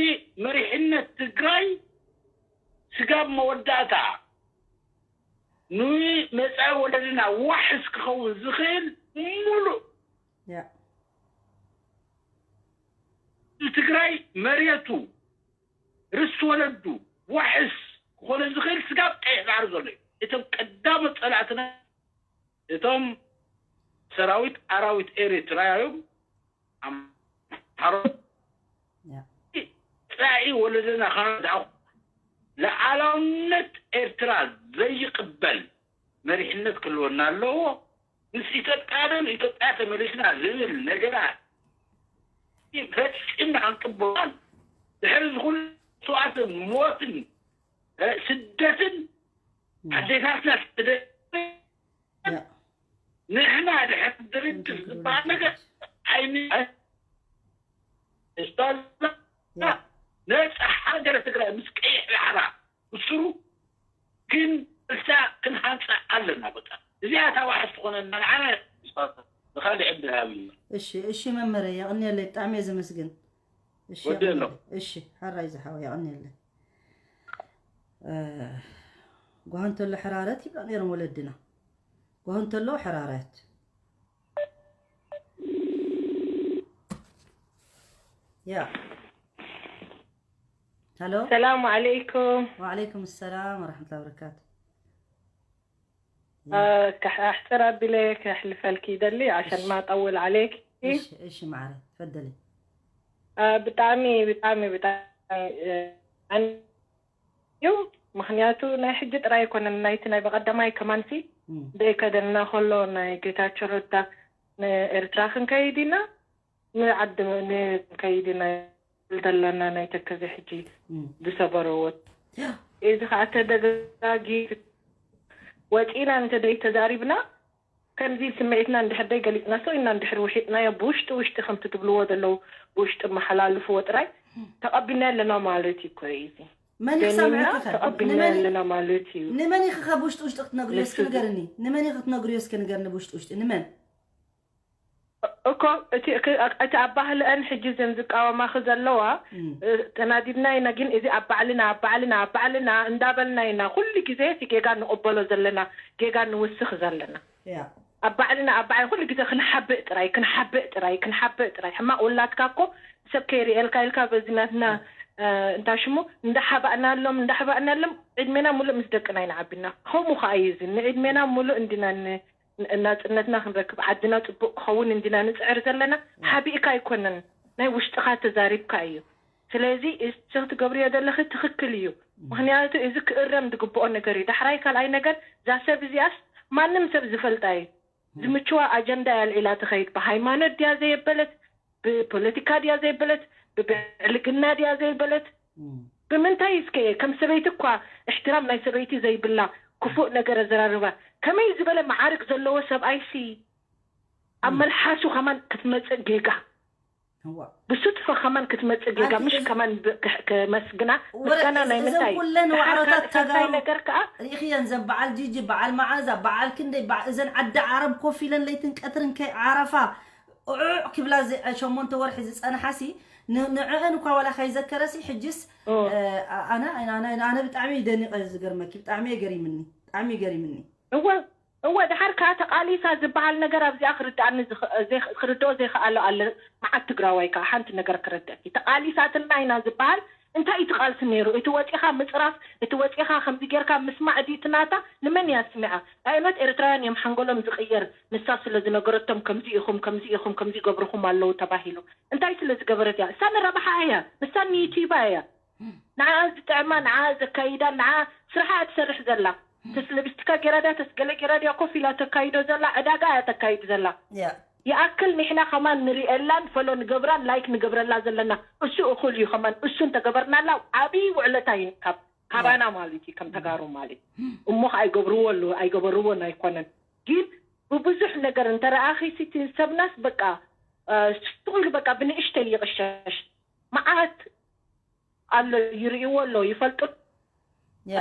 መሪሕነት ትግራይ ስጋብ መወዳእታ ንመፃኢ ወለድና ዋሕስ ክኸውን ዝኽእል ሙሉእ ያ ትግራይ መሬቱ ርስ ወለዱ ዋሕስ ክኾነ ዝኽእል ስጋብ ቀይሕ ባሕሪ ዘሎ እዩ። እቶም ቀዳሞት ፀላእትና እቶም ሰራዊት ኣራዊት ኤርትራ እዮም። ኣምሓሮ ያ ፃኢ ወለደና ከረዳእኹ ለዓላውነት ኤርትራ ዘይቅበል መሪሕነት ክህልወና ኣለዎ። ምስ ኢትዮጵያ ዶ ንኢትዮጵያ ተመሊስና ዝብል ነገራት ፈፂምና ክንቅበል ድሕሪ ዝኩሉ መስዋእትን ሞትን እ፣ ስደትን ኣዴታትና ስደ ያ ንሕና ድሕሪ ድርድር ዝበሃል ነገር ዓይኒ ያ ነፃ ሃገረ ትግራይ ምስ ቀይሕ ባሕራ ብስሩ ግን እሳ ክንሃንፃ ኣለና። በቃ እዚኣ እታ ዋሕስ ትኾነና ንዓና ንኻሊእ ዕድል ሃብና። እሺ እሺ መምህረይ የቕንየለይ ብጣዕሚ እየ ዘመስግን። እሺ ወዲ ኣሎ። የቕንየለይ። እሺ ሓራይ ዝሓወ የቕንየለይ። እ፣ ጓህንተሎ ሕራረት ይብላ ነይሮም ወለድና። ጓህንተሎ ሕራረት ያ ሃሎ ሰላም ዓለይኩም። ወዓለይኩም ሰላም ወረሕመቱላ ወበረካቱ። ኣሕፅር ኣቢለ ከሕልፈልኪ ይደሊ ዓሸን ማጠውል ዓለይኪ። እሺ እሺ ማዕረ ትፈደሊ። ብጣዕሚ ብጣዕሚ ብጣዕሚ እዩ። ምክንያቱ ናይ ሕጂ ጥራይ ኣይኮነን፣ ናይቲ ናይ በቀዳማይ ከማንሲ ደይ ከደና ከሎ ናይ ጌታቸው ረዳ ንኤርትራ ክንከይድ ኢና ንዓዲ ክንከይድ ኢና ዘለና ናይ ተከዘ ሕጂ ዝሰበረዎ እዚ ከዓ ተደጋጊ ወፂና እንተደይ ተዛሪብና ከምዚ ስምዒትና እንድሕር ደይ ገሊፅና ሰው ኢና እንድሕር ውሒጥናዮ ብውሽጢ ውሽጢ ከምቲ ትብልዎ ዘለዉ ብውሽጢ መሓላልፍዎ ጥራይ ተቐቢልና ኣለና ማለት እዩ እኮ እዩ እዚ መን እዩ ክሳብ ገኒንና ዕርቂ ኸ? ተቐቢልና ንመን- ኣለና ማለት እዩ ንመን ኢኺ ኸ ብውሽጢ ውሽጢ ክትነግርዮ እስኪ ንሱ- ንገርኒ? ንመን ኢኺ ክትነግርዮ እስኪ ንገርኒ ብውሽጢ ውሽጢ ንመን? እኮ እቲ እቲ ኣባህልአን ሕጂ ዘን ዝቃወማኺ ዘለዋ እም፣ ተናዲድና ኢና ግን እዚ ኣብ ባዕልና ኣብ ባዕልና ኣብ ባዕልና እንዳበልና ኢና ኩሉ ግዜ እቲ ጌጋ ንቕበሎ ዘለና ጌጋ ንውስኽ ዘለና ያ ኣብ ባዕልና ኣብ ባዕል ኩሉ ግዜ ክንሓብእ ጥራይ ክንሓብእ ጥራይ ክንሓብእ ጥራይ ሕማቕ ውላድካ እኮ ሰብ ከይርእየልካ ኢልካ በዚ ናትና እንታይ ሽሙ እንዳሓባእናሎም እንዳሓባእናሎም ዕድሜና ሙሉእ ምስ ደቅና ኢና ዓቢና ከምኡ ከዓ እዩ እዚ ንዕድሜና ሙሉእ እንዲና ን- ን- ናፅነትና ክንረክብ ዓድና ፅቡቅ ክኸውን እንዲና ንፅዕር ዘለና ሓቢእካ ኣይኮነን ናይ ውሽጥካ ተዛሪብካ እዩ ስለዚ እዚ ትገብርዮ ዘለኺ ትክክል እዩ ምክንያቱ እዚ ክእረም ዝግብኦ ነገር እዩ ዳሕራይ ካልኣይ ነገር እዛ ሰብ እዚኣስ ማንም ሰብ ዝፈልጣ እዩ ዝምችዋ ኣጀንዳ እያ ኣልዒላ ትኸይድ ብሃይማኖት ድያ ዘየበለት ብፖለቲካ ድያ ዘየበለት ብብዕልግና ድያ ዘይበለት እም፣ ብምንታይ እስከ ከም ሰበይቲ እኳ እሕትራም ናይ ሰበይቲ ዘይብላ ክፉእ ነገር ኣዘራርባ ከመይ ዝበለ መዓርግ ዘለዎ ሰብኣይሲ ኣብ መልሓሱ ከማን ክትመፅእ ጌጋ እዋ ብሱትፈ ከማን ክትመፅእ ጌጋ ኣንቲ ምሽ እዚ- ከማን ብ- ከ- ከመስግና ወረ- ምስጋና ናይ እዘን ምንታይ ኩለን ዋዕሮታት ሳልሳይ ተጋሩ- ነገር ከዓ ርኢኽየን ዘን በዓል ጂጂ በዓል መዓዛ በዓል ክንደይ በዓ- እዘን ዓዲ ዓረብ ኮፍ ኢለን ለይትን ቀትርን ከይ ዓረፋ ዑዕ ክብላ ዚ- ሸሞንተ ወርሒ ዝፀንሓሲ ን- ንዕአን እኳ ዋላ ከይዘከረሲ ሕጅስ ኦ። እ፣ ኣነ ኣነ- ኣነ ኣነ ብጣዕሚ እዩ ደኒቐ ዝገርመኪ ብጣዕሚ እየ ገሪምኒ ብጣዕሚ እዩ ገሪምኒ እወ እወ ድሓር ከዓ ተቃሊሳ ዝበሃል ነገር ኣብዚኣ ክርድኣኒ ዝኽ- ዘይኽ- ክርድኦ ዘይክኣሎ ኣለ መዓት ትግራዋይ ከዓ ሓንቲ ነገር ክረድእኪ ተቃሊሳትና ኢና ዝበሃል እንታይ እዩ እቲ ቃልሲ ነይሩ? እቲ ወፂኻ ምፅራፍ፣ እቲ ወፂኻ ከምዚ ጌርካ ምስማዕ ድዩ እቲ ናታ? ንመን እያ ስሚዓ? ኣየኖት ኤርትራውያን እዮም ሓንጎሎም ዝቕየር? ንሳ ስለ ዝነገረቶም ከምዚ ኢኹም፣ ከምዚ ኢኹም፣ ከምዚ ይገብርኹም ኣለዉ ተባሂሉ። እንታይ ስለ ዝገበረት እያ? እሳ ንረብሓ እያ፣ ንሳ ንዩቲዩባ እያ። ንዓ ዝጥዕማ፣ ንዓ ዘካይዳ፣ ንዓ ስርሓ እያ ትሰርሕ ዘላ። ተስ ልብስቲካ ጌራ ድያ፣ ተስ ገለ ጌራ ድያ ኮፍ ኢላ ተካይዶ ዘላ፣ ዕዳጋ እያ ተካይድ ዘላ። ያ ይኣክል ንሕና ከማን ንሪኤላን ፈሎ ንገብራን ላይክ ንገብረላ ዘለና። እሱ እኹል እዩ ከማን፣ እሱ እንተገበርናላ ዓብዪ ውዕለታ እዩ ካብ ካባና ማለት እዩ፣ ከም ተጋሩ ማለት እዩ። እሞ ከ ኣይገብርዎ ኣለዉ፣ ኣይገበርዎን ኣይኮነን። ግን ብብዙሕ ነገር እንተረኣኺ ሲቲ ሰብናስ በቃ እ፣ ስቕ ኢሉ በቃ ብንእሽተይ ይቕሸሽ። መዓት ኣሎ፣ ይርእይዎ ኣሎ፣ ይፈልጡ። ያ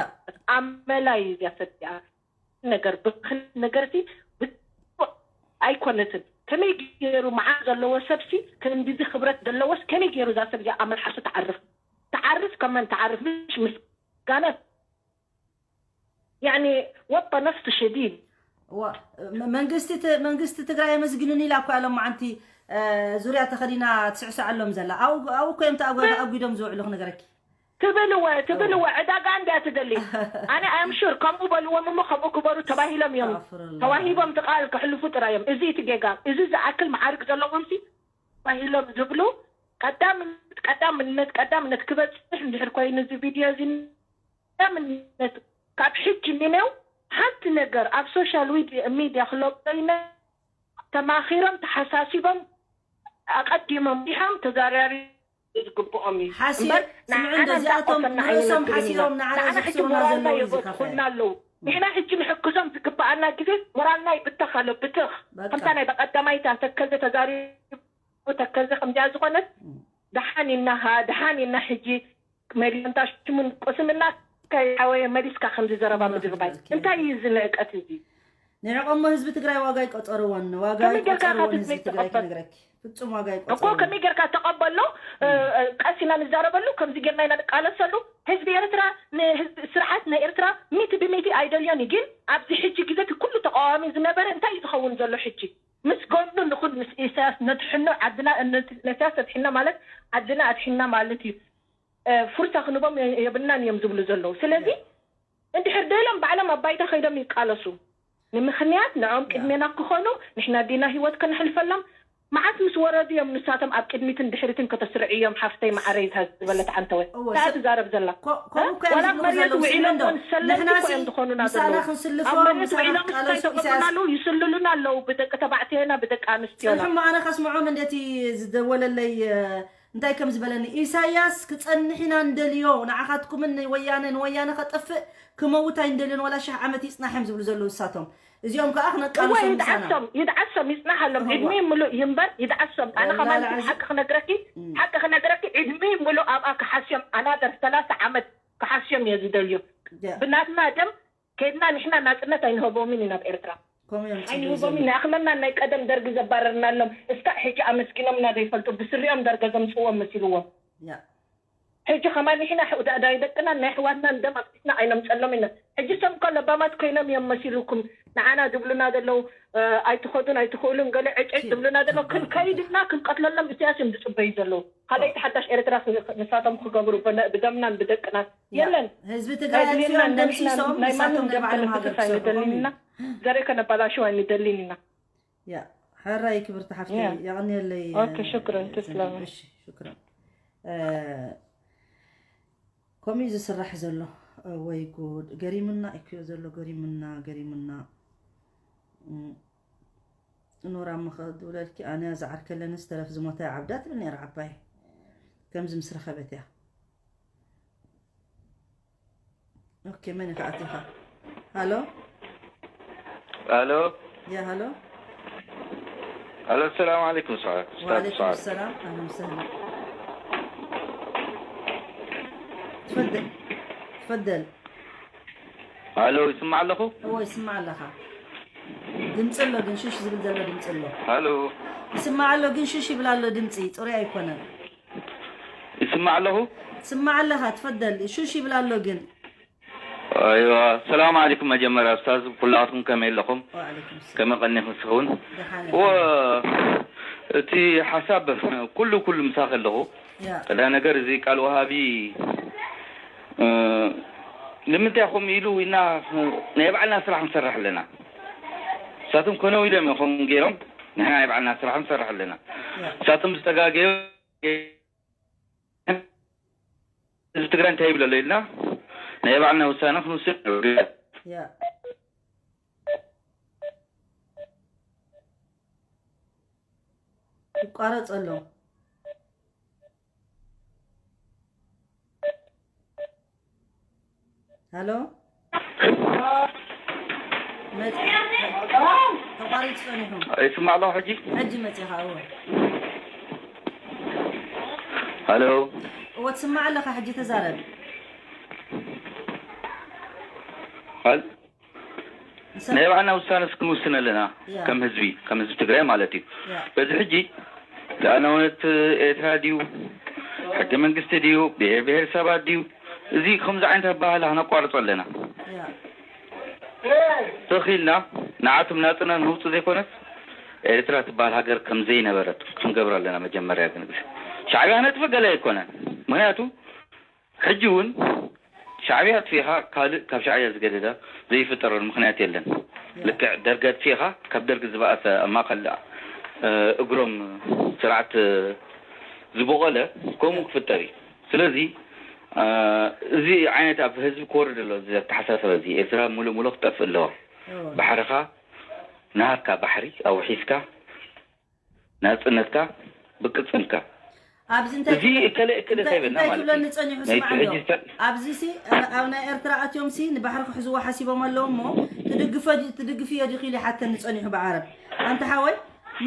ኣመላ እዩ እዚኣ ሰብ እዚኣ። ነገር ብክን ነገርሲ ብትቡዕ ኣይኮነትን። ከመይ ገይሩ መዓት ዘለዎ ሰብሲ ክንድዚ ክብረት ዘለዎስ ከመይ ገይሩ እዛ ሰብ እዚኣ ኣብ መልሓሱ ትዓርፍ? ትዓርፍ ከመን ትዓርፍ ምሽ ምስጋና ያኒ ወጣ ነፍስ ሸዲድ ዋ- መ- መንግስቲ ት- መንግስቲ ትግራይ የመስግንን ኢላ እኳ ሎም መዓንቲ እ፣ ዙርያ ተኸዲና ትስዕስዐሎም ዘላ ኣብኡ ኣብኡ እኮ እዮም ተኣጓ- ተኣጒዶም ዝውዕሉ ክነገረኪ ትብልወ ትብልወ ዕዳጋ እንድያ ትደሊ ኣነ ኣም ሹር ከምኡ በልዎም እሞ ከምኡ ግበሩ ተባሂሎም እዮም ኣስተግፍሩላህ። ተዋሂቦም እቲ ቃል ክሕልፉ ጥራይ እዮም። እዚ እቲ ጌጋ እዚ ዝኣክል መዓርግ ዘለዎም ሲ ተባሂሎም ዝብሉ ቀዳምነት ቀዳምነት ቀዳምነት ክበፅሕ እንድሕር ኮይኑ እዚ ቪድዮ እዚ ቀዳምነት ካብ ሕጂ ንነው ሓንቲ ነገር ኣብ ሶሻል ሚድያ ክለቆይነ ተማኺሮም ተሓሳሲቦም ኣቐዲሞም ዲሖም ተዛራሪ ዝግብኦም እዩ ሓሲር- እምበር ስምዑ ንዓና እንዶ እዚኣቶም እንዳቆሰና ንርእሶም ኣይነብርን ኢና። ሓሲሮም ንዓና ንዓና ሕጂ ዘብስሩና ሞራልና ዘለዉ ይጎስኩልና ዝካፈ ኣለዉ። ንሕና ሕጂ ንሕግዞም ዝግብኣና ግዜ ሞራልና ይብተኽ ኣሎ ብትኽ በቃ። ከምታ ናይ በቐዳማይታ ተከዘ ተዛሪቡ ተከዘ ከምዚኣ ዝኾነት ደሓን ኢና ደሓን ኢና ሕጂ መሊንታ ሽሙን ቁስምና ከይሓወየ መሊስካ ከምዚ ዘረባ ምድርባይ እንታይ እዩ እዚ ንዕቀት እዚ ንዕቆሞ ህዝቢ ትግራይ ዋጋ ይቆፀርዎን ዋጋ ከመይ ጌርካ ኢኻ ይቆፀርዎን እቲ ህዝቢ ትግራይ ዘይትቐበል? ክነግረኪ ፍፁም ዋጋ እኮ ይቆፀርዎን ከመይ ጌርካ ተቐበሎ እ፣ እ፣ ቀስ ኢና ንዛረበሉ ከምዚ ጌርና ኢና ንቃለሰሉ ህዝቢ ኤርትራ ንህዝቢ ስርዓት ናይ ኤርትራ ሚእቲ ብሚእቲ ኣይደልዮን እዩ ግን ኣብዚ ሕጂ ግዜ እቲ ኩሉ ተቃዋሚ ዝነበረ እንታይ እዩ ዝኸውን ዘሎ ሕጂ ምስ ጎኑ ንኹን ምስ ኢሳያስ ነድሕኖ ዓድና ነቲ- ነኢሳያስ ነድሕና ማለት ዓድና ኣድሒና ማለት እዩ እ፣ ፉርሳ ክንቦም የ- የብልናን እዮም ዝብሉ ዘለዉ ስለዚ እንድሕር ደሎም ባዕሎም ኣብ ባይታ ከይዶም ይቃለሱ ንምኽንያት ንዖም ቅድሜና ክኾኑ ንሕና ዲና ህይወት ከነሕልፈሎም መዓት ምስ ወረዱ እዮም ንሳቶም ኣብ ቅድሚትን ድሕሪትን ከተስርዕዮም ሓፍተይ ማዓረይ እታ ዝበለት ዓንተወ እወ፣ እታ ሰብ- ትዛረብ ዘላ ኮ- ከምኡ እኮ እዮም ዋላ ዝብሉ መሬት ዘለዉ፣ ውዒሎም ስምንዶ። እውን ሰለምቲ ንሕናሲ እኮ እዮም ዝኾኑና ምሳና ዘለዉ ክንስልፎ፣ ኣብ መሬት ምሳና ውዒሎም እንታይ ክቃለሱ ተገብሩና ኢሳያስ ኣለዉ ይስልሉና ኣለዉ ብደቂ ተባዕትዮና ብደቂ ኣንስትዮና ጽንሑ እሞ ኣነ ከስምዖም እንደቲ ዝደወለለይ እ፣ እንታይ ከም ዝበለኒ ኢሳያስ ክጸንሕ ኢና እንደልዮ ንዓኻትኩምን ንወያነ ንወያነ ከጠፍእ ክመውት ኣይንደልዮን ዋላ ሽሕ ዓመት ይጽናሕ እዮም ዝብሉ ዘለዉ እሳቶም እዚኦም ከዓ እወ ክነቃልሶም ምሳና ይድዓሶም ይድዓሶም ይጽናሓሎም እወ። ዕድሚ ምሉእ ይንበር ይድዓሶም ኣነ ወላሂ ከማን ልዓዚም። ሓቂ ክነግረኪ እም። ሓቂ ክነግረኪ ዕድሚ ምሉእ ኣብኣ ክሓስዮም ኣናደር ሰላሳ ዓመት ክሓስዮም እየ ዝደልዮ ያ። ብናትና ደም ከድና ንሕና ናጽነት ኣይንህቦምን ኢና ኣብ ኤርትራ ከምኡ እዮም ጽቡቅ ኣይንህቦም ዘሎ ኢና ኣኽለና ናይ ቀደም ደርጊ ዘባረርናሎም እስካዕ ሕጂ ኣመስጊኖምና ዘይፈልጡ ብስሪኦም ደርገ ዘምጽዎም መሲልዎም ያ ሕጂ ከማን ንሕና ሕውዳዳይ ደቅና ናይ ኣሕዋትና ደም ኣፍሲስና ኣይነምጸሎም ኢና ሕጂ ሰብ እኮ ለባማት ኮይኖም እዮም መሲልኩም ንዓና ዝብሉና ዘለዉ እ፣ ኣይትኸዱን ኣይትኽእሉን ገለ ዕጭጭ ዝብሉና ዘለዉ ክንከይድ ኢልና ክንቀትለሎም ኢሳያስ እዮም ዝጽበዩ ዘለዉ ካልኣይቲ ሓዳሽ ኤርትራ ንሳቶም ክገብሩ ብነ- ብደምናን ብደቅናን የለን ህዝቢ ትግራይ ናይ ኣጥፊኦም ድሌናን ደምሲሶም ናይ ንሳቶም ማንም ደም ነባዕሎም ሃገር ከነብትስ ክሰርሑ ኣይንደልን ኢና ዘረይ ከነባላሽው ኣይንደልን ኢና ያ ሕራይ ክብርቲ ሓፍተይ ያ። የቐንየለይ ኦኬ፣ ሽክረን፣ ትስለሚ። እሺ ሽክረን እ፣ ከምኡ እዩ ዝስራሕ ዘሎ ወይ ጉድ ገሪሙና እዩ ዘሎ ገሪሙና ገሪሙና እም፣ ኖራ ምኸ ዝብለልኪ ኣነ ዝዓርከለኒ ዝተረፍ ዝሞተ ዓብዳ ትብል ነራ ዓባይ ከምዚ ምስ ረኸበት እያ ኦኬ መን ኢኻ ኣቲኻ ሃሎ الو ያ ሃሎ الو السلام عليكم سعاد استاذ وعليكم سعاد السلام اهلا وسهلا تفضل تفضل الو يسمع لكم እዎ ይስማዕ ኣለኻ ድምፂ ኣሎ ግን ሽሽ ዝብል ዘሎ ድምፂ ኣሎ الو ይስማዕ ኣሎ ግን ሽሽ ይብል ኣሎ ድምፂ ፅሩይ ኣይኮነን يسمع له ትስማዕ ኣለኻ ትፈደል ሽሽ ይብል ኣሎ ግን ايوه السلام عليكم مجمرة استاذ كلاتكم كم لكم وعليكم السلام كم قني خسخون ደሓነ و እቲ ሓሳብ ኩሉ ኩሉ ምሳኺ ኣለኹ ቀዳ ነገር እዚ ቃል ወሃቢ ንምንታይ ኹም ኢሉ ኢልና ናይ ባዕልና ስራሕ ንሰርሕ ኣለና። ንሳቶም ኮነው ኢሎም እዮም ከምኡ ገይሮም፣ ንሕና ናይ ባዕልና ስራሕ ንሰርሕ ኣለና። ንሳቶም ዝተጋገዩ ህዝቢ ትግራይ እንታይ ይብለሎ ኢልና ናይ ባዕልና ውሳነ ክንውስድ ንብል። ይቋረፅ ኣሎ። ሃሎ፣ ተቋሪፁ ፀኒሑ። ይስማዕ ኣለኹ ሕጂ? ሕጂ መፂኻ። እወ ሃሎ፣ እወ ትስማዕ ኣለኻ። ሕጂ ተዛረብ። ናይ ባዕልና ውሳነ ክንውስን ኣለና። ከም ህዝቢ፣ ከም ህዝቢ ትግራይ ማለት እዩ። በዚ ሕጂ ልኣላውነት ኤርትራ ድዩ፣ ሕገ መንግስቲ ድዩ፣ ብሄር ብሄረሰባት ድዩ፣ እዚ ከምዚ ዓይነት ኣባህላ ክነቋርጾ ኣለና። ተኺልና ንዓቶም ናጽና ንውፁ ዘይኮነስ ኤርትራ ትበሃል ሃገር ከም ዘይነበረት ክንገብር ኣለና። መጀመርያ ግን ሻዕብያ ነጥፊ ገለ ኣይኮነን። ምክንያቱ ሕጂ እውን ሻዕብያ ኣጥፊእኻ ካልእ ካብ ሻዕብያ ዝገደደ ዘይፍጠረሉ ምኽንያት የለን። ልክዕ ደርጊ ኣጥፊእኻ ካብ ደርጊ ዝበኣሰ ኣብ ማእኸል እግሮም ስርዓት ዝበቖለ ከምኡ ክፍጠር እዩ። ስለዚ እዚ ዓይነት ኣብ ህዝቢ ክወርድ ኣሎ። እዚ ኣተሓሳሰበ እዚ ኤርትራ ሙሉእ ሙሉእ ክትጠፍእ ኣለዋ። ባሕርኻ ናሃትካ ባሕሪ ኣውሒስካ ናጽነትካ ብቅጽልካ ኣብዚ እንታይ እዚ ክብለ- እከለ እከለ እንታይ- እንታይ ከይበልና እንታይ ማለት ክብለኒ እዩ። ጸኒሑ ናይቲ ስማዕ ሕጂ እንዶ። ስተ- ኣብዚ ሲ ኣብ ናይ ኤርትራ ኣትዮም ሲ ንባሕሪ ክሕዝዎ ሓሲቦም ኣለዉ እሞ ትድግፈ ትድግፍዮ ዲኺ ኢሉ ይሓተኒ ጸኒሑ ብዓረብ። ኣንታ ሓወይ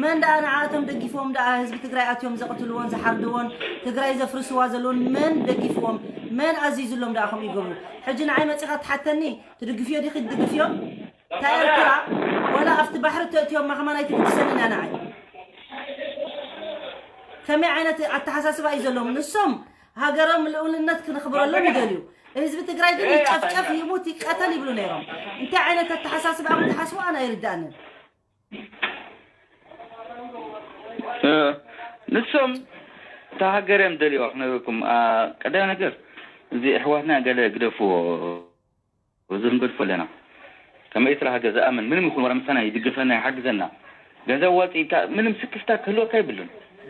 መን ደኣ ንዓቶም ደጊፎም ደኣ ህዝቢ ትግራይ ኣትዮም ዘቕትልዎን ዝሓርድዎን ትግራይ ዘፍርስዋ ዘለውን መን ደጊፍዎም መን ኣዚዙሎም ደኣ ከምኡ ይገብሩ። ሕጂ ንዓይ መጺኻ ትሓተኒ ትድግፍዮ ዲኺ ትድግፍዮ? እታ ኤርትራ ወላ ኣብቲ ባሕሪ ተእትዮማ ከማን ኣይትግድሰንን እያ ንዓይ። ከመይ ዓይነት ኣተሓሳስባ እዩ ዘለዎም? ንሶም ሃገሮም ልኡልነት ክነኽብረሎም ይደልዩ። ህዝቢ ትግራይ ግን ይጨፍጨፍ፣ ይሙት፣ ይቀተል ይብሉ ነይሮም። እንታይ ዓይነት ኣተሓሳስባ እዮም ትሓስቡ ኣነ ኣይርድኣንን። ንሶም እታ ሃገር እዮም ደልይዋ ክነግረኩም። ቀዳይ ነገር እዚ ኣሕዋትና ገለ ግደፍዎ። እዚ ክንገድፎ ኣለና። ከም ኤርትራ ሃገር ዝኣምን ምንም ይኹን ወላ ምሳና ይድግፈና ይሓግዘና ገንዘብ ዋፂ ኢልካ ምንም ስክፍታ ክህልወካ ይብልን።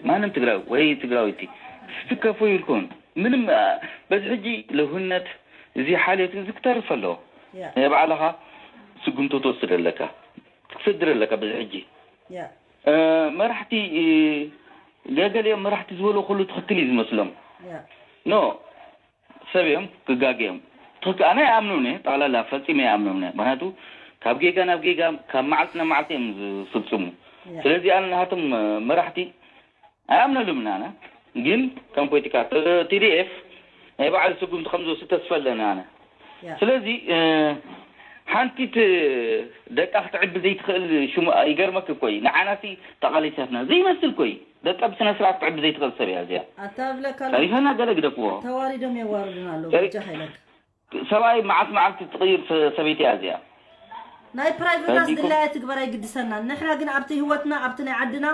ማንም ትግራዊ ወይ ትግራዊቲ ስትከፉ ይልኩም ምንም በዚ ሕጂ ልሁነት እዚ ሓልዮት እዚ ክተርፍ ኣለዎ። ናይ ባዕልኻ ስጉምቶ ትወስድ ኣለካ ክትስድር ኣለካ በዚ ሕጂ መራሕቲ ገገሊኦም መራሕቲ ዝበሎ ኩሉ ትኽክል እዩ ዝመስሎም ኖ ሰብ እዮም ክጋገ እዮም። ትኽክ ኣነ ኣይኣምኖም እየ ጠቕላላ ፈፂመ ኣይኣምኖም እየ። ምክንያቱ ካብ ጌጋ ናብ ጌጋ ካብ መዓልቲ ናብ መዓልቲ እዮም ዝፍፅሙ። ስለዚ ኣነ ናሃቶም መራሕቲ ኣይኣምነሉምን ኣነ ግን ከም ፖለቲካ ቲዲኤፍ ናይ ባዕሉ ስጉምቲ ከም ዝወስድ ተስፋ ኣለኒ ኣነ። ስለዚ ሓንቲት ደቃ ክትዕቢ ዘይትኽእል ሽሙ ይገርመክ እኮ እዩ። ንዓናሲ ተቓሊሳትና ዘይመስል እኮ እዩ። ደቃ ብስነ ስርዓት ክትዕቢ ዘይትኽእል ሰብ እያ እዚኣ። ኣታ ብለካ ታሪኸና ገለ ግደፍዎ። ተዋሪዶም የዋርዱና ኣለዉ በጃኻ ኢለካ። ሰብኣይ መዓልቲ መዓልቲ ትቕይር ሰበይቲ እያ እዚኣ። ናይ ፕራይቬት ኣስ ድላያ ትግበር ኣይግድሰናን። ንሕና ግን ኣብቲ ህይወትና ኣብቲ ናይ ዓድና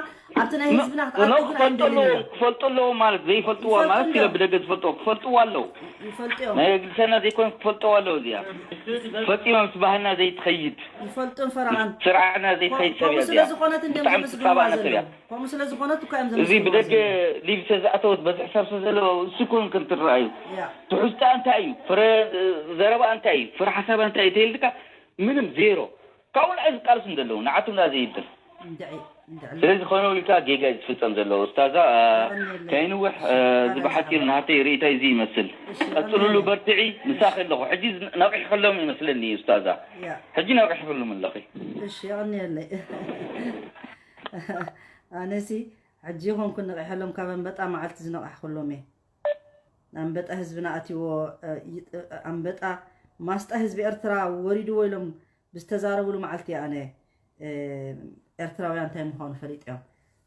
ኣብቲ ናይ ህዝብና ክትኣቱ ግን ኣይንደልን ኢና። ክፈልጡ ኣለዎ ማለት ዘይፈልጥዋ ማለት ኢለ ብደገ ዝፈልጥዎ ክፈልጥዋ ኣለዉ። ይፈልጡ እዮም። ናይ ግድሰና ዘይኮነ ክፈልጥዋ ኣለዉ እዚኣ። ፈፂማ ምስ ባህልና ዘይትኸይድ ይፈልጡን ፈረቓን ስርዓትና ዘይትኸይድ ሰብ እያ እዚኣ። ብጣዕሚ ትፃባእና ሰብ እያ። ከምኡ ስለ ዝኾነት እኮ እዮም እዚ ብደገ ሊብ ተዝኣተወት በዚ ሕሳብ ስለ ዘለዎ እሱ ኮን ከም ትረኣዩ ትሕዝቶኣ እንታይ እዩ ፍረ ዘረባኣ እንታይ እዩ ፍረ ሓሳባ እንታይ እዩ ተይልካ ምንም ዜሮ ካብኡ ንዓይ ዝቃለሱ ዘለዉ ንዓቶም ዳ ዘይብል ስለዚ ኮነ ኢልካ ጌጋ እዩ ዝፍፀም ዘሎ ኡስታዛ ከይንውሕ እዚ ብሓፂሩ ናተይ ርእይታ እዚ ይመስል ቀፅልሉ በርትዒ ምሳኺ ኣለኹ ሕጂ ነቒሕሎም ይመስለኒ ኡስታዛ ሕጂ ነቒሕሎም ኣለኺ እሺ የቐንየለይ ኣነሲ ሕጂ ይኾንኩ ነቒሐሎም ካብ ኣንበጣ መዓልቲ ዝነቓሕኩሎም እየ ኣንበጣ ህዝብና ኣትይዎ ኣንበጣ ማስጣ ህዝቢ ኤርትራ ወሪድዎ ኢሎም ብዝተዛረብሉ መዓልቲ እየ ኣነ ኤርትራውያን እንታይ ምዃኑ ፈሊጠዮም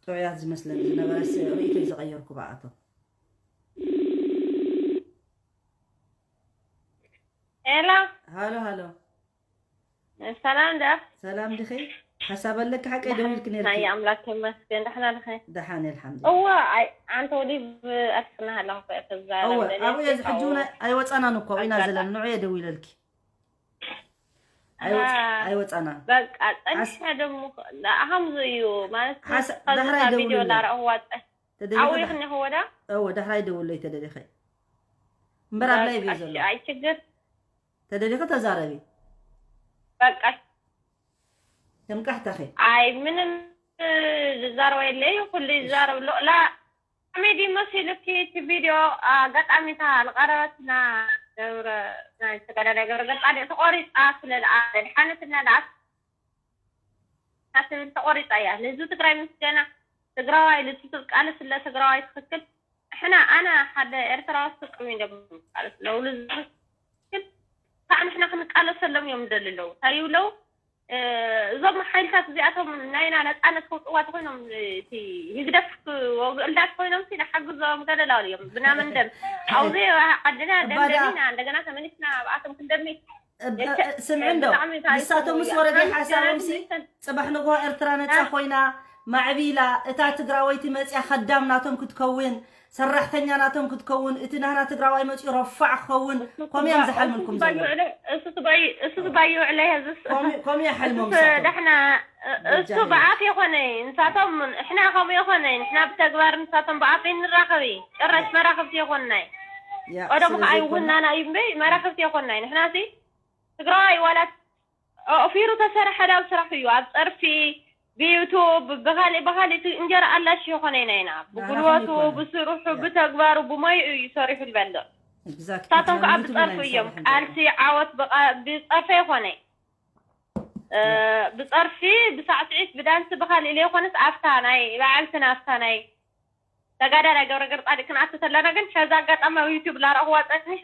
ጥዑያት ዝመስለኒ ዝነበረ ርእይቶይ ዝቐየርኩ ብኣቶም ሄሎ ሃሎ ሃሎ ሰላም ዳ ሰላም ድኺ ሓሳብ ኣለኪ ሓቀይ ደዊልኪ ነርኪ። ናይ ኣምላክ ይመስገን። ደሕና ዲኺ? ደሓን እየ፣ ኣልሓምዱሊላህ። እዋ ኣይ ኣንተ ወዲ ኣፍርና ሃለኹ ተዛረብ እወ ደሊ ኣብኡ እየ ዝሕጂ እውን ኣይወፃናን እኮ ኢና ዘለና። ንዑ እየ ደዊለልኪ። ኣይወፃናን። በቃ ጸኒሐ ደሞ ከምዚ እዩ ማለት። ዳሕራይ ደውልለይ። ተደሊኺ ዳሕራይ ደውለይ ተደሊኺ። እምበር ኣብ ላይቭ እየ ዘሎ። ኣይ ችግር። ተደሊኺ ተዛረቢ። በቃ ከም ቃሕታኺ። ኣይ ምንም ዝዛረቦ የለይ፣ ኩሉ ይዛረብ ኣሎ። ላ ኮሜዲ መሲሉኪ እቲ ቪድዮ። ኣጋጣሚ እታ ዝቐረበትና ገብረ ናይ ተጋዳላይ ገብረ ገጻ ተቆሪጻ ስለ ደኣ ድሓነት እና ደኣ ትብል ተቆሪጻ እያ። ንህዝቢ ትግራይ ምስ ገና ትግራዋይ ልትስብ ቃልስ ስለ ትግራዋይ ትኽክል። ንሕና ኣነ ሓደ ኤርትራዊ ስቅም እዮም ቃልስ ለውሉ ዝብል ከዓ ንሕና ክንቃለሰሎም እዮም ደልለው እንታይ ይብለው። እዞም ሓይልታት እዚኣቶም ናይና ነፃነት ከውፅዋ ተኮይኖም እቲ ህግደፍ ክወግእልዳ ተኮይኖም ሲ ንሓግዞም ገለላሉ እዮም ብናመንደም ኣብዚ ዓድና ደምደሚና እንደገና ተመሊስና ኣብኣቶም ክንደሚ ስምዒ እንዶ ንሳቶም ምስ ወረደ ሓሳቦም ሲ ፅባሕ ንግሆ ኤርትራ ነፃ ኮይና ማዕቢላ እታ ትግራወይቲ መፅያ ከዳም ናቶም ክትከውን ሰራሕተኛ ናቶም ክትከውን እቲ ናህና ትግራዋይ መፅኡ ረፋዕ ክኸውን ከምኡ እዮም ዝሓልምልኩም ዘለዉ። እሱ ትባይ ውዕለ ህዝስ ከምኡ እዮም ሓልሞም ደሕና እሱ ብኣፍ የኾነ ንሳቶም እሕና ከምኡ የኾነ ንሕና ብተግባር ንሳቶም ብኣፍ ንራኸቢ ጭራሽ መራኸብቲ የኾንናይ። ቀደም ከዓ ይውናና እዩ እምበይ መራኸብቲ የኾንናይ ንሕና ሲ ትግራዋይ ዋላ ኦፊሩ ተሰረሐ ዳብ ስራሕ እዩ ኣብ ፀርፊ ብዩቱብ ብካሊእ ብካሊእ እቲ እንጀራ ኣላሽ የኾነ ኢና ኢና ብጉልበቱ ብስርሑ ብተግባሩ ብሞይኡ እዩ ሰሪሑ ዝበልዕ። ንሳቶም ከዓ ብፀርፊ እዮም ቃልሲ ዓወት ብፀርፊ የኾነ ብፀርፊ ብሳዕስዒት ብዳንስ ብካሊእ ለይኮነስ ኣብታ ናይ በዓልትና ኣብታ ናይ ተጋዳላይ ገብረገርፃድቅ ክንኣቱ ተለና ግን ሕዚ ኣጋጣሚ ኣብ ዩቱብ ላረእኽዋ ፀኒሐ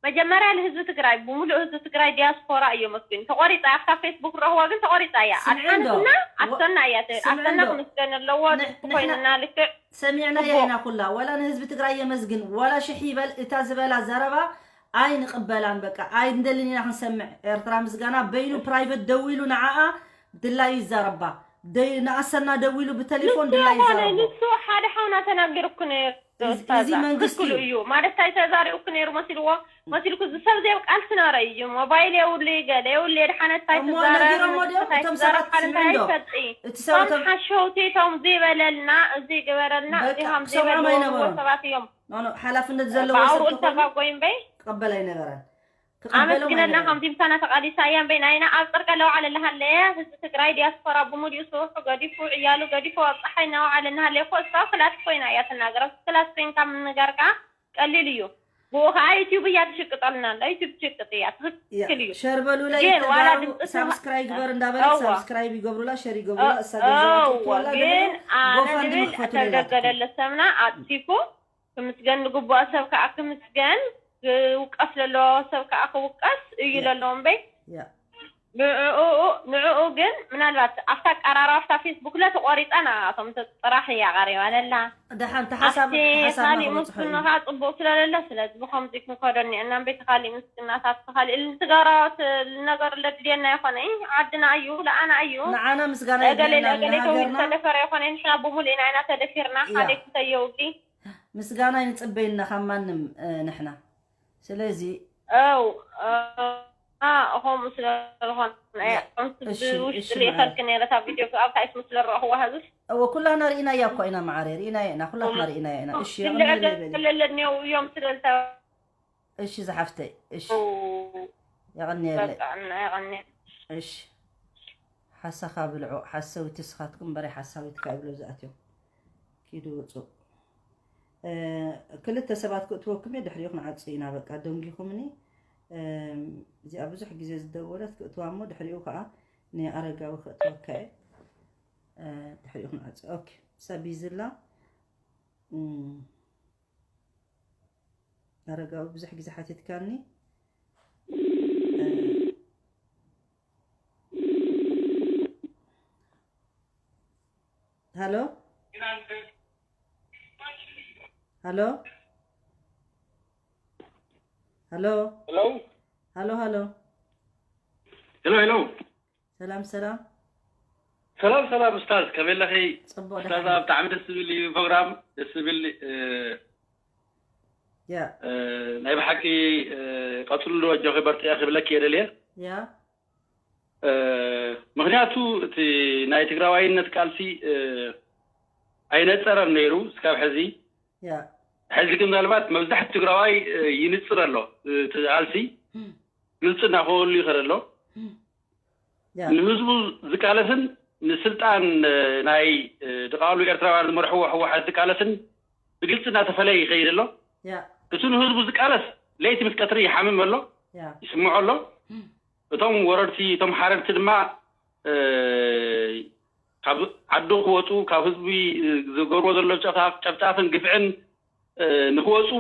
መጀመርያ ንህዝቢ ትግራይ ብሙሉእ ህዝቢ ትግራይ ዲያስፖራ እዩ መስግን ተቆሪፃ ኣብታ ፌስቡክ ረእኽዋ ግን ተቆሪፃ እያ ኣድሓነትና ኣቶና እያ ኣቶና ክምስገን ኣለዎ ኮይንና ልክዕ ሰሚዕናያ ኢና ኩላ ዋላ ንህዝቢ ትግራይ የመስግን ዋላ ሽሕ ይበል እታ ዝበላ ዘረባ ኣይንቕበላን በቃ ኣይንደልን ኢና ክንሰምዕ ኤርትራ ምስጋና በይኑ ፕራይቨት ደዊሉ ንዓኣ ድላዩ ይዛረባ ንኣሰና ደዊሉ ብተሌፎን ድላዩ ይዛረባ ንሱ ሓደ ሓውና ተናጊርኩ ነይሩ እዚ መንግስቲ እዩ ማለት እንታይ ተዛሪቡኩ ነይሩ መሲልዎ መሲልኩ ዝሰብ ዘየብ ቃልሲ ነበረ እዩ ሞባይል የውሉ ገለ የውሉ የድሓነት እንታይ ትዛረብ እቶም ሰባት ስምዕንዶ እቲ ሰብ እቶም ሓሸውቲ እቶም ዘይበለልና እዚ ግበረልና እዚሃም ዘይበልዎ ሰባት እዮም ሓላፍነት ዘለዎ ሰብ ተኾይኑ ተጋጎይ እምበይ ክቐበል ኣይነበረን ኣመስግነልና ከምዚ ምሳና ተቃሊሳ እያ እምበይ ናይና ኣብ ፅርቀ ለውዓለ ኣለሃለየ ህዝቢ ትግራይ ዲያስፖራ ብሙሉኡ ስርሑ ገዲፉ ዕያሉ ገዲፉ ኣብ ፀሓይ እናወዓለ እናሃለየ እኮ እሷ ክላስ ኮይና እያ ትናገር ኣብዚ ክላስ ኮይንካ ምንጋር ከዓ ቀሊል እዩ ብኡ ከዓ ዩትዩብ እያ ትሽቅጠልና ኣላ ዩትዩብ ትሽቅጥ እያ ትክክል እዩ ሸር በሉላ ይተባረሩ ሳብስክራይ ግበር እንዳበለት ሳብስክራይ ይገብሩላ ሸር ይገብሩላ እሳ ገንዘባ ትእክበላ ግን ኣነ ንብል ተደገደለ ሰምና ኣጥፊኩ ክምስገን ዝግብኦ ሰብ ከዓ ክምስገን ክውቀስ ዘለዎ ሰብ ከዓ ክውቀስ እዩ ዘለዎ እምበይ ንዕኡ ንዕኡ ግን ምናልባት ኣብታ ኣቀራርባ ኣብታ ፌስቡክ ለ ተቆሪፃ ንኣቶም ጥራሕ እያ ቀሪባ ለላ ደሓን ተሓሳብ ካሊእ ምስግና ከዓ ፅቡቅ ስለለለ ስለዚ ብከምዚ ክንከዶ እኒአና እምበይ ተካሊእ ምስግናታት ተካሊእ ልትገራት ነገር ለድልየና ይኮነ ዓድና እዩ ለኣና እዩ ንዓና ምስጋና ገሌ ገሌ ተደፈረ ይኮነ ንሕና ብሙሉእና ኢና ተደፊርና ሓደ ክልተ የውዲ ምስጋና ይንፅበይና ካብ ማንም ንሕና ስለዚ ው ከምኡ ስለዝኾነ ውሽጢ ልኢኸልክ ነረ እታ ቪድዮ ኣብታ ኣይስሙ ስለረእኽዋ ህዝብ እወ ኩላና ርኢናያ እኮ ኢና መዓረ ርኢናያ ኢና ኩላትና ርኢናያ ኢና እሺ ለለኒው እዮም ስለልተ እሺ ዝሓፍተይ እሺ የቐንየለይ የቐንየ እሺ ሓሳኻ ብልዑ ሓሰውቲ ስኻትኩም በረይ ሓሳዊትካ ይብሎ ዝኣትዮም ኪዱ ውፁ ክልተ ሰባት ክእትወኩም እየ ድሕሪኡ ክንዓፁ ኢና በቃ ደንጊኹምኒ እዚኣ ብዙሕ ግዜ ዝደወለት ክእትዋ እሞ ድሕሪኡ ከዓ ንኣረጋዊ ክእትወካ እየ ድሕሪኡ ክንዓፁ ኦኬ ሰብ ይዝላ ኣረጋዊ ብዙሕ ግዜ ሓቲትካኒ ሃሎ ሃሎ ሃሎ ሄሎ ሃሎ ሃሎ ሄሎ ሄሎ ሰላም ሰላም ሰላም ሰላም ኡስታዝ፣ ከመይ ኣለኺ? ጽቡቕ ኡስታዝ ደሓን። ብጣዕሚ ደስ ዝብል እዩ ፕሮግራም፣ ደስ ዝብል እ፣ ያ እ፣ ናይ ብሓቂ እ፣ ቀጽሉ ኣጆኺ በርትዒ ክብለኪ እየ ደልየ። ያ እ፣ ምኽንያቱ እቲ ናይ ትግራዋይነት ቃልሲ እ፣ ኣይነጸረን ነይሩ እስካብ ሕዚ። ያ ሕዚ ግን ምናልባት መብዛሕትኡ ትግራዋይ እ፣ ይንጽር ኣሎ። እ፣ እቲ ቃልሲ ግልጺ እናኾነሉ ይኸድ ኣሎ። ያ ንህዝቡ ዝቃለስን ንስልጣን እ፣ ናይ እ፣ ድቓሉ ኤርትራውያን ዝመርሕዎ ህወሓት ዝቃለስን ብግልጺ እናተፈለየ ይኸይድ ኣሎ። ያ እቱ ንህዝቡ ዝቃለስ ለይቲ ምስ ቀትሪ ይሓምም ኣሎ፣ ያ ይስምዖ ኣሎ። እቶም ወረርቲ እቶም ሓረርቲ ድማ እ፣ ካብ ዓዱ ክወፁ ካብ ህዝቢ እ፣ ዝገብርዎ ዘሎ ጨፍጫፍ- ጨፍጫፍን ግፍዕን እ፣ ንክወፁ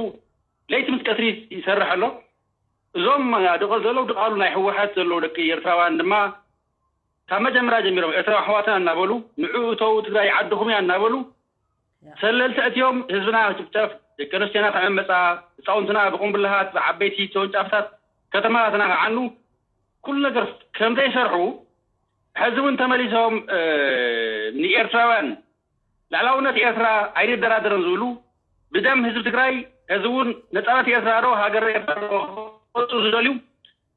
ለይቲ ምስ ቀትሪ ይሰርሕ ኣሎ። እዞም ኣደቆ ዘለዉ ድቓሉ ናይ ህወሓት ዘለዉ ደቂ ኤርትራውያን ድማ ካብ መጀመርያ ጀሚሮም ኤርትራ ኣሕዋትና እናበሉ ንዑ እተው ትግራይ ዓድኹም እያ እናበሉ ያ ሰለልቲ እትዮም ህዝብና ክጭፍጨፍ፣ ደቂ ኣንስትዮና ክዕመፃ፣ ህፃውንትና ብቁምብላሃት ብዓበይቲ ተወንጫፍታት ከተማታትና ክዓኑ ኩሉ ነገር ከም ዘይሰርሑ ሕዚ እውን ተመሊሶም እ፣ ንኤርትራውያን ልዕላውነት ኤርትራ ኣይንደራደርን ዝብሉ ብደም ህዝቢ ትግራይ ሕዚ እውን ነፃነት ኤርትራ ዶ ሃገር ኤርትራ ዶ ክወፁ ዝደልዩ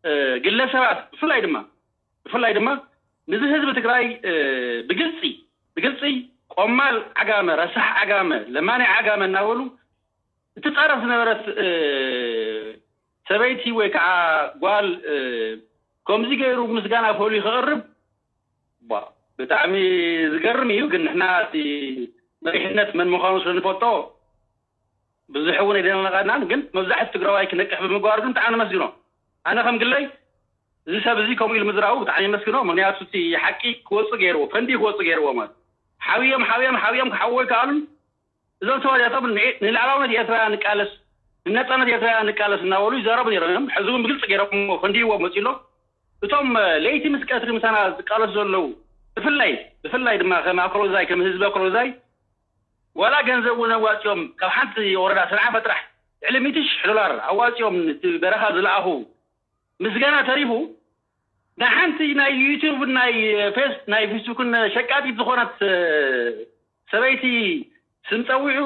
እ፣ ግለሰባት ብፍላይ ድማ ብፍላይ ድማ ንዚ ህዝቢ ትግራይ እ፣ ብግልፂ ብግልፂ ቆማል ዓጋመ ረሳሕ ዓጋመ ለማኒ ዓጋመ እናበሉ እትፃረፍ ዝነበረት እ፣ ሰበይቲ ወይ ከዓ ጓል እ፣ ከምዚ ገይሩ ምስጋና ፈልዩ ክቕርብ ቧ፣ ብጣዕሚ ዝገርም እዩ። ግን ንሕና እቲ መሪሕነት መን ምዃኑ ስለ ንፈልጦ ብዙሕ እውን ኣይደነቐናን። ግን መብዛሕትኡ ትግራዋይ ክነቅሕ ብምግባሩ ግን ብጣዕሚ ነመስግኖ። ኣነ ከም ግለይ እዚ ሰብ እዚ ከምኡ ኢሉ ምዝራቡ ብጣዕሚ የመስግኖ። ምክንያቱ እቲ ሓቂ ክወፅእ ገይርዎ፣ ፈንዲ ክወፅእ ገይርዎ ማለት ሓውዮም ሓውዮም ሓውዮም ክሓዎ ይከኣሉን እዞም ሰባት እዚኣቶም ንኤ- ንልዕላውነት ኤርትራ ንቃለስ ንነፃነት ኤርትራ ንቃለስ እናበሉ ይዛረቡ ነይሮም እዮም። ሕዚ እውን ብግልፂ ገይሮም ፈንዲዎ መፂሎ እቶም እ፣ ለይቲ ምስ ቀትሪ ምሳና ዝቃለሱ ዘለዉ ብፍላይ ብፍላይ ድማ ከም ኣኮሎዛይ ከም ህዝቢ ኣኮሎዛይ ዋላ ገንዘብ እውን ኣዋፂኦም ካብ ሓንቲ ወረዳ ሰንዓፈ ጥራሕ ልዕሊ ሚእቲ ሽሕ ዶላር ኣዋፂኦም እቲ በረኻ ዝለኣኹ ምስጋና ተሪፉ ንሓንቲ ናይ ዩቱብ ናይ ፌስ ናይ ፌስቡክን ሸቃጢት ዝኾነት እ፣ ሰበይቲ ስም ፀዊዑ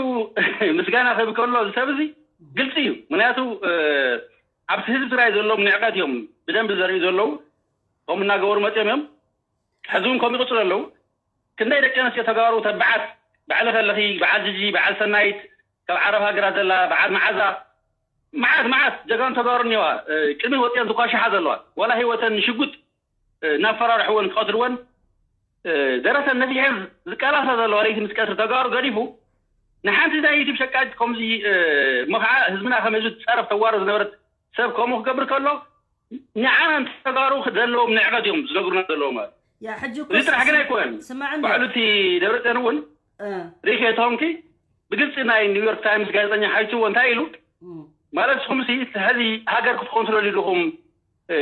ምስጋና ክህብ ከሎ እዚ ሰብ እዚ ግልፂ እዩ። ምክንያቱ እ፣ ኣብቲ ህዝቢ ትግራይ ዘለዎም ንዕቀት እዮም ብደንቢ ዘርእዩ ዘለዉ። ከምኡ እናገበሩ መፅኦም እዮም። ሕዚ እውን ከምኡ ይቕፅሉ ኣለዉ። ክንደይ ደቂ ኣንስትዮ ተጋሩ ተባዓት ባዕሊ ከለኺ በዓል ጅጂ በዓል ሰናይት ካብ ዓረብ ሃገራት ዘላ በዓል መዓዛ መዓት መዓት ጀጋኑ ተጋሩ እኒዋ ቅድሚ ወፂአን ዝኳሻሓ ዘለዋ ዋላ ህይወተን ንሽጉጥ እናፈራርሕወን ክቐትልወን ደረተን ነፊሐን ዝቃላሳ ዘለዋ ለይቲ ምስ ቀትሪ ተጋሩ ገዲፉ ንሓንቲ ናይ ዩቱብ ሸቃጭ ከምዚ እሞ ከዓ ህዝብና ከመዚ ትፀረፍ ተዋርድ ዝነበረት ሰብ ከምኡ ክገብር ከሎ ንዓና ተጋሩ ዘለዎም ንዕቀት እዮም ዝነግሩና ዘለዎም ማለት ያ ሕጂ እኮ እዚ ጥራሕ ግን ኣይኮነን ስማዕ እንዶ ባዕሉ እቲ ደብረፅዮን እውን እ፣ ሪክ ተሆንኪ ብግልፂ ናይ ኒውዮርክ ታይምስ ጋዜጠኛ ሓይትዎ እንታይ ኢሉ እም፣ ማለት ንስኹም ሲ ሕዚ ሃገር ክትኮንትሮል ኢልኹም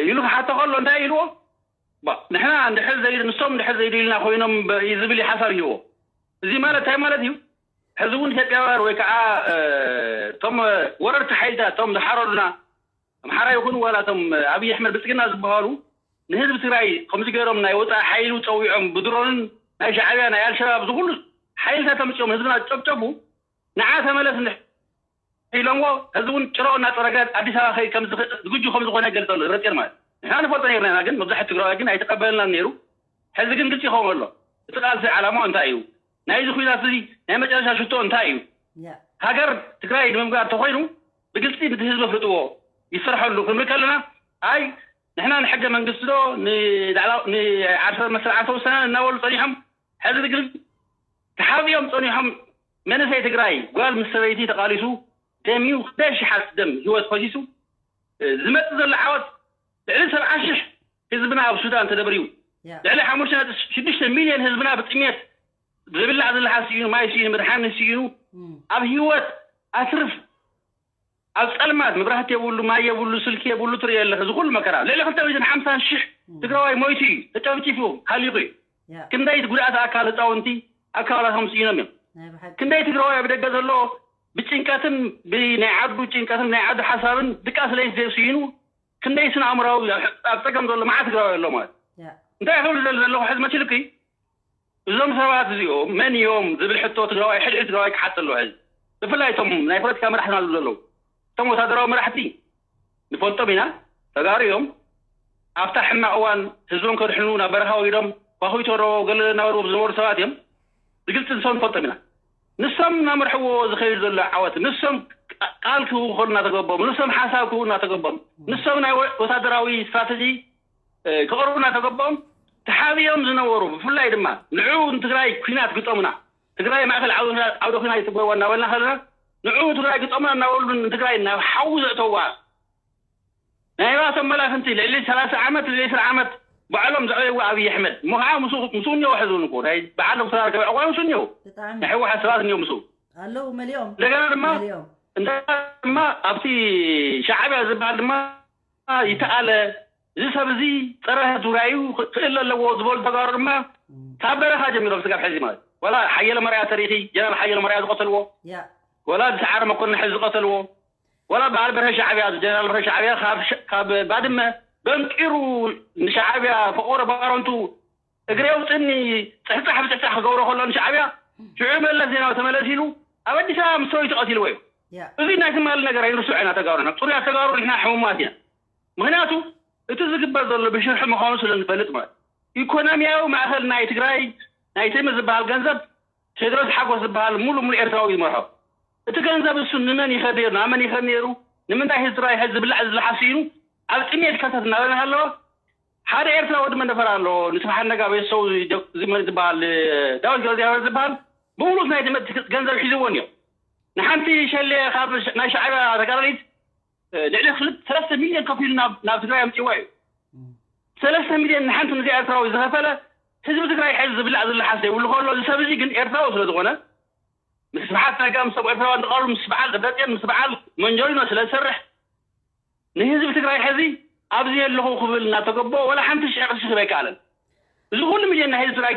ኢሉ ክሓቶ ከሎ እንታይ ኢልዎ ባ ንሕና እንድሕር ዘይድ ንሶም እንድሕር ዘይድልና ኮይኖም ብ- እዩ ዝብል እዩ ሓሳብ ይህዎ እዚ ማለት እንታይ ማለት እዩ ሕዚ እውን ኢትዮጵያውያን ወይ ከዓ እ፣ እቶም ወረርቲ ሓይልታት እቶም ዝሓረዱና ኣምሓራ ይኹን ዋላ እቶም ኣብይ ኣሕመድ ብልፅግና ዝበሃሉ ንህዝቢ ትግራይ ከምዚ ገይሮም ናይ ወፃኢ ሓይሉ ፀዊዖም ብድሮንን ናይ ሻዕብያ ናይ ኣልሸባብ ዝኩሉ ሓይልታት ኣምፅኦም ህዝብና ዝጨብጨቡ ንዓ ተመለስ እንድሕር ኢሎምዎ ህዚ እውን ጭሮ እናፀረገ ኣዲስ ኣበባ ከይድ ከም ዝኽእል ዝግጁ ከም ዝኾነ ይገልፀሉ ረፂር ማለት ንሕና ንፈልጦ ነርና ኢና ግን መብዛሕትኡ ትግራዋይ ግን ኣይተቀበልናን ነይሩ ሕዚ ግን ግልፂ ይኸውን ኣሎ እቲ ቃልሲ ዓላማ እንታይ እዩ ናይዚ ኩናት እዚ ናይ መጨረሻ ሽቶ እንታይ እዩ ያ ሃገር ትግራይ ንምምጋር ተኮይኑ ብግልፂ ነቲ ህዝቢ ኣፍልጥዎ ይሰርሐሉ ክንብል ከለና ኣይ ንሕና ንሕገ መንግስቲ ዶ ንዓርሰ መስርዓተ ውሳነ እናበሉ ፀኒሖም ሕዚ ግን ተሓቢኦም ፀኒሖም መንእሰይ ትግራይ ጓል ምስ ሰበይቲ ተቃሊሱ ደምዩ ክደ ሽሓት ደም ህይወት ፈሲሱ ዝመፅእ ዘሎ ዓወት ልዕሊ ሰብዓ ሽሕ ህዝብና ኣብ ሱዳን ተደብርዩ ያ ልዕሊ ሓሙሽተ ነጥቢ ሽዱሽተ ሚልዮን ህዝብና ብጥሜት ዝብላዕ ዝለሓስ ስኢኑ ማይ ስኢኑ መድሓኒ ስኢኑ እም፣ ኣብ ህይወት ኣትርፍ ኣብ ፀልማት መብራህቲ የብሉ ማይ የብሉ ስልኪ የብሉ ትርኢ ኣለኺ እዚ ኩሉ መከራ ልዕሊ ክልተ ሚእትን ሓምሳን ሽሕ ትግራዋይ ሞይቱ እዩ ተጨፍጪፉ ሃሊቁ እዩ ያ ክንደይ ጉድኣት ኣካል ህፃውንቲ ኣካላቶም ስኢኖም እዮም ናይ ብሓቂ ክንደይ ትግራዋይ ኣብ ደገ ዘሎ ብጭንቀትን ብናይ ዓዱ ጭንቀትን ናይ ዓዱ ሓሳብን ድቃስ ለይቲ ስኢኑ ክንደይ ስነ ኣእምራዊ ኣብ ፀገም ዘሎ መዓት ትግራዋይ ኣሎ ማለት ያ እንታይ ክብል ዘለ ዘለኹ ሕዚ መሲልኪ እዞም ሰባት እዚኦም መን እዮም ዝብል ሕቶ ትግራዋይ፣ ሕድሕድ ትግራዋይ ክሓት ኣለዎ። ሕዚ ብፍላይ እቶም ናይ ፖለቲካ መራሕትና ዝብሉ ዘለዉ፣ እቶም ወታደራዊ መራሕቲ ንፈልጦም ኢና፣ ተጋሩ እዮም። ኣብታ ሕማቕ እዋን ህዝቦም ከድሕኑ ናብ በረኻ ወሪዶም ኳኹይቶ ዶ ገለ እናበሉ ዝነበሩ ሰባት እዮም። ብግልፂ ንሶም ንፈልጦም ኢና። ንሶም እናመርሕዎ ዝኸይድ ዘሎ ዓወት፣ ንሶም ቃ- ቃል ክህቡ ከሉ እናተገቦም፣ ንሶም ሓሳብ ክህቡ እናተገቦም፣ ንሶም ናይ ወ- ወታደራዊ ስትራተጂ እ፣ ክቐርቡ እናተገቦም ተሓቢኦም ዝነበሩ፣ ብፍላይ ድማ ንዑ ንትግራይ ኩናት ግጠሙና፣ ትግራይ ማእኸል ዓውደ ዓውደ ኩናት ይትግበርዋ እናበልና ከለና፣ ንዑ ትግራይ ግጠሙና እናበሉ ንትግራይ ናብ ሓዊ ዘእተዋ ናይ ባቶም መላፍንቲ ልዕሊ ሰላሳ ዓመት ልዕሊ ዕስራ ዓመት ባዕሎም ዘዕበይዎ ኣብይ ኣሕመድ እሞ ከዓ ምስ ምስ እኒኦ ሕዚ እውን እኮ ናይ በዓል ዶክተር ኣረጋዊ ዕቋ ምስ እኒኦ ብጣዕሚ ናይ ህወሓት ሰባት እኒኦ ምስ ኣለዉ መሊኦም እንደገና ድማ መሊኦም እንደገና ድማ ኣብቲ ሻዕብያ ዝበሃል ድማ ይተኣለ እዚ ሰብ እዚ ፀረ ህዝቢ ትግራይ እዩ ክእል ኣለዎ ዝበሉ ተጋሩ ድማ ካብ በረኻ ጀሚሮም ስጋብ ሕዚ ማለት ዋላ ሓየለ መርያ ተሪኺ ጀነራል ሓየለ መርያ ዝቐተልዎ ያ ወላ ሰዓረ መኮንን ሕዚ ዝቐተልዎ ወላ በዓል በርሀ ሻዕብያ ጀነራል በርሀ ሻዕብያ ካብ ሸ- ካብ ባድመ በንቂሩ ንሻዕብያ ፈቆረ ባሮንቱ እግሪ ኣውፅኒ ፅሕፃሕ ብፅሕፃሕ ክገብሮ ከሎ ንሻዕብያ ሽዑ መለስ ዜናዊ ተመለስ ኢሉ ኣብ ኣዲስ ኣበባ ምስ ሰበይቱ ቀቲልዎ እዩ። ያ እዚ ናይ ትማሊ ነገር ኣይንርስዖ ኢና ተጋሩ ኢና። ፅሩያት ተጋሩ ንሕና ሕሙማት ኢና። ምክንያቱ እቲ ዝግበር ዘሎ ብሽርሒ ምዃኑ ስለ ንፈልጥ ማለት ኢኮኖሚያዊ ማእኸል ናይ ትግራይ ናይ ቴምር ዝበሃል ገንዘብ ቴድሮስ ሓጎስ ዝበሃል ሙሉ ሙሉ ኤርትራዊ ይመርሖ። እቲ ገንዘብ እሱ ንመን ይኸድ ነይሩ ናብ መን ይኸድ ነይሩ ንምንታይ ህዝቢ ትግራይ ሕዚ ዝብላዕ ዝልሓስ ኢሉ ኣብ ጥሜት ከተት እናበለ ኣለዎ። ሓደ ኤርትራዊ ድማ ነፈር ኣሎ ንስብሓት ነጋ ቤተሰቡ እዚ መን ዝበሃል ዳዊት ገብረእግዚኣብሔር ዝበሃል ብምሉእ ናይ ትምህርቲ ገንዘብ ሒዝዎ እኒኦ። ንሓንቲ ሸሌ ካብ ናይ ሻዕብያ ተጋዳሊት ልዕሊ ክልተ ሰለስተ ሚልዮን ከፊሉ ናብ ናብ ትግራይ ኣምፅዋ እዩ። ሰለስተ ሚልዮን ንሓንቲ ንዚ ኤርትራዊ ዝኸፈለ ህዝቢ ትግራይ ሕዚ ዝብላዕ ዝለሓስ ዘይብሉ ከሎ እዚ ሰብ እዚ ግን ኤርትራዊ ስለ ዝኾነ ምስ ስብሓት ነጋ ምስ ሰብ ኤርትራዊ እንትቐርብ ምስ በዓል ደብረፅዮን ምስ በዓል መንጀሪኖ ስለ ዝሰርሕ ንህዝቢ ትግራይ ሕዚ ኣብዚ ኣለኹ ክብል እናተገቦ ወላ ሓንቲ ሽሕ ቅርሺ ክህብ ኣይከኣለን። እዚ ኩሉ ሚልዮን ናይ ህዝቢ ትግራይ